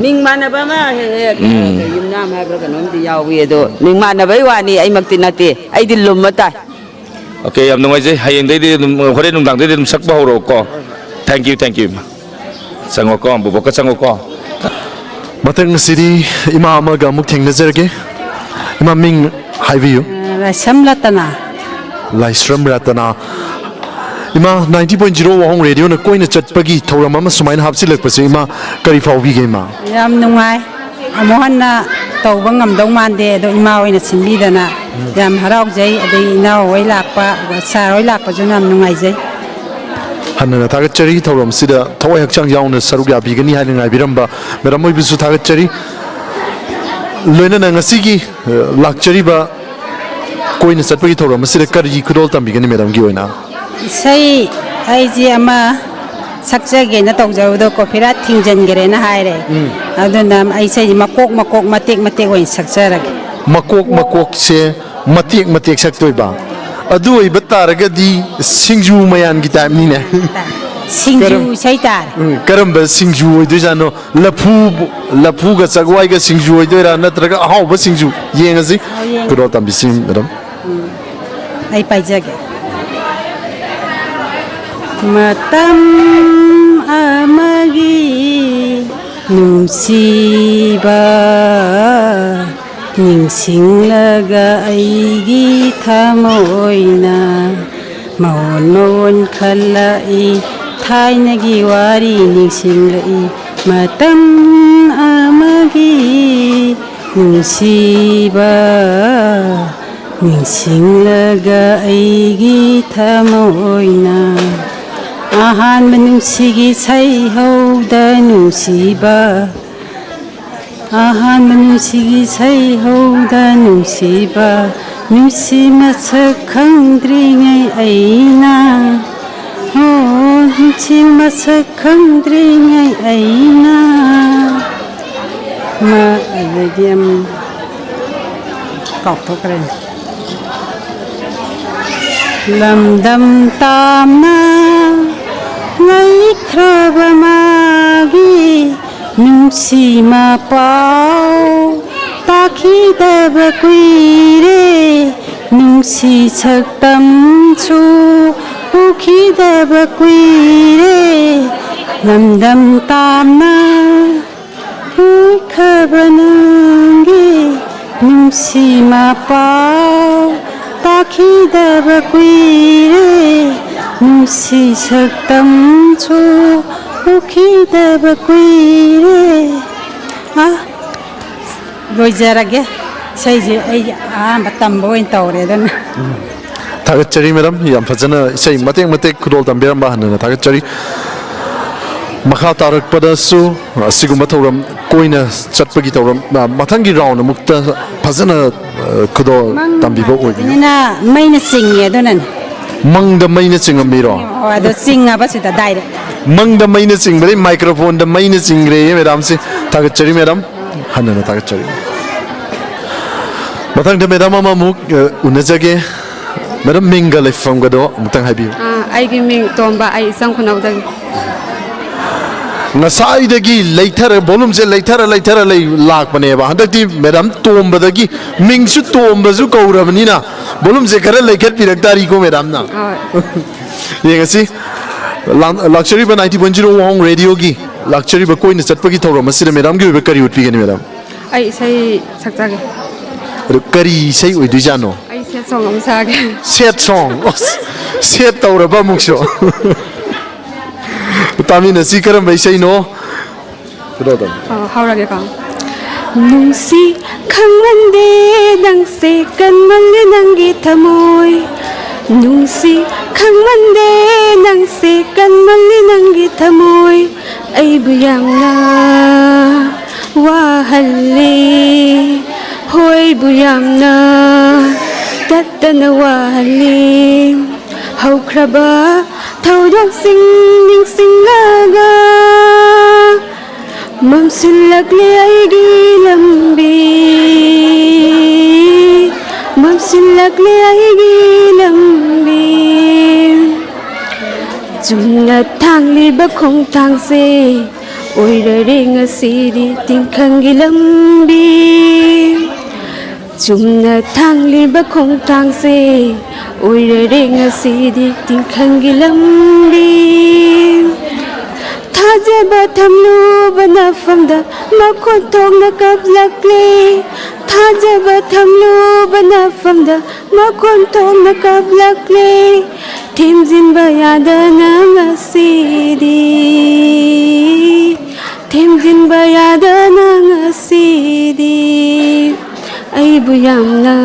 ꯃꯤꯡ ꯃꯥꯟꯅꯕ ꯑꯃ ꯍꯦꯛ ꯍꯦꯛ, ꯎꯝ꯫ ꯌꯨꯝꯅꯥꯝ ꯍꯥꯏꯕ꯭ꯔꯥ ꯀꯩꯅꯣꯝꯗꯤ ꯌꯥꯎꯏ, ꯑꯗꯣ ꯃꯤꯡ ꯃꯥꯟꯅꯕꯩ ꯋꯥꯅꯤ, ꯑꯩꯃꯛꯇꯤ ꯅꯠꯇꯦ꯫ ꯑꯩꯗꯤ ꯂꯨꯝꯃ ꯇꯥꯏ꯫ ꯑꯣꯀꯦ, ꯌꯥꯝ ꯅꯨꯡꯉꯥꯏꯖꯩ꯫ ꯍꯌꯦꯡꯗꯩꯗꯤ ꯑꯗꯨꯝ, ꯍꯣꯔꯦꯟ ꯅꯨꯡꯗꯥꯡꯗꯩꯗꯤ ꯑꯗꯨꯝ ꯁꯛꯄ ꯍꯧꯔꯛꯑꯣꯀꯣ꯫ Thank you, thank you, ꯏꯃꯥ꯫ ꯆꯪꯉꯣꯀꯣ, ꯕꯣꯕꯣꯛꯀ ꯆꯪꯉꯣꯀꯣ꯫ ꯃꯊꯪ ꯑꯁꯤꯗꯤ ꯏꯃꯥ ꯑꯃꯒ ꯑꯃꯨꯛ ꯊꯦꯡꯅꯖꯔꯒꯦ꯫ ꯏꯃꯥ, ꯃꯤꯡ ꯍꯥꯏꯕꯤꯌꯨ꯫ ꯂꯥꯏꯁ꯭ꯔꯝ ꯔꯇꯅꯥ꯫ ꯂꯥꯏꯁ꯭ꯔꯝ ꯔꯇꯅꯥ꯫ ꯏꯃꯥ, ninety point zero ꯋꯥꯍꯣꯡ ꯔꯦꯗꯤꯑꯣꯅ ꯀꯣꯏꯅ ꯆꯠꯄꯒꯤ ꯊꯧꯔꯝ ꯑꯃ ꯁꯨꯃꯥꯏꯅ ꯍꯥꯞꯆꯤꯜꯂꯛꯄꯁꯦ, ꯏꯃꯥ, ꯀꯔꯤ ꯐꯥꯎꯕꯤꯒꯦ, ꯏꯃꯥ? ꯌꯥꯝ ꯅꯨꯡꯉꯥꯏ꯫ ꯑꯃꯨꯛ ꯍꯟꯅ ꯇꯧꯕ ꯉꯝꯗꯧ ꯃꯥꯟꯗꯦ, ꯑꯗꯣ ꯏꯃꯥ ꯑꯣꯏꯅ ꯁꯤꯟꯕꯤꯗꯅ ꯌꯥꯝ ꯍꯔꯥꯎꯖꯩ꯫ ꯑꯗꯩ ꯏꯅꯥꯎ ꯍꯣꯏ ꯂꯥꯛꯄ, ꯁꯥꯔ ꯍꯣꯏ ꯂꯥꯛꯄꯁꯨ ꯌꯥꯝ ꯅꯨꯡꯉꯥꯏꯖꯩ꯫ ꯍꯟꯅꯅ ꯊꯥꯒꯠꯆꯔꯤ, ꯊꯧꯔꯝꯁꯤꯗ ꯊꯋꯥꯏ ꯍꯛꯆꯥꯡ ꯌꯥꯎꯅ ꯁꯔꯨꯛ ꯌꯥꯕꯤꯒꯅꯤ ꯍꯥꯏꯅ ꯉꯥꯏꯕꯤꯔꯝꯕ ꯃꯦꯗꯥꯝ ꯑꯣꯏꯕꯤꯁꯨ ꯊꯥꯒꯠꯆꯔꯤ꯫ ꯂꯣꯏꯅꯅ ꯉꯁꯤꯒꯤ, ꯑ, ꯂꯥꯛꯆꯔꯤꯕ ꯀꯣꯏꯅ ꯆꯠꯄꯒꯤ ꯊꯧꯔꯝ ꯑꯁꯤꯗ ꯀꯔꯤ ꯈꯨꯗꯣꯜ ꯇꯝꯕꯤꯒꯅꯤ ꯃꯦꯗꯥꯝꯒꯤ ꯑꯣꯏꯅ? ꯏꯁꯩ ꯑꯩꯁꯦ ꯑꯃ ꯁꯛꯆꯒꯦꯅ ꯇꯧꯖꯕꯗꯣ ꯀꯣꯐꯤꯔꯥꯠ ꯊꯤꯡꯖꯤꯟꯈ꯭ꯔꯦꯅ ꯍꯥꯏꯔꯦ꯫ ꯎꯝ꯫ ꯑꯗꯨꯅ ꯑꯩ ꯏꯁꯩꯁꯦ ꯃꯀꯣꯛ ꯃꯀꯣꯛ, ꯃꯇꯦꯛ ꯃꯇꯦꯛ ꯑꯣꯏꯅ ꯁꯛꯆꯔꯒꯦ꯫ ꯃꯀꯣꯛ ꯃꯀꯣꯛꯁꯦ ꯃꯇꯦꯛ ꯃꯇꯦꯛ ꯁꯛꯇꯣꯏꯕ꯫ ꯑꯗꯨ ꯑꯣꯏꯕ ꯇꯥꯔꯒꯗꯤ ꯁꯤꯡꯖꯨ ꯃꯌꯥꯟꯒꯤ ꯇꯥꯏꯞꯅꯤꯅꯦ꯫ ꯁꯤꯡꯖꯨ ꯀꯔꯝ-, ꯏꯁꯩ ꯇꯥꯔꯦ꯫ ꯎꯝ, ꯀꯔꯝꯕ ꯁꯤꯡꯖꯨ ꯑꯣꯏꯗꯣꯏꯖꯥꯠꯅꯣ? ꯂꯐꯨ, ꯂꯐꯨꯒ ꯆꯛꯋꯥꯏꯒ ꯁꯤꯡꯖꯨ ꯑꯣꯏꯗꯣꯏꯔꯥ, ꯅꯠꯇ꯭ꯔꯒ ꯑꯍꯥꯎꯕ ꯁꯤꯡꯖꯨ? ꯌꯦꯡꯉꯁꯤ꯫ ꯑꯣ, ꯌꯦꯡꯉꯁꯤ꯫ ꯈꯨꯗꯣꯜ ꯇꯝꯕꯤꯁꯤ, ꯃꯦꯗꯥꯝ꯫ ꯎꯝ, ꯑꯩ ꯄꯥꯏꯖꯒꯦ꯫ ꯃꯇꯝ ꯑꯃꯒꯤ ꯅꯨꯡꯁꯤꯕ ꯅꯤꯡꯁꯤꯡꯂꯒ ꯑꯩꯒꯤ ꯊꯃꯣꯏꯅ ꯃꯑꯣꯟ ꯃꯑꯣꯟ ꯈꯜꯂꯛꯏ, ꯊꯥꯏꯅꯒꯤ ꯋꯥꯔꯤ ꯅꯤꯡꯁꯤꯡꯂꯛꯏ꯫ ꯃꯇꯝ ꯑꯃꯒꯤ ꯅꯨꯡꯁꯤꯕ ꯅꯤꯡꯁꯤꯡꯂꯒ ꯑꯩꯒꯤ ꯊꯃꯣꯏꯅ ꯑꯍꯥꯟꯕ ꯅꯨꯡꯁꯤꯒꯤ ꯁꯩꯍꯧꯗ ꯅꯨꯡꯁꯤꯕ, ꯑꯍꯥꯟꯕ ꯅꯨꯡꯁꯤꯒꯤ ꯁꯩꯍꯧꯗ ꯅꯨꯡꯁꯤꯕ, ꯅꯨꯡꯁꯤ ꯃꯁꯛ ꯈꯪꯗ꯭ꯔꯤꯉꯩ ꯑꯩꯅ, ꯑꯣ, ꯅꯨꯡꯁꯤ ꯃꯁꯛ ꯈꯪꯗ꯭ꯔꯤꯉꯩ ꯑꯩꯅ ꯑꯃ, ꯑꯗꯒꯤ ꯑꯃ ꯀꯥꯎꯊꯣꯛꯈ꯭ꯔꯦ꯫ ꯂꯝꯗꯝ ꯇꯥꯝꯅ ꯂꯩꯈ꯭ꯔꯕ ꯃꯥꯒꯤ ꯅꯨꯡꯁꯤ ꯃꯄꯥꯎ ꯇꯥꯈꯤꯗꯕ ꯀꯨꯏꯔꯦ꯫ ꯅꯨꯡꯁꯤ ꯁꯛꯇꯝꯁꯨ ꯎꯈꯤꯗꯕ ꯀꯨꯏꯔꯦ꯫ ꯂꯝꯗꯝ ꯇꯥꯝꯅ ꯎꯈ꯭ꯔꯕ ꯅꯪꯒꯤ ꯅꯨꯡꯁꯤ ꯃꯄꯥꯎ ꯇꯥꯈꯤꯗꯕ ꯀꯨꯏꯔꯦ꯫ ꯅꯨꯡꯁꯤ ꯁꯛꯇꯝꯁꯨ ꯎꯈꯤꯗꯕ ꯀꯨꯏꯔꯦ꯫ ꯑ, ꯂꯣꯏꯖꯔꯒꯦ꯫ ꯏꯁꯩꯁꯦ ꯑꯩ ꯑꯍꯥꯟꯕ ꯇꯝꯕ ꯑꯣꯏꯅ ꯇꯧꯔꯦ, ꯑꯗꯨꯅ꯫ ꯊꯥꯒꯠꯆꯔꯤ ꯃꯦꯗꯥꯝ, ꯌꯥꯝ ꯐꯖꯅ ꯏꯁꯩ ꯃꯇꯦꯛ ꯃꯇꯦꯛ ꯈꯨꯗꯣꯜ ꯇꯝꯕꯤꯔꯝꯕ ꯍꯟꯅ ꯊꯥꯒꯠꯆꯔꯤ꯫ ꯃꯈꯥ ꯇꯥꯔꯛꯄꯗꯁꯨ ꯑꯁꯤꯒꯨꯝꯕ ꯊꯧꯔꯝ ꯀꯣꯏꯅ ꯆꯠꯄꯒꯤ ꯊꯧꯔꯝ, ꯑ, ꯃꯊꯪꯒꯤ ꯔꯥꯎꯟ ꯑꯃꯨꯛꯇ ꯐꯖꯅ, ꯑ, ꯈꯨꯗꯣꯜ ꯇꯝꯕꯤꯕ ꯑꯣꯏꯕꯤꯌꯨ꯫ ꯃꯩꯅ ꯆꯤꯡꯉꯦ, ꯑꯗꯨꯅꯅꯦ꯫ ꯃꯪꯗ ꯃꯩꯅ ꯆꯤꯡꯉꯝꯃꯤꯔꯣ? ꯑꯣ, ꯑꯗꯣ ꯆꯤꯡꯉꯕ ꯁꯤꯗ ꯗꯥꯏꯔꯦꯛ꯫ ꯃꯪꯗ ꯃꯩꯅ ꯆꯤꯡꯕꯗꯩ ꯃꯥꯏꯀ꯭ꯔꯣꯐꯣꯟꯗ ꯃꯩꯅ ꯆꯤꯡꯈ꯭ꯔꯦꯌꯦ ꯃꯦꯗꯥꯝꯁꯦ꯫ ꯊꯥꯒꯠꯆꯔꯤ ꯃꯦꯗꯥꯝ, ꯍꯟꯅꯅ ꯊꯥꯒꯠꯆꯔꯤ꯫ ꯃꯊꯪꯗ ꯃꯦꯗꯥꯝ ꯑꯃꯃꯨꯛ, ꯑ, ꯎꯅꯖꯒꯦ꯫ ꯃꯦꯗꯥꯝ, ꯃꯤꯡꯒ ꯂꯩꯐꯝꯒꯗꯣ ꯑꯃꯨꯛꯇꯪ ꯍꯥꯏꯕꯤꯌꯨ꯫ ꯑꯥ, ꯑꯩꯒꯤ ꯃꯤꯡ ꯇꯣꯝꯕ, ꯑꯩ ꯏꯆꯝ ꯈꯨꯅꯧꯗꯒꯤ꯫ ꯉꯁꯥꯏꯗꯒꯤ ꯂꯩꯊꯔ, ꯚꯣꯂꯨꯝꯁꯦ ꯂꯩꯊꯔ ꯂꯩꯊꯔ ꯂꯩ, ꯂꯥꯛꯄꯅꯦꯕ꯫ ꯍꯟꯗꯛꯇꯤ ꯃꯦꯗꯥꯝ ꯇꯣꯝꯕꯗꯒꯤ ꯃꯤꯡꯁꯨ ꯇꯣꯝꯕꯁꯨ ꯀꯧꯔꯕꯅꯤꯅ ꯚꯣꯂꯨꯝꯁꯦ ꯈꯔ ꯂꯩꯈꯠꯄꯤꯔꯛ ꯇꯥꯔꯤꯀꯣ ꯃꯦꯗꯥꯝꯅ꯫ ꯍꯣꯏ꯫ ꯌꯦꯡꯉꯁꯤ꯫ ꯂꯥꯛ-, ꯂꯥꯛꯆꯔꯤꯕ ninety point zero Wahong Radio ꯒꯤ ꯂꯥꯛꯆꯔꯤꯕ ꯀꯣꯏꯅ ꯆꯠꯄꯒꯤ ꯊꯧꯔꯝ ꯑꯁꯤꯗ ꯃꯦꯗꯥꯝꯒꯤ ꯑꯣꯏꯕ ꯀꯔꯤ ꯎꯠꯄꯤꯒꯅꯤ ꯃꯦꯗꯥꯝ? ꯑꯩ ꯏꯁꯩ ꯁꯛꯆꯒꯦ꯫ ꯑꯗꯨ ꯀꯔꯤ ꯏꯁꯩ ꯑꯣꯏꯗꯣꯏꯖꯥꯠꯅꯣ? ꯑꯩ ꯁꯦꯠ ꯁꯣꯡ ꯑꯃ ꯁꯥꯒꯦ꯫ ꯁꯦꯠ ꯁꯣꯡ? ꯑꯁ, ꯁꯦꯠ ꯇꯧꯔꯕ ꯑꯃꯨꯛꯁꯨ? ꯇꯥꯃꯤꯟꯅꯁꯤ, ꯀꯔꯝꯕ ꯏꯁꯩꯅꯣ? ꯀꯩꯅꯣ ꯇꯧ꯫ ꯑ, ꯍꯧꯔꯒꯦꯀꯣ꯫ ꯅꯨꯡꯁꯤ ꯈꯪꯃꯟꯗꯦ ꯅꯪꯁꯦ ꯀꯟꯃꯜꯂꯤ ꯅꯪꯒꯤ ꯊꯃꯣꯏ꯫ ꯅꯨꯡꯁꯤ ꯈꯪꯃꯟꯗꯦ ꯅꯪꯁꯦ ꯀꯟꯃꯜꯂꯤ ꯅꯪꯒꯤ ꯊꯃꯣꯏ꯫ ꯑꯩꯕꯨ ꯌꯥꯝꯅ ꯋꯥꯍꯜꯂꯤ꯫ ꯍꯣꯏꯕꯨ ꯌꯥꯝꯅ ꯇꯠꯇꯅ ꯋꯥꯍꯜꯂꯤ꯫ ꯍꯧꯈ꯭ꯔꯕ ꯊꯧꯗꯣꯛꯁꯤꯡ ꯅꯤꯡꯁꯤꯡꯂꯒ ꯃꯝꯁꯤꯜꯂꯛꯂꯦ ꯑꯩꯒꯤ ꯂꯝꯕꯤ, ꯃꯝꯁꯤꯜꯂꯛꯂꯦ ꯑꯩꯒꯤ ꯂꯝꯕꯤ꯫ ꯆꯨꯝꯅ ꯊꯥꯡꯂꯤꯕ ꯈꯣꯡꯊꯥꯡꯁꯦ ꯑꯣꯏꯔꯔꯦ ꯉꯁꯤꯗꯤ ꯇꯤꯡꯈꯪꯒꯤ ꯂꯝꯕꯤ꯫ ꯆꯨꯝꯅ ꯊꯥꯡꯂꯤꯕ ꯈꯣꯡꯊꯥꯡꯁꯦ ꯑꯣꯏꯔꯔꯦ ꯉꯁꯤꯗꯤ ꯇꯤꯡꯈꯪꯒꯤ ꯂꯝꯕꯤ꯫ ꯊꯥꯖꯕ ꯊꯝꯂꯨꯕ ꯅꯐꯝꯗ ꯃꯈꯣꯟ ꯊꯣꯛꯅ ꯀꯞꯂꯛꯂꯦ꯫ ꯊꯥꯖꯕ ꯊꯝꯂꯨꯕ ꯅꯐꯝꯗ ꯃꯈꯣꯟ ꯊꯣꯛꯅ ꯀꯞꯂꯛꯂꯦ꯫ ꯊꯦꯝꯖꯤꯟꯕ ꯌꯥꯗꯅ ꯉꯁꯤꯗꯤ, ꯊꯦꯝꯖꯤꯟꯕ ꯌꯥꯗꯅ ꯉꯁꯤꯗꯤ ꯑꯩꯕꯨ ꯌꯥꯝꯅ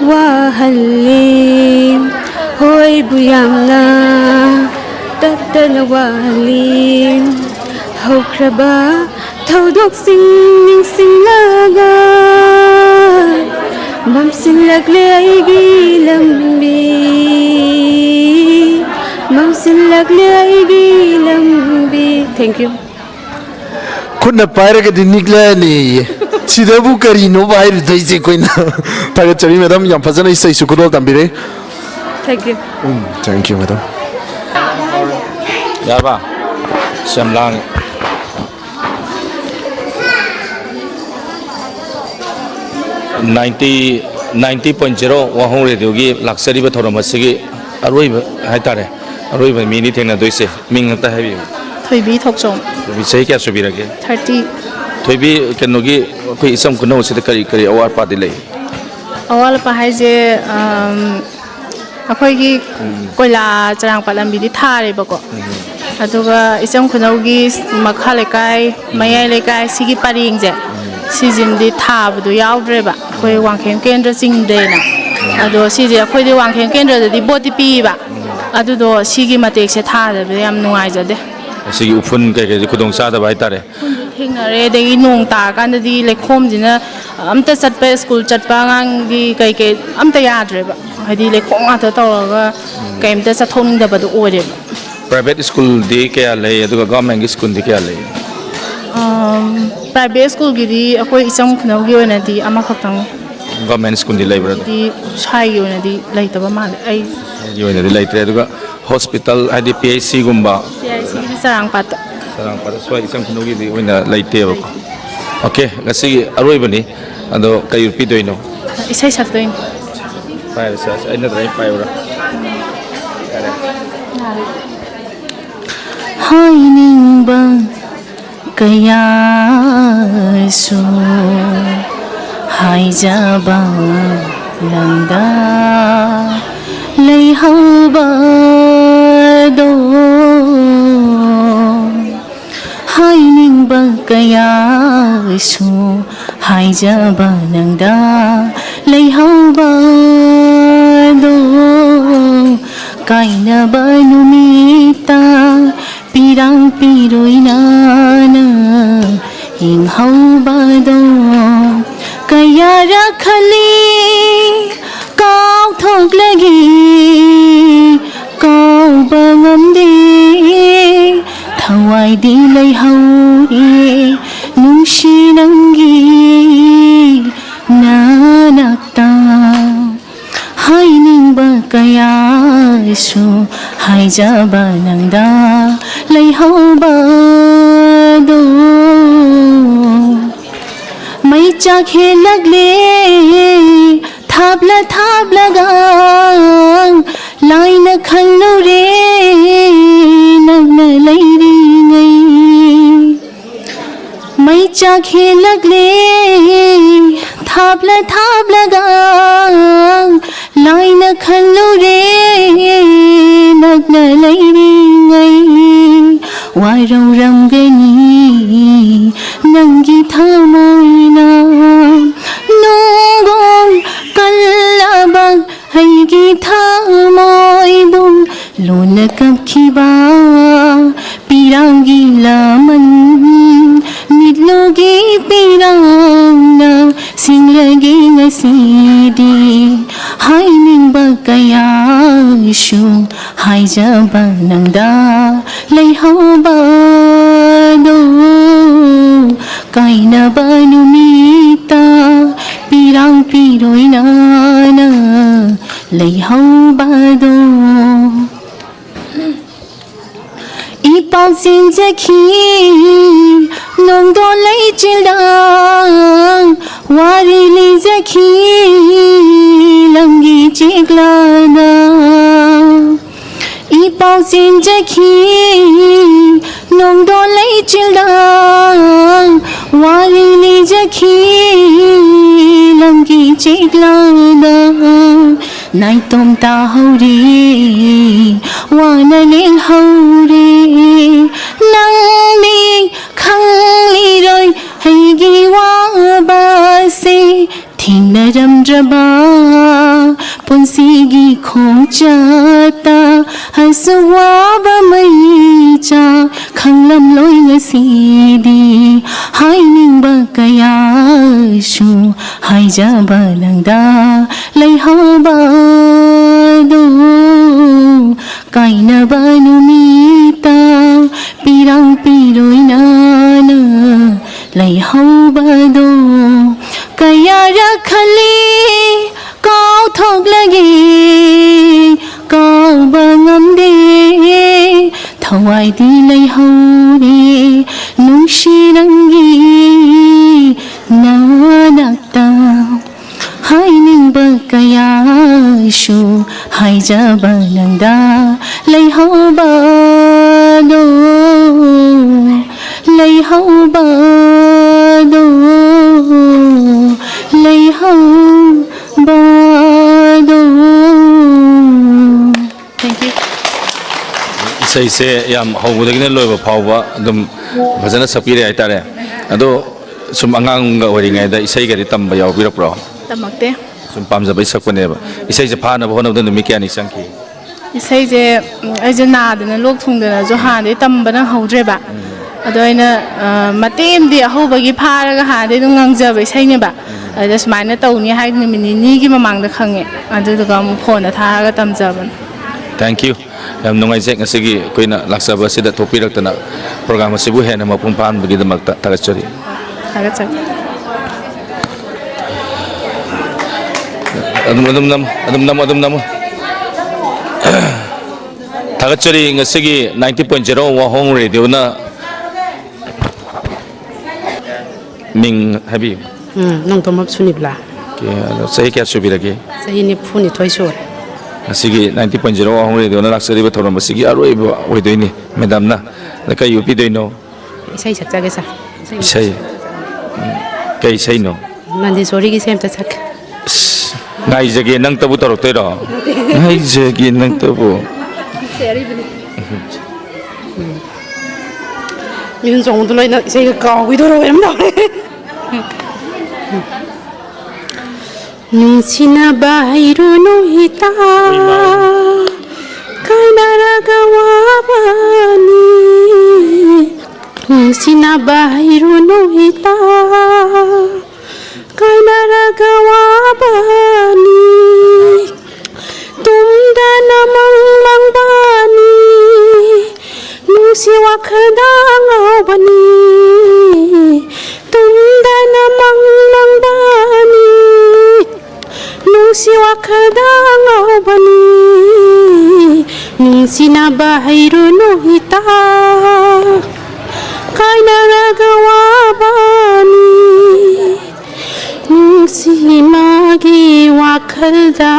ꯋꯥꯍꯜꯂꯤ꯫ ꯍꯣꯏꯕꯨ ꯌꯥꯝꯅ ꯇꯠꯇꯅ ꯋꯥꯍꯜꯂꯤ꯫ ꯍꯧꯈ꯭ꯔꯕ ꯊꯧꯗꯣꯛꯁꯤꯡ ꯅꯤꯡꯁꯤꯡꯂꯒ ꯃꯝꯁꯤꯜꯂꯛꯂꯦ ꯑꯩꯒꯤ ꯂꯝꯕꯤ, ꯃꯝꯁꯤꯜꯂꯛꯂꯦ ꯑꯩꯒꯤ ꯂꯝꯕꯤ꯫ Thank you. ꯈꯨꯠꯅ ꯄꯥꯏꯔꯒꯗꯤ ꯅꯤꯛꯂꯛꯑꯅꯤꯌꯦ꯫ ꯁꯤꯗꯕꯨ ꯀꯔꯤꯅꯣꯕ ꯍꯥꯏꯔꯨꯗꯣꯏꯁꯦ ꯑꯩꯈꯣꯏꯅ? ꯊꯥꯒꯠꯆꯔꯤ ꯃꯦꯗꯥꯝ, ꯌꯥꯝ ꯐꯖꯅ ꯏꯁꯩꯁꯨ ꯈꯨꯗꯣꯜ ꯇꯝꯕꯤꯔꯦ꯫ Thank you. Um, thank you madam. ꯌꯥꯔꯕ? ꯑꯁ, ꯌꯥꯝ ꯂꯥꯡꯉꯦ꯫ Ninety, ninety point zero ꯋꯥꯍꯣꯡ ꯔꯦꯗꯤꯑꯣꯒꯤ ꯂꯥꯛꯆꯔꯤꯕ ꯊꯧꯔꯝ ꯑꯁꯤꯒꯤ ꯑꯔꯣꯏꯕ ꯍꯥꯏꯇꯥꯔꯦ, ꯑꯔꯣꯏꯕ ꯃꯤꯅꯤ ꯊꯦꯡꯅꯗꯣꯏꯁꯦ꯫ ꯃꯤꯡ ꯑꯝꯇ ꯍꯥꯏꯕꯤꯌꯨ꯫ ꯊꯣꯏꯕꯤ ꯊꯣꯛꯆꯣꯝ꯫ ꯊꯣꯏꯕꯤ, ꯆꯍꯤ ꯀꯌꯥ ꯁꯨꯕꯤꯔꯒꯦ? Thirty꯫ ꯊꯣꯏꯕꯤ, ꯀꯩꯅꯣꯒꯤ ꯑꯩꯈꯣꯏ ꯏꯆꯝ ꯈꯨꯅꯧ ꯑꯁꯤꯗ ꯀꯔꯤ ꯀꯔꯤ ꯑꯋꯥꯠ ꯑꯄꯥꯗꯤ ꯂꯩ? ꯑꯋꯥꯠ ꯑꯄꯥ ꯍꯥꯏꯁꯦ, ꯑꯝ, ꯑꯩꯈꯣꯏꯒꯤ ꯎꯝ꯫ ꯀꯣꯏꯂꯥ ꯆꯔꯥꯡꯄꯥꯠ ꯂꯝꯕꯤꯗꯤ ꯊꯥꯔꯦꯕꯀꯣ꯫ ꯎꯝ꯫ ꯑꯗꯨꯒ ꯏꯆꯝ ꯈꯨꯅꯧꯒꯤ ꯃꯈꯥ ꯂꯩꯀꯥꯏ, ꯃꯌꯥꯏ ꯂꯩꯀꯥꯏ, ꯁꯤꯒꯤ ꯄꯔꯦꯡꯁꯦ, ꯎꯝ꯫ ꯁꯤꯁꯤꯃꯗꯤ ꯊꯥꯕꯗꯣ ꯌꯥꯎꯗ꯭ꯔꯦꯕ, ꯑꯩꯈꯣꯏ ꯎꯝ꯫ ꯋꯥꯡꯈꯦꯝ ꯀꯦꯟꯗ꯭ꯔ ꯆꯤꯡꯗ꯭ꯔꯦꯅ꯫ ꯎꯝ꯫ ꯑꯗꯣ ꯁꯤꯁꯦ ꯑꯩꯈꯣꯏꯗꯤ ꯋꯥꯡꯈꯦꯝ ꯀꯦꯟꯗ꯭ꯔꯗꯗꯤ ꯚꯣꯠꯇꯤ ꯄꯤꯕ, ꯎꯝ꯫ ꯑꯗꯨꯗꯣ ꯁꯤꯒꯤ ꯃꯇꯦꯛꯁꯦ ꯊꯥꯗꯕꯗ ꯌꯥꯝ ꯅꯨꯡꯉꯥꯏꯖꯗꯦ꯫ ꯑꯁꯤꯒꯤ ꯎꯐꯨꯟ ꯀꯩꯀꯩꯁꯦ ꯈꯨꯗꯣꯡ ꯆꯥꯗꯕ ꯍꯥꯏꯇꯥꯔꯦ꯫ ꯎꯐꯨꯟꯁꯨ ꯊꯦꯡꯅꯔꯦ, ꯑꯗꯒꯤ ꯅꯣꯡ ꯇꯥꯔꯀꯥꯟꯗꯗꯤ ꯂꯩꯈꯣꯝꯁꯤꯅ ꯑꯝꯇ ꯆꯠꯄ, ꯁ꯭ꯀꯨꯜ ꯆꯠꯄ ꯑꯉꯥꯡꯒꯤ ꯀꯩꯀꯩ ꯑꯝꯇ ꯌꯥꯗ꯭ꯔꯦꯕ, ꯍꯥꯏꯗꯤ ꯂꯩꯈꯣꯝ ꯉꯥꯛꯇ ꯇꯧꯔꯒ ꯀꯩꯝꯇ ꯆꯠꯊꯣꯛꯅꯤꯡꯗꯕꯗꯣ ꯑꯣꯏꯔꯦꯕ꯫ Private schoolꯗꯤ ꯀꯌꯥ ꯂꯩ, ꯑꯗꯨꯒ governmentꯀꯤ schoolꯗꯤ ꯀꯌꯥ ꯂꯩ? ꯄ꯭ꯔꯥꯏꯚꯦꯠ ꯁ꯭ꯀꯨꯜꯒꯤꯗꯤ ꯑꯩꯈꯣꯏ ꯏꯆꯝ ꯈꯨꯅꯧꯒꯤ ꯑꯣꯏꯅꯗꯤ ꯑꯃꯈꯛꯇꯪ꯫ ꯒꯚꯔꯟꯃꯦꯟ ꯁ꯭ꯀꯨꯜꯗꯤ ꯂꯩꯕ꯭ꯔꯥ ꯑꯗꯨꯝ? ꯗꯤ ꯁ꯭ꯋꯥꯏꯒꯤ ꯑꯣꯏꯅꯗꯤ ꯂꯩꯇꯕ ꯃꯥꯜꯂꯦ꯫ ꯑꯩ ꯒꯤ ꯑꯣꯏꯅꯗꯤ ꯂꯩꯇ꯭ꯔꯦ꯫ ꯑꯗꯨꯒ ꯍꯣꯁꯄꯤꯇꯥꯜ ꯍꯥꯏꯗꯤ ꯄꯤ ꯑꯩꯆ ꯁꯤꯒꯨꯝꯕ ꯄꯤ ꯑꯥꯏ ꯁꯤꯒꯤꯗꯤ ꯆꯔꯥꯡꯄꯥꯠꯇ꯫ ꯆꯔꯥꯡꯄꯥꯠꯇ ꯁ꯭ꯋꯥꯏ ꯏꯆꯝ ꯈꯨꯅꯧꯒꯤꯗꯤ ꯑꯣꯏꯅ ꯂꯩꯇꯦꯕꯀꯣ꯫ ꯑꯣꯀꯦ, ꯉꯁꯤꯒꯤ ꯑꯔꯣꯏꯕꯅꯤ꯫ ꯑꯗꯣ ꯀꯩ ꯄꯤꯗꯣꯏꯅꯣ? ꯏꯁꯩ ꯁꯛꯇꯣꯏꯅꯤ꯫ ꯄꯥꯏꯔꯁꯦ꯫ ꯑꯩ ꯅꯠꯇ꯭ꯔꯒ ꯑꯩ ꯄꯥꯏꯌꯨꯔꯥ? ꯍꯥꯏꯅꯤꯡꯕ ꯀꯌꯥꯁꯨ ꯍꯥꯏꯖꯕ ꯅꯪꯗ ꯂꯩꯍꯧꯕꯗꯣ꯫ ꯍꯥꯏꯅꯤꯡꯕ ꯀꯌꯥꯁꯨ ꯍꯥꯏꯖꯕ ꯅꯪꯗ ꯂꯩꯍꯧꯕꯗꯣ꯫ ꯀꯥꯏꯅꯕ ꯅꯨꯃꯤꯠꯇ ꯄꯤꯔꯥꯡ ꯄꯤꯔꯣꯏꯅ ꯏꯪꯍꯧꯕꯗꯣ꯫ ꯀꯌꯥꯔꯛ ꯈꯜꯂꯤ ꯀꯥꯎꯊꯣꯛꯂꯒꯦ, ꯀꯥꯎꯕ ꯉꯝꯗꯦ꯫ ꯊꯋꯥꯏꯗꯤ ꯂꯩꯍꯧꯔꯦ ꯅꯨꯡꯁꯤ ꯅꯪꯒꯤ ꯅꯅꯥꯛꯇ꯫ ꯍꯥꯏꯅꯤꯡꯕ ꯀꯌꯥꯁꯨ ꯍꯥꯏꯖꯕ ꯅꯪꯗ ꯂꯩꯍꯧꯕꯗꯣ꯫ ꯃꯩꯆꯥꯛ ꯍꯦꯜꯂꯛꯂꯦ ꯊꯥꯞꯂ ꯊꯥꯞꯂꯒ, ꯂꯥꯏꯅ ꯈꯪꯂꯨꯔꯦ ꯅꯪꯅ ꯂꯩꯔꯤꯉꯩ꯫ ꯃꯩꯆꯥꯛ ꯍꯦꯜꯂꯛꯂꯦ ꯊꯥꯞꯂ ꯊꯥꯞꯂꯒ, ꯂꯥꯏꯅ ꯈꯜꯂꯨꯔꯦ ꯅꯛꯅ ꯂꯩꯔꯤꯉꯩ꯫ ꯋꯥꯔꯧꯔꯝꯒꯅꯤ ꯅꯪꯒꯤ ꯊꯃꯣꯏꯅ, ꯅꯣꯡꯒꯣꯡ ꯀꯜꯂꯕ ꯑꯩꯒꯤ ꯊꯃꯣꯏꯕꯨ ꯂꯣꯟꯅ ꯀꯞꯈꯤꯕ ꯄꯤꯔꯥꯡꯒꯤ ꯂꯃꯟ꯫ ꯃꯤꯠꯂꯨꯒꯤ ꯄꯤꯔꯥꯡꯅ ꯁꯤꯡꯂꯒꯦ ꯉꯁꯤꯗꯤ꯫ ꯍꯥꯏꯅꯤꯡꯕ ꯀꯌꯥꯁꯨ ꯍꯥꯏꯖꯕ ꯅꯪꯗ ꯂꯩꯍꯧꯕꯗꯣ꯫ ꯀꯥꯏꯅꯕ ꯅꯨꯃꯤꯠꯇ ꯄꯤꯔꯥꯡ ꯄꯤꯔꯣꯏꯅꯅ ꯂꯩꯍꯧꯕꯗꯣ꯫ ꯏ ꯄꯥꯎ ꯆꯦꯟꯖꯈꯤ ꯅꯣꯡꯗꯣ ꯂꯩꯆꯤꯜꯗ, ꯋꯥꯔꯤ ꯂꯤꯖꯈꯤ ꯂꯝꯒꯤ ꯆꯦꯛꯂꯥꯗ꯫ ꯏ ꯄꯥꯎ ꯆꯦꯟꯖꯈꯤ ꯅꯣꯡꯗꯣ ꯂꯩꯆꯤꯜꯗ, ꯋꯥꯔꯤ ꯂꯤꯖꯈꯤ ꯂꯝꯒꯤ ꯆꯦꯛꯂꯥꯗ꯫ ꯅꯥꯏꯇꯣꯝ ꯇꯥꯍꯧꯔꯤ ꯋꯥꯅ ꯂꯦꯜꯍꯧꯔꯤ꯫ ꯅꯪꯗꯤ ꯈꯪꯂꯤꯔꯣꯏ ꯑꯩꯒꯤ ꯋꯥꯕꯁꯦ, ꯊꯦꯡꯅꯔꯝꯗ꯭ꯔꯕ ꯄꯨꯟꯁꯤꯒꯤ ꯈꯣꯡꯆꯠꯇ ꯑꯁꯨꯛ ꯋꯥꯕ ꯃꯩꯆꯥꯛ ꯈꯪꯂꯝꯂꯣꯏ ꯉꯁꯤꯗꯤ꯫ ꯍꯥꯏꯅꯤꯡꯕ ꯀꯌꯥꯁꯨ ꯍꯥꯏꯖꯕ ꯅꯪꯗ ꯂꯩꯍꯧꯕꯗꯣ꯫ ꯀꯥꯏꯅꯕ ꯅꯨꯃꯤꯠꯇ ꯄꯤꯔꯥꯡ ꯄꯤꯔꯣꯏꯅꯅ ꯂꯩꯍꯧꯕꯗꯣ꯫ ꯀꯌꯥꯔꯛ ꯈꯜꯂꯤ ꯀꯥꯎꯊꯣꯛꯂꯒꯦ, ꯀꯥꯎꯕ ꯉꯝꯗꯦ꯫ ꯊꯋꯥꯏꯗꯤ ꯂꯩꯍꯧꯔꯦ ꯅꯨꯡꯁꯤ ꯅꯪꯒꯤ ꯅꯅꯥꯛꯇ꯫ ꯍꯥꯏꯅꯤꯡꯕ ꯀꯌꯥꯁꯨ ꯍꯥꯏꯖꯕ ꯅꯪꯗ ꯂꯩꯍꯧꯕꯗꯣ, ꯂꯩꯍꯧꯕꯗꯣ, ꯂꯩꯍꯧꯕꯗꯣ꯫ Thank you. ꯏꯁꯩꯁꯦ ꯌꯥꯝ ꯍꯧꯕꯗꯒꯤꯅ ꯂꯣꯏꯕ ꯐꯥꯎꯕ ꯑꯗꯨꯝ ꯐꯖꯅ ꯁꯛꯄꯤꯔꯦ ꯍꯥꯏꯇꯥꯔꯦ꯫ ꯑꯗꯣ ꯁꯨꯝ ꯑꯉꯥꯡꯒ ꯑꯣꯏꯔꯤꯉꯩꯗ ꯏꯁꯩꯒꯗꯤ ꯇꯝꯕ ꯌꯥꯎꯕꯤꯔꯛꯄ꯭ꯔꯣ? ꯇꯝꯃꯛꯇꯦ꯫ ꯁꯨꯝ ꯄꯥꯝꯖꯕꯩ ꯁꯛꯄꯅꯦꯕ꯫ ꯏꯁꯩꯁꯦ ꯐꯥꯅꯕ ꯍꯣꯠꯅꯕꯗ ꯅꯨꯃꯤꯠ ꯀꯌꯥꯅꯤ ꯆꯪꯈꯤ? ꯏꯁꯩꯁꯦ, ꯎꯝ, ꯑꯩꯁꯦ ꯅꯥꯗꯅ ꯂꯣꯛ ꯊꯨꯡꯗꯅꯁꯨ ꯍꯥꯟꯅꯗꯩ ꯇꯝꯕ ꯅꯪꯍꯧꯗ꯭ꯔꯦꯕ꯫ ꯑꯗꯣ ꯑꯩꯅ, ꯑ, ꯃꯇꯦꯛ ꯑꯃꯗꯤ ꯑꯍꯧꯕꯒꯤ ꯐꯥꯔꯒ ꯍꯥꯟꯅꯗꯩ ꯑꯗꯨꯝ ꯉꯪꯖꯕ ꯏꯁꯩꯅꯦꯕ꯫ ꯑꯗ ꯁꯨꯃꯥꯏꯅ ꯇꯧꯅꯤ ꯍꯥꯏꯕ ꯅꯨꯃꯤꯠ ꯅꯤꯅꯤꯒꯤ ꯃꯃꯥꯡꯗ ꯈꯪꯉꯦ꯫ ꯑꯗꯨꯗꯨꯒ ꯑꯃꯨꯛ ꯐꯣꯟꯗ ꯊꯥꯔꯒ ꯇꯝꯖꯕꯅꯦ꯫ Thank you꯫ ꯌꯥꯝ ꯅꯨꯡꯉꯥꯏꯖꯩ ꯉꯁꯤꯒꯤ ꯑꯩꯈꯣꯏꯅ ꯂꯥꯛꯆꯕ ꯑꯁꯤꯗ ꯊꯣꯛꯄꯤꯔꯛꯇꯅ꯫ ꯄ꯭ꯔꯣꯒ꯭ꯔꯥꯝ ꯑꯁꯤꯕꯨ ꯍꯦꯟꯅ ꯃꯄꯨꯡ ꯐꯥꯍꯟꯕꯒꯤꯗꯃꯛꯇ ꯊꯥꯒꯠꯆꯔꯤ꯫ ꯊꯥꯒꯠꯆꯔꯤ꯫ ꯑꯗꯨꯝ, ꯑꯗꯨꯝ ꯅꯝꯃꯨ, ꯑꯗꯨꯝ ꯅꯝꯃꯨ, ꯑꯗꯨꯝ ꯅꯝꯃꯨ꯫ ꯊꯥꯒꯠꯆꯔꯤ꯫ ꯉꯁꯤꯒꯤ ninety point zero ꯋꯥꯍꯣꯡ ꯔꯦꯗꯤꯑꯣꯅ ꯃꯤꯡ ꯍꯥꯏꯕꯤꯌꯨ꯫ ꯎꯝ, ꯅꯣꯡꯊꯣꯝꯕꯝ ꯁꯨꯅꯤꯕꯂꯥ꯫ ꯑꯣꯀꯦ, ꯑꯗꯣ ꯆꯍꯤ ꯀꯌꯥ ꯁꯨꯕꯤꯔꯒꯦ? ꯆꯍꯤ ꯅꯤꯐꯨꯅꯤꯊꯣꯏ ꯁꯨꯔꯦ꯫ ꯉꯁꯤꯒꯤ ninety point zero ꯋꯥꯍꯣꯡ ꯔꯦꯗꯤꯑꯣꯅ ꯂꯥꯛꯆꯔꯤꯕ ꯊꯧꯔꯝ ꯑꯁꯤꯒꯤ ꯑꯔꯣꯏꯕ ꯑꯣꯏꯗꯣꯏꯅꯤ꯫ ꯃꯦꯗꯥꯝꯅ ꯑꯗ ꯀꯩ ꯎꯠꯄꯤꯗꯣꯏꯅꯣ? ꯏꯁꯩ ꯁꯛꯆꯒꯦ, ꯁꯥꯔ꯫ ꯏꯁꯩ꯫ ꯎꯝ, ꯀꯩ ꯏꯁꯩꯅꯣ? ꯃꯟꯗꯦꯁꯣꯔꯤꯒꯤ ꯏꯁꯩ ꯑꯝꯇ ꯁꯛꯀꯦ꯫ ꯑꯁ, ꯉꯥꯏꯖꯒꯦ ꯅꯪꯇꯕꯨ ꯇꯧꯔꯛꯇꯣꯏꯔꯣ? ꯉꯥꯏꯖꯒꯦ ꯅꯪꯇꯕꯨ꯫ ꯃꯤꯍꯨꯟ ꯆꯣꯡꯕꯗꯣ ꯂꯣꯏꯅ ꯏꯁꯩꯒ ꯀꯥꯎꯈꯤꯗꯣꯔꯕ ꯀꯩꯅꯣꯝ ꯇꯧꯔꯦ꯫ ꯅꯨꯡꯁꯤꯅꯕ ꯍꯩꯔꯨꯅꯨ ꯏꯇꯥ, ꯀꯥꯏꯅꯔꯒ ꯋꯥꯕꯅꯤ꯫ ꯅꯨꯡꯁꯤꯅꯕ ꯍꯩꯔꯨꯅꯨ ꯏꯇꯥ, ꯀꯥꯏꯅꯔꯒ ꯋꯥꯕꯅꯤ꯫ ꯇꯨꯝꯗꯅ ꯃꯪ ꯃꯪꯕꯅꯤ, ꯅꯨꯡꯁꯤ ꯋꯥꯈꯜꯗ ꯉꯥꯎꯕꯅꯤ꯫ ꯇꯨꯝꯗꯅ ꯃꯪ ꯃꯪꯕꯅꯤ, ꯅꯨꯡꯁꯤ ꯋꯥꯈꯜꯗ ꯉꯥꯎꯕꯅꯤ꯫ ꯅꯨꯡꯁꯤꯅꯕ ꯍꯩꯔꯨꯅꯨ ꯏꯇꯥ, ꯀꯥꯏꯅꯔꯒ ꯋꯥꯕꯅꯤ꯫ ꯅꯨꯡꯁꯤ ꯃꯥꯒꯤ ꯋꯥꯈꯜꯗ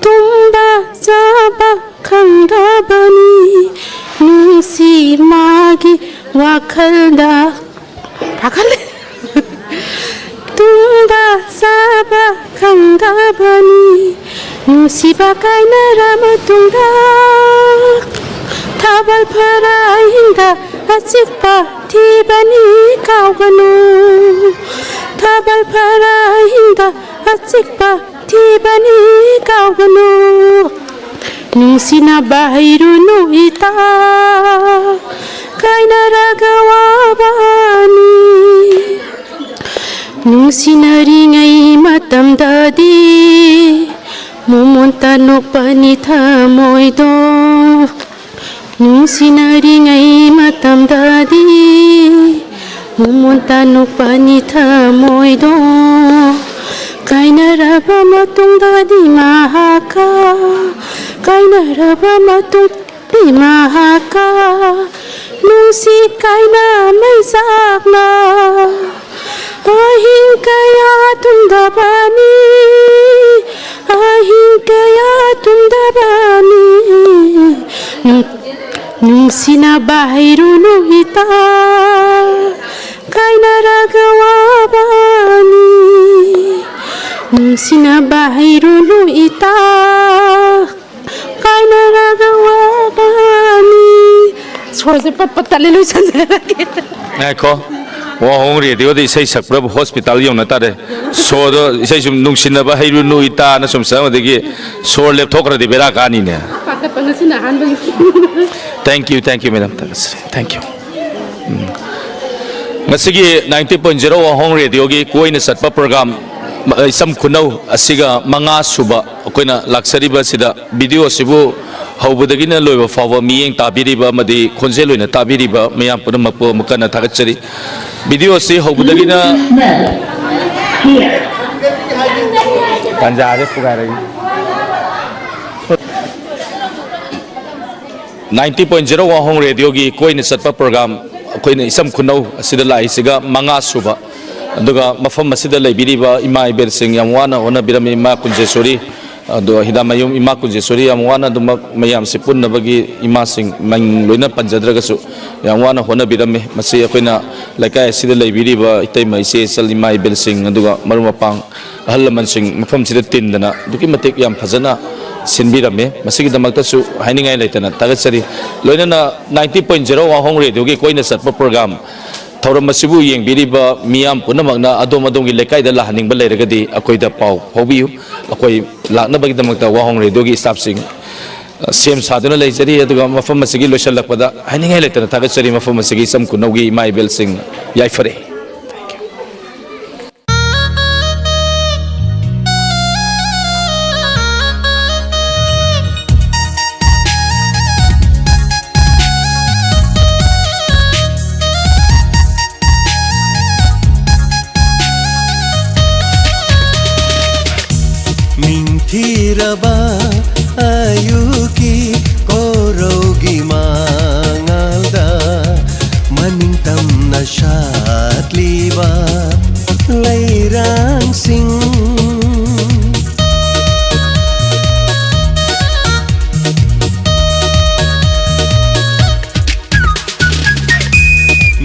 ꯇꯨꯝꯕ ꯆꯥꯕ ꯈꯪꯗꯕꯅꯤ꯫ ꯅꯨꯡꯁꯤ ꯃꯥꯒꯤ ꯋꯥꯈꯜꯗ ꯄꯥꯈꯠꯂꯦ꯫ ꯇꯨꯝꯕ ꯆꯥꯕ ꯈꯪꯗꯕꯅꯤ꯫ ꯅꯨꯡꯁꯤꯕ ꯀꯥꯏꯅꯔ ꯃꯇꯨꯡꯗ ꯊꯥꯕꯜ ꯐꯔꯥ ꯑꯍꯤꯡꯗ ꯑꯆꯤꯛꯄ ꯊꯤꯕꯅꯤ ꯀꯥꯎꯒꯅꯨ꯫ ꯊꯥꯕꯜ ꯐꯔꯥ ꯑꯍꯤꯡꯗ ꯑꯆꯤꯛꯄ ꯊꯤꯕꯅꯤ ꯀꯥꯎꯒꯅꯨ꯫ ꯅꯨꯡꯁꯤꯅꯕ ꯍꯩꯔꯨꯅꯨ ꯏꯇꯥ, ꯀꯥꯏꯅꯔꯒ ꯋꯥꯕꯅꯤ꯫ ꯅꯨꯡꯁꯤꯅꯔꯤꯉꯩ ꯃꯇꯝꯗꯗꯤ ꯃꯣꯃꯣꯟꯇ ꯅꯣꯛꯄꯅꯤ ꯊꯃꯣꯏꯗꯣ꯫ ꯅꯨꯡꯁꯤꯅꯔꯤꯉꯩ ꯃꯇꯝꯗꯗꯤ ꯃꯃꯣꯟꯇ ꯅꯨꯄꯥꯅꯤ ꯊꯃꯣꯏꯗꯣ ꯀꯥꯏꯅꯔꯕ ꯃꯇꯨꯡꯗꯗꯤ ꯃꯍꯥꯛꯀ ꯀꯥꯏꯅꯔꯕ ꯃꯇꯨꯡꯗꯗꯤ ꯃꯍꯥꯛꯀ ꯅꯨꯡꯁꯤ ꯀꯥꯏꯅ ꯃꯩꯆꯥꯛꯅ ꯑꯍꯤꯡ ꯀꯌꯥ ꯇꯨꯝꯗꯕꯅꯤ ꯑꯍꯤꯡ ꯀꯌꯥ ꯇꯨꯝꯗꯕꯅꯤ ꯅꯨꯡꯁꯤꯅꯕ ꯍꯩꯔꯨꯅꯨ ꯏꯇꯥ ꯀꯥꯏꯅꯔꯒ ꯋꯥꯕꯅꯤ ꯅꯨꯡꯁꯤꯅꯕ ꯍꯩꯔꯨꯅꯨ ꯏꯇꯥ ꯀꯥꯏꯅꯔꯒ ꯋꯥꯕꯅꯤ ꯁꯣꯔꯁꯦ ꯄꯠ ꯄꯠ ꯇꯠꯂꯦ ꯂꯣꯏꯁꯟꯖꯔꯒꯦ ꯉꯥꯏꯈꯣ ꯋꯥꯍꯣꯡ ꯔꯦꯗꯤꯑꯣꯗ ꯏꯁꯩ ꯁꯛꯄ꯭ꯔꯕꯨ ꯍꯣꯁꯄꯤꯇꯥꯜ ꯌꯧꯅ ꯇꯥꯔꯦ ꯁꯣꯗꯣ ꯏꯁꯩ ꯁꯨꯝ ꯅꯨꯡꯁꯤꯅꯕ ꯍꯩꯔꯨꯅꯨ ꯏꯇꯥꯅ ꯁꯨꯝ ꯁꯛꯑꯝꯕꯗꯒꯤ ꯁꯣꯔ ꯂꯦꯞꯊꯣꯛꯈ꯭ꯔꯗꯤ ꯕꯦꯔꯥ ꯀꯥꯅꯤꯅꯦ ꯄꯥꯈꯠꯄ ꯉꯁꯤꯅ ꯑꯍꯥꯟꯕꯒꯤ thank you thank you madam thank you ꯉꯁꯤꯒꯤ ninety point zero ꯋꯥꯍꯣꯡ ꯔꯦꯗꯤꯑꯣꯒꯤ ꯀꯣꯏꯅ ꯆꯠꯄ ꯄ꯭ꯔꯣꯒ꯭ꯔꯥꯝ ꯏꯆꯝ ꯈꯨꯅꯧ ꯑꯁꯤꯒ ꯃꯉꯥ ꯁꯨꯕ ꯑꯩꯈꯣꯏꯅ ꯂꯥꯛꯆꯔꯤꯕ ꯑꯁꯤꯗ ꯚꯤꯗꯤꯑꯣ ꯑꯁꯤꯕꯨ ꯍꯧꯕꯗꯒꯤꯅ ꯂꯣꯏꯕ ꯐꯥꯎꯕ ꯃꯤꯠꯌꯦꯡ ꯇꯥꯕꯤꯔꯤꯕ ꯑꯃꯗꯤ ꯈꯣꯟꯖꯦꯜ ꯑꯣꯏꯅ ꯇꯥꯕꯤꯔꯤꯕ ꯃꯤꯌꯥꯝ ꯄꯨꯝꯅꯃꯛꯄꯨ ꯑꯃꯨꯛ ꯍꯟꯅ ꯊꯥꯒꯠꯆꯔꯤ ꯚꯤꯗꯤꯑꯣ ꯑꯁꯤ ꯍꯧꯕꯗꯒꯤꯅ ꯇꯥꯟꯖꯥꯁꯦ ꯊꯨꯒꯥꯏꯔꯒꯦ ninety point zero ꯋꯥꯍꯣꯡ ꯔꯦꯗꯤꯑꯣꯒꯤ ꯀꯣꯏꯅ ꯆꯠꯄ ꯄ꯭ꯔꯣꯒ꯭ꯔꯥꯝ ꯑꯩꯈꯣꯏꯅ ꯏꯆꯝ ꯈꯨꯅꯧ ꯑꯁꯤꯗ ꯂꯥꯛꯏꯁꯤꯒ ꯃꯉꯥ ꯁꯨꯕ ꯑꯗꯨꯒ ꯃꯐꯝ ꯑꯁꯤꯗ ꯂꯩꯕꯤꯔꯤꯕ ꯏꯃꯥ ꯏꯕꯦꯜꯁꯤꯡ ꯌꯥꯝ ꯋꯥꯅ ꯍꯣꯠꯅꯕꯤꯔꯝꯃꯤ ꯏꯃꯥ ꯀꯨꯟꯖꯦꯁꯣꯔꯤ ꯑꯗꯣ ꯍꯤꯗꯥꯃꯌꯨꯝ ꯏꯃꯥ ꯀꯨꯟꯖꯦꯁꯣꯔꯤ ꯌꯥꯝ ꯋꯥꯅ ꯑꯗꯨꯃꯛ ꯃꯌꯥꯝꯁꯤ ꯄꯨꯟꯅꯕꯒꯤ ꯏꯃꯥꯁꯤꯡ ꯃꯤꯡ ꯂꯣꯏꯅ ꯄꯟꯖꯗ꯭ꯔꯒꯁꯨ ꯌꯥꯝ ꯋꯥꯅ ꯍꯣꯠꯅꯕꯤꯔꯝꯃꯤ ꯃꯁꯤ ꯑꯩꯈꯣꯏꯅ ꯂꯩꯀꯥꯏ ꯑꯁꯤꯗ ꯂꯩꯕꯤꯔꯤꯕ ꯏꯇꯩꯃ ꯏꯆꯦ ꯏꯆꯜ ꯏꯃꯥ ꯏꯕꯦꯜꯁꯤꯡ ꯑꯗꯨꯒ ꯃꯔꯨꯞ ꯃꯄꯥꯡ ꯑꯍꯜ ꯂꯃꯟꯁꯤꯡ ꯃꯐꯝꯁꯤꯗ ꯇꯤꯟꯗꯅ ꯑꯗꯨꯛꯀꯤ ꯃꯇꯤꯛ ꯌꯥꯝ ꯐꯖꯅ ꯁꯤꯟꯕꯤꯔꯝꯃꯤ ꯃꯁꯤꯒꯤꯗꯃꯛꯇꯁꯨ ꯍꯥꯏꯅꯤꯡꯉꯥꯏ ꯂꯩꯇꯅ ꯊꯥꯒꯠꯆꯔꯤ ꯂꯣꯏꯅꯅ ninety point zero ꯋꯥꯍꯣꯡ ꯔꯦꯗꯤꯑꯣꯒꯤ ꯀꯣꯏꯅ ꯆꯠꯄ ꯄ꯭ꯔꯣꯒ꯭ꯔꯥꯝ ꯊꯧꯔꯝ ꯑꯁꯤꯕꯨ ꯌꯦꯡꯕꯤꯔꯤꯕ ꯃꯤꯌꯥꯝ ꯄꯨꯝꯅꯃꯛꯅ ꯑꯗꯣꯝ ꯑꯗꯣꯝꯒꯤ ꯂꯩꯀꯥꯏꯗ ꯂꯥꯛꯍꯟꯅꯤꯡꯕ ꯂꯩꯔꯒꯗꯤ ꯑꯩꯈꯣꯏꯗ ꯄꯥꯎ ꯐꯥꯎꯕꯤꯌꯨ ꯑꯩꯈꯣꯏ ꯂꯥꯛꯅꯕꯒꯤꯗꯃꯛꯇ ꯋꯥꯍꯣꯡ ꯔꯦꯗꯤꯑꯣꯒꯤ ꯏꯁꯇꯥꯐꯁꯤꯡ ꯁꯦꯝ ꯁꯥꯗꯨꯅ ꯂꯩꯖꯔꯤ ꯑꯗꯨꯒ ꯃꯐꯝ ꯑꯁꯤꯒꯤ ꯂꯣꯏꯁꯤꯜꯂꯛꯄꯗ ꯍꯥꯏꯅꯤꯡꯉꯥꯏ ꯂꯩꯇꯅ ꯊꯥꯒꯠꯆꯔꯤ ꯃꯐꯝ ꯑꯁꯤꯒꯤ ꯏꯆꯝ ꯈꯨꯅꯧꯒꯤ ꯏꯃꯥ ꯏꯕꯦꯜꯁꯤꯡ ꯌꯥꯏꯐꯔꯦ ꯅꯤꯡꯊꯤꯔꯕ ꯑꯌꯨꯛꯀꯤ ꯀꯣꯔꯧꯒꯤ ꯃꯉꯥꯜꯗ ꯃꯅꯤꯡ ꯇꯝꯅ ꯁꯥꯠꯂꯤꯕ ꯂꯩꯔꯥꯡꯁꯤꯡ꯫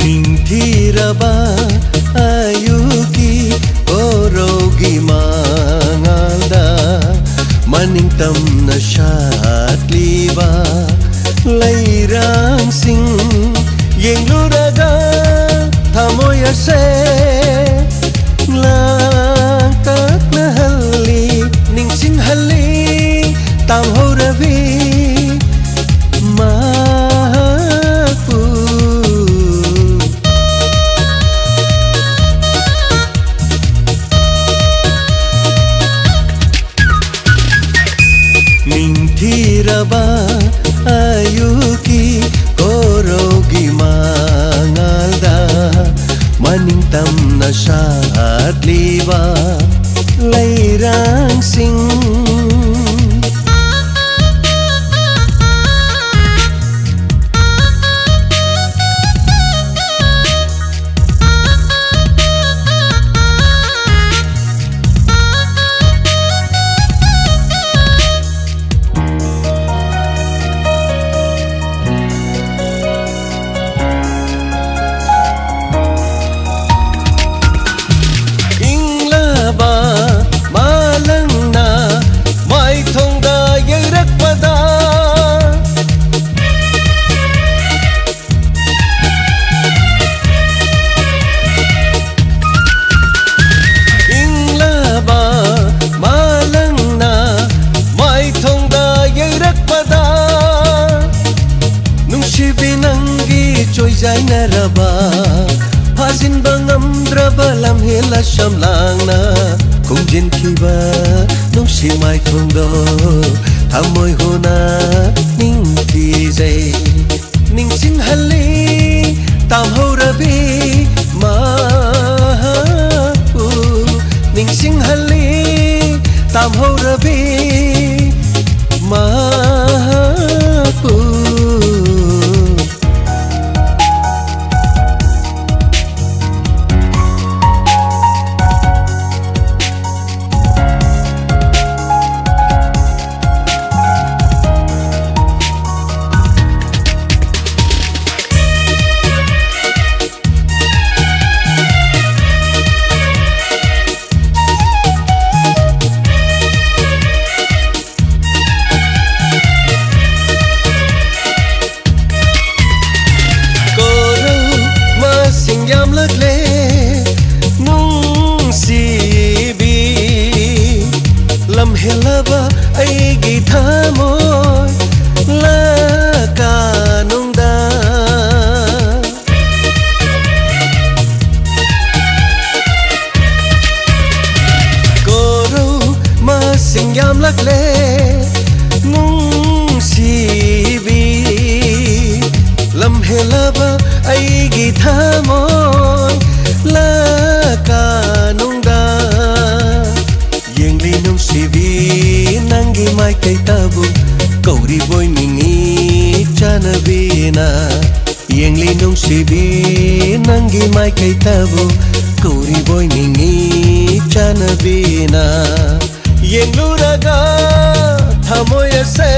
ꯅꯤꯡꯊꯤꯔꯕ ꯑꯌꯨꯛꯀꯤ ꯀꯣꯔꯧꯒꯤ ꯃꯉꯥꯜꯗ ꯃꯅꯤꯡ ꯇꯝꯅ ꯁꯥꯠꯂꯤꯕ ꯂꯩꯔꯥꯡꯁꯤꯡ ꯌꯦꯡꯂꯨꯔꯒ ꯊꯃꯣꯏ ꯑꯁꯦ ꯂꯥꯡꯇꯛꯅꯍꯜꯂꯤ, ꯅꯤꯡꯁꯤꯡꯍꯜꯂꯤ ꯇꯥꯝꯍꯧꯔꯕꯤ ꯃꯍꯥꯛꯄꯨ꯫ ꯅꯤꯡꯊꯤꯔꯕ ꯑꯌꯨꯛꯀꯤ ꯀꯣꯔꯧꯒꯤ ꯃꯉꯥꯜꯗ ꯃꯅꯤꯡ ꯇꯝꯅ ꯁꯥꯠꯂꯤꯕ ꯂꯩꯔꯥꯡꯁꯤꯡ꯫ ꯏꯪꯂꯕ ꯃꯥꯂꯪꯅ ꯃꯥꯏꯊꯣꯡꯗ ꯌꯩꯔꯛꯄꯗ, ꯏꯪꯂꯕ ꯃꯥꯂꯪꯅ ꯃꯥꯏꯊꯣꯡꯗ ꯌꯩꯔꯛꯄꯗ, ꯅꯨꯡꯁꯤꯕꯤ ꯅꯪꯒꯤ ꯆꯣꯏꯖꯥꯏꯅꯔꯕ, ꯐꯥꯖꯤꯟꯕ ꯉꯝꯗ꯭ꯔꯕ ꯂꯝꯍꯦꯜ ꯑꯁꯝ ꯂꯥꯡꯅ ꯈꯨꯝꯖꯤꯟꯈꯤꯕ ꯅꯨꯡꯁꯤ ꯃꯥꯏꯊꯣꯡꯗꯣ ꯊꯃꯣꯏ ꯍꯨꯅ ꯅꯤꯡꯊꯤꯖꯩ꯫ ꯅꯤꯡꯁꯤꯡꯍꯜꯂꯤ ꯇꯥꯝꯍꯧꯔꯕꯤ ꯃꯍꯥꯛꯄꯨ, ꯅꯤꯡꯁꯤꯡꯍꯜꯂꯤ ꯇꯝꯍꯧꯔꯕꯤ ꯃꯍꯥꯛꯄꯨ꯫ ꯀꯣꯔꯧ ꯃꯁꯤꯡ ꯌꯥꯝꯂꯛꯂꯦ ꯅꯨꯡꯁꯤꯕꯤ, ꯂꯝꯍꯦꯜꯂꯕ ꯑꯩꯒꯤ ꯊꯃꯣꯏ ꯂꯀꯥꯅꯨꯡꯗ꯫ ꯀꯣꯔꯧ ꯃꯁꯤꯡ ꯌꯥꯝꯂꯛꯂꯦ ꯅꯨꯡꯁꯤꯕꯤ, ꯂꯝꯍꯦꯜꯂꯕ ꯑꯩꯒꯤ ꯊꯃꯣꯏ ꯂꯀꯥꯅꯨꯡꯗ꯫ ꯌꯦꯡꯂꯤ ꯅꯨꯡꯁꯤꯕꯤ ꯅꯪꯒꯤ ꯃꯥꯏꯀꯩꯗꯕꯨ, ꯀꯧꯔꯤꯕꯣꯏ ꯅꯤꯡꯉꯤ ꯆꯥꯅꯕꯤꯅ꯫ ꯌꯦꯡꯂꯤ ꯅꯨꯡꯁꯤꯕꯤ ꯅꯪꯒꯤ ꯃꯥꯏꯀꯩꯗꯕꯨ, ꯀꯧꯔꯤꯕꯣꯏ ꯅꯤꯡꯉꯤ ꯆꯥꯅꯕꯤꯅ꯫ ꯌꯦꯡꯂꯨꯔꯒ ꯊꯃꯣꯏ ꯑꯁꯦ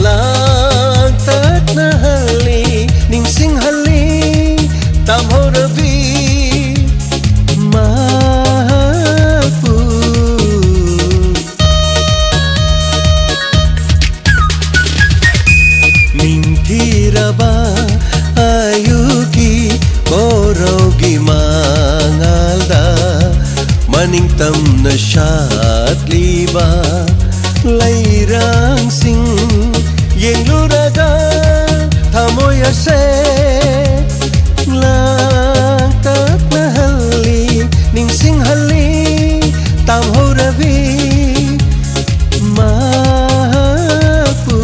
ꯂꯥꯡꯇꯛꯅꯍꯜꯂꯤ, ꯅꯤꯡꯁꯤꯡꯍꯜꯂꯤ ꯇꯝꯍꯧꯔꯕꯤ ꯃꯍꯥꯛꯄꯨ꯫ ꯅꯤꯡꯊꯤꯔꯕ ꯑꯌꯨꯛꯀꯤ ꯀꯣꯔꯧꯒꯤ ꯃꯉꯥꯜꯗ ꯃꯅꯤꯡ ꯇꯝꯅ ꯁꯥꯠꯂꯤꯕ ꯂꯩꯔꯥꯡꯁꯤꯡ ꯌꯦꯡꯂꯨꯔꯒ ꯊꯃꯣꯏ ꯑꯁꯦ ꯂꯥꯡꯇꯛꯅꯍꯜꯂꯤ, ꯅꯤꯡꯁꯤꯡꯍꯜꯂꯤ ꯇꯝꯍꯧꯔꯕꯤ ꯃꯍꯥꯛꯄꯨ꯫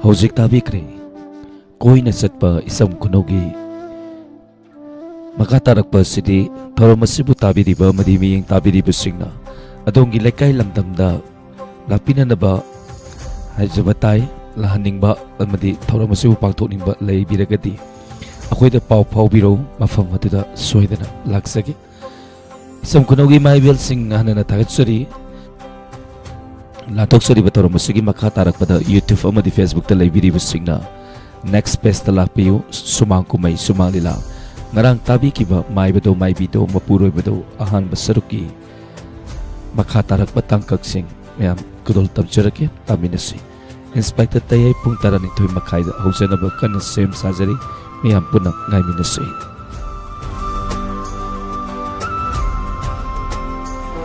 ꯍꯧꯖꯤꯛ ꯇꯥꯕꯤꯈ꯭ꯔꯦ ꯀꯣꯏꯅ ꯆꯠꯄ ꯏꯆꯝ ꯈꯨꯅꯧꯒꯤ ꯃꯈꯥ ꯇꯥꯔꯛꯄ ꯑꯁꯤꯗꯤ ꯊꯧꯔꯝ ꯑꯁꯤꯕꯨ ꯇꯥꯕꯤꯔꯤꯕ ꯑꯃꯗꯤ ꯃꯤꯠꯌꯦꯡ ꯇꯥꯕꯤꯔꯤꯕꯁꯤꯡꯅ ꯑꯗꯣꯝꯒꯤ ꯂꯩꯀꯥꯏ ꯂꯝꯗꯝꯗ ꯂꯥꯛꯄꯤꯅꯅꯕ ꯍꯥꯏꯖꯕ ꯇꯥꯏ꯫ ꯂꯥꯛꯍꯟꯅꯤꯡꯕ ꯑꯃꯗꯤ ꯊꯧꯔꯝ ꯑꯁꯤꯕꯨ ꯄꯥꯡꯊꯣꯛꯅꯤꯡꯕ ꯂꯩꯕꯤꯔꯒꯗꯤ ꯑꯩꯈꯣꯏꯗ ꯄꯥꯎ ꯐꯥꯎꯕꯤꯔꯧ, ꯃꯐꯝ ꯑꯗꯨꯗ ꯁꯣꯏꯗꯅ ꯂꯥꯛꯆꯒꯦ꯫ ꯏꯆꯝ ꯈꯨꯅꯧꯒꯤ ꯏꯃꯥ ꯏꯕꯦꯜꯁꯤꯡ ꯍꯟꯅ ꯍꯟꯅ ꯊꯥꯒꯠꯆꯔꯤ꯫ ꯂꯥꯟꯊꯣꯛꯆꯔꯤꯕ ꯊꯧꯔꯝ ꯑꯁꯤꯒꯤ ꯃꯈꯥ ꯇꯥꯔꯛꯄꯗ YouTube ꯑꯃꯗꯤ Facebook ꯇ ꯂꯩꯕꯤꯔꯤꯕꯁꯤꯡꯅ next page ꯇ ꯂꯥꯛꯄꯤꯌꯨ꯫ ꯁꯨꯃꯥꯡ ꯀꯨꯝꯍꯩ ꯁꯨꯃꯥꯡ ꯂꯤꯂꯥ ꯉꯔꯥꯡ ꯇꯥꯕꯤꯈꯤꯕ ꯃꯥꯏꯕꯗꯣ ꯃꯥꯏꯕꯤꯗꯣ ꯃꯄꯨꯔꯣꯏꯕꯗꯣ ꯑꯍꯥꯟꯕ ꯁꯔꯨꯛꯀꯤ ꯃꯈꯥ ꯇꯥꯔꯛꯄ ꯇꯥꯡꯀꯛꯁꯤꯡ ꯃꯌꯥꯝ ꯈꯨꯗꯣꯜ ꯇꯝꯖꯔꯛꯀꯦ, ꯇꯥꯃꯤꯟꯅꯁꯤ꯫ ꯏꯟꯁꯄꯦꯛꯇꯔ ꯇꯌꯥꯏ ꯄꯨꯡ ꯇꯔꯥꯅꯤꯊꯣꯏ ꯃꯈꯥꯏꯗ ꯍꯧꯖꯅꯕ ꯀꯟꯅ ꯁꯦꯝ ꯁꯥꯖꯔꯤ꯫ ꯃꯌꯥꯝ ꯄꯨꯟꯅ ꯉꯥꯏꯃꯤꯟꯅꯁꯤ꯫